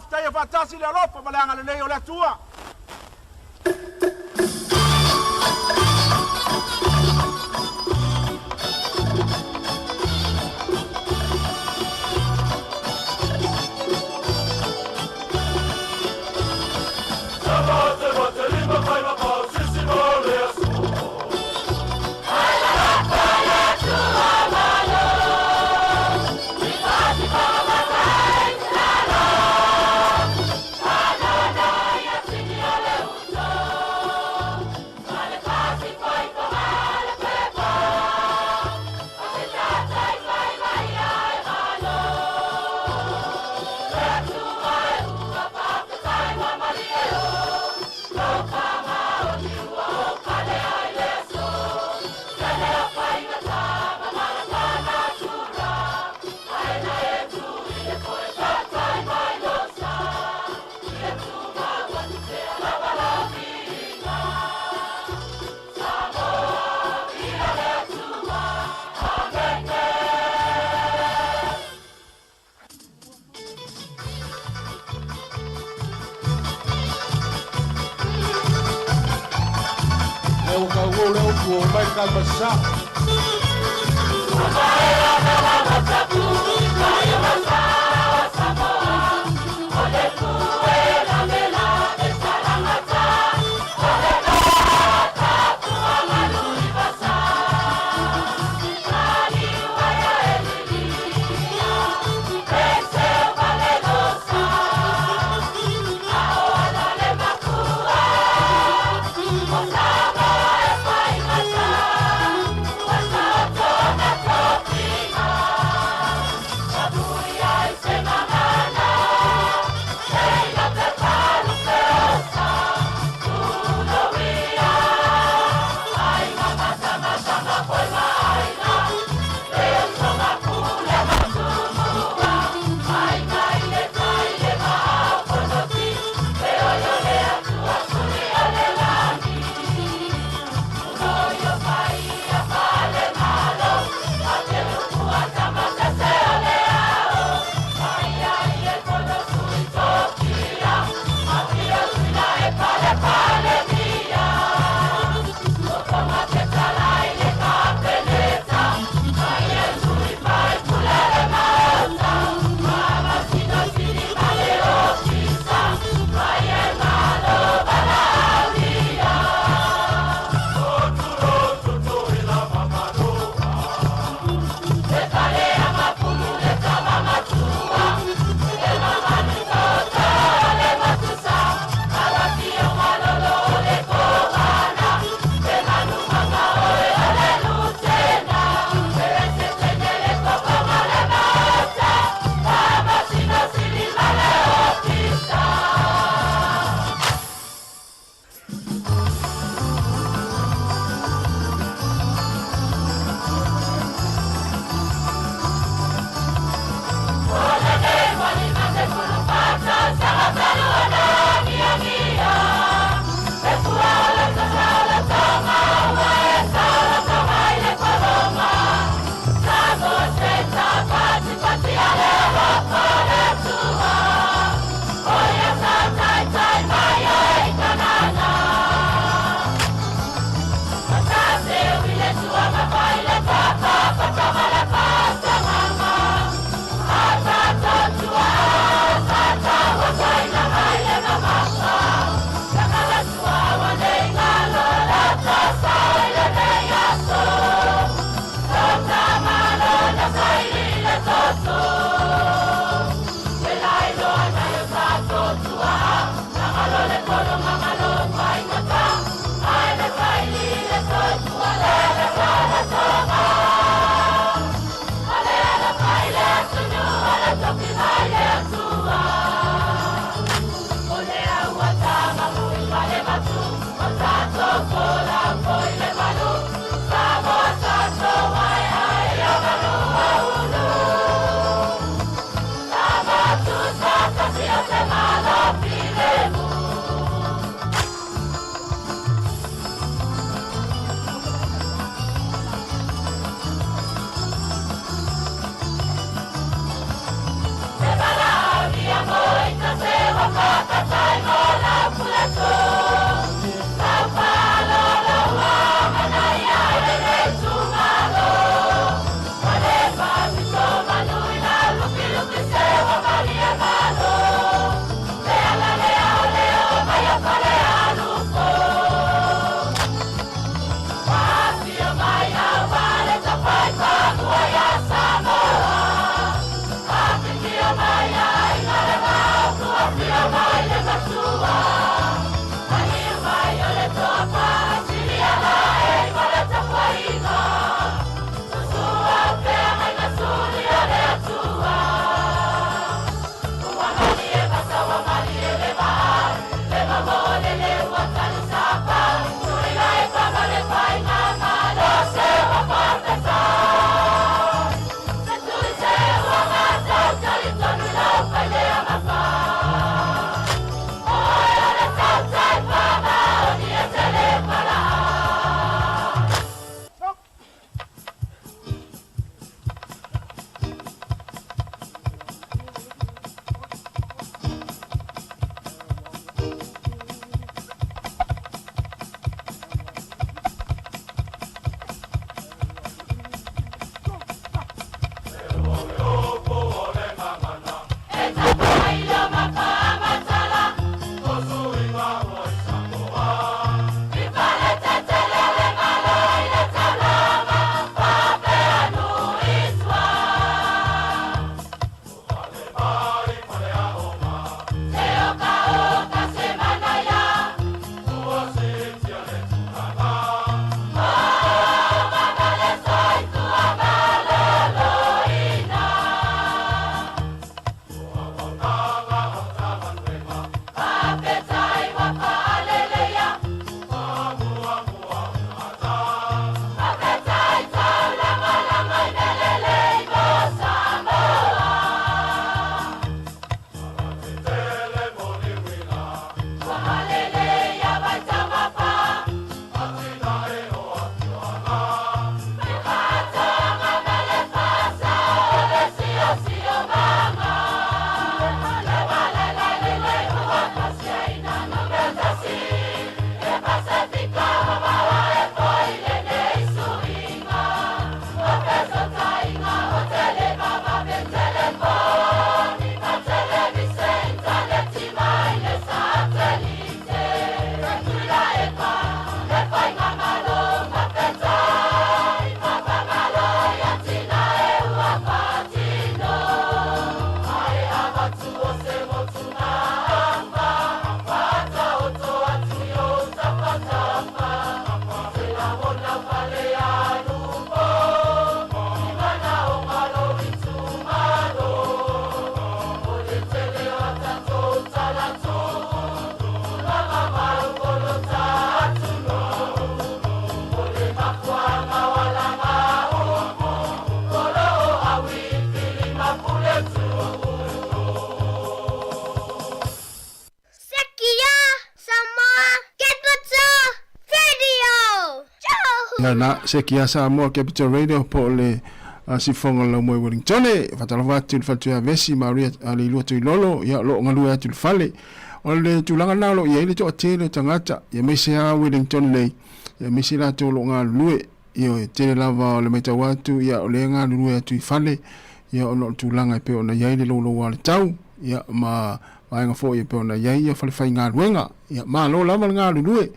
faafetaia faatasi le alofa ma le agalelei o le Atua. Le ua kauou le upu o mai kalmasa. Samoa. Ia na se kia Samoa Capital Radio po o le siufofoga o le Laumua i Wellingtone. Faatalofa atu i le faletua ia Vesi Maria Leilua Tuilolo, ia o lo o galue atu i le fale. O le tulaga lena o lo o i ai le toatele o tagata, ia aemaise lava Wellington nei, ia aemaise i latou o lo o galulue. Ioe, tele lava o le matau atu, ia o lea e galulue atu i fale, ia ona o le tulaga e pei ona i ai le louloua o le tau, ia ma vaega foi e pei ona i ai ia falefaigaluega. Ia malo lava le galulue.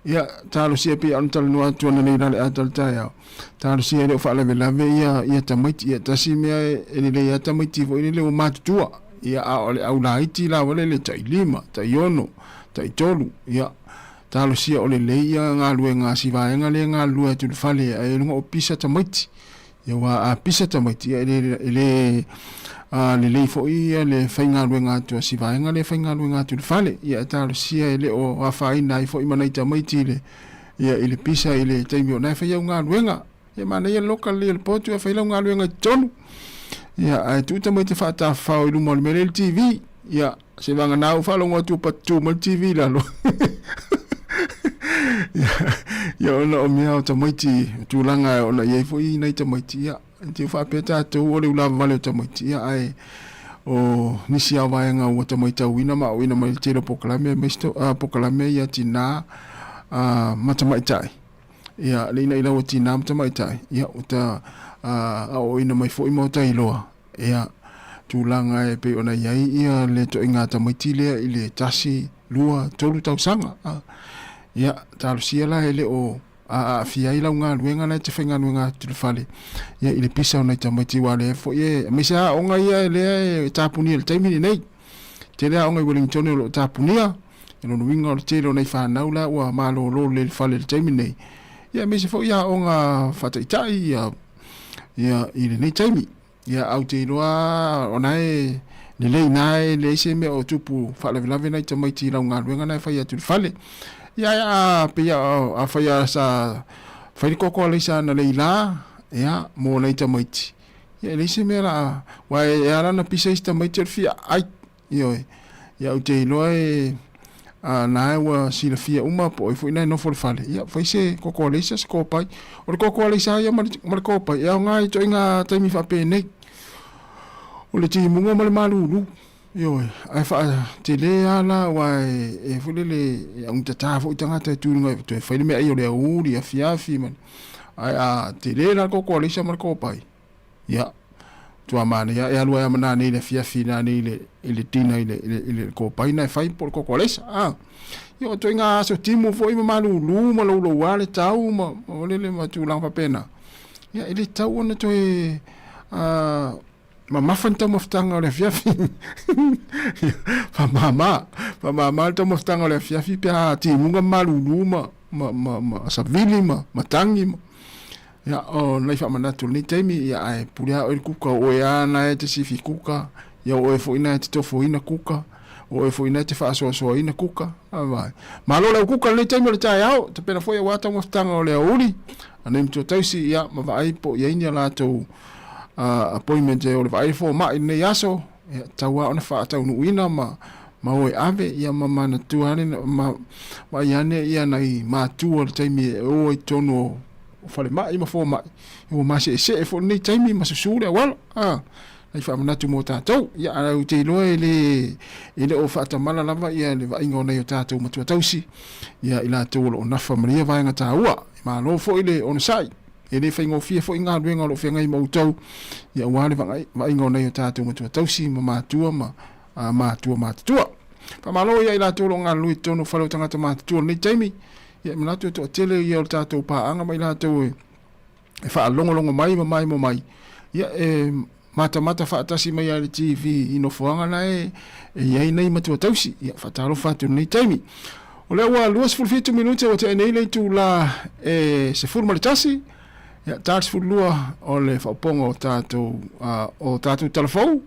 Ia talosia pei ona talanoa atu ananei la le ata o le taeao, talosia e le o faalavelave ia ia tamaiti. Ia tasi mea e lelei lava tamaiti foi lele ua matutua, ia a o le au laiti la foi lele tai 5, tai 6, tai 3, ia talosia o lelei ia galuega a si vaega lea e galulue atu i le fale ae luga o pisa tamaiti. Ia aua a pisa tamaiti, ia e le, e le a, lelei foi ia le faigaluega atu a si vaega lea e faigaluega atu i le fale. Ia e talosia e le o afaina ai foi ma nai tamaiti i le, ia, i le pisa i le taimi o na e fai au galuega. Ia manaia le loka lelei o le potu e fai lau galuega i totonu. Ia ae tuu tamaiti e faatafafao i luma o le mea lea i le TV. Ia se vagana ua faalogo atu ua patu mai le TV i lalo. Ia ona o mea o tamaiti, o tulaga ona i ai foi nai tamaiti, ia te faapea tatou o le ulavavale o tamaiti, ia ae o nisi lava o vaega ua ta matauina ma aoina mai le tele o polokalame aemaise polokalame ia tinā ma tamaitai. Ia le ina ua tinā ma tamaitai, ia ua ta aoaoina mai foi ma ua iloa ia tulaga e pei ona i ai ia le toaiga tamaiti lea i le 1, 2, 3 tausaga. Ia talosia la e le o aafia ai lau galuega la e te faigaluega atu i le fale ia i le pisa o nai tamaiti aua o lea foi e aemaise lava aoga ia lea e tapunia i le taimi lenei. Tele aoga i Wellington o lo o tapunia. O lona uiga o le tele o nai fanau la ua malolo lelei i le fale i le taimi lenei. Ia aemaise foi aoga faataitai ia ia i lenei taimi. Ia au te iloa o na e lelei na e leai se mea o tupu faalavelave nai tamaiti i lau galuega na e fai atu i le fale. Ia a pei a fai a sa fai le koko a leisa ana leila ia mo nai tamaiti. Ia e leai se mea la aua e ala ona pisa isi tamaiti o le fia ai. Ioe. Ia ou te iloa e a na ua silafia uma po o ai foi na e nofo i le fale, ia fai se koko aleisa, se kopai. O le koko aleisa ia ma le kopai, e aoga i ituaiga taimi faapenei. O le timuga ma le malulu, ioe, ae faatele lava la aua e foi lele e augatata foi tagata e tu i luga e toe fai le meaai o le aoauli, afiafi ma le, ae a tele la le koko aleisa ma le kopai, Ia, matua manaia e alu ai lava ma nanei i le afiafi nanei i le, i le dinner i le, i le, i le kopai na e fai po o le koko aleisa. Ah. Ia, o ituaiga aso timu foi ma malulu ma louloua le tau ma, ma lele ma tulaga faapena. Ia, e le tatau ona toe mamafa ni taumafataga o le afiafi. Faamama, faamama le taumafataga o le afiafi pe a timuga ma malulu ma, ma, ma, ma savili ma matagi ma, Ia, o nai faamanatu o lenei taimi, ia ae pule lava oe i le kuka, o oe lava na e te sifi kuka, ia o oe foi na e te tofoina kuka, o oe foi na e te faasoasoaina kuka. Vai. Malo le au kuka i lenei taimi o le taeao, tapena foi aua taumafataga o le aoauli, a nei matua tausi, ia, ma vaai po o i ai ni a latou appointment o le vaai fomai i lenei aso, ia, tatau lava ona faataunuuina ma ma o e ave, ia ma manatua ane, ma vaai ane ia nai matua i le taimi e o ai i totonu o o falemai ma fomai, ua maseesee foi lenei taimi ma susu le auala, a, nai faamanatu mo tatou. Ia, ae ou te iloa e le, e le o faatamala lava ia le vaaiga o nai o tatou matua tausi, ia i latou o lo o nafa ma ia vaega taua. Malo foi le onosai. E le faigofie foi galuega o lo o feagai ma outou, ia aua le vaaiga o nai o tatou matua tausi ma matua ma matua matutua. Faamalo ia i latou o lo o galulue i totonu o fale o tagata matutua i lenei taimi. Ia, e manatu e toatele ia o le tatou paaga ma i latou e, e faalogologo mai ma maimoa mai, ia, e matamata faatasi mai lava i le TV i nofoaga la e, e i ai nei matua tausi. Ia, faatalofa atu i lenei taimi. O lea ua 27 minute ua tea nei le itula e 11, ia, ta 12 o le faaopoopoga o tatou, o tatou talafou,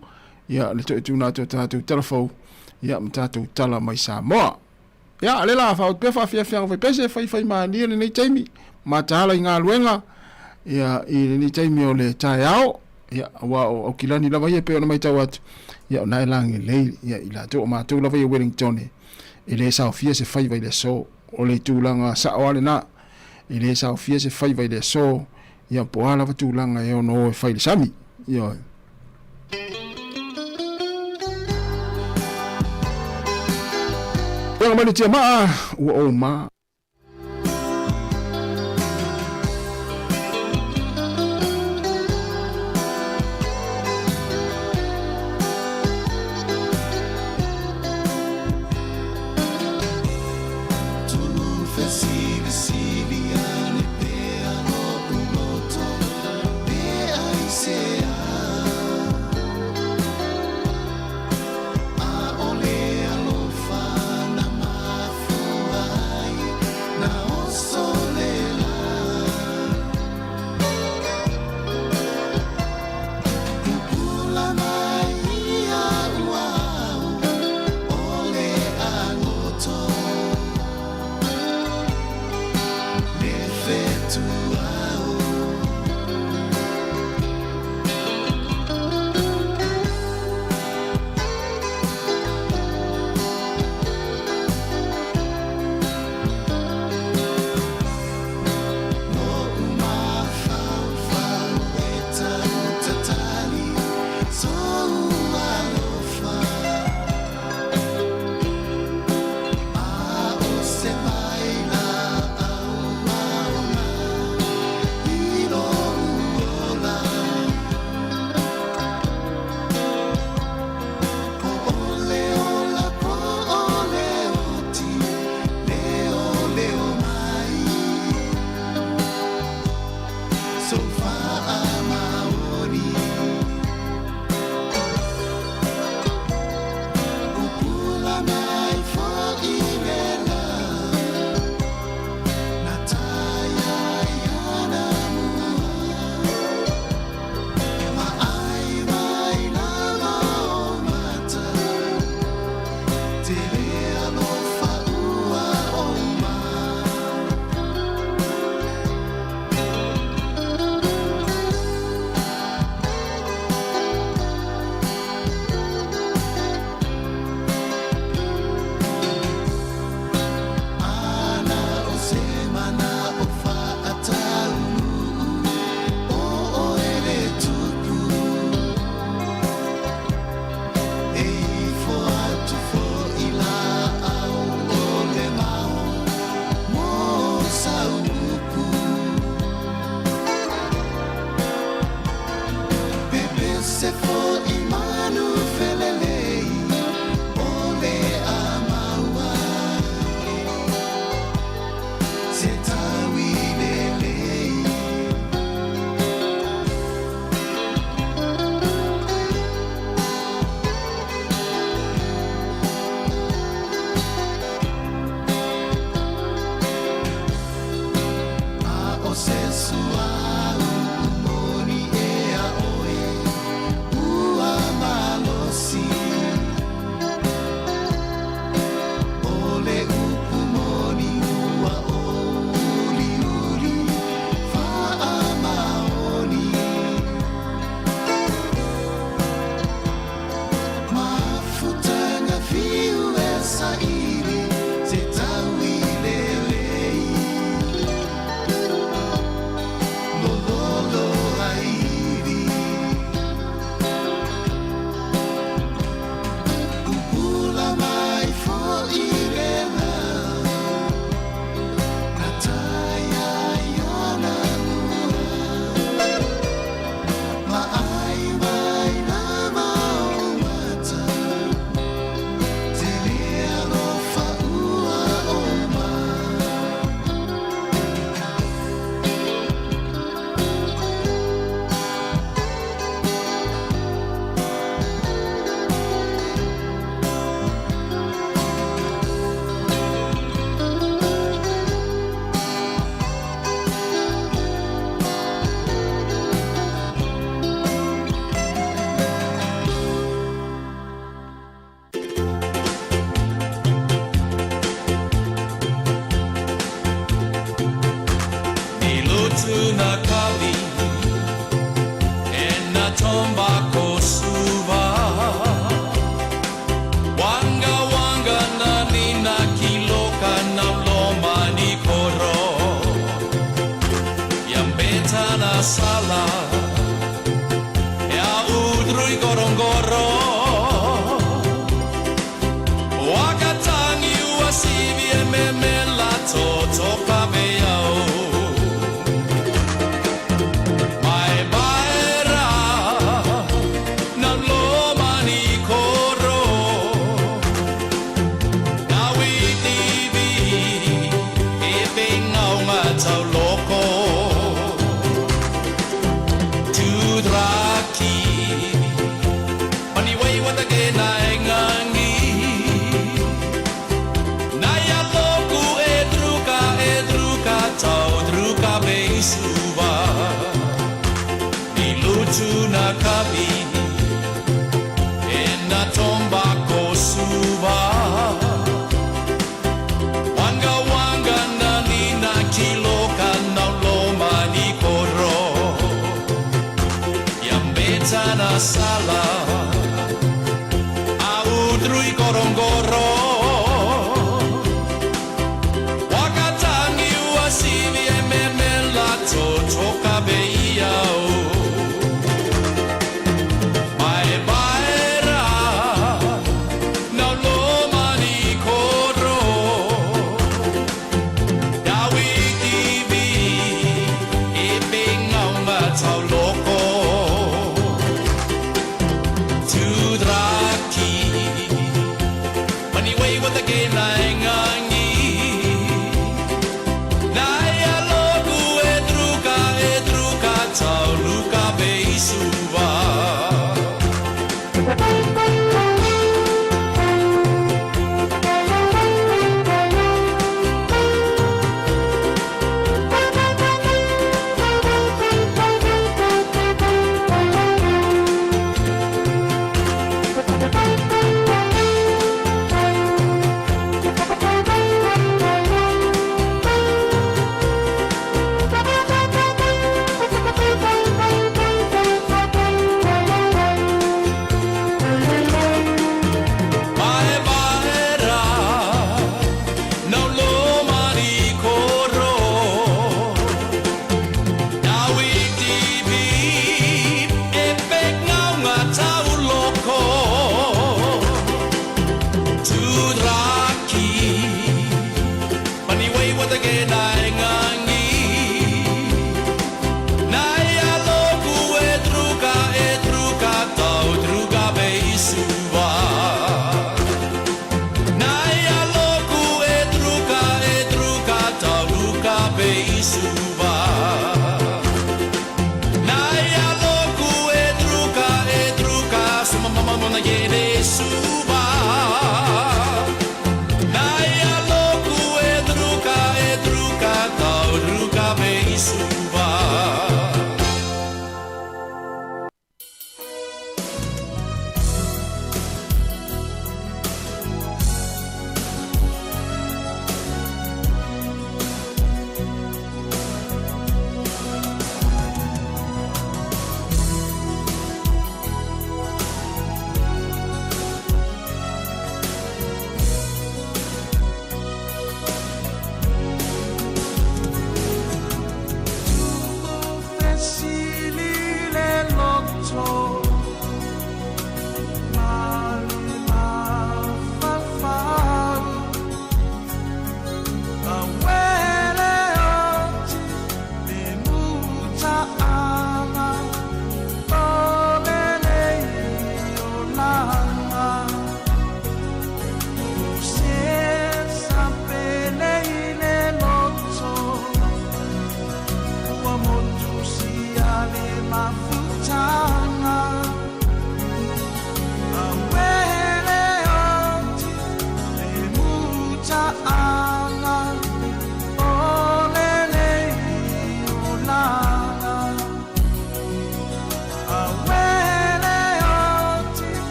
ia, le toe tuuina atu o tatou talafou, ia, ma tatou tala mai Samoa. Ia, lea la faaoto pea faafiafiaga faipese, faifai malie lenei taimi, mataala i galuega, ia, i lenei taimi o le taeao, ia, aua o Aukilani lava ia e pei ona matau atu, ia, o na e lagilei, ia, i latou o matou lava ia Wellingtone, e le saofia se faiva i le aso, o le tulaga sao lava lena. E lē saofia se faiva i le aso, ia po o a lava tulaga e ono o e fai i le sami. Ioe. Ia mai le tiamaa, ua ou ma. Wanga wanga na ni na kiloka na loma ni koro.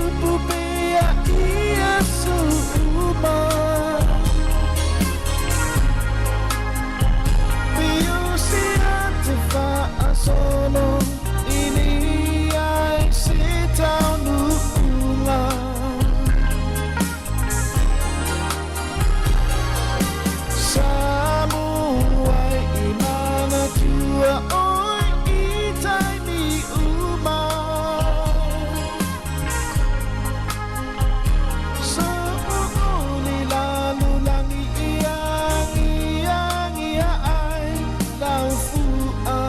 tutupu pea i aso uma. Pio se a te faasolo i le ai se taunuuga. Samoa i manatua oe i taimi uma. So'o'oli lalolagi i agiagia ai lau fu'a.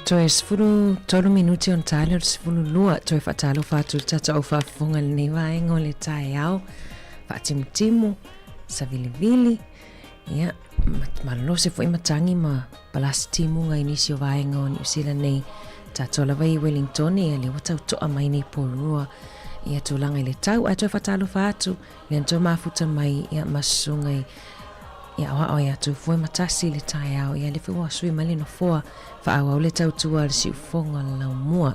Toe 13 minuti ona ta lea o le 12, toe faatalofa atu i le tatou au faafofoga i lenei vaega o le taeao, faatimutimu, savilivili, ia, malolosi foi matagi ma palasi timuga i nisi o vaega o Niu Sila nei. Tatou lava i Wellington, ia lea ua tau to'a mai nei polua ia tulaga i le tau, ae toe faatalofa atu le na toe mafuta mai ia ma susuga i ia aoao ia Tufue ma Tasi i le taeao, ia lea foi ua sui mai le nofoa faaauau le tautua a le siufofoga o le laumua.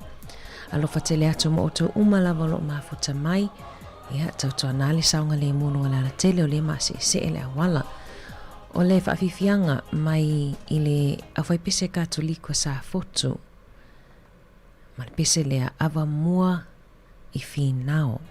Alofa tele atu ma outou uma lava o loo mafuta mai, ia tautuana le saogalemu luga o le alatele o lea maaseesee le auala. O le faafiafiaga mai i le aufaipese Katoliko a Safotu ma le pese lea Avamua i Finao.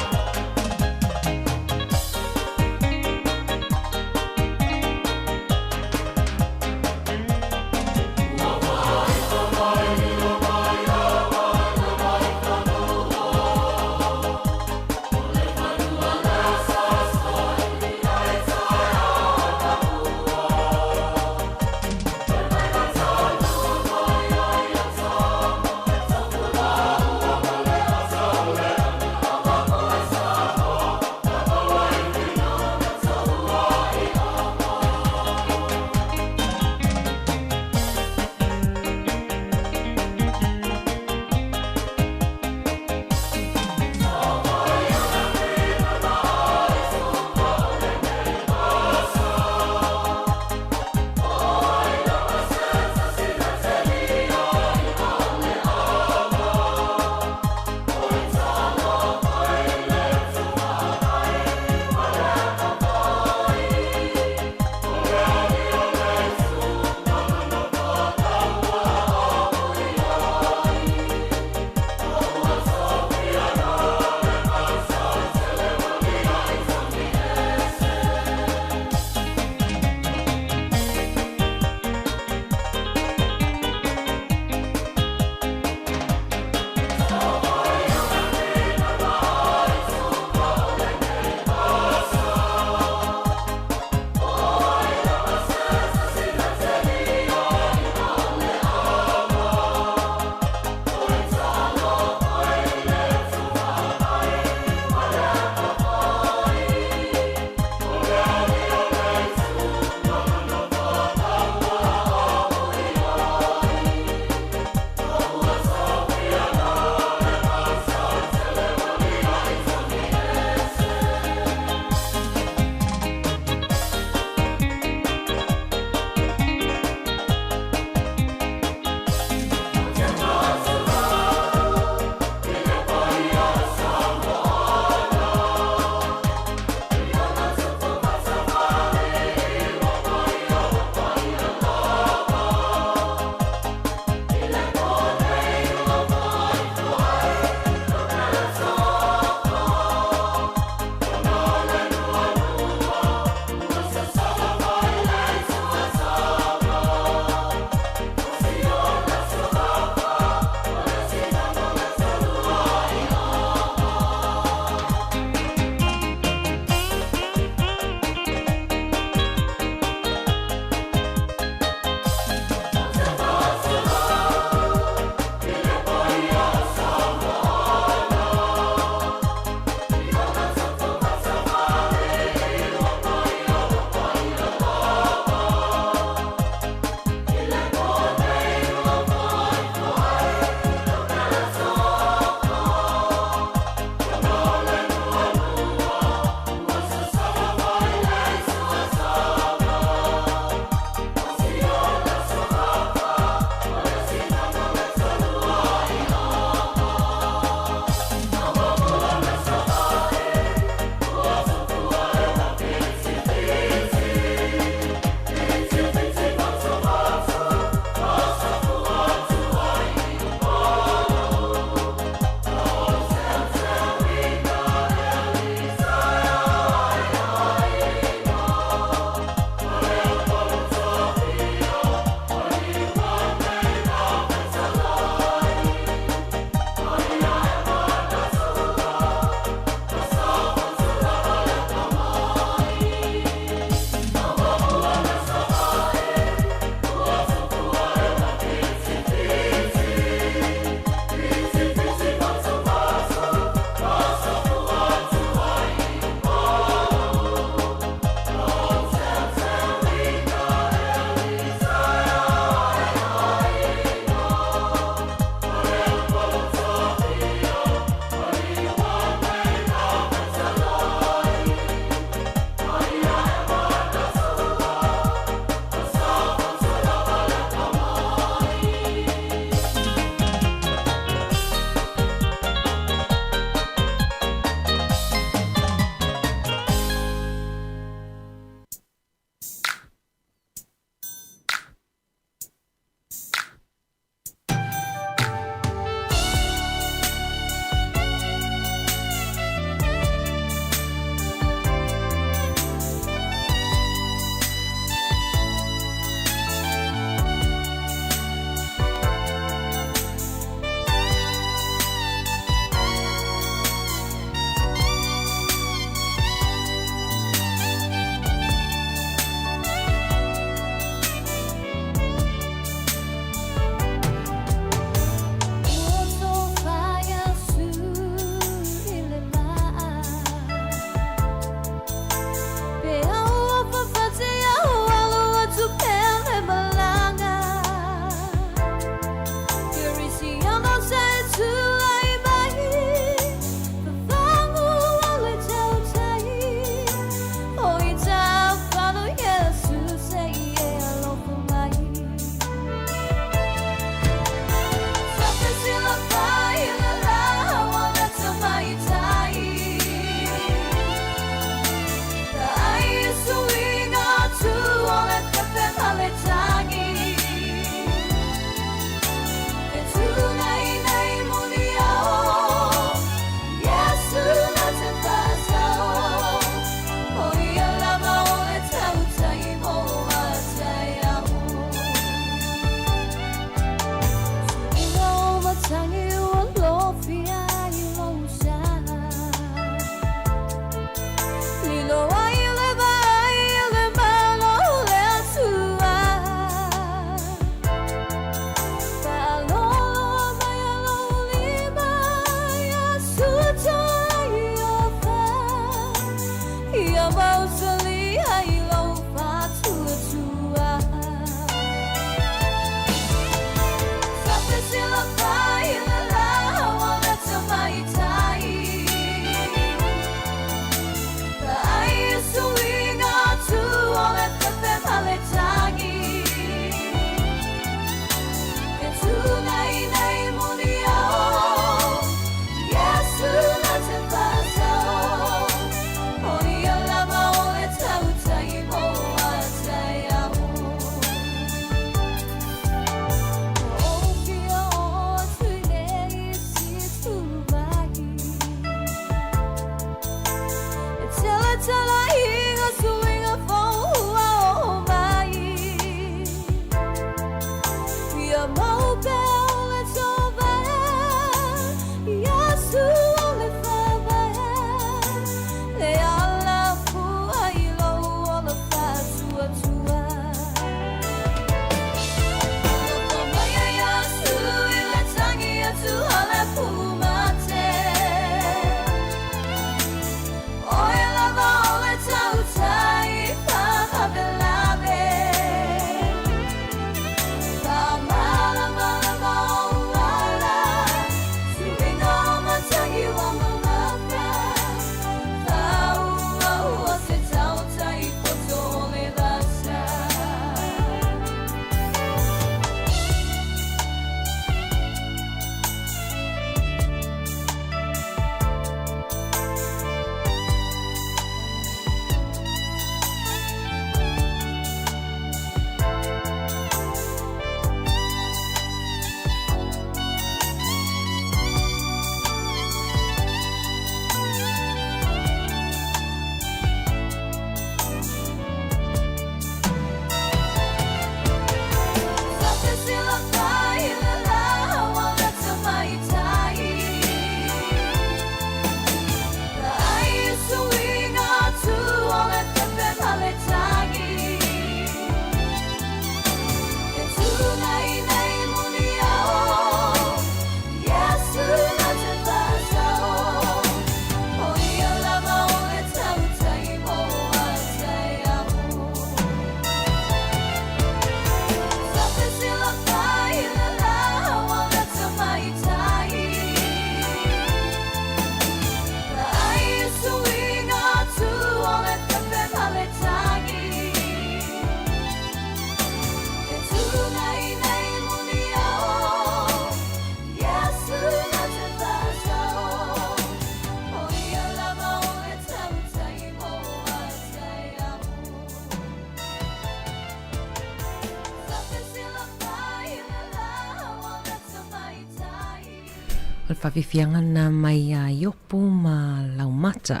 O le faafiafiaga lena mai iā Iopu ma Laumata,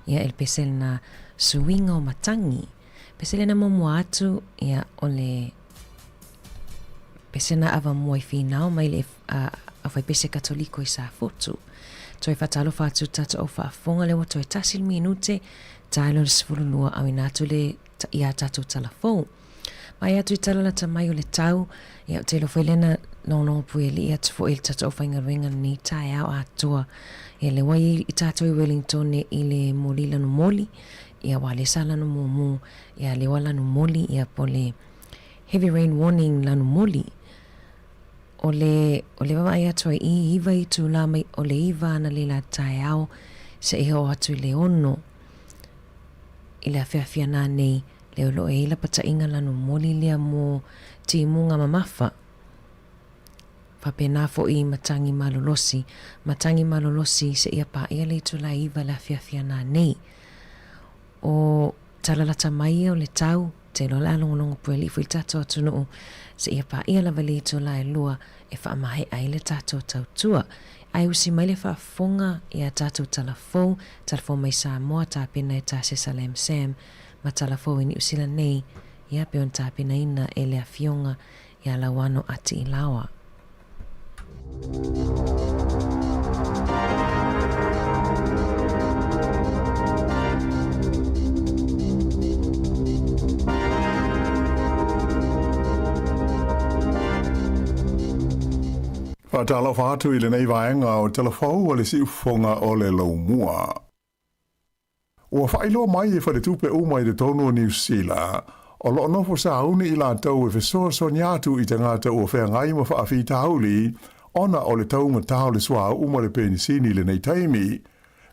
ia e le pese lena suiga o matagi. Pese lena muamua atu, ia o le pese na avamua i Finao mai le aufaipese Katoliko i Safotu. Toe faatalofa atu tatou au faafofoga lea ua toe tasi le minute, tae loa le 12 auina atu le ia tatou tala fou. Mai atu i tala lata mai o le tau, ia ou te iloa foi lea na logologo puialii atu foi i le tatou aufaigaluega lenei taeao atoa. Ia lea ua i ai tatou i Wellingtone i le moli lanu moli, ia aua lea sa lanu mumu, ia lea ua lanu moli, ia po o le heavy rain warning lanu moli. O le, o le vaavaai atu ai i 9 itula mai o le 9 analeila taeao seia oo atu i le 6 i le afiafi ananei, lea o lo o i ai lapataiga lanu moli lea mo timuga mamafa. Faapena foi i matagi malolosi, matagi malolosi seia paia le itula e 9 le afiafi ananei. O tala lata mai ia o le tau, te iloa o le a logologo puealii foi le tatou atunuu seia paia lava le itula e 2 e faamaea ai le tatou tautua. Ae usi mai le faafofoga i a tatou tala fou, tala fou mai Samoa, tapena e Tasesa Lam Sam, ma tala fou i Niu Sila nei, ia pei ona tapenaina e le Afioga ia Lauano Atiilaoa. Faatalofa atu i lenei vaega o Talafou a le Siufofoga o le Laumua. Ua faailoa mai e faletupe uma i totonu o Niu Sila, o lo o nofo sauni i latou e fesoasoani atu i tagata ua feagai ma faafitauli ona o le taugata o le suauu ma le penisini i lenei taimi.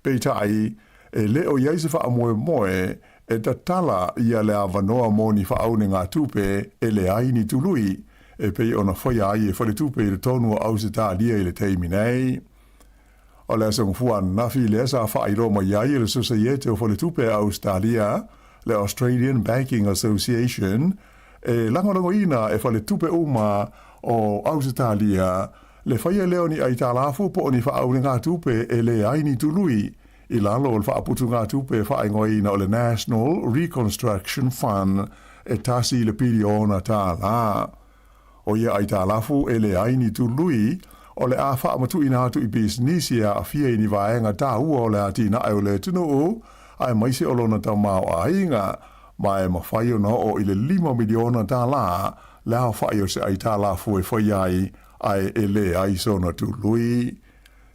Peitai, e le o i ai se faamoemoe e tatala ia le avanoa mo ni faaunegatupe e leai ni tului, e pei ona faia ai e faletupe i totonu o Ausetalia i le taimi nei. O le aso gafua ananafi lea sa faailoa mai ai e le Sosaiete o Faletupe a Ausetalia, le Australian Banking Association, e lagolagoina e faletupe uma o Ausetalia le faia lea o ni aitalafu po o ni faaulegatupe e leai ni tului i lalo o le faaputugatupe faaigoaina o le National Reconstruction Fund e tasi le piliona tālā. O ia aitalafu e leai ni tului, o le a faamatuuina atu i pisinisi e aafia i ni vaega taua o le atinae o le atunuu, aemaise o lona tamaoaiga, ma e mafai ona oo i le $5 miliona le aofai o se aitalafu e fai ai, ae e leai sona tului.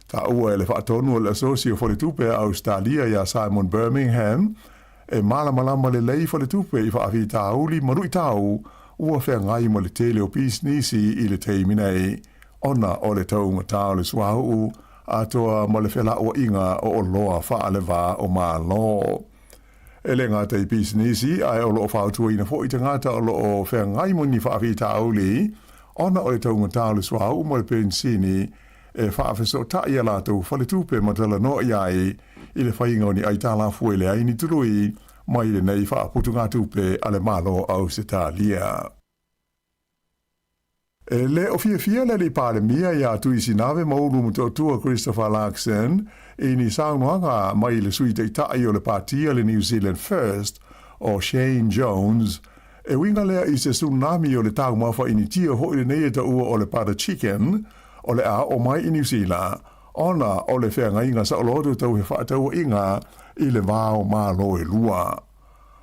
Taua e le faatonu o le Asosi o Faletupe a Ausetalia ia Simon Birmingham, e malamalama lelei faletupe i faafitauli ma luitau ua feagai ma le tele o pisinisi i le taimi nei, ona o le taugata o le suauu atoa ma le felauaiga o oloa faaleva o Malo. E le gata i pisinisi, ae o lo o fautuaina foi tagata o lo o feagai ma ni faafitauli ona o le taugata o le suauu ma le penisini e faafesootai a latou faletupe ma talanoa i ai i le faiga o ni aitalafu e leai ni tului mai lenei faaputugatupe a le Malo o Ausetalia. E le o fiafia le alii Palemia ia Tuisinave Maulu Motootua Christopher Luxon i ni saunoaga mai le Sui Taitai o le Patia le New Zealand First o Shane Jones e uiga lea i se tsunami o le taumafa Initia foi lenei e taua o le butter chicken o le a oo mai i Niu Sila ona o le feagaiga saoloto tau fefaatauaiga i le va o Malo e lua.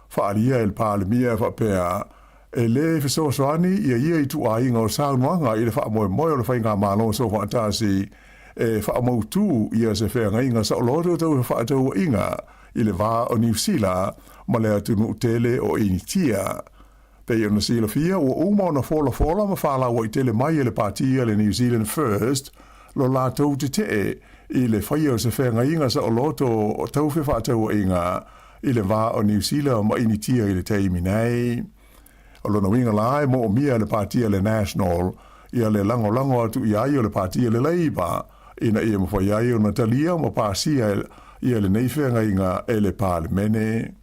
Faaalia e le Palemia e faapea, e lē fesoasoani ia ia ituaiga o saunoaga i le faamoemoe o le Faigamalo Soofaatasi e faamautū ia se feagaiga saoloto tau fefaatauaiga i le va o Niu Sila ma le atunuu tele o Initia. Pei ona silafia, ua uma ona folafola ma falauaitele mai e le Patia le New Zealand First lo latou tetee i le faia o se feagaiga saoloto tau fefaatauaiga i le va o Niu Sila ma Initia i le taimi nei. O lona uiga la e moomia e le Patia le National ia le lagolago atu i ai o le Patia le Labour ina ia mafai ai ona talia ma pasia ia lenei feagaiga e le Palemene.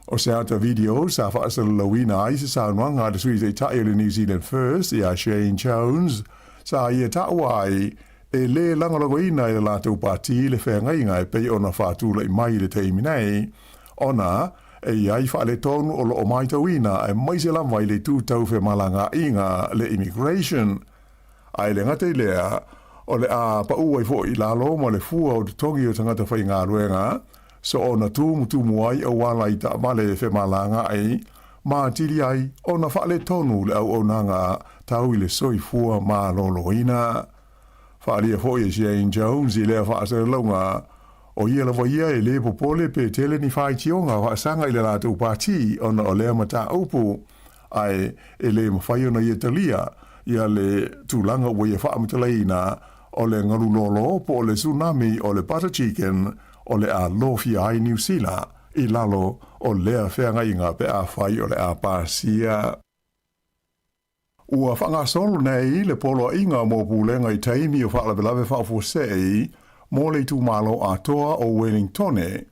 O se ata video sa faasalalauina ai se saunoaga a le Sui Taitai o le New Zealand First ia Shane Jones, sa ia taua ai e lē lagolagoina e le latou pati le feagaiga e pei ona faatula'i mai i le taimi nei, ona e i ai faaletonu o loo matauina aemaise lava i le itu tau femalagaaiga le immigration. Ae le gata i lea, o le a paʻu ai foʻi i lalo ma le fua o totogi o tagata faigaluega soona tumutumu ai auala i taavale femalagaai ma atili ai ona faaletonu le auaunaga tau i le soifua maloloina. Faaalia foʻi e Shane Jones i lea faasalalauga, o ia lava ia e lē popole pe tele ni faitioga faasaga i le latou pati ona o lea mataupu, ae e lē mafai ona ia talia ia le tulaga ua ia faamatalaina o le galu lolo po o le tsunami o le butter chicken o le a lofia ai Niu Sila i lalo o lea feagaiga pe afai o le a pasia. Ua faagasolo nei le poloaiga mo pulega i taimi o faalavelave faafuasei mo le itumalo atoa o Wellingtone,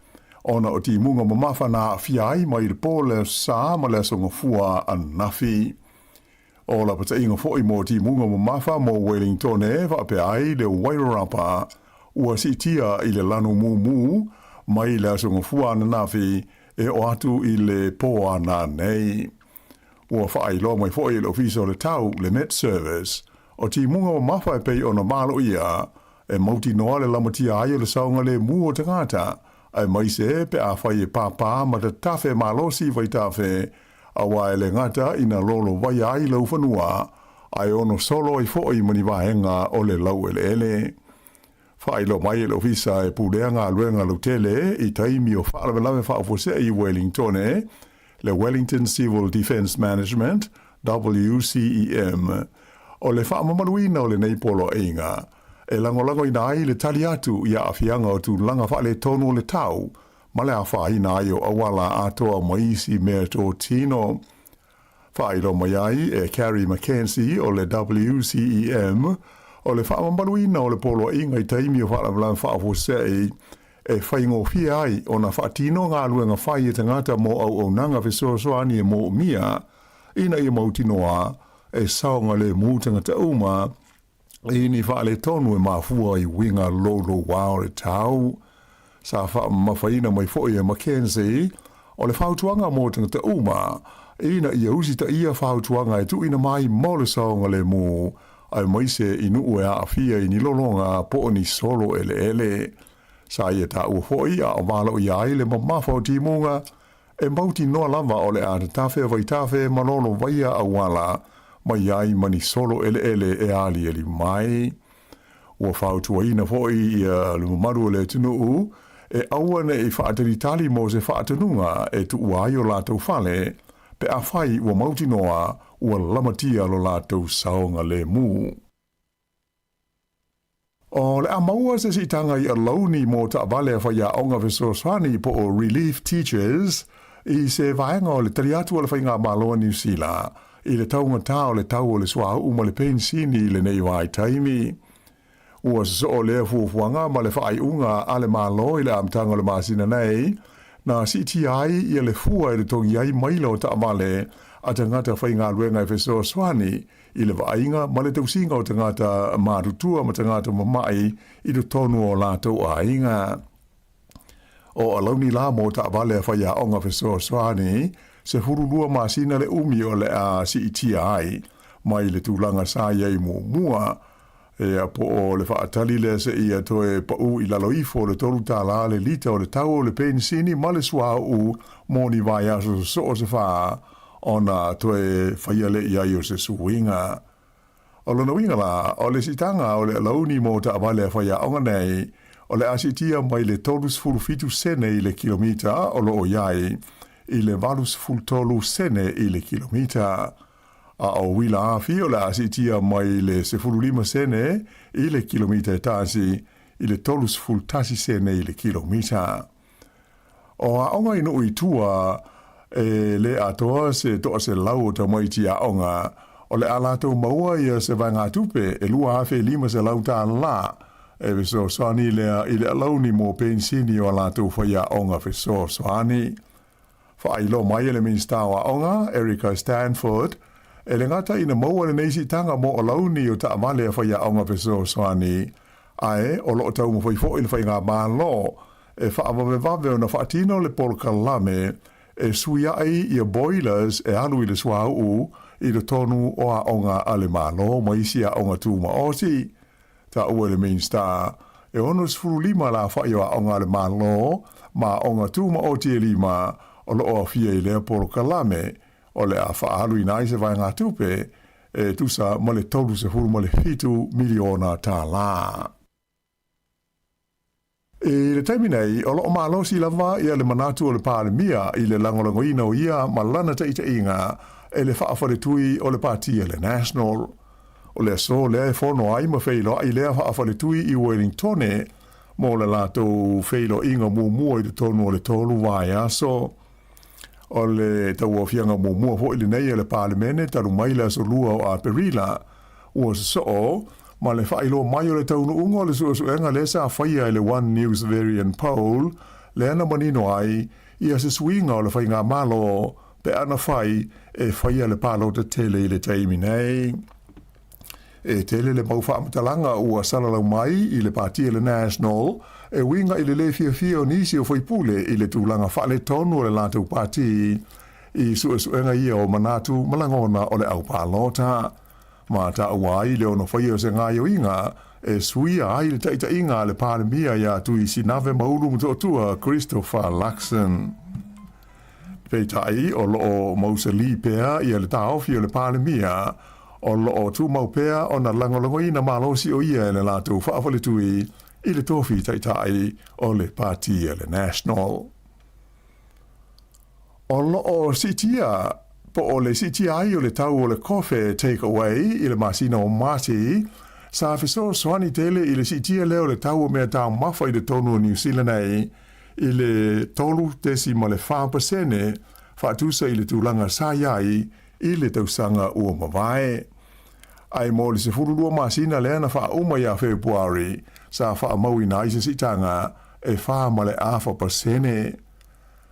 ona o timuga mamafa na aafia ai mai le po le Aso Sa ma le Aso Gafua ananafi. O lapataiga foi mo timuga mamafa mo Wellingtone faapea ai le Wairarapa ua siitia i le lanu mumu mai le Aso Gafua ananafi e oo atu i le po a nanei. Ua faailoa mai foi e le Ofisa o le Tau, le Met Service, o timuga mamafa e pei ona maloia e mautinoa le lamatia ai o le saogalemu o tagata, aemaise pe afai e pāpā ma tatafe malosi vaitafe, auā e le gata ina lolovaia ai laufanua, ae ono solo ai foi ma ni vaega o le laueleele. Faailoa mai e le Ofisa e pulea galuega lautele i taimi o faalavelave faafuasei i Wellingtone, le Wellington Civil Defence Management, WCEM, o le faamamaluina o lenei poloaiga e lagolagoina ai le tali atu i aafiaga o tulaga faaletonu o le tau ma le afaina ai o auala atoa ma isi meatotino. Faailoa mai ai e Carrie McKenzie o le WCEM o le faamamaluina o le poloaiga i taimi o faalavelave faafuasei e faigofie ai ona faatino galuega fai e tagata mo auaunaga fesoasoani e moomia ina ia mautinoa e saogalemu tagata uma i ni faaletonu e mafua i uiga loulouā o le tau. Sa faamamafaina mai foi e McKenzie o le fautuaga mo tagata uma ina ia usitaia fautuaga e tuuina mai mo le saogalemu aemaise i nuu e aafia i ni lologa po o ni solo eleele. Sa ia taua foi a o valoia ai le mamafa o timuga e mautinoa lava o le a tatafe vaitafe ma lolovaia auala mai ai ma ni solo eleele e aliali mai. Ua fautuaina foi ia le mamalu o le atunuu e aua ne i faatalitali mo se faatonuga e tuua ai o latou fale pe afai ua mautinoa ua lamatia lo latou saogalemu. O le a maua se siitaga i alauni mo taavale a faiaoga fesoasoani po o Relief Teachers i se vaega o le tali atu a le Faigamalo a Niu Sila i le taugatā o le tau o le suauu ma le penisini i lenei vaitaimi. Ua sosoo lea fuafuaga ma le faaiuga a le Malo i le amataga o le masina nei, na siitia ai ia le fua e totogi ai maila o taavale a tagata faigaluega e fesoasoani i le vaaiga ma le tausiga o tagata matutua ma tagata mama'i i totonu o latou aiga. O alauni la mo taavale a faiaoga fesoasoani, 12 masina le umi o le a siitia ai mai le tulaga sa i ai muamua, ia po o le faatali lea seia toe paʻu i lalo ifo o le $3 le lita o le tau o le penisini ma le suauu mo ni vaiaso sosoo se fa ona toe faia lea i ai o se suiga. O lona uiga la, o le siitaga o le alauni mo taavale a faiaoga nei, o le a siitia mai le 37 sene i le kilomita o loo i ai i le 83 sene i le kilomita. A o uila afi o le a siitia mai le 15 sene i le kilomita e tasi i le 31 sene i le kilomita. O aoga i nuu i tua e lē atoa se 100 o tamaiti aoga, o le a latou maua ia se vaegatupe e $2,500 e fesoasoani lea i le alauni mo penisini o a latou faiaoga fesoasoani. Faailoa mai e le Minisita o Aoga, Erica Stanford, e le gata ina maua lenei siitaga mo alauni o taavale a faiaoga fesoasoani, Ae o loo taumafai foi le faigamalo e faavavevave ona faatino le polokalame e suiai ia boilers e alu i le suauu i totonu o aoga a le Malo ma isi aoga tumaoti. Taua e le Minisita, e 65 le aofai o aoga a le Malo ma aoga tumaoti e lima o lo o aofia i lea polokalame, o le a faaaluina ai se vaegatupe e tusa ma le $37 miliona tala. I le taimi nei, o lo o malosi lava ia le manatu o le Palemia i le lagolagoina o ia ma lana taitaiga e le faafaletui o le Pati a le National. O le aso lea e fono ai ma feiloai lea faafaletui i Wellingtone mo le latou feiloaiga muamua i totonu o le 3 vaiaso. O le tauaofiaga muamua foi lenei a le Palemene talu mai le aso 2 o Aperila, ua sosoo ma le faailoa mai o le taunuuga o le suesuega lea sa faia e le One News Verian Poll, lea na manino ai ia se suiga o le faigamalo pe a na fai e faia le palota tele i le taimi nei. E tele le mau faamatalaga ua salalau mai i le Pati a le National e uiga i le lē fiafia o nisi o faipule i le tulaga faaletonu o le latou pati i suesuega ia o manatu ma lagona o le au palota. Ma taua ai le ono faia o se gaoioiga e suia ai le taitaiga a le Palemia iā Tui Sinave Maulu Motootua Christopher Luxon. Peitai, o lo o mausalī pea ia le taofi o le Palemia, o lo o tumau pea ona lagolagoina malosi o ia e le latou faafaletui i le tofi taitai o le Pati a le National. O lo o siitia po o le siitia ai o le tau o le kofe take away i le masina o Mati, sa fesoasoani tele i le siitia lea o le tau o mea taumafa i totonu o Niu Sila nei i le 3.4% faatusa i le tulaga sa i ai i le tausaga ua mavae. Ae mo le 12 masina lea na faauma ia Fepuari, sa faamauina ai se siitaga e 4.4%.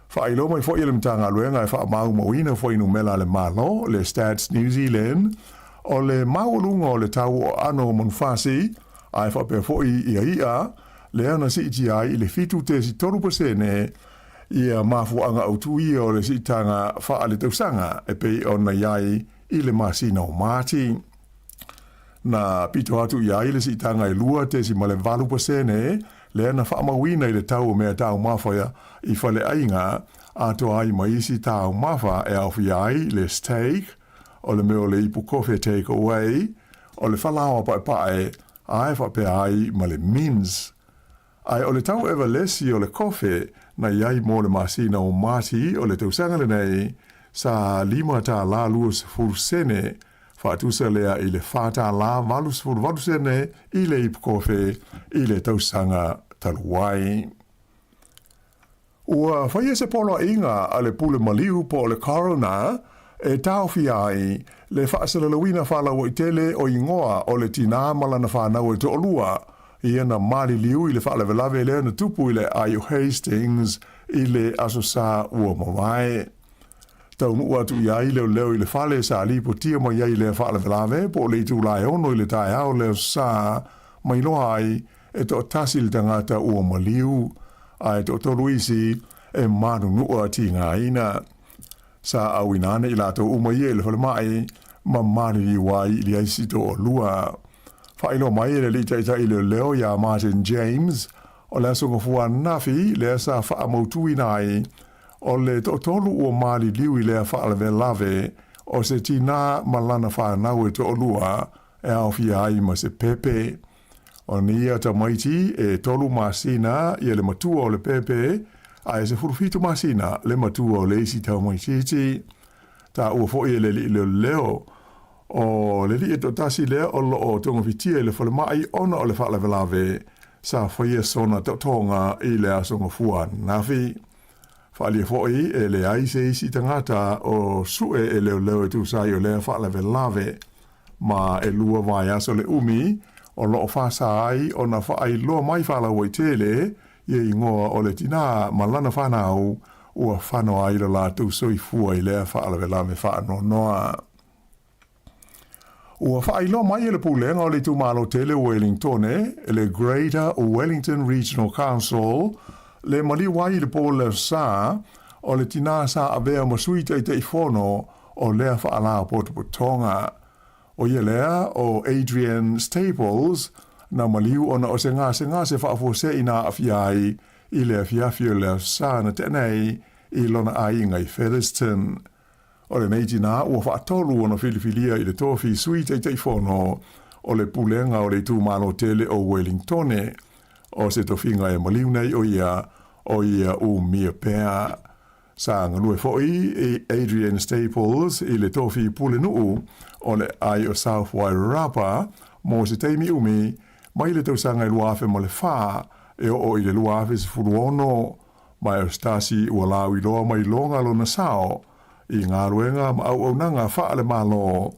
Faailoa mai foi e le Matagaluega e faamaumauina fuainumera a le Malo, le Stats New Zealand, o le maualuga o le tau o aano o manufasi, ae faapea foi ia i'a, lea na siitia ai i le 7.3% ia mafuaaga autū ia o le siitaga faaletausaga e pei ona i ai i le masina o Mati. Na pito atu i ai le siitaga e 2.8% lea na faamauina i le tau o mea taumafa i faleaiga atoa ai ma isi taumafa e aofia ai le steak, o le mea o le ipu kofe take away, o le falaoa paepae, ae faapea ai ma le mince. Ae o le tau evalesi o le kofe na i ai mo le masina o Mati o le tausaga lenei, sa $5.20 sene, faatusa lea i le $4.88 sene i le ipu kofe i le tausaga talu ai. Ua faia se poloaiga a le pule maliu po o le coroner e taofia ai le faasalalauina faalauaitele o igoa o le tinā ma lana fanau e toalua, ia na maliliu i le faalavelave lea na tupu i le aai o Hastings i le Aso Sa ua mavae. Taunuu atu i ai leoleo i le fale sa lipotia mai ai lea faalavelave po o le itula e 6 i le taeao le Aso Sa, ma iloa ai e toatasi le tagata ua maliu, ae toatolu isi e manunua tigaina. Sa auina ane i latou uma ia i le falemai ma maliliu ai i le isi toalua. Faailoa mai e le alii taitai leoleo iā Martin James, o le Aso Gafua ananafi lea sa faamautuina ai o le toatolu ua maliliu i lea faalavelave o se tinā ma lana fanau e toalua e aofia ai ma se pepe. O ia tamaiti e 3 masina ia le matua o le pepe, ae 17 masina le matua o le isi tamaitiiti. Taua foi e le alii leoleo o le alii e toatasi lea o lo o togafitia i le falemai ona o le faalavelave sa faia sona taotoga i le Aso Gafua ananafi. Faaalia foi e leai se isi tagata o sue e leoleo e tusa ai o lea faalavelave. Ma e 2 vaiaso le umi o lo o faasa ai ona faailoa mai faalauaitele ia igoa o le tinā ma lana fanau ua fano ai lo latou soifua i lea faalavelave faanoanoa. Ua faailoa mai e le Pulega o le Itumalo Tele o Welingtone, le Greater Wellington Regional Council, le maliu ai i le po le Aso Sa, o le tinā sa avea ma Sui Taitaifono o lea faalapotopotoga. ʻO ia lea ʻo Adrian Staples, na maliu ona o se gasegase faafuasei na aafia ai i le afiafi o le Aso Sa na tea nei i lona aiga i Featherston. ʻO lenei tinā ua faatolu ona filifilia i le tofi Sui Taitaifono o le Pulega o le Itumalo Tele o Welingtone. ʻO se tofiga e maliu nei ʻo ia, ʻo ia umia pea. Sa galue foi Adrian Staples i le tofi pulenuu o le aai o South Wairarapa mo se taimi umi mai le tausaga e 2004 e oo i le 2016. Ma o se tasi ua lauiloa mai loga lona sao i galuega ma auaunaga faale-Malo.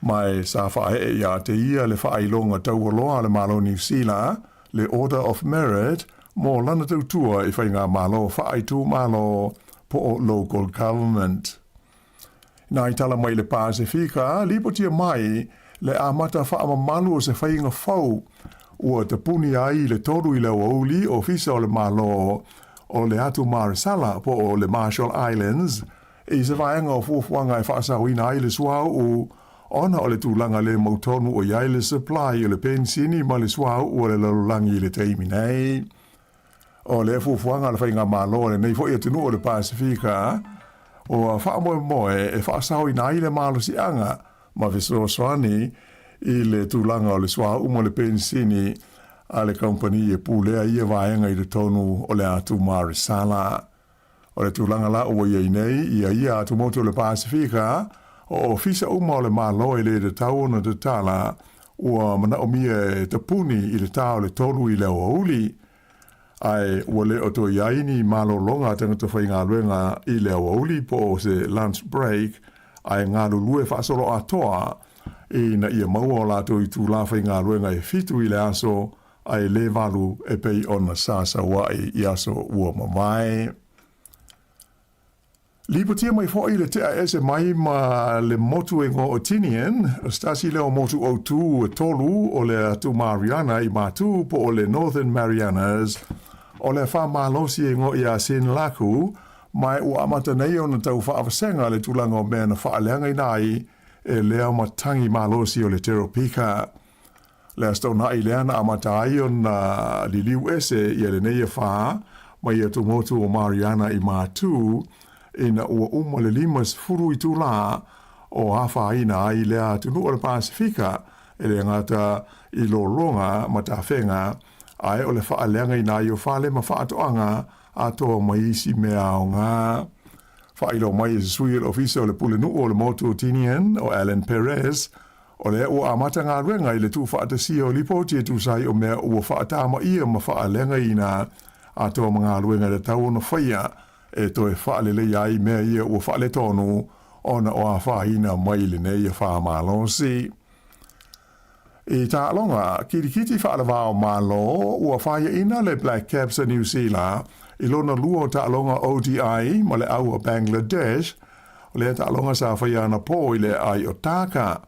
Ma e sa faaee iā te ia le faailoga taualoa a le Malo Niu Sila, le Order of Merit, mo lana tautua i faigamalo faaitumalo po o local government. Nā i tala mai le Pasefika, lipotia mai le amata faamamalu o se faiga fou ua tapuni ai i le 3 i le aoauli Ofisa o le Malo o le Atu Maresala po o le Marshall Islands i se vaega o fuafuaga e faasaoina ai le suauu ona o le tulaga le mautonu o i ai le supply o le penisini ma le suauu o le lalolagi i le taimi nei. O le fuafuaga a le faigamalo a lenei foi atunuu o le Pasefika, ua faamoemoe e faasaoina ai le malosiaga ma fesoasoani i le tulaga o le suauu ma le penisini a le kamupani e pulea ia vaega i totonu o le atu Maresala. O le tulaga la ua i ai nei ia ia atumotu o le Pasefika, o ofisa uma o le Malo e le tatau ona tatala, ua manaomia e tapuni i le tā o le 3 i le aoauli, ae ua le o toe i ai ni malologa a tagata faigaluega i le aoauli po o se lunch break, ae galulue faasoloatoa ina ia maua o latou itulā faigaluega e 7 i le aso ae le 8 e pei ona sasauaʻi i aso ua mavae. Lipotia mai foi le tea ese mai ma le motu e igoa o Tinian, o se tasi lea o motu autū e tolu o le atu Mariana i Matū po o le Northern Marianas, o le afa malosi e igoa ia Sinlaku, ma ua amata nei ona tau faavasega le tulaga o mea na faaleagaina ai e lea matagi malosi o le Teropika. Le Aso Toonai lea na amata ai ona liliu ese ia lenei afa mai atumotu o Mariana i Matū ina ua uma le 50 itulā o afaina ai lea atunuu o le Pasefika e le gata i lologa ma tafega ae o le faaleagaina ai o fale ma faatoaga atoa ma isi mea aoga. Faailoa mai e se sui o le Ofisa o le Pulenuu o le Motu o Tinian o Alan Perez, O lea ua amata galuega i le tuufaatasia o lipoti e tusa ai o mea ua faatamaia ma faaleagaina atoa ma galuega e tatau ona faia e toe faaleleia ai mea ia ua faaletonu ona o afaina mai lenei afa malosi. I taaloga kilikiti faalevao Malo ua faiaina le Black Caps a Niu Sila i lona lua o taaloga ODI ma le au a Bangladesh. O lea taaloga sa faia anapo i le aai o Dhaka.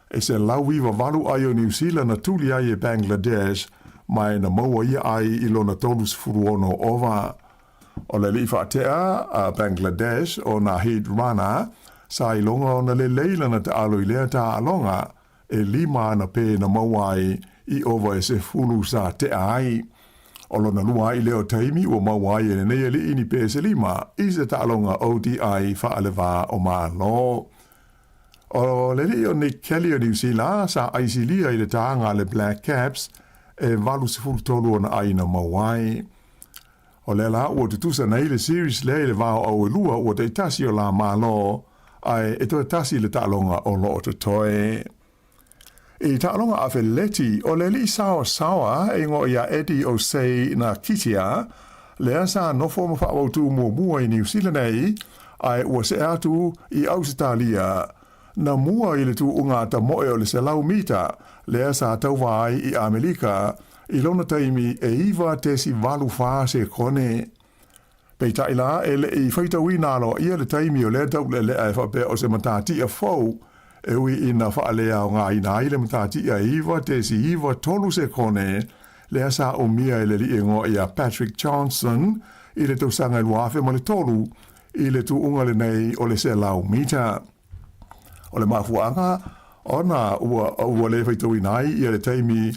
E 198 ai o Niu Sila na tuli ai e Bangladesh ma e na maua ia ai i lona 36 ova. O le alii faatea a Bangladesh o Nahid Rana sa iloga ona lelei lana taalo i lea taaloga e lima ana pē na maua ai i ova e 10 sa tea ai. O lona lua ai lea o taimi ua maua ai e lenei alii ni pē se lima i se taaloga ODI faalevā o Malo. O le alii o Nick Kelly o Niu Sila sa aisilia i le tāga a le Black Caps e 83 ona ai na maua ai. O lea la ua tutusa nei le series lea i le va o auelua ua taitasi o la Malo, ae e toe tasi le taaloga o loo totoe. I taaloga afeleti, o le alii saoasaoa e igoa ia Eddie Osei na Kitia, lea sa nofo ma faaautu muamua i Niu Sila nei, ae ua see atu i Ausetalia, na mua i le tuuga tamoe o le 100 mita, lea sa tauva ai i Amelika i lona taimi e 9.84 sekone. Peitai la, e le i faitauina aloaia le taimi o lea taulealea e faapea o se matatia fou E ui ina faaleaogaina ai le matatia e 9.93 sekone, lea sa umia e le alii igoa ia Patrick Johnson i le tausaga e 2003 i le tuuga lenei o le 100 mita. O le mafuaaga ona ua ua le faitauina ai ia le taimi e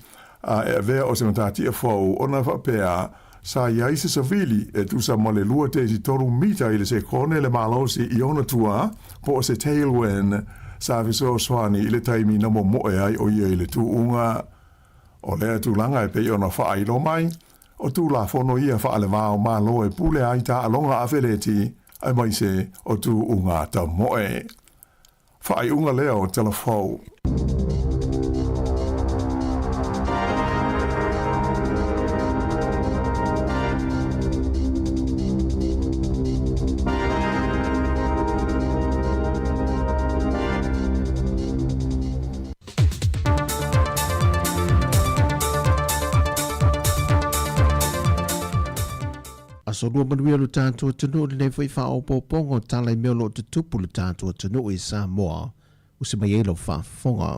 avea o se matatia fou ona faapea sa i ai se savili e tusa ma le 2.3 mita i le sekone le malosi i ona tua po o se tailwind sa fesoasoani i le taimi na momoe ai o ia i le tuuga. O lea tulaga e pei ona faailoa mai, o Tulafono ia faale-va o Malo e pule ai taaloga afeleti aemaise o tuuga tamoe. Faaiuga lea o Tala Fou. Aso lua manuia lo tātou atunuu lenei foi faaopoopoga o tala i mea o lo o tutupu lo tātou atunuu i Samoa usi mai ai lau faafofoga.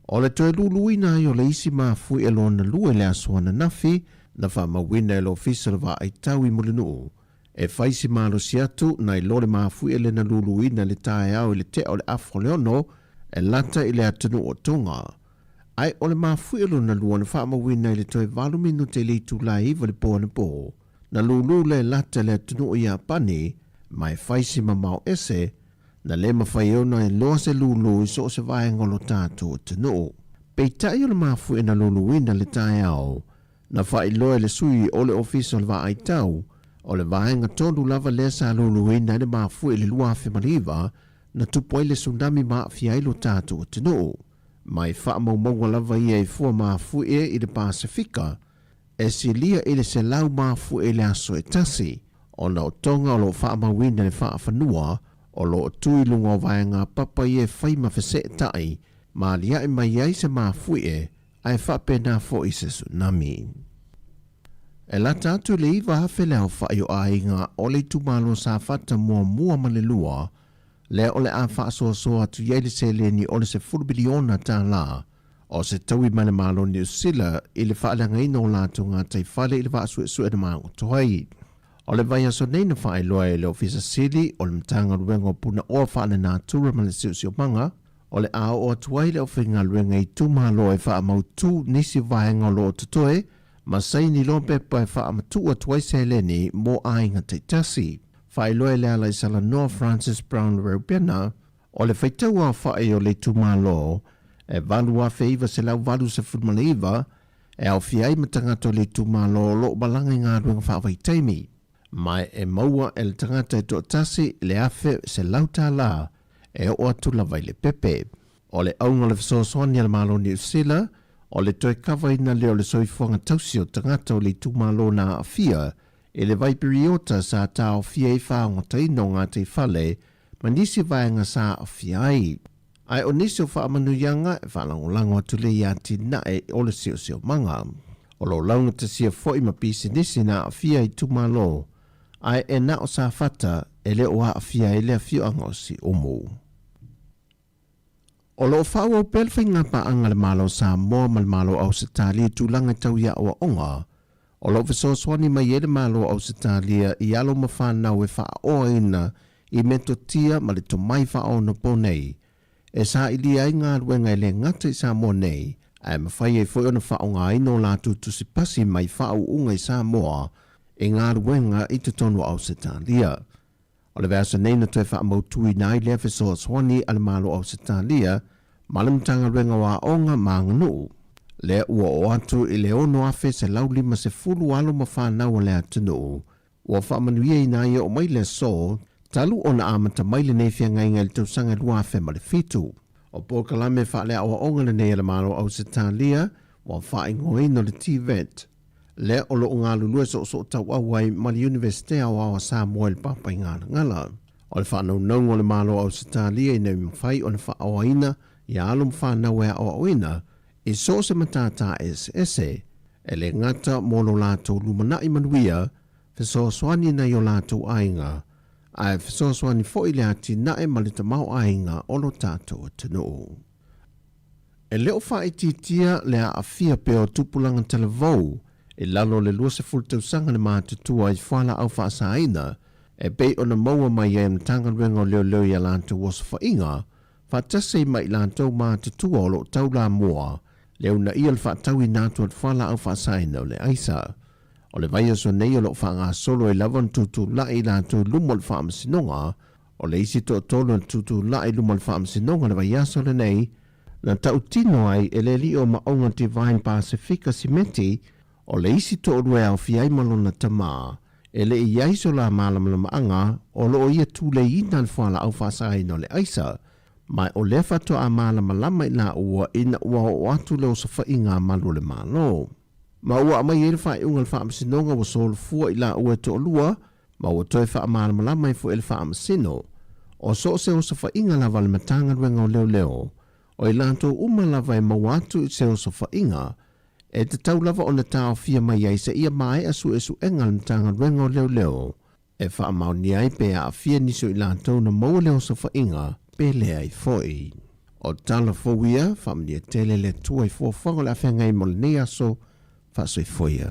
O le toe luluina ai o le isi mafuie lona lua i le aso ananafi na faamauina e le Ofisa o le Vaaitau i Mulinuu E fai si malosi atu nai lo le mafuie le na luluina i le taeao i le tea o le afa o le ono e lata i le atunuu o Tonga. Ae o le mafuie lona lua na faamauina i le toe valu minute i le itula e iva i le po anapo, na lulu le lata i le atunuu o Iapani, ma e fai si mamao ese, na le mafai ona e loa se lulu i so o se vaega o lo tatou atunuu. Peitai o le mafuie na luluina i le taeao, Na faailoa e le sui o le Ofisa o le Vaaitau, o le vaega tonu lava lea sa luluina ai le mafue i le 2009, na tupu ai le tsunami ma aafia ai lo tatou atunuu. Ma e faamaumauga lava ia i fua mafuie i le Pasefika, e silia i le 100 mafuie i le aso e tasi, ona o Tonga o lo o faamauina le faafanua o lo o tu i luga o vaega papa ia e fai ma feseetai ma aliae mai ai se mafuie ae faapena foi se tsunami. E lata atu i le 9,000 le aofai o aiga o le itumalo Safata muamua ma le lua, lea o le a faasoasoa atu i ai le seleni o le $10 miliona tala o se taui mai le Malo o Niu Sila i le faaleagaina o latou gataifale i le vaasuesuena magoto ai. O le vaiaso nei na faailoa e le Ofisa Sili o le Matagaluega o Punaoa Faalenatura ma le Siosiomaga, O le a oo atu ai le aufaigaluega i itumalo e faamautu nisi vaega o lo o totoe ma saini loa pepa e faamatuu atu ai seleni mo aiga taitasi. Faailoa e le ala i Salanoa Francis Brown Reubena, o le faitau aofai o le itumalo e 8,989 e aofia ai ma tagata o le itumalo o lo o malaga i galuega faavaitaimi. Ma e maua e le tagata e toatasi le $1,100 e oo atu lava i le pepe. O le auga o le fesoasoani a le Malo o Niu Sila, o le toe kavaina lea o le soifuaga tausi o tagata o le itumalo na aafia i le vai piriota sa taofia ai faaogotaina o gataifale ma nisi vaega sa aafia ai. Ae o nisi o faamanuiaga e faalagolago atu lea i atinae o le siosiomaga. O lo o laugatasia foi ma pisinisi na aafia i itumalo, ae e na o Safata e le o aafia ai le afioaga o Siumu. O lo o faaauau pea le faigapaaga a le Malo o Samoa ma le Malo o Ausetalia i tulaga tau i aoaoga. O lo o fesoasoani mai ai le Malo o Ausetalia i alo ma fanau e faaoaina i metotia ma le tomai faaonapo nei e sailia ai galuega e le gata i Samoa nei, ae mafai ai foi ona faaaogaina o latou tusipasi mai faauuga i Samoa i galuega i totonu o Ausetalia. O le vaiaso nei na toe faamautuina ai lea fesoasoani a le Malo o Ausetalia ma le Matagaluega o Aoga ma Aganuu, lea ua oo atu i le 6,150 alo ma fanau a le atunuu ua faamanuiaina ai e oo mai le aso talu ona amata mai lenei feagaiga i le tausaga 2007. O polokalame faaleaoaoga lenei a le Malo o Ausetalia ua faaigoaina o le TVET, lea o lo o galulue soosootauau ai ma le Iunivesite Aoao a Samoa i le Papaigalagala. O le faanaunauga o le Malo o Ausetalia ina ia mafai ona faaoaina ia alo ma fanau e aoaoina i so o se matata eseese, e le gata mo lo latou lumanai manuia, fesoasoani nai o latou aiga, ae fesoasoani foi i le atinae ma le tamaoaiga o lo tatou atunuu. E le o faaitiitia le aafia pea o tupulaga talavou i lalo o le 20 tausaga le matutua i fualaau faasaina e pei ona maua mai ai e le Matagaluega o Leoleo i a latou osofaiga faatasi ai ma i latou matutua o lo o taulamua le uunaia o le faatauina atu o le fualaau faasaina o le aisa. O le vaiaso nei o lo o faagasolo ai lava ona tutulai i latou i luma o le Faamasinoga. O le isi toatolu na tutulai i luma o le Faamasinoga i le vaiaso lenei, na tautino ai e le alii o Maauga Divine Pasifika Simeti, o le isi toalua e aofia ai ma lona tama, e le i i ai so la malamalamaaga o lo o ia tuleiina le fualaau faasaina o le aisa, ma o lea faatoa malamalama i laua ina ua oo atu le osofaiga a malu o le Malo. Ma ua aumai ai le faaiuga a le Faamasinoga ua solofua i laua e toalua, ma ua toe faamalamalama ai foi e le Faamasino, o so o se osofaiga lava a le Matagaluega o Leoleo, o i latou uma lava e maua atu i se osofaiga, e tatau lava ona taofia mai ai seia maea suesuega a le Matagaluega o Leoleo e faamaonia ai pe aafia nisi o i latou na maua le osofaiga pe leai foi. O tala fou ia, faamanuia tele le Atua i fuafuaga o le a feagai mo lenei aso, faasoifua ia.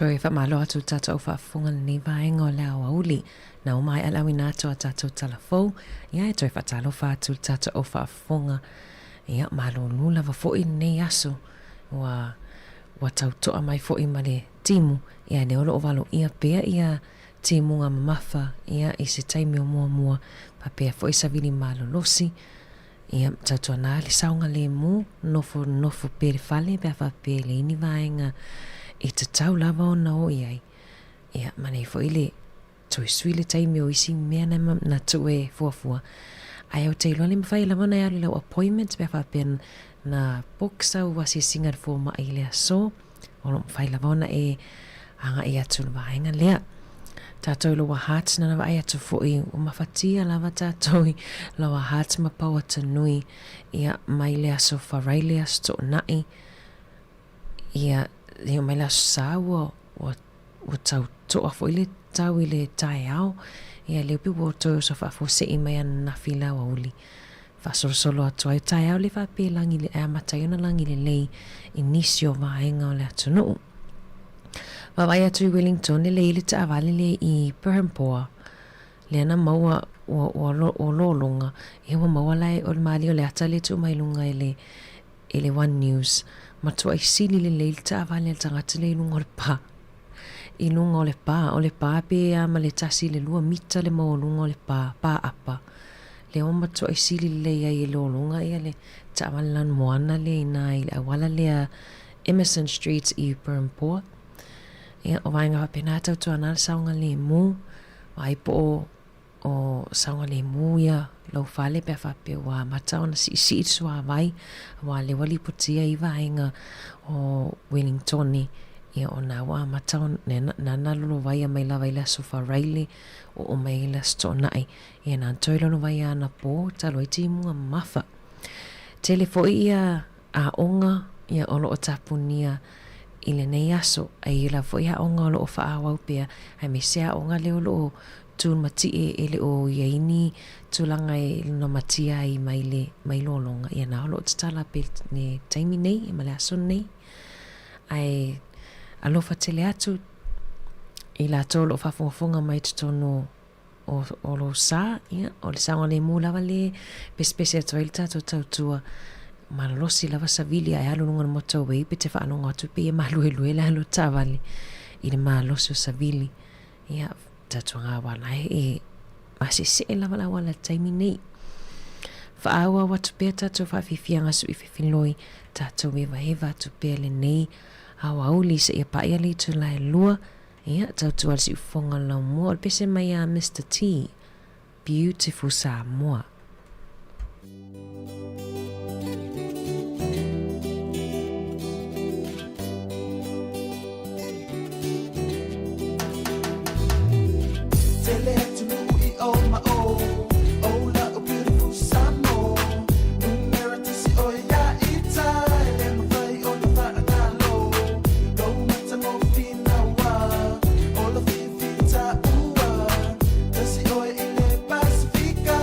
Toe faamalo atu i le tatou au faafofoga i lenei vaega o le aoauli. Na uma ai alaauina atu a tatou tala fou, ia e toe faatalofa atu i le tatou au faafofoga. Ia, malulu lava foi lenei aso, ua, ua tau toa mai foi ma le timu, ia lea o lo o valoia pea ia timuga mamafa, ia, i se taimi o muamua, faapea foi savili malolosi, Ia, tautuana le saogalemu, nofo nofo pea i le fale pe a faapea e leai ni vaega e tatau lava ona o i ai. Ia, manaia foi le toe sui le taimi o isi mea na, na tuu e fuafua. Ae ou te iloa le mafai lava ona e alu i lau appointment pe a faapea na book sau asiasiga i le fomai i le aso. O lo o mafai lava ona e agai atu i le vaega lea. Tātou i Lower Hutt, nana vaai atu foi, ua mafatia lava tātou i Lower Hutt ma Pauatanui, ia, mai le aso Faraile, aso Toonai, ia, ia mai le aso Sa ua, ua, ua tau toa foi le tau i le taeao, ia lea pei ua toe oso faafuasei mai ananafi i le aoauli. Faasolosolo atu ai o taeao le faapea lagi e amata ai ona lagi lelei i nisi o vaega o le atunuu. Vaavaai atu i Wellington e lei le taavale lea i Berhampore lea na maua ua, ua, ua lologa ia ua maua la e o le malie o le ata lea e tuu mai luga e le e le One News. Matuai sili lelei le taavale a le tagata lea i luga o le pā. I luga o le pā, o le pā pe a ma le tasi i le lua mita le maualuga o le pā, pā apa. Lea ua matuai sili lelei ai e lologa ia le taavale lanumoana lea inā i le auala lea Emerson Street i Berhampore. Ia, o vaega faapena tautuana le saogalemu, vaai po o o saogalemu ia lou fale pe a faapea ua amata ona siisii le suavai, aua lea ua lipotia ai vaega o Wellingtone, ia ona ua amata ona, nana lolovaia mai lava i le aso Faraile, oo mai i le aso Toonai, ia na toe lolovaia anapo talu ai timuga mamafa. Tele foi ia aoga ia o lo o tapunia i lenei aso, a i lava foi aoga o lo o faaauau pea, aemaise aoga lea o lo o tūmatie e le o i ai ni tulaga e lunamatia ai mai le mai lologa, ia na o lo o tatala pea i le taimi nei ma le aso nei. Ae alofa tele atu i latou o lo o faafogafoga mai i totonu o, o lou sa, ia, o le saogalemu lava le pesepese atu ai le tatou tautua malolosi lava savili ae alu luga o le motorway pe te faalogo atu pei e maluelue le alu o taavale i le malosi o savili. Ia, tatou auala e masesee lava le auala i le taimi nei. Faaauau atu pea tatou faafiafiaga suifefiloi, tatou evaeva atu pea lenei aoauli seia paia le itula e lua, ia, tautua le siufofoga o le laumua o le pese mai a Mister T, Beautiful Samoa. Tele atunuu i o ma o, o la'u beautiful Samoa. Numera tasi o ia ita, e le mafai ona faagalo. Lou matagofie ua, o lo fiafia taua. Tasi oe i le Pasifika,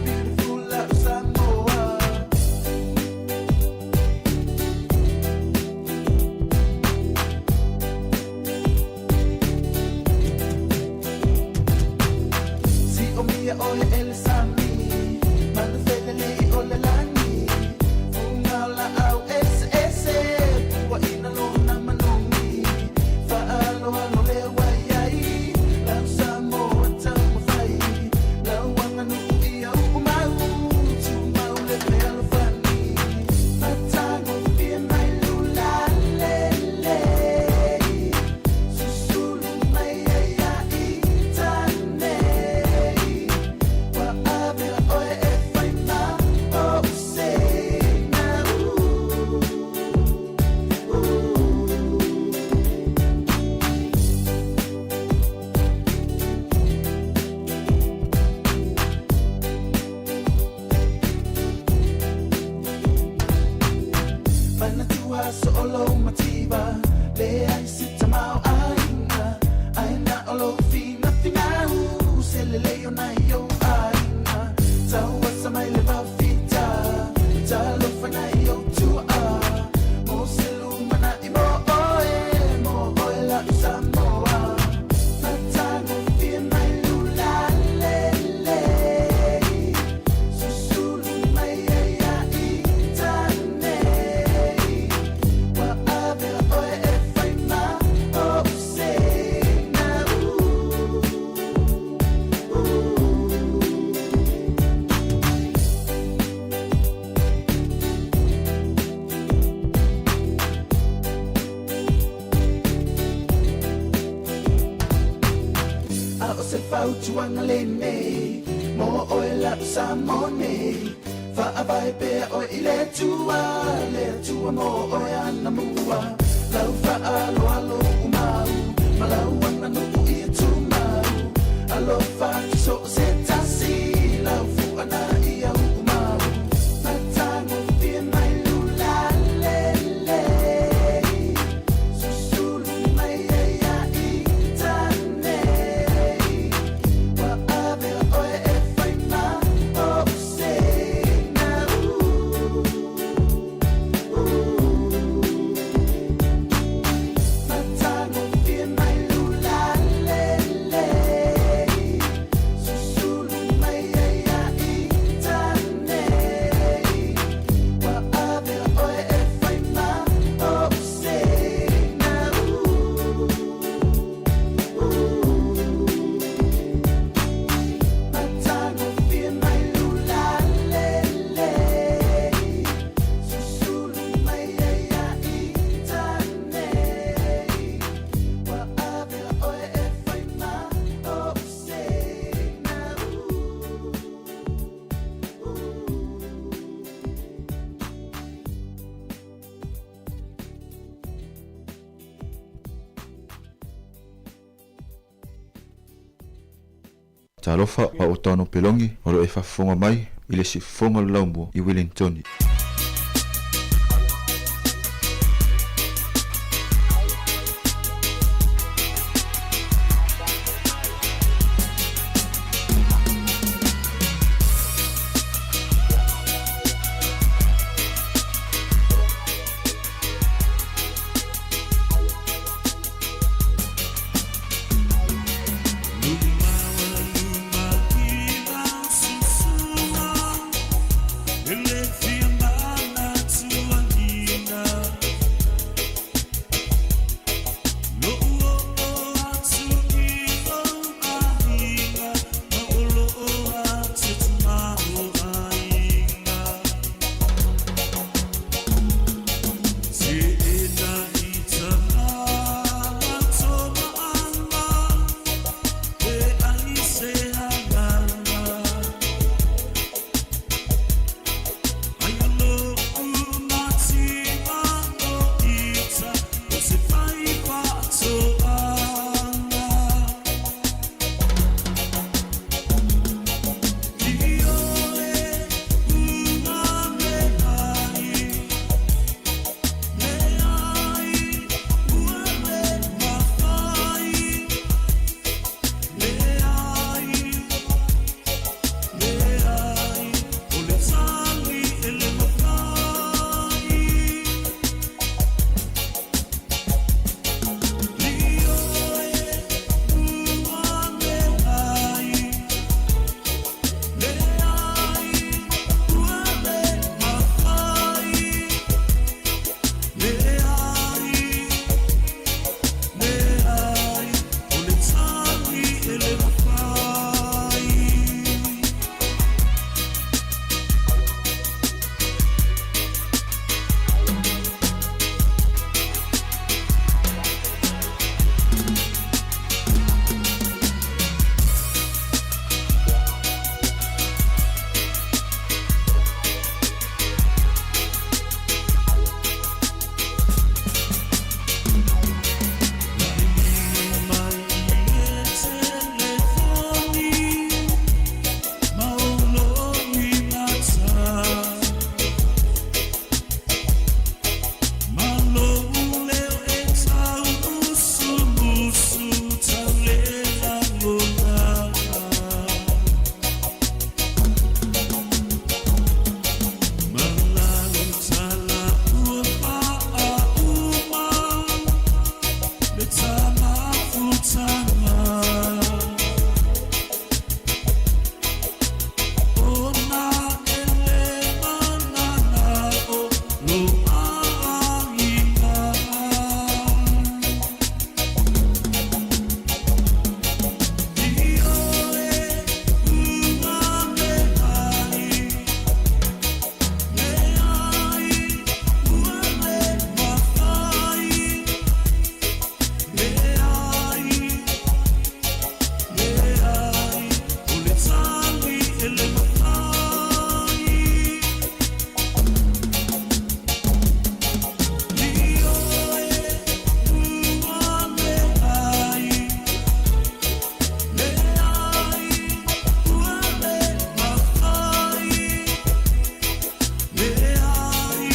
beautiful la'u Samoa. Siomia oe e le sami, manufelelei o le lagi. Fuga o laau eseese, puaina lona manogi. Faaaloalo lea ua i ai, lau Samoa taumafai. Lau aganuu ia uumau, tumau le fealofani. Matagofie mai lula lelei, susulu mai ai ia ita nei. Ua avea oe e fai ma ou seina. Manatua aso o lou mativa, leai se tamaoaiga, ae na o lou finafinau, se lelei o nai ou aiga. Tauasa mai le vaofita, talofa nai ou tuaa, mo se lumanai mo oe, mo oe la'u Samoa. Atua lenei Mo oe lau sa mo nei Faavae pea oe i le Atua Le Atua mo oe ana mua Lau faaloalo umau Ma lau aganuu ia tumau Alofa atu so o se tasi Lau fu'ana ia u'umau Matagofie mai lula lelei Susulu mai ai ia ita nei Ua avea oe e fai ma o'u seina Matagofie mai lula lelei Susulu mai ai ia ita nei Ua avea oe e fai ma o'u seina Matagofie mai lula lelei Susulu mai ai ia ita nei Ua avea oe e fai ma o'u seina Talofa pa o tano pelongi o lo e faafofoga mai i le siufofoga o le laumua i Wellingtoni. Susua, ele fia e le mafai. Ioe, ua leai, leai, ua le mafai. Leai,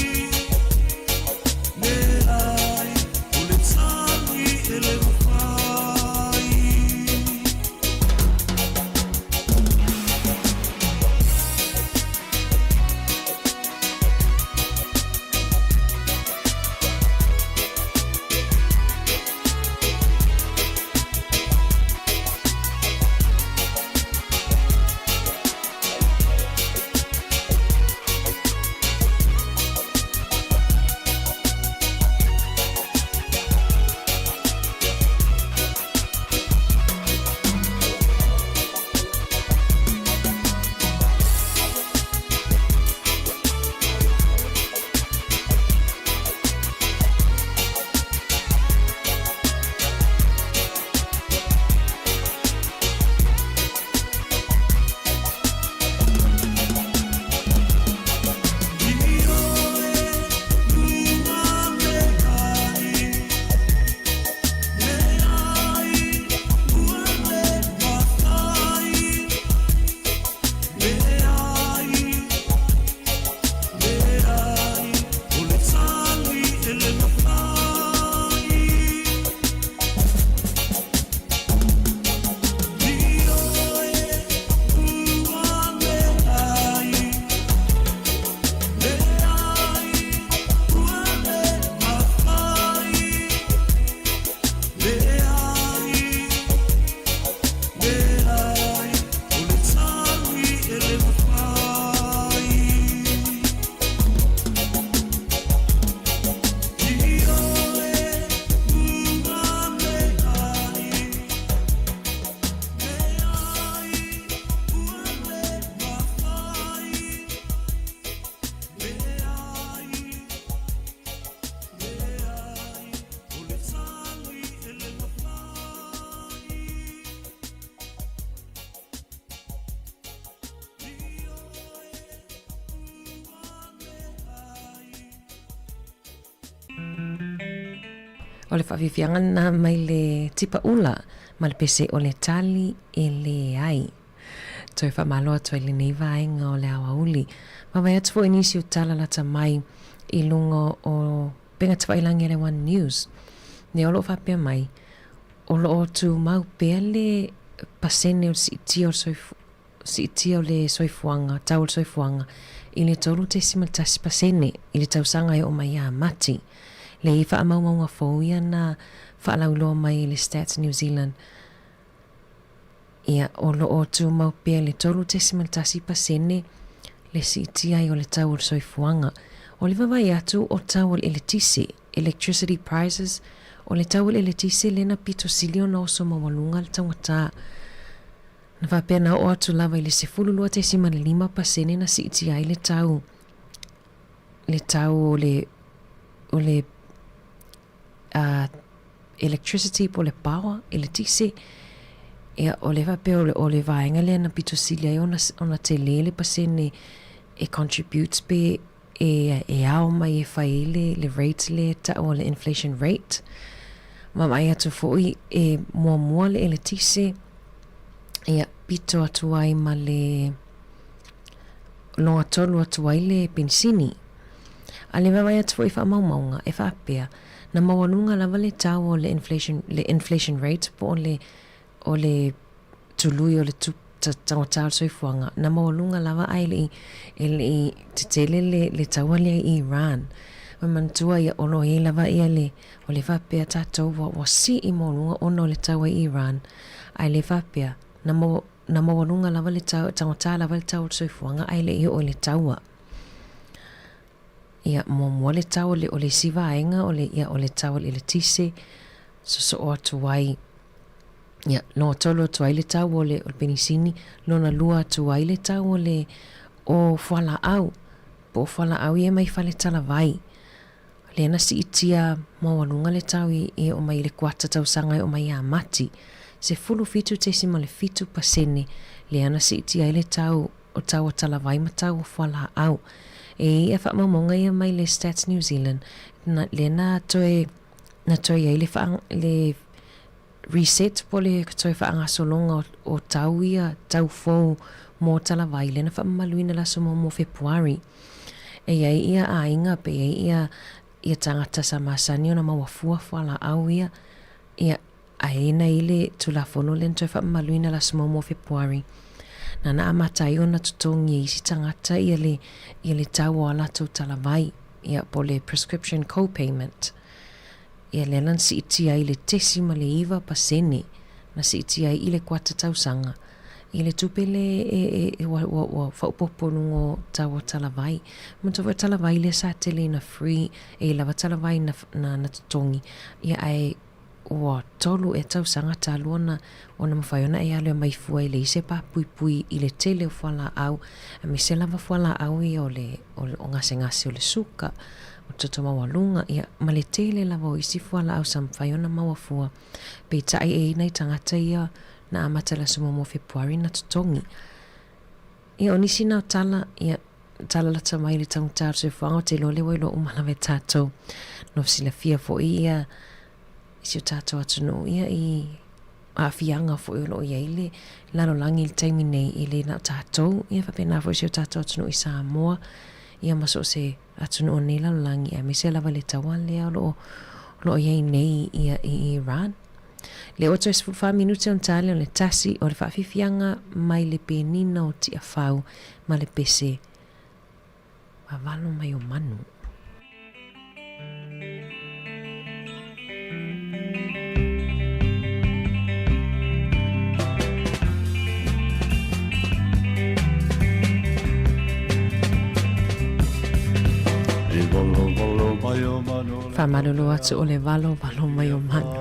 leai, o le tagi e le mafai. Leai, o le tagi e le mafai. Ioe, ua leai, leai, ua le mafai. Leai, leai, o le tagi e le mafai. O le faafiafiaga lena mai le tipa ula ma le pese o le tali e leai. Toe faamalo atu ai lenei vaega o le aoauli. Vaavaai atu foi i nisi o tala lata mai i luga o upega tafailagi a le One News. Lea o lo o faapea mai, o lo o tumau pea le pasene o le siitia o le soifua, siitia o le soifuaga, tau o le soifuaga i le 3.1% i le tausaga e oo mai ia Mati. Le i faamaumauga fou ia na faalauiloa mai e le Stats New Zealand. Ia, o lo o tumau pea le 3.1% le siitia ai o le tau o le soifuaga. O le vaavaai atu o tau o le eletise, electricity prices, o le tau o le eletise lea na pito sili ona oso maualuga le taugata. Na faapea na oo atu lava i le 12.5% na siitia ai le tau, le tau o le, o le electricity po o le power, eletise. Ia, o le faapea o le, o le vaega lea na pito sili ai ona, ona tele le pasene e contribute pe e, e ao mai e fai ai le, le rate lea e tau o le inflation rate. Vaavaai atu foi e muamua le eletise, ia, pito atu ai ma le logatolu atu ai le penisini. A le vaavaai atu foi i faamaumauga, e faapea, na maualuga lava le tau o le inflation, le inflation rate po o le, o le tului o le taugata o le soifuaga, na maualuga lava ae le i, e le i tetele le, le taua lea i Iran. Ua manatua ia o lo o i ai lava ia le, o le faapea tatou ua, ua sii maualuga ona o le taua i Iran, ae le faapea, na maua, na maualuga lava le tau, taugata lava le tau o le soifuaga ae le i oo i le taua. Ia, muamua le tau o le, o le isi vaega o le, ia, o le tau o le eletise, sosoo atu ai, ia, lona tolu atu ai le tau o le, o le penisini, lona lua atu ai le tau o le, o fualaau, po o fualaau ia mai faletalavai. Lea na siitia maualuga le tau i, i oo mai i le kuata tausaga e oo mai ia Mati, 17.7% lea na siitia ai le tau. o tau o talavai ma tau o fualaau. E i ai faamaumauga ia mai le Stats New Zealand, na, lea na toe, na toe i ai le faa, le reset po o le toe faagasologa o, o tau ia, tau fou mo talavai, lea na faamamaluina i le aso muamua o Fepuari. E i ai ia aiga pe i ai ia, ia tagata sa masani ona maua fua fualaau ia, ia, Ae na i le Tulafono lea na toe faamamaluina le aso muamua o Fepuari, nana amata ai ona totogi e isi tagata ia le, ia le tau o a latou talavai, ia, po o le prescription co-payment. Ia lea la na siitia ai le 0.9 pasene, na siitia ai i le kuata tausaga, i le tupe le e, e, e, ua, ua, ua faaopoopo i luga o tau o talavai. Manatua foi o talavai lea sa tele ina free, e i lava talavai na, na, na totogi, ia ae ua tolu ea tausaga talu ona ona mafai ona e alu e aumai fua e leai se pa puipui i le tele o fualaau aemaise lava fualaau ia o le o gasegase o le suka, o le toto maualuga ia ma le tele lava o isi fualaau sa mafai ona maua fua. Peitai e i ai nai tagata ia na amata i le aso muamua o Fepuari na totogi. Ia o nisi na o tala ia tala lata mai i le taugata o le soifuaga ou te iloa lea ua iloa uma lava e tatou. No silafia foi ia i si o tatou atunuu ia i aafiaga foi o lo o i ai le lalolagi i le taimi nei e le na o tatou ia faapena foi si o tatou atunuu i Samoa ia ma so o se atunuu o lenei lalolagi aemaise lava le taua lea o lo o o lo o i ai nei ia i Iran. Le oto e 14 minute ona ta lea o le tasi o le faafiafiaga mai le penina o Tiafau ma le pese vavalo mai o manu. Faamalolo atu o le valo valo mai o manu.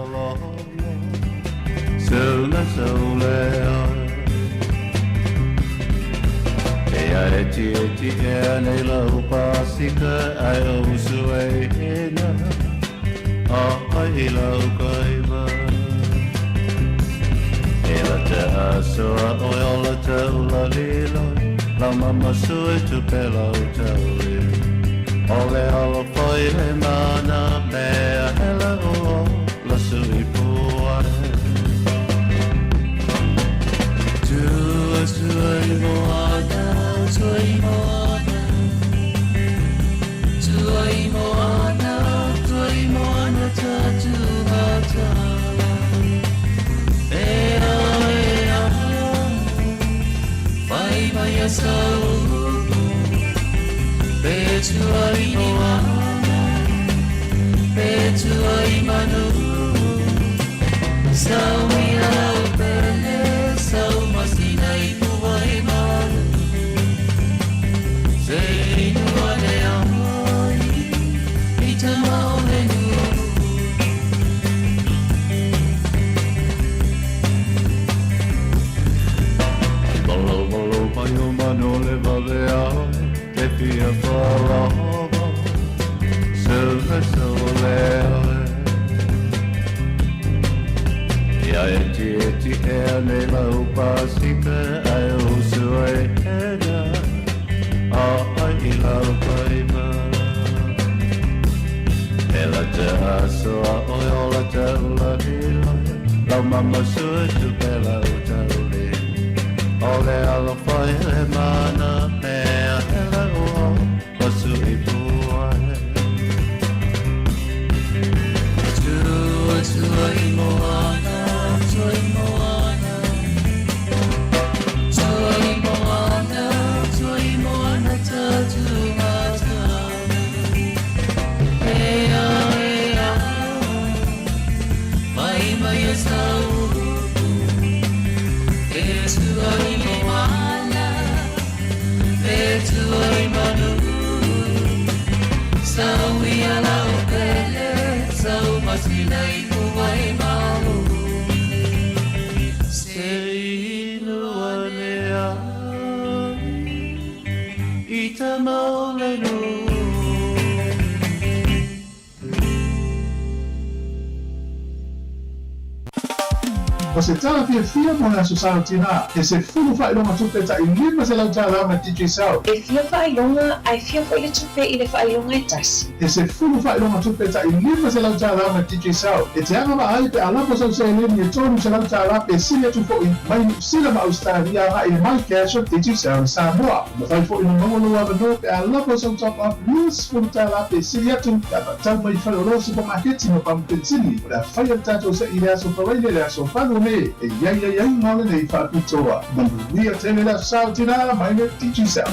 O se tala fiafia mo le Aso Sa o Tinā, he 10 faailoga tupe ta'i $500 ma Digicel. E fia faailoga ae fia foi le tupe i le faailoga e tasi. He 10 faailoga tupe ta'i $500 ma Digicel. E te agavaa ai pe a lafo sau seleni e $300 pe sili atu fo'i mai Niu Sila ma Ausetalia agai i le MyCash a Digicel i Samoa. E mafai fo'i ona maua lou avanoa pe a lafo sau top-up $20 pe sili atu pe a faatau mai i faleoloa supamaketi ma pamu penisini. O le a faia le tatou se'i i le aso Faraile le aso 8 Me e i ai aiaiga o lenei faapitoa. Manuia tele le Aso Sa o Tinā mai le Digicel.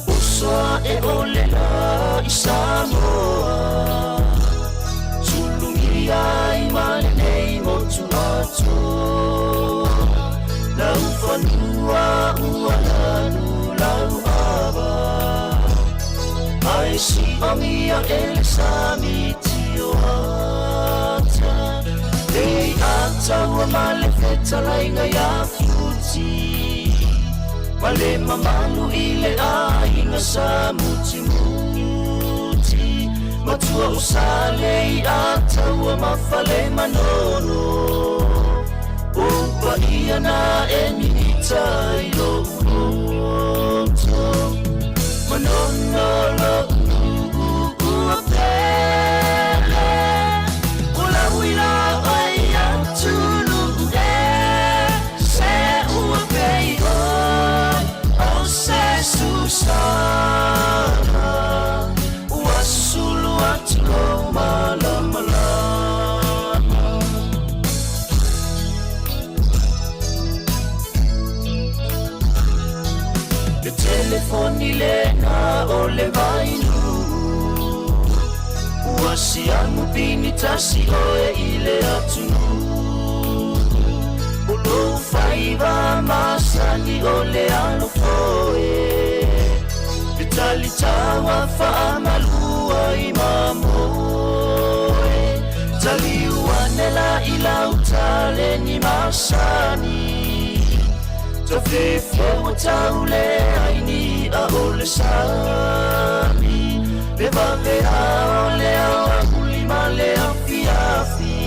Uso aʻe o le lā i Samoa Sulugia ai ma lenei motu atoa Laufanua ua lanu lau ava Ae siamia e le sami tio ata Le ataua ma le fetalaiga ia Futi Ma le mamalu i le aiga sa mutimuti Matua o Sale i Ataua ma Falemanono O paia na e mimita i lou loto Manono lou ua pele O lau ila oe atunuu e Se ua pei oe o se susana Ua sulu atu lou malamalama Le telefoni lena o le vainuu Ua siamu pini tasi oe i le atunuu O lou faiva masani o le alofoe Le talitaua faamalua i mamoe Taliu ane la i lau taleni masani Tafefeua tauleai ni a o le sami Le vavea o le aoauli ma le afiafi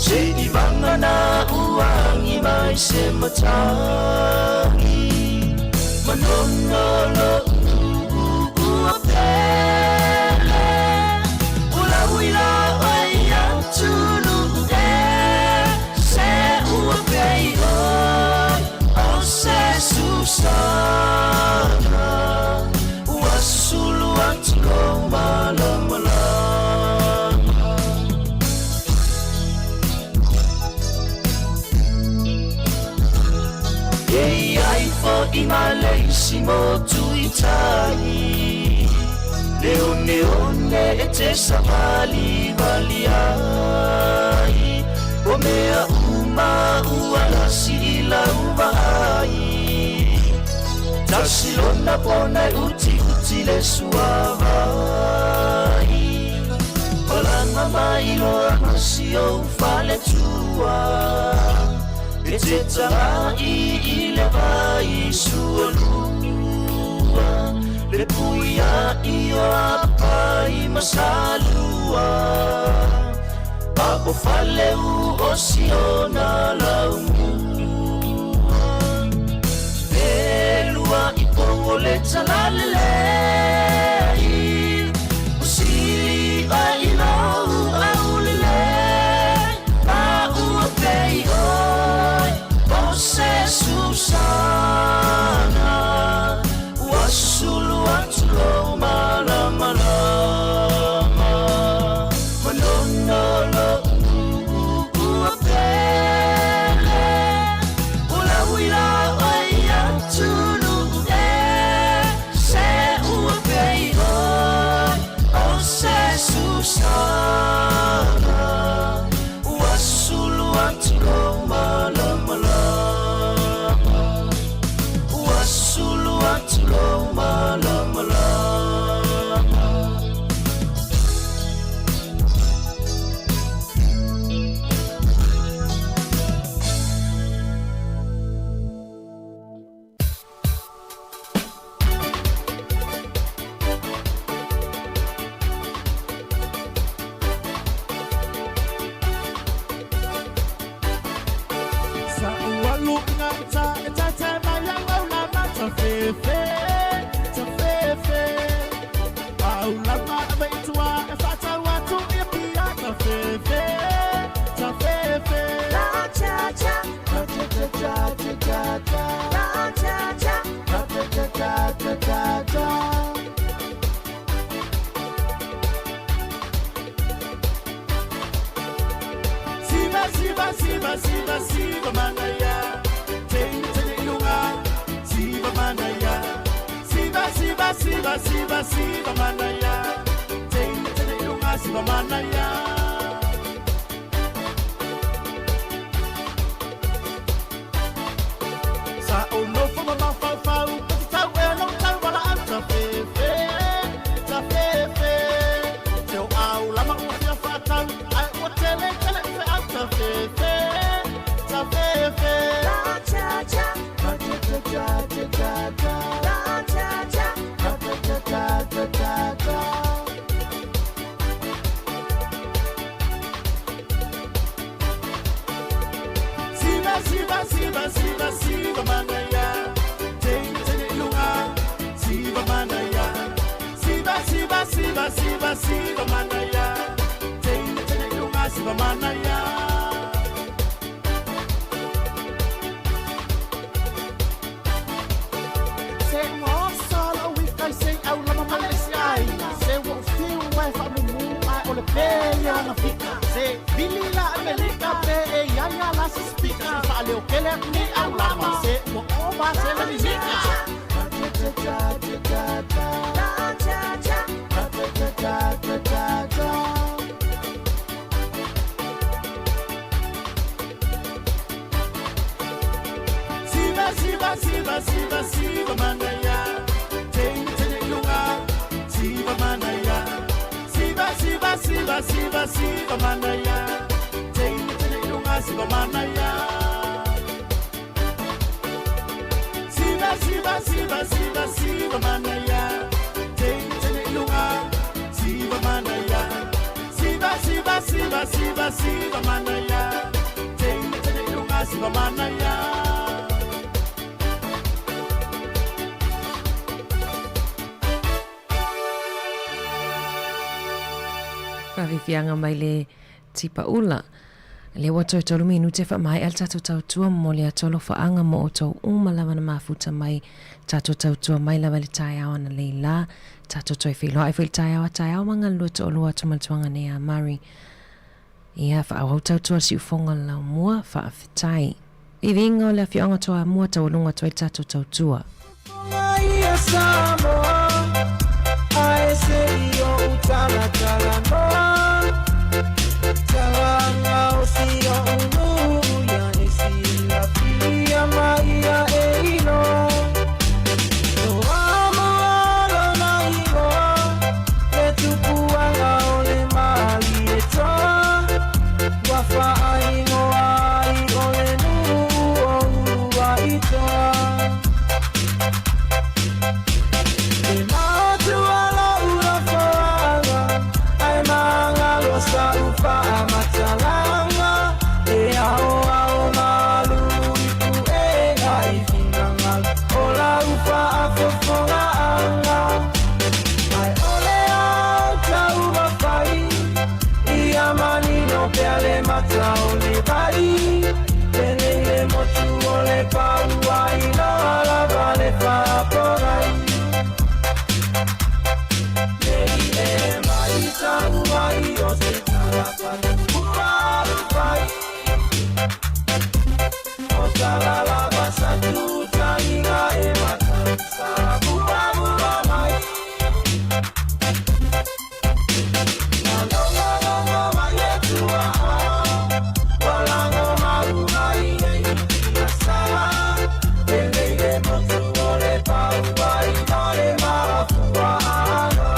Se i vagana ua agi mai se matagi Manono lou ua pele O lau ila oe atunuu e Se ua pei oe o se susana Ua sulu atu lou malamalama E i ai fo'i ma le isi motu i tai Le oneone e te savalivali ai O mea uma ua lasi i lau vaai Tasi lona pona e utiuti le suavai Malaga mai loa ma si ou faletua E te tagai i le vai sualua Le puia'i o Apai ma Salua A o faleu o Siona laumua E lua i pou o le talalelei O sili oe i lou aulelei Ma ua pei oe o se susana Ua sulu atu lou malamalama Manono lou ua pele uga i ta e tatai mai au au lama tafefe tafefe au lama ave i tua e whātau atu i pia tafefe tafefe La cha cha. Cha cha cha cha cha cha. La cha cha. Cha cha cha cha cha cha. Siva siva siva siva siva manaya. Teng teng ilunga. Siva manaya. Siva siva siva siva siva manaya. Teng teng ilunga siva manaya. Sa o no fo ma fa fa u te tau e no tau wala au ta fe fe ta fe fe te o au lama u fia fa tau ai o tele tele fe au ta fe fe ta fe fe La cha cha. Cha cha cha cha cha cha. La cha cha. Cha cha cha cha cha cha. Siva siva siva siva siva manaya. Teng teng ilunga. Siva manaya. Siva siva siva siva siva manaya. Teng teng ilunga siva manaya. Se ua sala o i kai se au lama mai le si ai. Se ua fiu e wha mumu ai o le pele ana fika. Se vili la Amerika pe e ia ia la se spika. Se wha leo kele aku ni au lama. Se ua oma se la ni mika. Cha cha cha cha cha cha. La cha cha. Cha cha cha cha cha cha. Siva siva siva siva siva manaya. Teng teng ilunga. Siva manaya. Siva siva siva siva siva manaya. Teng teng ilunga siva manaya. Siva siva siva siva siva manaya. Teng teng ilunga. Siva manaya. Siva siva siva siva siva manaya. Teng teng ilunga siva manaya. Faafiafiaga mai le tipaula. Le ua toe tolu minute faamaea le tatou tautua momoli atu alofaaga mo outou uma lava na mafuta mai tatou tautua mai lava i le taeao analeila la tatou toe feiloai foi i le taeao a taeao ma galulue toalua atu ma le tuaga nei a Murray. Ia faaauau tautua le siufoga o le laumua faafetai. Viviga o le afioaga o Toamua taualuga atu ai le tatou tautua. Ia Samoa, ae se i ou talatalanoa. Talaga o si ou nuu ia e silafia mai ia e iloa. Toamua lona igoa, le tupuaga o le Malietoa. Ua faaigoa ai o le nuu o Uluaitoa. E matua lou nofoaga, ae magalo sa'u faamatalaga. E aoao malu i puega i finagalo o lau faafofogaaga. Ae o le ao taumafai, ia manino pea le mata o le vai. Lenei le motu o le paua iloa lava le faapogai. Nei e mai tau mai o se talapatu ua alufai. O talalava sa tutaiga e matausa muamua mai. Malongalongo mai e tuaa, walango maunga i nei ia sa. Lenei le motu o le paua ino le mafuaaga.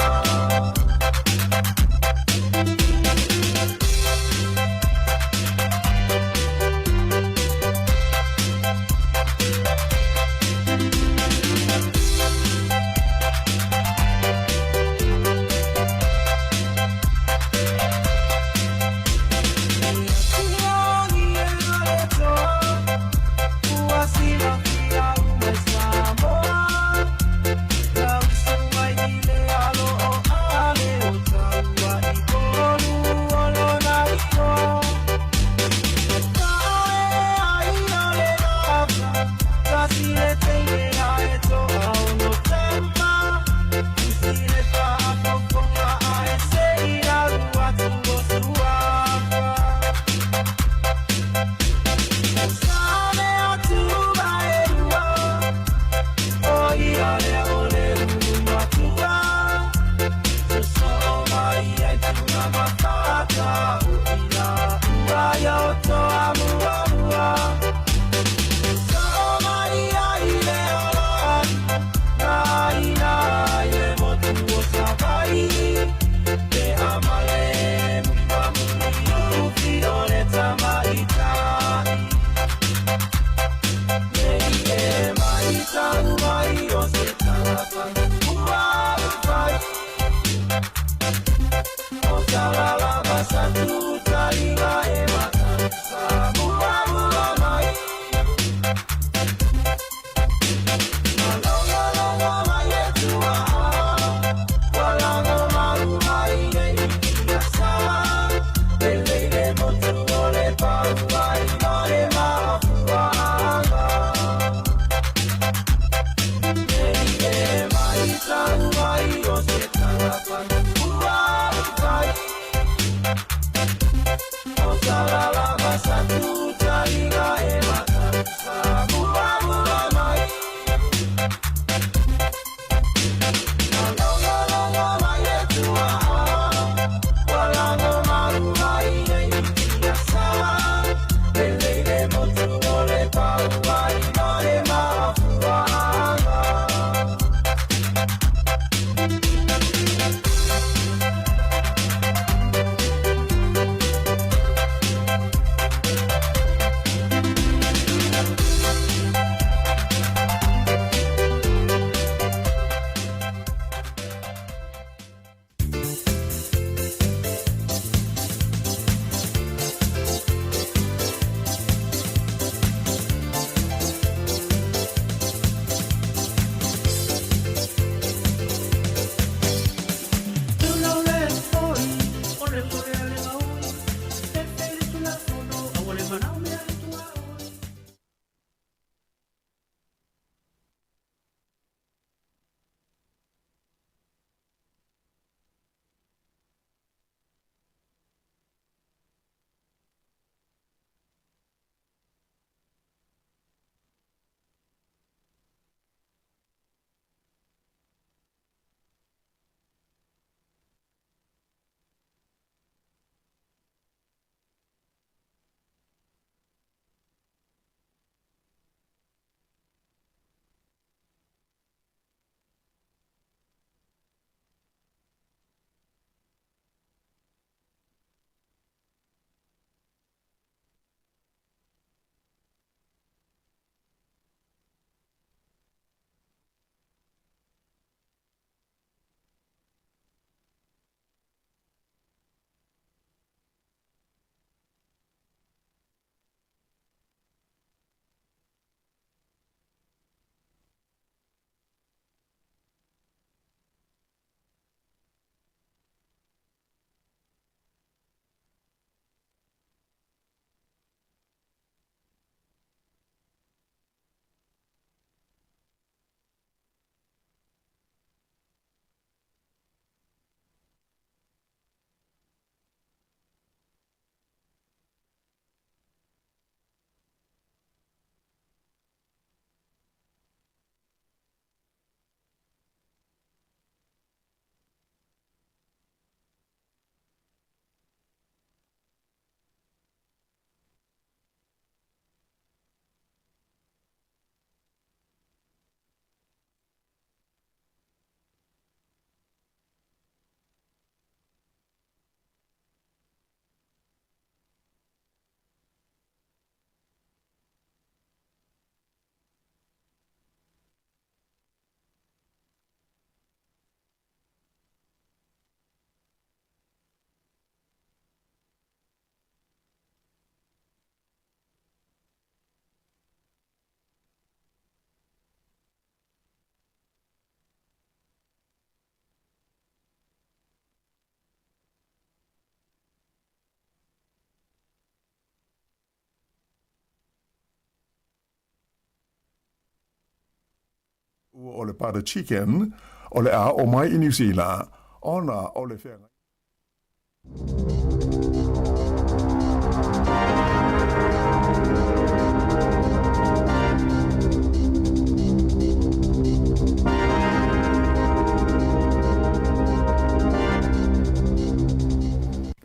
Ua o le butter chicken o le a oo mai i Niu Sila ona o le feagai.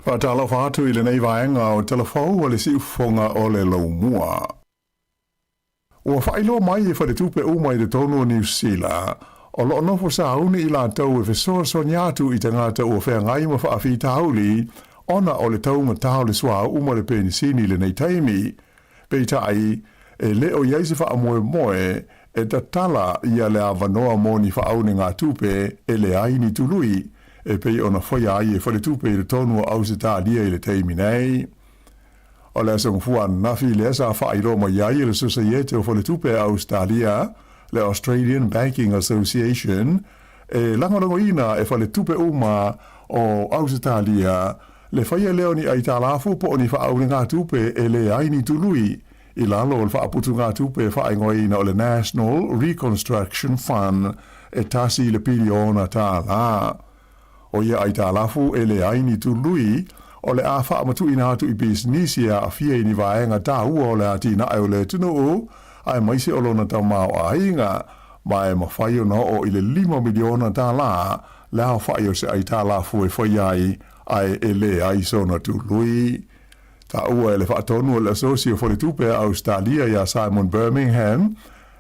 Faatalofa atu i lenei vaega o Talafou a le Siufofoga o le Laumua. Ua faailoa mai e faletupe uma i totonu o Niu Sila, o lo o nofo sauni i latou e fesoasoani atu i tagata ua feagai ma faafitauli ona o le taugata o le suauu ma le penisini i lenei taimi. Peitai, e le o i ai se faamoemoe e tatala ia le avanoa mo ni faaunegatupe e leai ni tului, e pei ona faia ai e faletupe i totonu o Ausetalia i le taimi nei. O le aso Gafua ananafi lea sa faailoa mai ai e le Sosaiete o Faletupe a Ausetalia, le Australian Banking Association, e lagolagoina e faletupe uma o Ausetalia le faia lea o ni aitalafu po o ni faaulegatupe e leai ni tului i lalo o le faaputugatupe faaigoaina o le National Reconstruction Fund e $1 piliona. O ia aitalafu e leai ni tului o le a faamatuuina atu i pisinisi e aafia i ni vaega taua o le atinae o le atunuu aemaise o lona tamaoaiga, ma e mafai ona oo i le $5 miliona le aofai o se aitalafu e faia ai ae e leai sona tului. Taua e le faatonu o le Asosi o Faletupe a Ausetalia ia Simon Birmingham,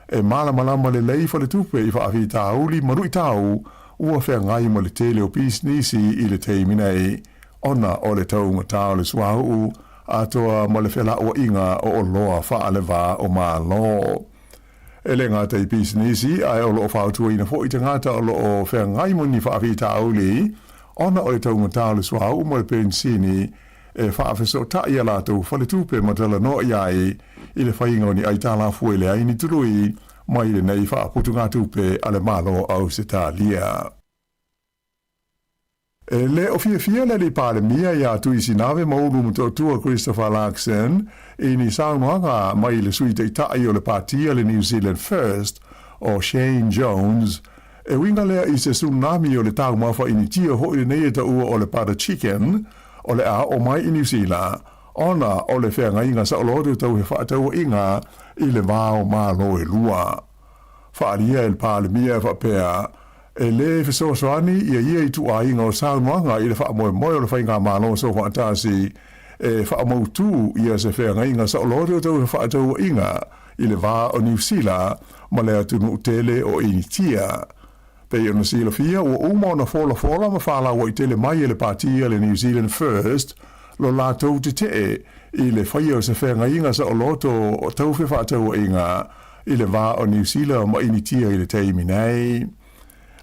e malamalama lelei faletupe i faafitauli ma luitau ua feagai ma le tele o pisinisi i le taimi nei ona o le taugata o le suauu atoa ma le felauaiga o oloa faaleva o Malo. E le gata i pisinisi, ae o lo o fautuaina foi tagata o lo o feagai ma ni faafitauli ona o le taugata o le suauu ma le penisini e faafesootai i a latou faletupe ma talanoa i ai i le faiga o ni aitalafu e leai ni tului mai lenei faaputugatupe a le Malo o Ausetalia. E le o fiafia le alii Palemia ia Tuisinave Maulu Motootua Christopher Luxon i ni saunoaga mai le Sui Taitai o le Patia le New Zealand First o Shane Jones, e uiga lea i se tsunami o le taumafa Initia foi lenei e taua o le butter chicken o le a oo mai i Niu Sila ona o le feagaiga saoloto tau fefaatauaiga i le va o Malo e lua. Faaalia e le Palemia e faapea, e lē fesoasoani ia ia ituaiga o saunoaga i le faamoemoe o le Faigamalo Soofaatasi e faamautū ia se feagaiga saoloto tau fefaatauaiga i le va o Niu Sila ma le atunuu tele o Initia. Pei ona silafia, ua uma ona folafola ma falauaitele mai e le Patia le New Zealand First lo latou tetee i le faia o se feagaiga saoloto tau fefaatauaiga i le va o Niu Sila ma Initia i le taimi nei.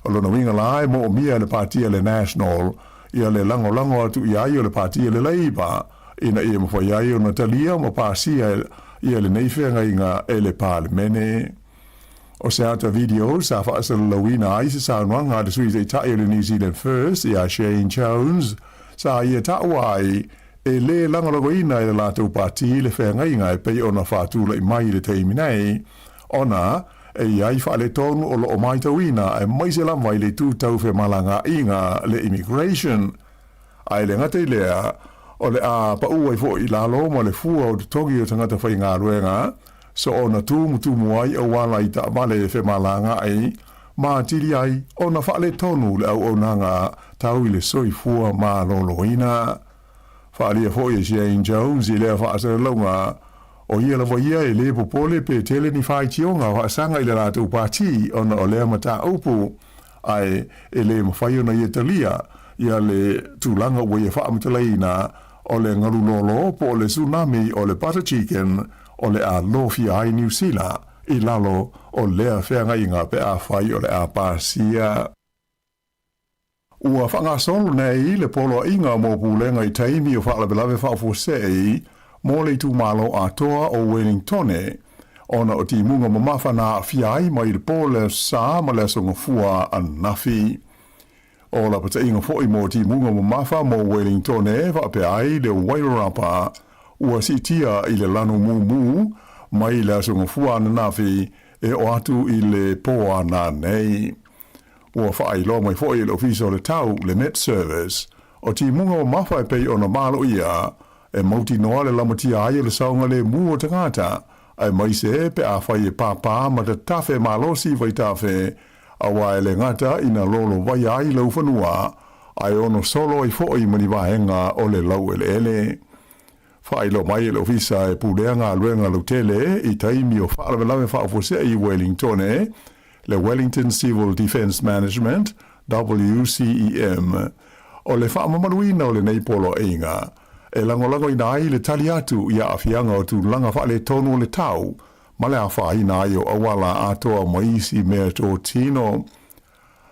O lona uiga la e moomia e le Patia le National ia le lagolago atu i ai o le Patia le Labour ina ia mafai ai ona talia ma pasia ia lenei feagaiga e le Palemene. O se ata video sa faasalalauina ai se saunoaga a le Sui Taitai o le New Zealand First ia Shane Jones, sa ia taua ai e lē lagolagoina e le latou pati le feagaiga e pei ona faatula'i mai i le taimi nei, ona e i ai faaletonu o lo o matauina aemaise lava i le itu tau femalagaaiga le immigration. Ae le gata i lea, o le a paʻu ai foi i lalo ma le fua o totogi o tagata faigaluega, soona tumutumu ai auala i taavale e femalagaai ma atili ai ona faaletonu le auaunaga tau i le soifua maloloina. Faaalia foi e Shane Jones i lea faasalalauga, o ia lava ia e lē popole pe tele ni faitioga faasaga i le latou pati ona o lea mataupu, ae e lē mafai ona ia talia ia le tulaga ua ia faamatalaina o le galu lōlō po o le tsunami o le butter chicken o le a lofia ai Niu Sila i lalo o lea feagaiga pe afai o le a pasia. Ua faagasolo nei le poloaiga mo pulega i taimi o faalavelave faafuasei mo le itumalo atoa o Wellingtone ona o timuga mamafa na aafia ai mai le po le Aso Sa ma le Aso Gafua ananafi. O lapataiga foi mo timuga mamafa mo Wellingtone faapea ai le Wairarapa ua siitia i le lanu mumu mai le Aso Gafua ananafi. e oo atu i le pō a nanei. Ua faailoa mai foi e le Ofisa o le Tau, le Met Service, o timuga mamafa e pei ona maloia e mautinoa le lamatia ai o le saogalemu o tagata, aemaise pe afai e pāpā ma tatafe malosi vaitafe, auā e le gata ina lolovaia ai laufanua, ae ono solo ai foi ma ni vaega o le laueleele. Faailoa mai e le Ofisa e pulea galuega lautele i taimi o faalavelave faafuasei i Wellingtone, le Wellington Civil Defence Management, WCEM, o le faamamaluina o lenei poloaiga e lagolagoina ai le tali atu i aafiaga o tulaga faaletonu o le tau ma le afaina ai o auala atoa ma isi meatotino.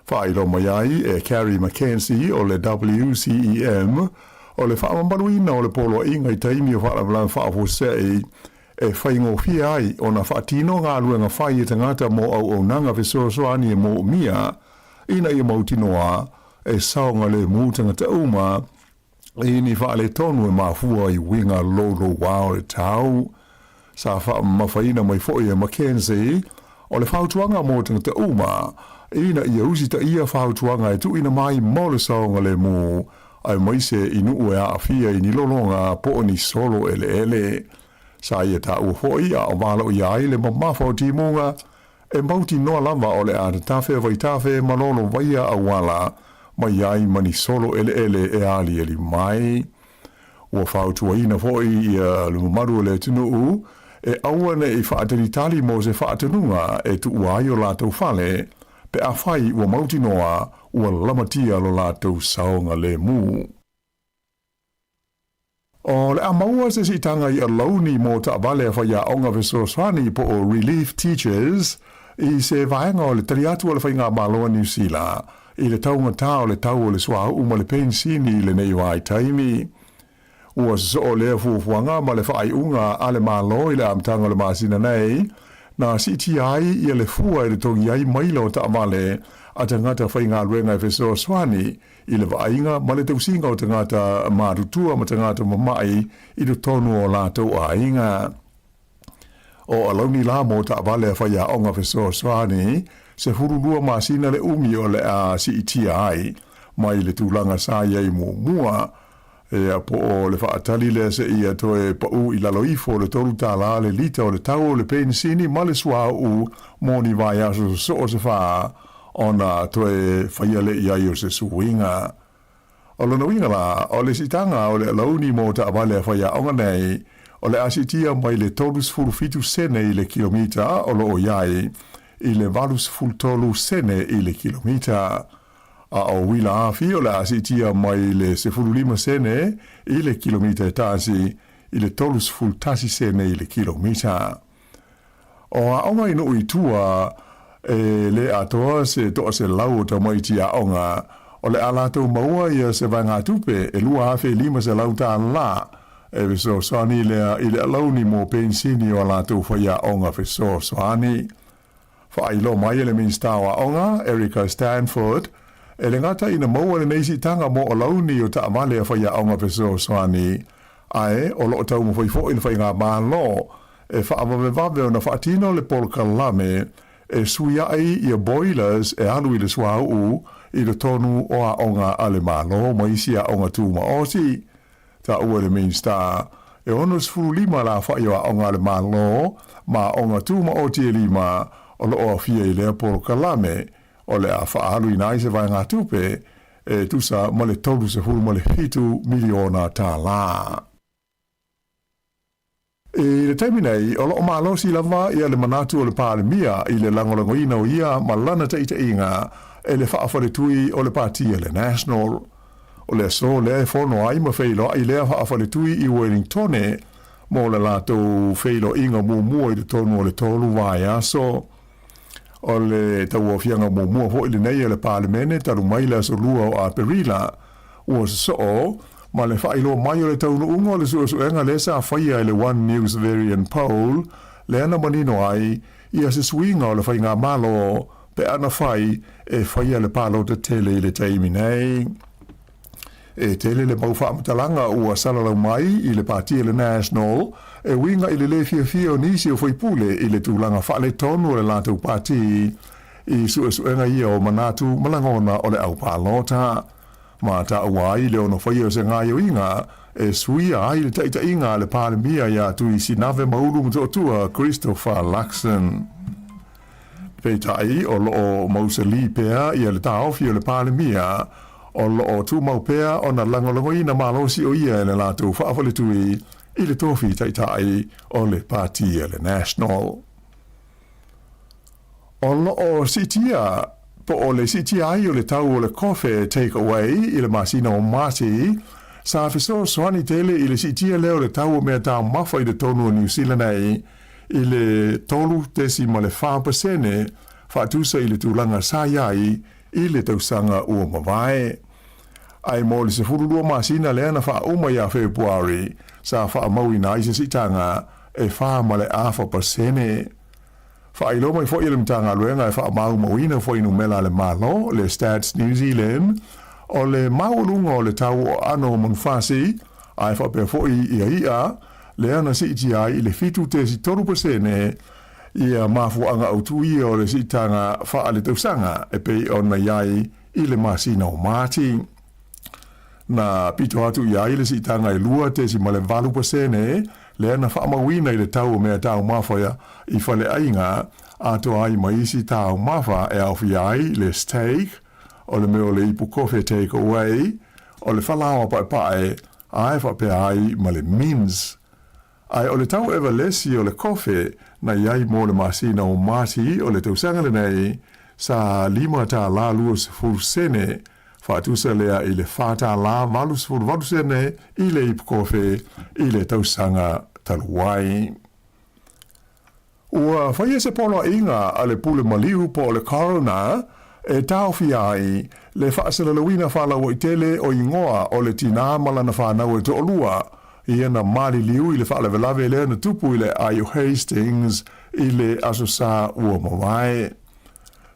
Faailoa mai ai e Carrie McKenzie o le WCEM, o le faamamaluina o le poloaiga i taimi o faalavelave faafuasei e faigofie ai ona faatino galuega fai e tagata mo auaunaga fesoasoani e moomia ina ia mautinoa e saogalemu tagata uma i ni faaletonu e mafua i uiga louloua o le tau. Sa faamamafaina mai foi e McKenzie o le fautuaga mo tagata uma ina ia usitaia fautuaga e tuuina mai mo le saogalemu, aemaise i nuu e aafia i ni lologa po o ni solo eleele. Sa ia taua foi a o valoia ai le mamafa o timuga e mautinoa lava o le a tatafe vaitafe ma lolovaia auala mai ai ma ni solo eleele e aliali mai. Ua fautuaina foi ia le mamalu o le atunuu e aua ne i faatalitali mo se faatonuga e tuua ai o latou fale pe afai ua mautinoa ua lamatia lo latou saogalemu. O le a maua se siitaga i alauni mo taavale a faiaoga fesoasoani po o Relief Teachers i se vaega o le tali atu a le Faigamalo a Niu Sila i le taugatā o le tau o le suauu ma le penisini i lenei vaitaimi. Ua sosoo lea fuafuaga ma le faaiuga a le Malo i le amataga o le masina nei, na siitia ai ia le fua e totogi ai maila o taavale a tagata faigaluega e fesoasoani i le vaaiga ma le tausiga o tagata matutua ma tagata mama'i i totonu o latou aiga. O alauni la mo taavale a faiaoga fesoasoani, 12 masina le umi o le a siitia ai mai le tulaga sa i ai muamua, ia po o le faatali lea seia toe paū i lalo ifo o le $3 le lita o le tau o le penisini ma le suauu mo ni vaiaso sosoo se fā ona toe faia lea i ai o se suiga. O lona uiga la, o le siitaga o le alauni mo taavale a faiaoga nei, o le a siitia mai le 37 sene i le kilomita o lo o i ai i le 83 sene i le kilomita. A o uila afi o le a siitia mai le 15 sene i le kilomita e tasi i le 31 sene i le kilomita. O aoga i nuu i tua, e le atoa se 100 o tamaiti aoga, o le a latou maua ia se vaegatupe e $2,500 e fesoasoani lea i le alauni mo penisini o a latou faiaoga fesoasoani. Faailoa mai e le Minisita o Aoga, Erica Stanford, e le gata ina maua lenei siitaga mo alauni o taavale a faiaoga fesoasoani, ae o lo o taumafai foi le Faigamalo e faavavevave ona faatino le polokalame e suiai ia boilers e alu i le suauu i totonu o aoga a le Malo ma isi aoga tumaoti. Taua e le Minisita, e 65 le aofai o aoga a le Malo ma aoga tumaoti e lima o lo o aofia i lea polokalame, o le a faaaluina ai se vaegatupe e tusa ma le $37 miliona. I le taimi nei, o lo o malosi lava ia le manatu o le Palemia i le lagolagoina o ia ma lana taitaiga e le faafaletui o le Pati a le National. O le aso lea e fono ai ma feiloai lea faafaletui i Wellingtone mo le latou feiloaiga muamua i totonu o le tolu vaiaso. O le tauaofiaga muamua foi lenei a le Palemene talu mai le aso 2 o Aperila, ua sosoo ma le faailoa mai o le taunuuga o le suesuega lea sa faia e le One News Verian Poll, lea na manino ai ia se suiga o le faigamalo pe ana fai e faia le palota tele i le taimi nei. E tele le mau faamatalaga ua salalau mai i le Pati a le National e uiga i le lē fiafia o nisi o faipule i le tulaga faaletonu o le latou pati i suesuega ia o manatu ma lagona o le au palota. Ma taua ai le ono faia o se gaoioiga e suia ai le taitaiga a le Palemia ia Tuisinave Maulu Motootua Christopher Luxon. Peitai, o lo o mausalī pea ia le taofi o le Palemia, o lo o tumau pea ona lagolagoina malosi o ia e le latou faafaletui i le tofi taitai o le Pati a le National. O lo o siitia po o le siitia ai o le tau o le kofe take away i le masina o Mati, sa fesoasoani tele i le siitia lea o le tau o mea taumafa i totonu o Niu Sila nei i le 3.4% faatusa i le tulaga sa i ai i le tausaga ua mavae. Ae mo le 12 masina lea na faauma ia Fepuari, sa faamauina ai se siitaga e 4.5%. Faailoa mai foi e le Matagaluega e faamaumauina fuainumera a le Malo, le Stats New Zealand, o le maualuga o le tau o aano o manufasi, ae faapea foi ia i'a, lea na siitia ai i le 7.3% ia mafuaaga autū ia o le siitaga faaletausaga e pei ona i ai i le masina o Mati. Na pito atu i ai le siitaga e 2.8% lea na faamauina i le tau o mea taumafa i faleaiga atoa ai ma isi taumafa e aofia ai le steak, o le mea o le ipu kofe take away, o le falaoa paepae, ae faapea ai ma le mince. Ae o le tau evalesi o le kofe na i ai mo le masina o Mati o le tausaga lenei, sa $5.20 sene, faatusa lea i le $4.88 sene i le ipu kofe i le tausaga talu ai. Ua faia se poloaiga a le pule maliu po o le coroner e taofia ai le faasalalauina faalauaitele o igoa o le tinā ma lana fanau e toalua ia na maliliu i le faalavelave lea na tupu i le aai o Hastings i le Aso Sa ua mavae.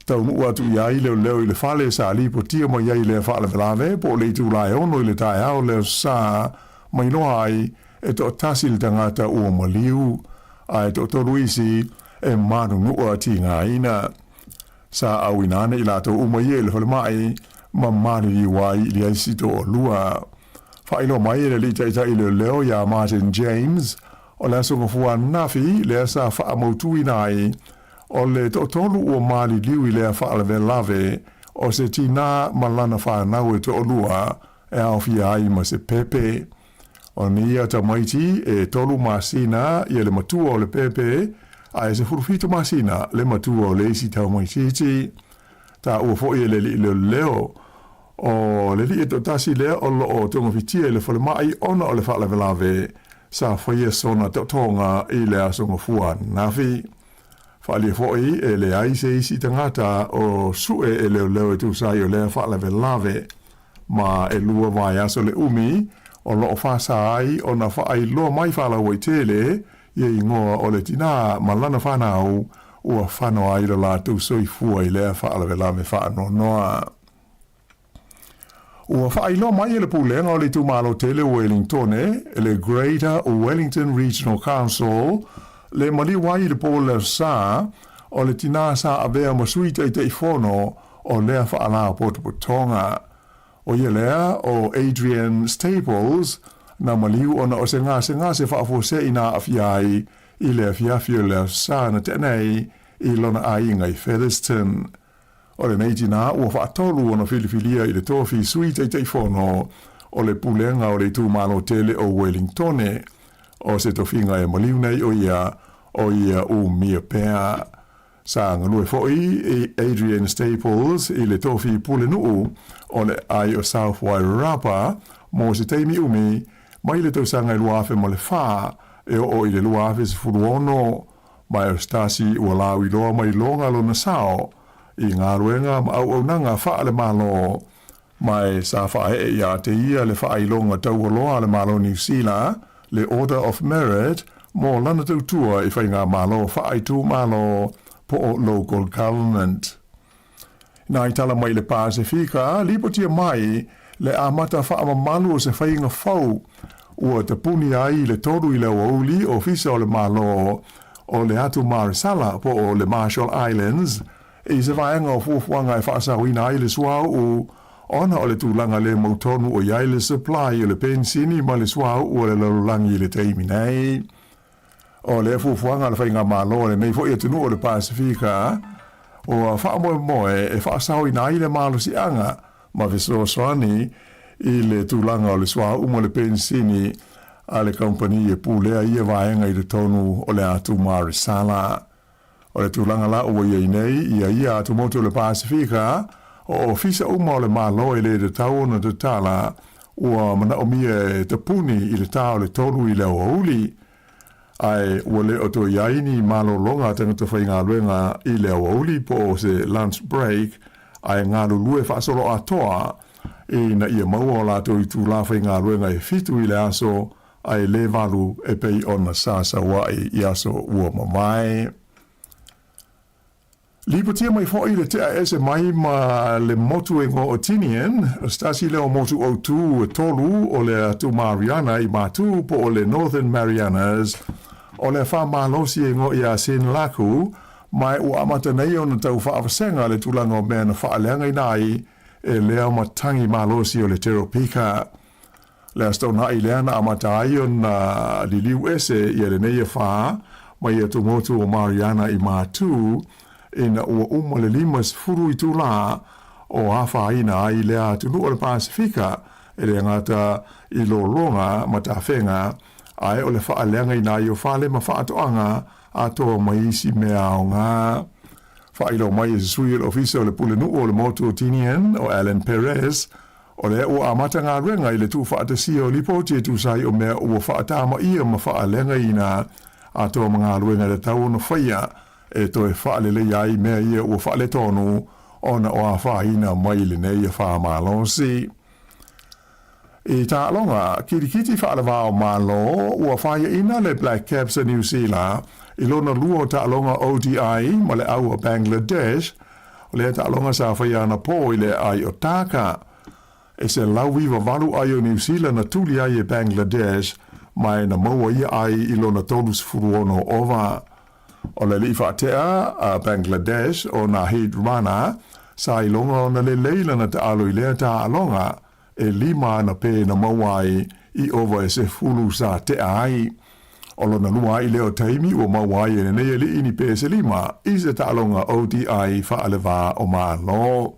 Taunuu atu i ai leoleo i le fale sa lipotia mai ai lea faalavelave po o le itula e 6 i le taeao o le Aso Sa ma iloa ai e toatasi le tagata ua maliu, ae toatolu isi e manunua tigaina. Sa auina ane i latou uma ia i le falemai ma maliliu ai i le isi toalua. Faailoa mai e le alii taitai leoleo ia Martin James, o le aso Gafua ananafi lea sa faamautuina ai o le toatolu ua maliliu i lea faalavelave o se tinā ma lana fanau e toalua e aofia ai ma se pepe. O nei tamaiti e 3 masina ia le matua o le pepe, ae 17 masina le matua o le isi tamaitiiti. Taua foi e le alii leoleo o le alii e toatasi lea o lo o togafitia i le falemai ona o le faalavelave sa faia sona taotoga i le aso Gafua ananafi. Faaalia foi e leai se isi tagata o sue e leoleo e tusa ai o lea faalavelave. Ma e 2 vaiaso le umi o lo o faasa ai ona faailoa mai faalauaitele ia igoa o le tinā ma lana fanau ua fano ai lo latou soifua i lea faalavelave faanoanoa. Ua faailoa mai e le Pulega o le Itumalo Tele o Uelingtone, le Greater Wellington Regional Council, le maliu ai i le po o le Aso Sa, o le tinā sa avea ma sui Taitaifono o lea faalapotopotoga. O ia lea o Adrian Staples, na maliu ona o se gasegase faafuasei na aafia ai i le afiafi o le Aso Sa na tea nei i lona aiga i Featherston. O lenei tinā ua faatolu ona filifilia i le tofi sui Taitaifono o le Pulega o le Itumalo Tele o Uelingtone. O se tofiga e maliu nei o ia, o ia umia pea. Sa galue foi i Adrian Staples i le tofi pulenuu o le aai o South Wairarapa mo se taimi umi mai le tausaga e 2004 e oo i le 2016, ma e o se tasi ua lauiloa mai loga lona sao i galuega ma auaunaga faale-Malo, ma e sa faaee ia te ia le faailoga taualoa a le Malo Niu Sila, le Order of Merit, mo lana tautua i faigamalo faaitumalo po o local government. Nā i tala mai le Pasefika, lipotia mai le amata faamamalu o se faiga fou ua tapuni ai i le 3 i le aoauli Ofisa o le Malo o le Atu Maresala po o le Marshall Islands i se vaega o fuafuaga e faasaoina ai le suauu ona o le tulaga le mautonu o i ai le supply o le penisini ma le suauu o le lalolagi i le taimi nei. O lea fuafuaga a le faigamalo a lenei foi atunuu o le Pasefika ua faamoemoe e faasaoina ai le malosiaga ma fesoasoani i le tulaga o le suauu ma le penisini a le kamupani e pulea ia vaega i totonu o le atu Maresala. O le tulaga la ua i ai nei ia ia atumotu o le Pasefika, o ofisa uma o le Malo e le tatau ona tatala, ua manaomia e tapuni i le ta o le 3 i le aoauli, ae ua le o toe i ai ni malologa a tagata faigaluega i le aoauli po o se lunch break, ae galulue faasoloatoa ina ia maua o latou itula faigaluega e 7 i le aso ae le 8 e pei ona sa sauaʻi i aso ua mavae. Lipotia mai foi le tea ese mai ma le motu e igoa o Tinian, o se tasi lea o motu autū e tolu o le atu Mariana i Matū po o le Northern Marianas, o le afa malosi e igoa ia Sinlaku, ma ua amata nei ona tau faavasega le tulaga o mea na faaleagaina ai e lea matagi malosi o le Teropika. Le Aso Toonai lea na amata ai ona liliu ese ia lenei afa mai atumotu o Mariana i Matū ina ua uma le 50 itulā o afaina ai lea atunuu o le Pasefika e le gata i lologa ma tafega ae o le faaleagaina ai o fale ma faatoaga atoa ma isi mea aoga. Faailoa mai e se sui o le Ofisa o le Pulenuu o le Motu o Tinian o Alan Perez, O lea ua amata galuega i le tuufaatasia o lipoti e tusa ai o mea ua faatamaia ma faaleagaina atoa ma galuega e tatau ona faia e toe faaleleia ai mea ia ua faaletonu ona o afaina mai lenei afa malosi. I taaloga kilikiti faalevao Malo ua faiaina le Black Caps a Niu Sila i lona lua o taaloga ODI ma le au a Bangladesh. O lea taaloga sa faia anapo i le aai o Dhaka. E 198 ai o Niu Sila na tuli ai e Bangladesh ma e na maua ia ai i lona 36 ova. O le alii faatea a Bangladesh o Nahid Rana sa iloga ona lelei lana taalo i lea taaloga e lima ana pē na maua ai i ova e 10 sa tea ai. O lona lua ai lea o taimi ua maua ai e lenei alii ni pē se lima i se taaloga ODI faalevā o Malo.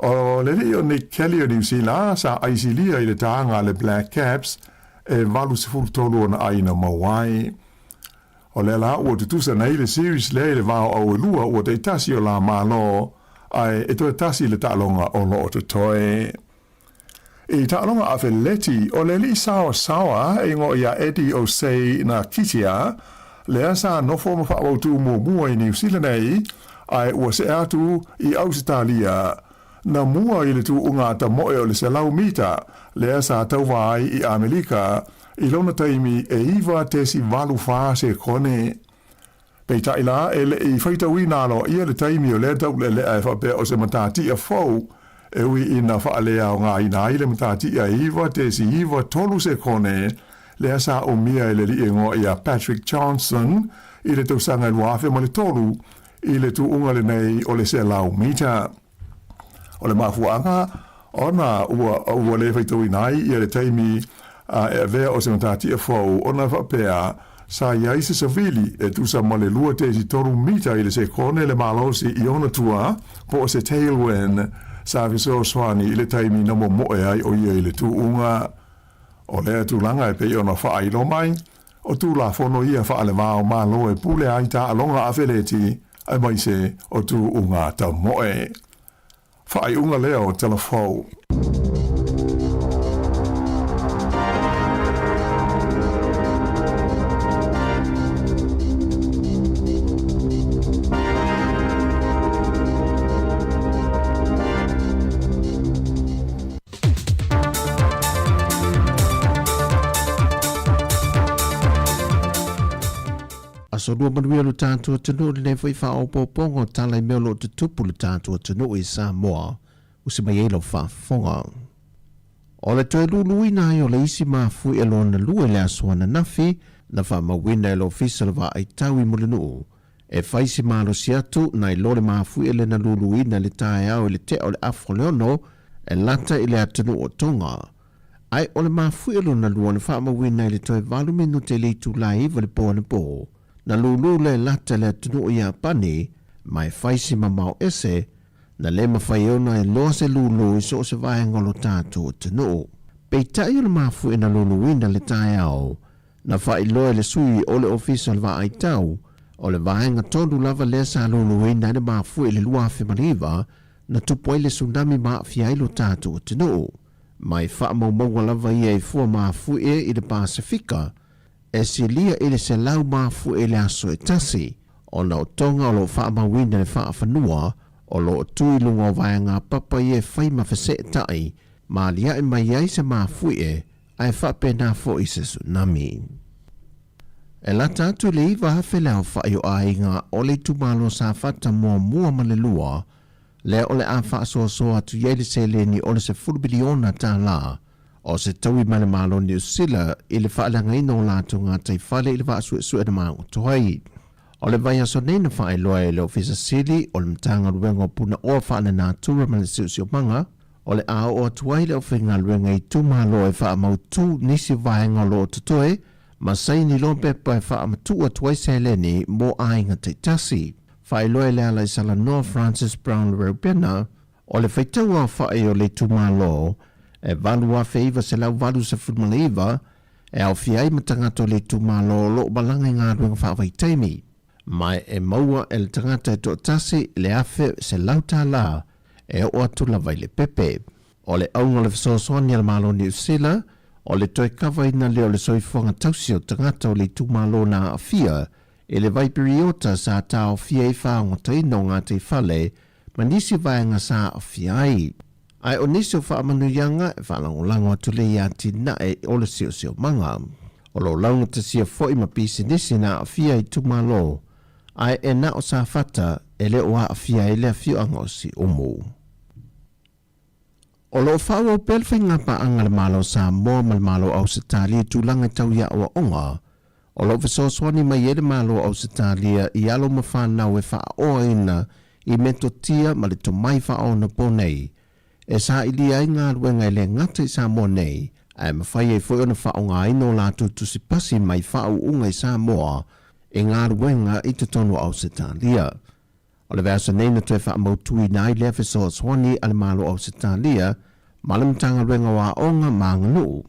O le alii o Nick Kelly o Niu Sila sa aisilia i le tāga a le Black Caps e 83 ona ai na maua ai. O lea la ua tutusa nei le series lea i le vao auelua ua taitasi o la Malo ae e toe tasi le taaloga o loo totoe. I taaloga afeleti, o le alii saoasaoa e igoa ia Eddie Osei na Kitia, lea sa nofo ma faaautu muamua i Niu Sila nei, ae ua see atu i Ausetalia, na mua i le tuuga a tamoe o le 100 mita, lea sa tauva ai i Amelika i lona taimi e 9.84 sekone. Peitai la, e le i faitauina aloaia le taimi o lea taulealea e faapea o se matatia fou, e ui ina faaleaogaina ai le matatia e 9.93 sekone, lea sa umia e le alii igoa ia Patrick Johnson i le tausaga e 2003 i le tuuga lenei o le 100 mita. O le mafuaaga ona ua le faitauina ai ia le taimi e avea o se matatia fou ona faapea sa i ai se savili e tusa ma le 2.3 mita i le sekone le malosi i ona tua po o se tailwind sa fesoasoani i le taimi na momoe ai o ia i le tuuga. O lea tulaga e pei ona faailoa mai, o Tulafono ia faalevao Malo e pule ai taaloga afeleti aemaise o tuuga tamoe. Faaiuga lea o tala fou. Aso lua manuia lo tātou atunuu lenei foi faaopoopoga o tala i mea o lo o tutupu le tātou atunuu i Samoa. Usi mai ai lau faafofoga. O le toe luluina ai o le isi mafuie lona lua i le aso ananafi, na faamauina e le Ofisa o le Vaaitau i Mulinuu, e fai si malosi atu nai lo le mafuie lea na luluina i le taeao i le tea o le afa o le ono e lata i le atunuu o Tonga. Ae o le mafuie lona lua na faamauina i le toe 8 minute i le itula e 9 i le po anapo, na lulu lea e lata i le atunuu o Iapani, ma e fai si mamao ese, na le mafai ona e loa se lulu i so o se vaega o lo tatou atunuu. Peitai o le mafuie na luluina i le taeao, na faailoa e le sui o le Ofisa o le Vaaitau, o le vaega tonu lava lea sa luluina ai le mafuie i le 2009, na tupu ai le tsunami ma aafia ai lo tatou atunuu. Mai faamaumauga lava ia i fua mafuie i le Pasefika, e silia i le 100 mafuie i le aso e tasi, ona o Tonga o lo o faamauina le faafanua o lo o tu i luga o vaega papa ia e fai ma feseetai ma aliae mai ai se mafuie ae faapena foi se tsunami. E lata atu i le 9,000 le aofai o aiga o le itumalo Safata muamua ma le lua, lea o le a faasoasoa atu i ai le seleni o le $10 miliona o se taui mai le Malo o Niu Sila i le faaleagaina o latou gataifale i le vaa suesue na magoto ai. O le vaiaso nei na faailoa e le Ofisa Sili o le Matagaluega o Punaoa Faalenatura ma le Siosiomaga, o le a oo atu ai le aufaigaluega i itumalo e faamautu nisi vaega o lo o totoe ma saini loa pepa e faamatuu atu ai seleni mo aiga taitasi. Faailoa e le ala i Salanoa Francis Brown Reubena, o le faitau aofai o le itumalo e 8,989 e aofia ai ma tagata o le itumalo o lo o malaga i galuega faavaitaimi, ma e maua e le tagata e toatasi le $1,100 e oo atu lava i le pepe. O le auga o le fesoasoani a le Malo o Niu Sila, o le toe kavaina lea o le soifuaga tausi o tagata o le itumalo na aafia i le vai piriota sa taofia ai faagotaina o gataifale ma nisi vaega sa aafia ai. Ae o nisi o faamanuiaga e faalagolago atu lea i atinae o le siosiomaga. O lo o laugatasia foi ma pisinisi na aafia i itumalo, ae e na o Safata e le o aafia ai le afioaga o Siumu. O lo o faaauau pea le faigapaaga a le Malo o Samoa ma le Malo o Ausetalia i tulaga e tau i aoaoga. O lo o fesoasoani mai ai le Malo o Ausetalia i alo ma fanau e faaoaina i metotia ma le tomai faaonaponei e sailia ai galuega e le gata i Samoa nei, ae mafai ai foi ona faaaogaina o latou tusipasi mai faauuga i Samoa i galuega i totonu o Ausetalia. O le vaiaso nei na toe faamautuina ai lea fesoasoani a le Malo o Ausetalia ma le Matagaluega o Aoga ma Aganuu,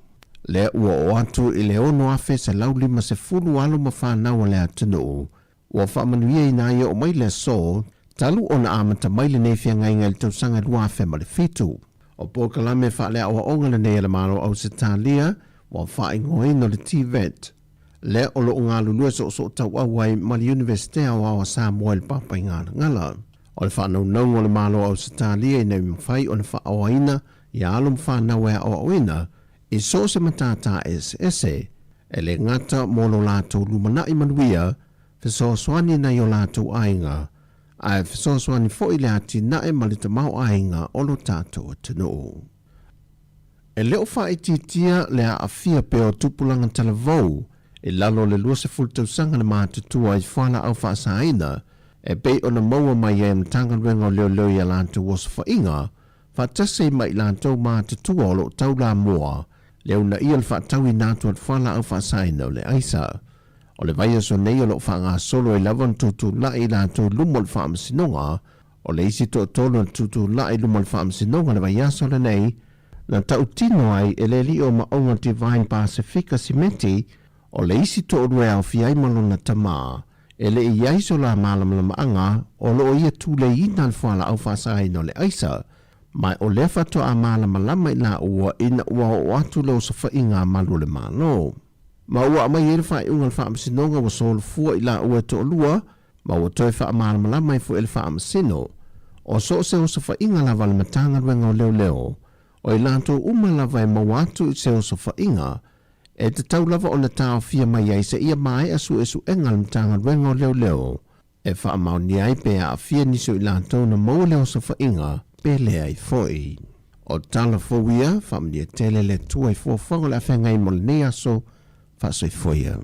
lea ua oo atu i le 6,150 alo ma fanau a le atunuu ua faamanuiaina ai e oo mai le aso talu ona amata mai lenei feagaiga i le tausaga 2007. O polokalame faaleaoaoga lenei a le Malo o Ausetalia ua faaigoaina o le TVET, lea o lo o galulue soosootauau ai ma le Iunivesite Aoao a Samoa i le Papaigalagala. O le faanaunauga o le Malo o Ausetalia ina ia mafai ona faaoaina ia alo ma fanau e aoaoina i so o se matata eseese, e le gata mo lo latou lumanai manuia, fesoasoani nai o latou aiga, ae fesoasoani foi i le atinae ma le tamaoaiga o lo tatou atunuu. E le o faaitiitia le aafia pea o tupulaga talavou i lalo o le 20 tausaga le matutua i fualaau faasaina e pei ona maua mai ai e Matagaluega o Leoleo i a latou osofaiga faatasi ai ma i latou matutua o lo o taulamua le uunaia o le faatauina atu o le fualaau faasaina o le aisa. O le vaiaso nei o lo o faagasolo ai lava ona tutulai i latou i luma o le Faamasinoga. O le isi toatolu na tutulai i luma o le Faamasinoga i le vaiaso lenei, na tautino ai e le alii o Maauga Divine Pasifika Simeti, o le isi toalua e aofia ai ma lona tama, e le i i ai so la malamalamaaga o lo o ia tuleiina le fualaau faasaina o le aisa, ma o lea faatoa malamalama i laua ina ua oo atu le osofaiga a malu o le Malo. Ma ua aumai ai le faaiuga a le Faamasinoga ua solofua i laua e toalua, ma ua toe faamalamalama ai foi e le Faamasino, o so o se osofaiga lava a le Matagaluega o Leoleo, o i latou uma lava e maua atu i se osofaiga, e tatau lava ona taofia mai ai seia maea suesuega a le Matagaluega o Leoleo e faamaonia ai pe aafia nisi o i latou na maua le osofaiga pe leai foi. O tala fou ia, faamanuia tele le Atua i fuafuaga o le a feagai mo lenei aso, faasoifua ia.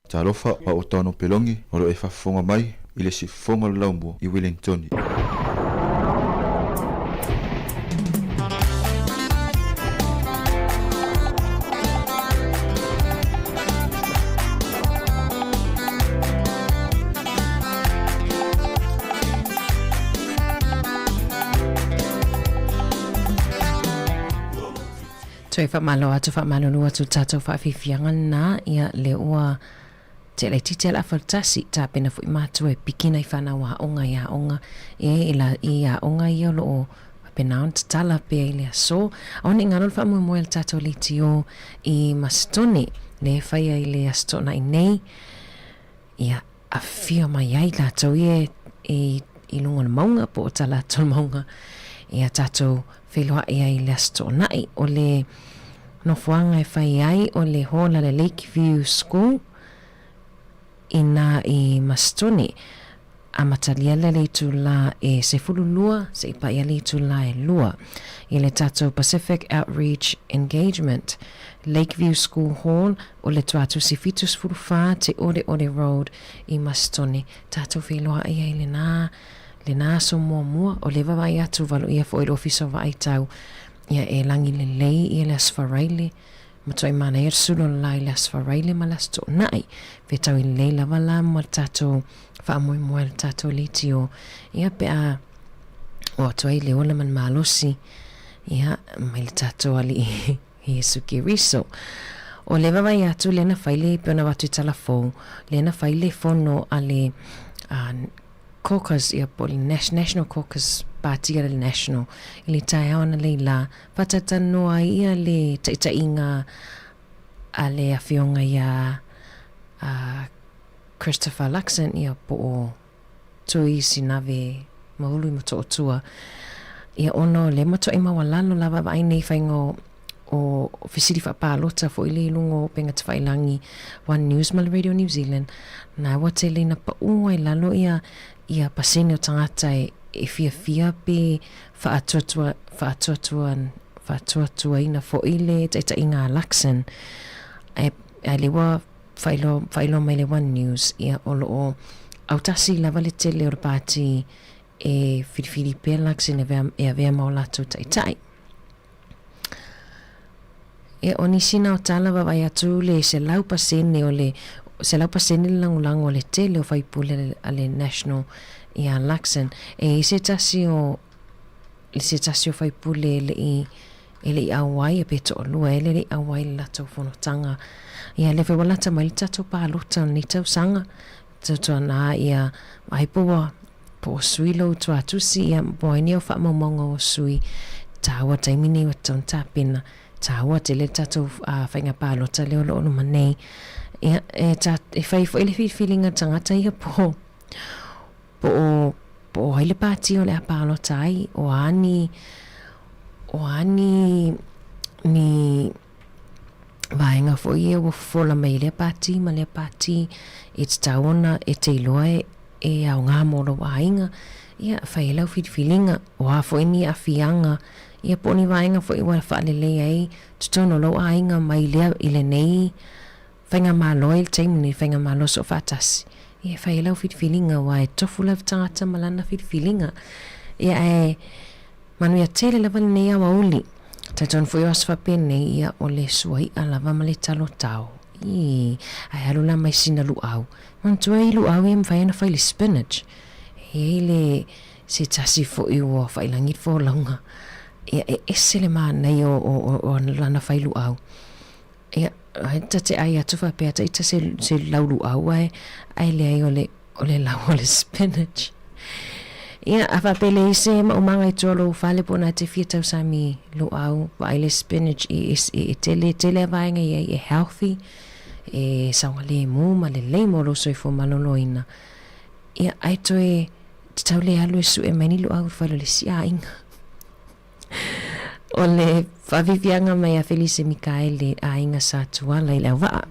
Talofa a o Tano Pelongi o lo e faafofoga mai i le siufofoga o le Laumua i Wellingtoni. Toe faamalo atu faamalulu atu le tatou faafiafiaga lena ia le ua Te laitiiti a le afa tasi, tapena foi matua e pikina i fanau aoga i aoga e i la i aoga ia o lo o faapena ona tatala pea i le aso. Aua ne i galo le faamoemoe a le tatou leitio i Masitone lea e faia i le Aso Toonai nei, ia afifio mai ai latou ia i i luga o le mauga po o tala atu o le mauga ia tatou feiloai ai i le Aso Toonai. O le nofoaga e fai ai o le hall a le Lakeview School inā i Masitone, amatalia lea le itulā e 12 seia paia le itulā e 2 i le tatou Pacific Outreach Engagement, Lakeview School Hall o le Tuatusi 74 Te Oreore Road i Masitone. Tatou feiloai ai lenā, lenā aso muamua o le vaavaai atu valoia foi le Ofisa o Vaai Tau ia e lagi lelei ia le Aso Faraile, matuai manaia le sulu o le la i le Aso Faraile ma le Aso Toonai. Fetaui lelei lava la ma le tatou faamoemoe le tatou leitio ia pe a oo atu ai le ola ma le malosi ia mai le tatou Alii Iesu Keriso. O le vaavaai atu lea na fai le pei ona avatu i tala fou, lea na fai le fono a le caucus ia po o le National Caucus Party a le National i le taeao analeila, faatatalanoa ai ia le taitaiga a le afioga ia Christopher Luxon, ia, po o Tui Sinave Maului Motootua, ia ona o lea matuai maualalo lava vaai nei faiga o o fesili faapalota foi le i luga o upega tafailagi One News ma le Radio New Zealand, na ua tele ina paʻu ai lalo ia ia pasene o tagata e e fiafia pe faatuatua faatuatua faatuatuaina foi le taitaiga a Luxon ae ae lea ua faailoa faailoa mai le One News ia o lo o autasi lava le tele o le pati e filifili pea Luxon e avea e avea ma o latou taitai. Ia, o nisi na o tala vaavaai atu le 100% o le 100% le lagolago a le tele o faipule a le National iā Luxon. E i ai se tasi o se tasi o faipule e le i e le i auai pe toalua e le i auai le latou fonotaga. Ia lea foi ua lata mai le tatou palota o lenei tausaga. Tautuana ia ai po ua po o sui lou tuatusi ia po ai ni au faamaumauga o sui taua taimi nei ua tatau ona tapena taua tele le tatou faiga palota lea o lo o luma nei ia e ta e fai foi le filifiliga tagata ia po po o po o ai le pati o le a palota ai o a ni o a ni ni vaega foi ia ua fofola mai i lea pati ma lea pati e tatau ona e te iloa e, e aoga mo lou aiga, ia fai ai lau filifiliga, o a foi ni aafiaga, ia po o ni vaega foi ua faalelei ai totonu o lou aiga mai lea i lenei faigamalo ai le taimi lenei, faigamalo soofaatasi, ia e fai ai lau filifiliga aua e tofu lava tagata ma lana filifiliga. Ia ae Manuia tele lava lenei aoauli. Talitonu foi o aso faapenei, ia, o le suai'a lava ma le talo tao. Ii, ae alu la mai sina luau. Manatua i luau ia mafai ona fai le spinach. E i ai le se tasi foi ua faailagi le folauga. Ia, e ese le manaia o, o, o, o lana fai luau. Ia, ai ta te ai atu faapea ta ita se, se lau luau ae, ae leai o le, o le lau o le spinach. Ia, a faapea leai se maumaga i tua o lou fale po o na te fia tausami luau, vaai le spinach i, e, e tele, tele a vaega i ai e healthy, e saogalemu ma lelei mo lou soifua maloloina. Ia, ae toe tatau le alu e sue mai ni luau i le fale o le isi aiga. O le faafiafiaga mai a Felise Mikaele, aiga Sa Tuala i le auvaa.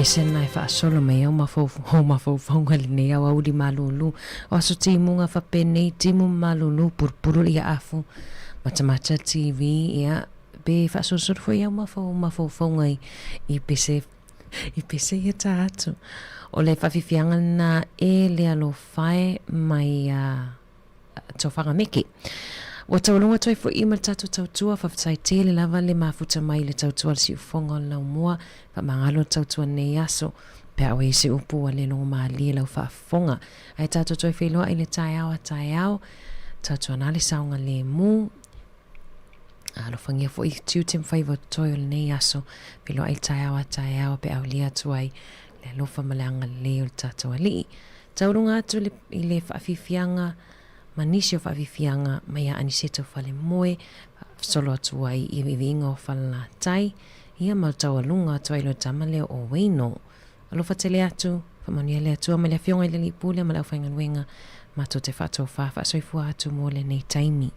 pese lena e faasolo mai au mafaufau mafaufauga i lenei aoauli malūlū. O aso timuga faapenei, timu ma malūlū, pulupulu le iaafu, matamata TV, ia, pe faasolosolo foi au mafaufauga i, i pese, i pese ia tā atu. O le faafiafiaga lena e le alofa e mai a Tofaga Meke. Ua taualoga atu ai foʻi ma le tatou tautua, faafetai tele lava le mafuta mai i le tautua a le siufofoga o le laumua, faamagalo le tautua lenei aso, pe a ua i ai se upu ua le logomalie lau faafofoga. Ae tatou toe feiloai i le taeao a taeao, tautuana le saogalemu, alofagia foi tiute ma faiva o totoe o lenei aso, feiloai i le taeao a taeao pe a aulia atu ai le alofa ma le agalelei o le tatou Alii. Tauluga atu i le faafiafiaga ma nisi o faafiafiaga mai a Aniseto Falemoe, faasolo atu ai i viiviiga o Falelatai, ia ma taualuga atu ai lo tama lea o Wayno. Alofa tele atu, faamanuia le Atua mai le Afioga i le Alii Pule ma le aufaigaluega matou te faatofa faasoifua atu mo lenei taimi.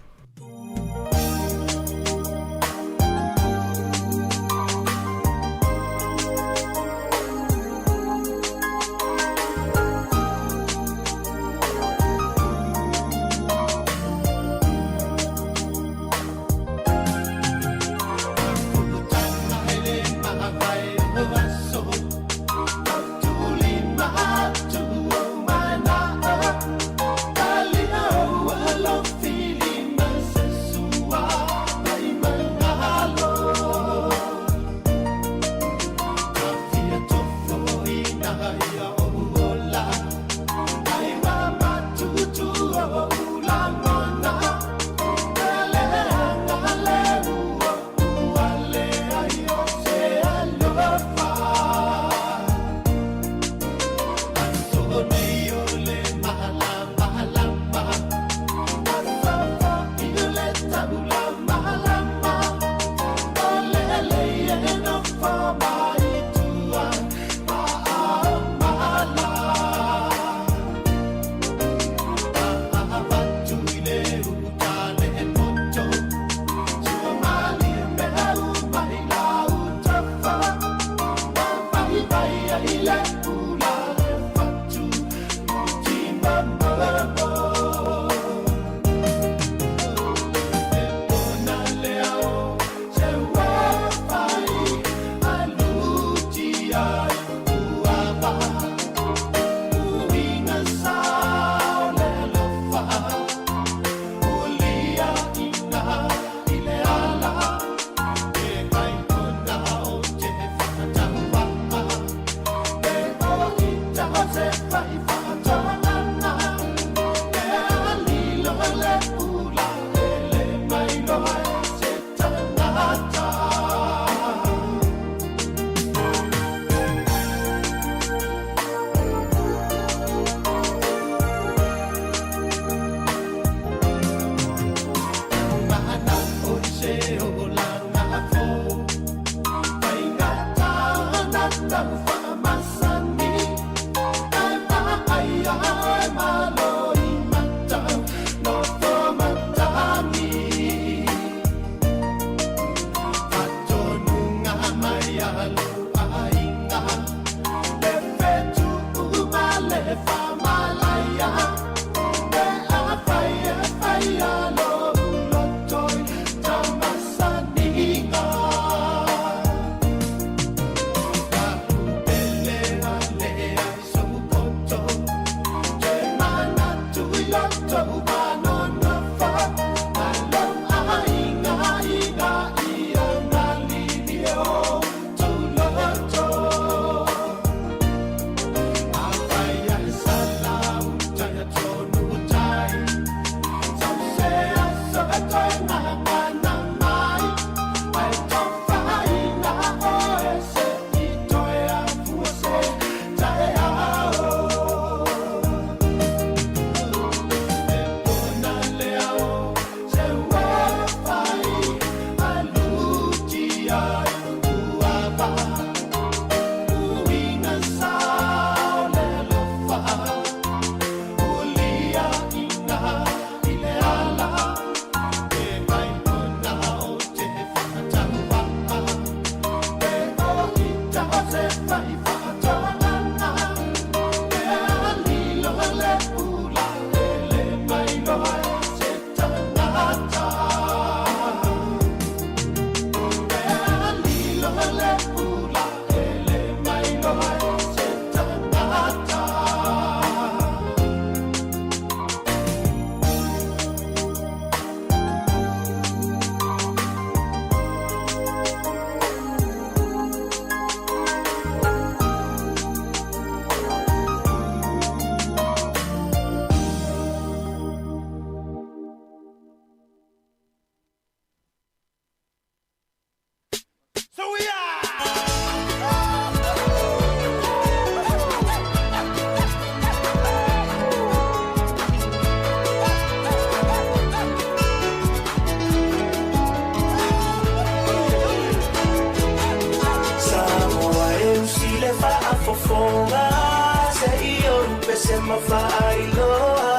ma faailoa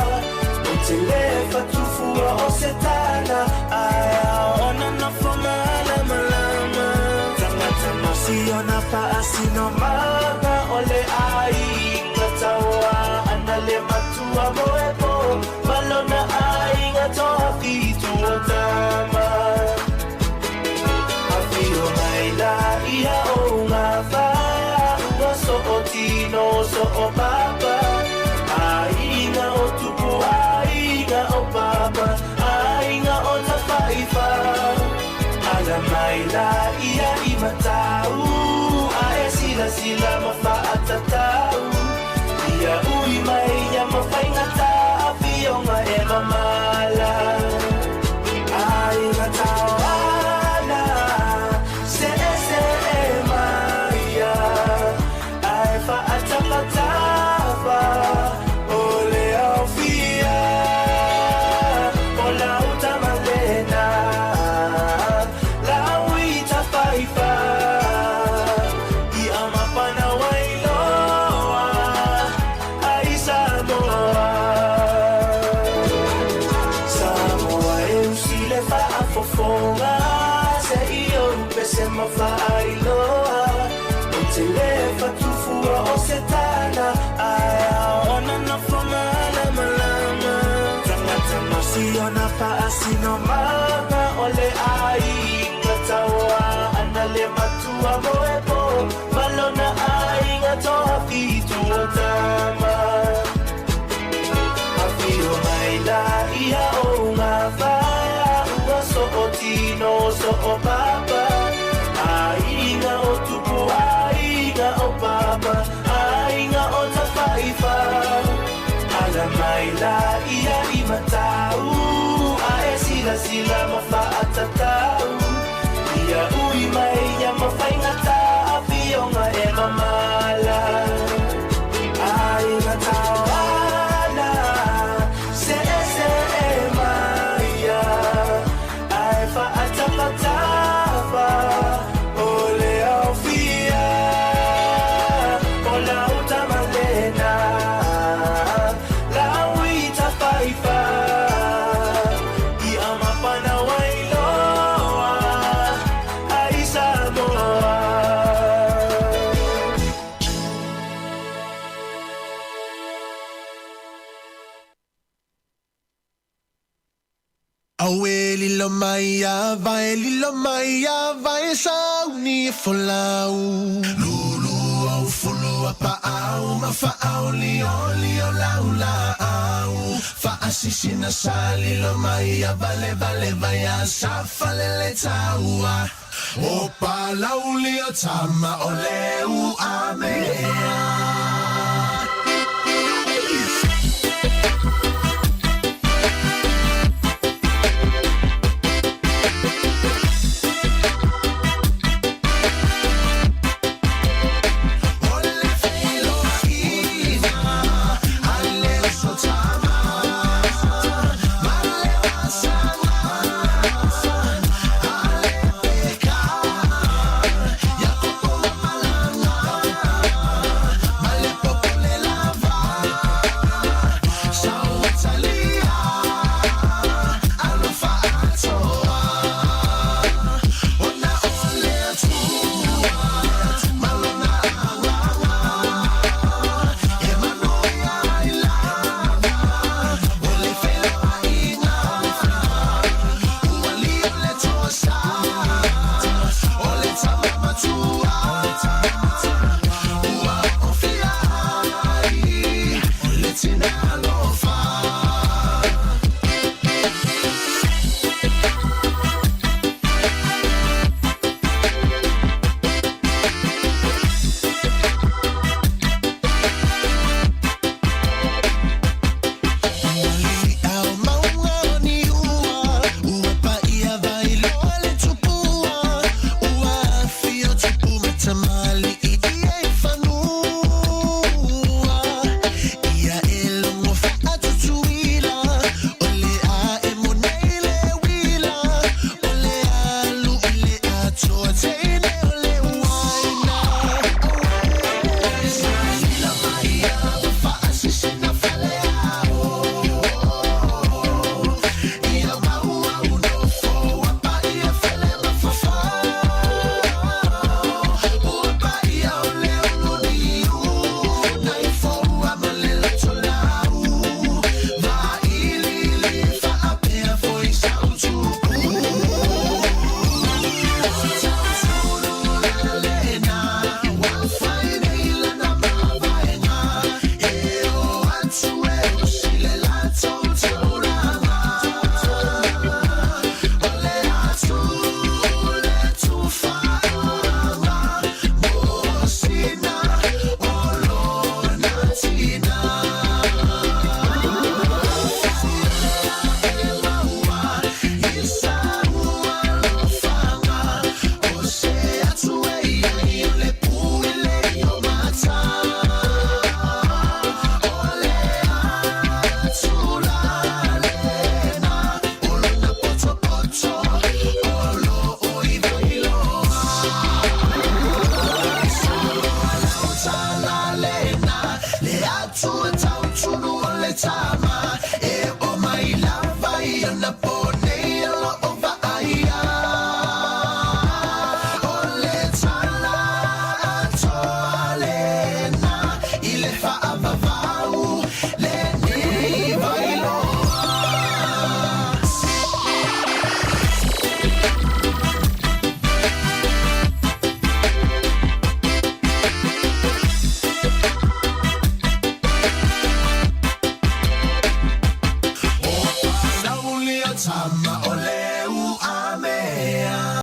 Ou te lē fatufua o se tala Ae aona nofo malamalama Tagata ma siona faasinomaga O le aiga tauaana le matua moepo Ma lona aiga toafitu o tama Afio mai la ia o ngā whā Ua so o tino so o papa Aiga o tupu, aiga o papa Aiga o tafaifa Ala mai la ia i matau Ae sila sila ma whaatatau Ia ui mai ia ma whaingata Afionga e mamala Aiga tauana Se se e maia Ae whaatapatafa O le aufia O lau tamalena Lau i tafaifa I amapana wailoa Ai Samoa Samoa e usile faafofoga Se i ou pese ma faailoa Ou te lē fatufua o se tala Ae aona nofo malamalama Tagata ma siona faasinomaga O le aiga tauaana le matua moepo Ma lona aiga toafitu o tama Afio mai la ia o ngā whā Ua so o tino so o papa Aiga o tupu, aiga o papa Aiga o tafaifa Ala mai la ia i matau Ae sila sila ma whaatatau Ia ui mai ia ma whaingata Afionga e mamala Aiga tauana Se se e maia Ae whaatapatafa O le aufia O lau tamalena Lau i tafaifa I amapana wailoa Ai Samoa Aue lilo mai a vai lilo mai a vai sauni e folau Lulu au fulu a pa au ma fa au li o li o lau la au Fa asisina sa lilo mai a vale vale vai a sa falele taua O palau li o tama o leu a mea.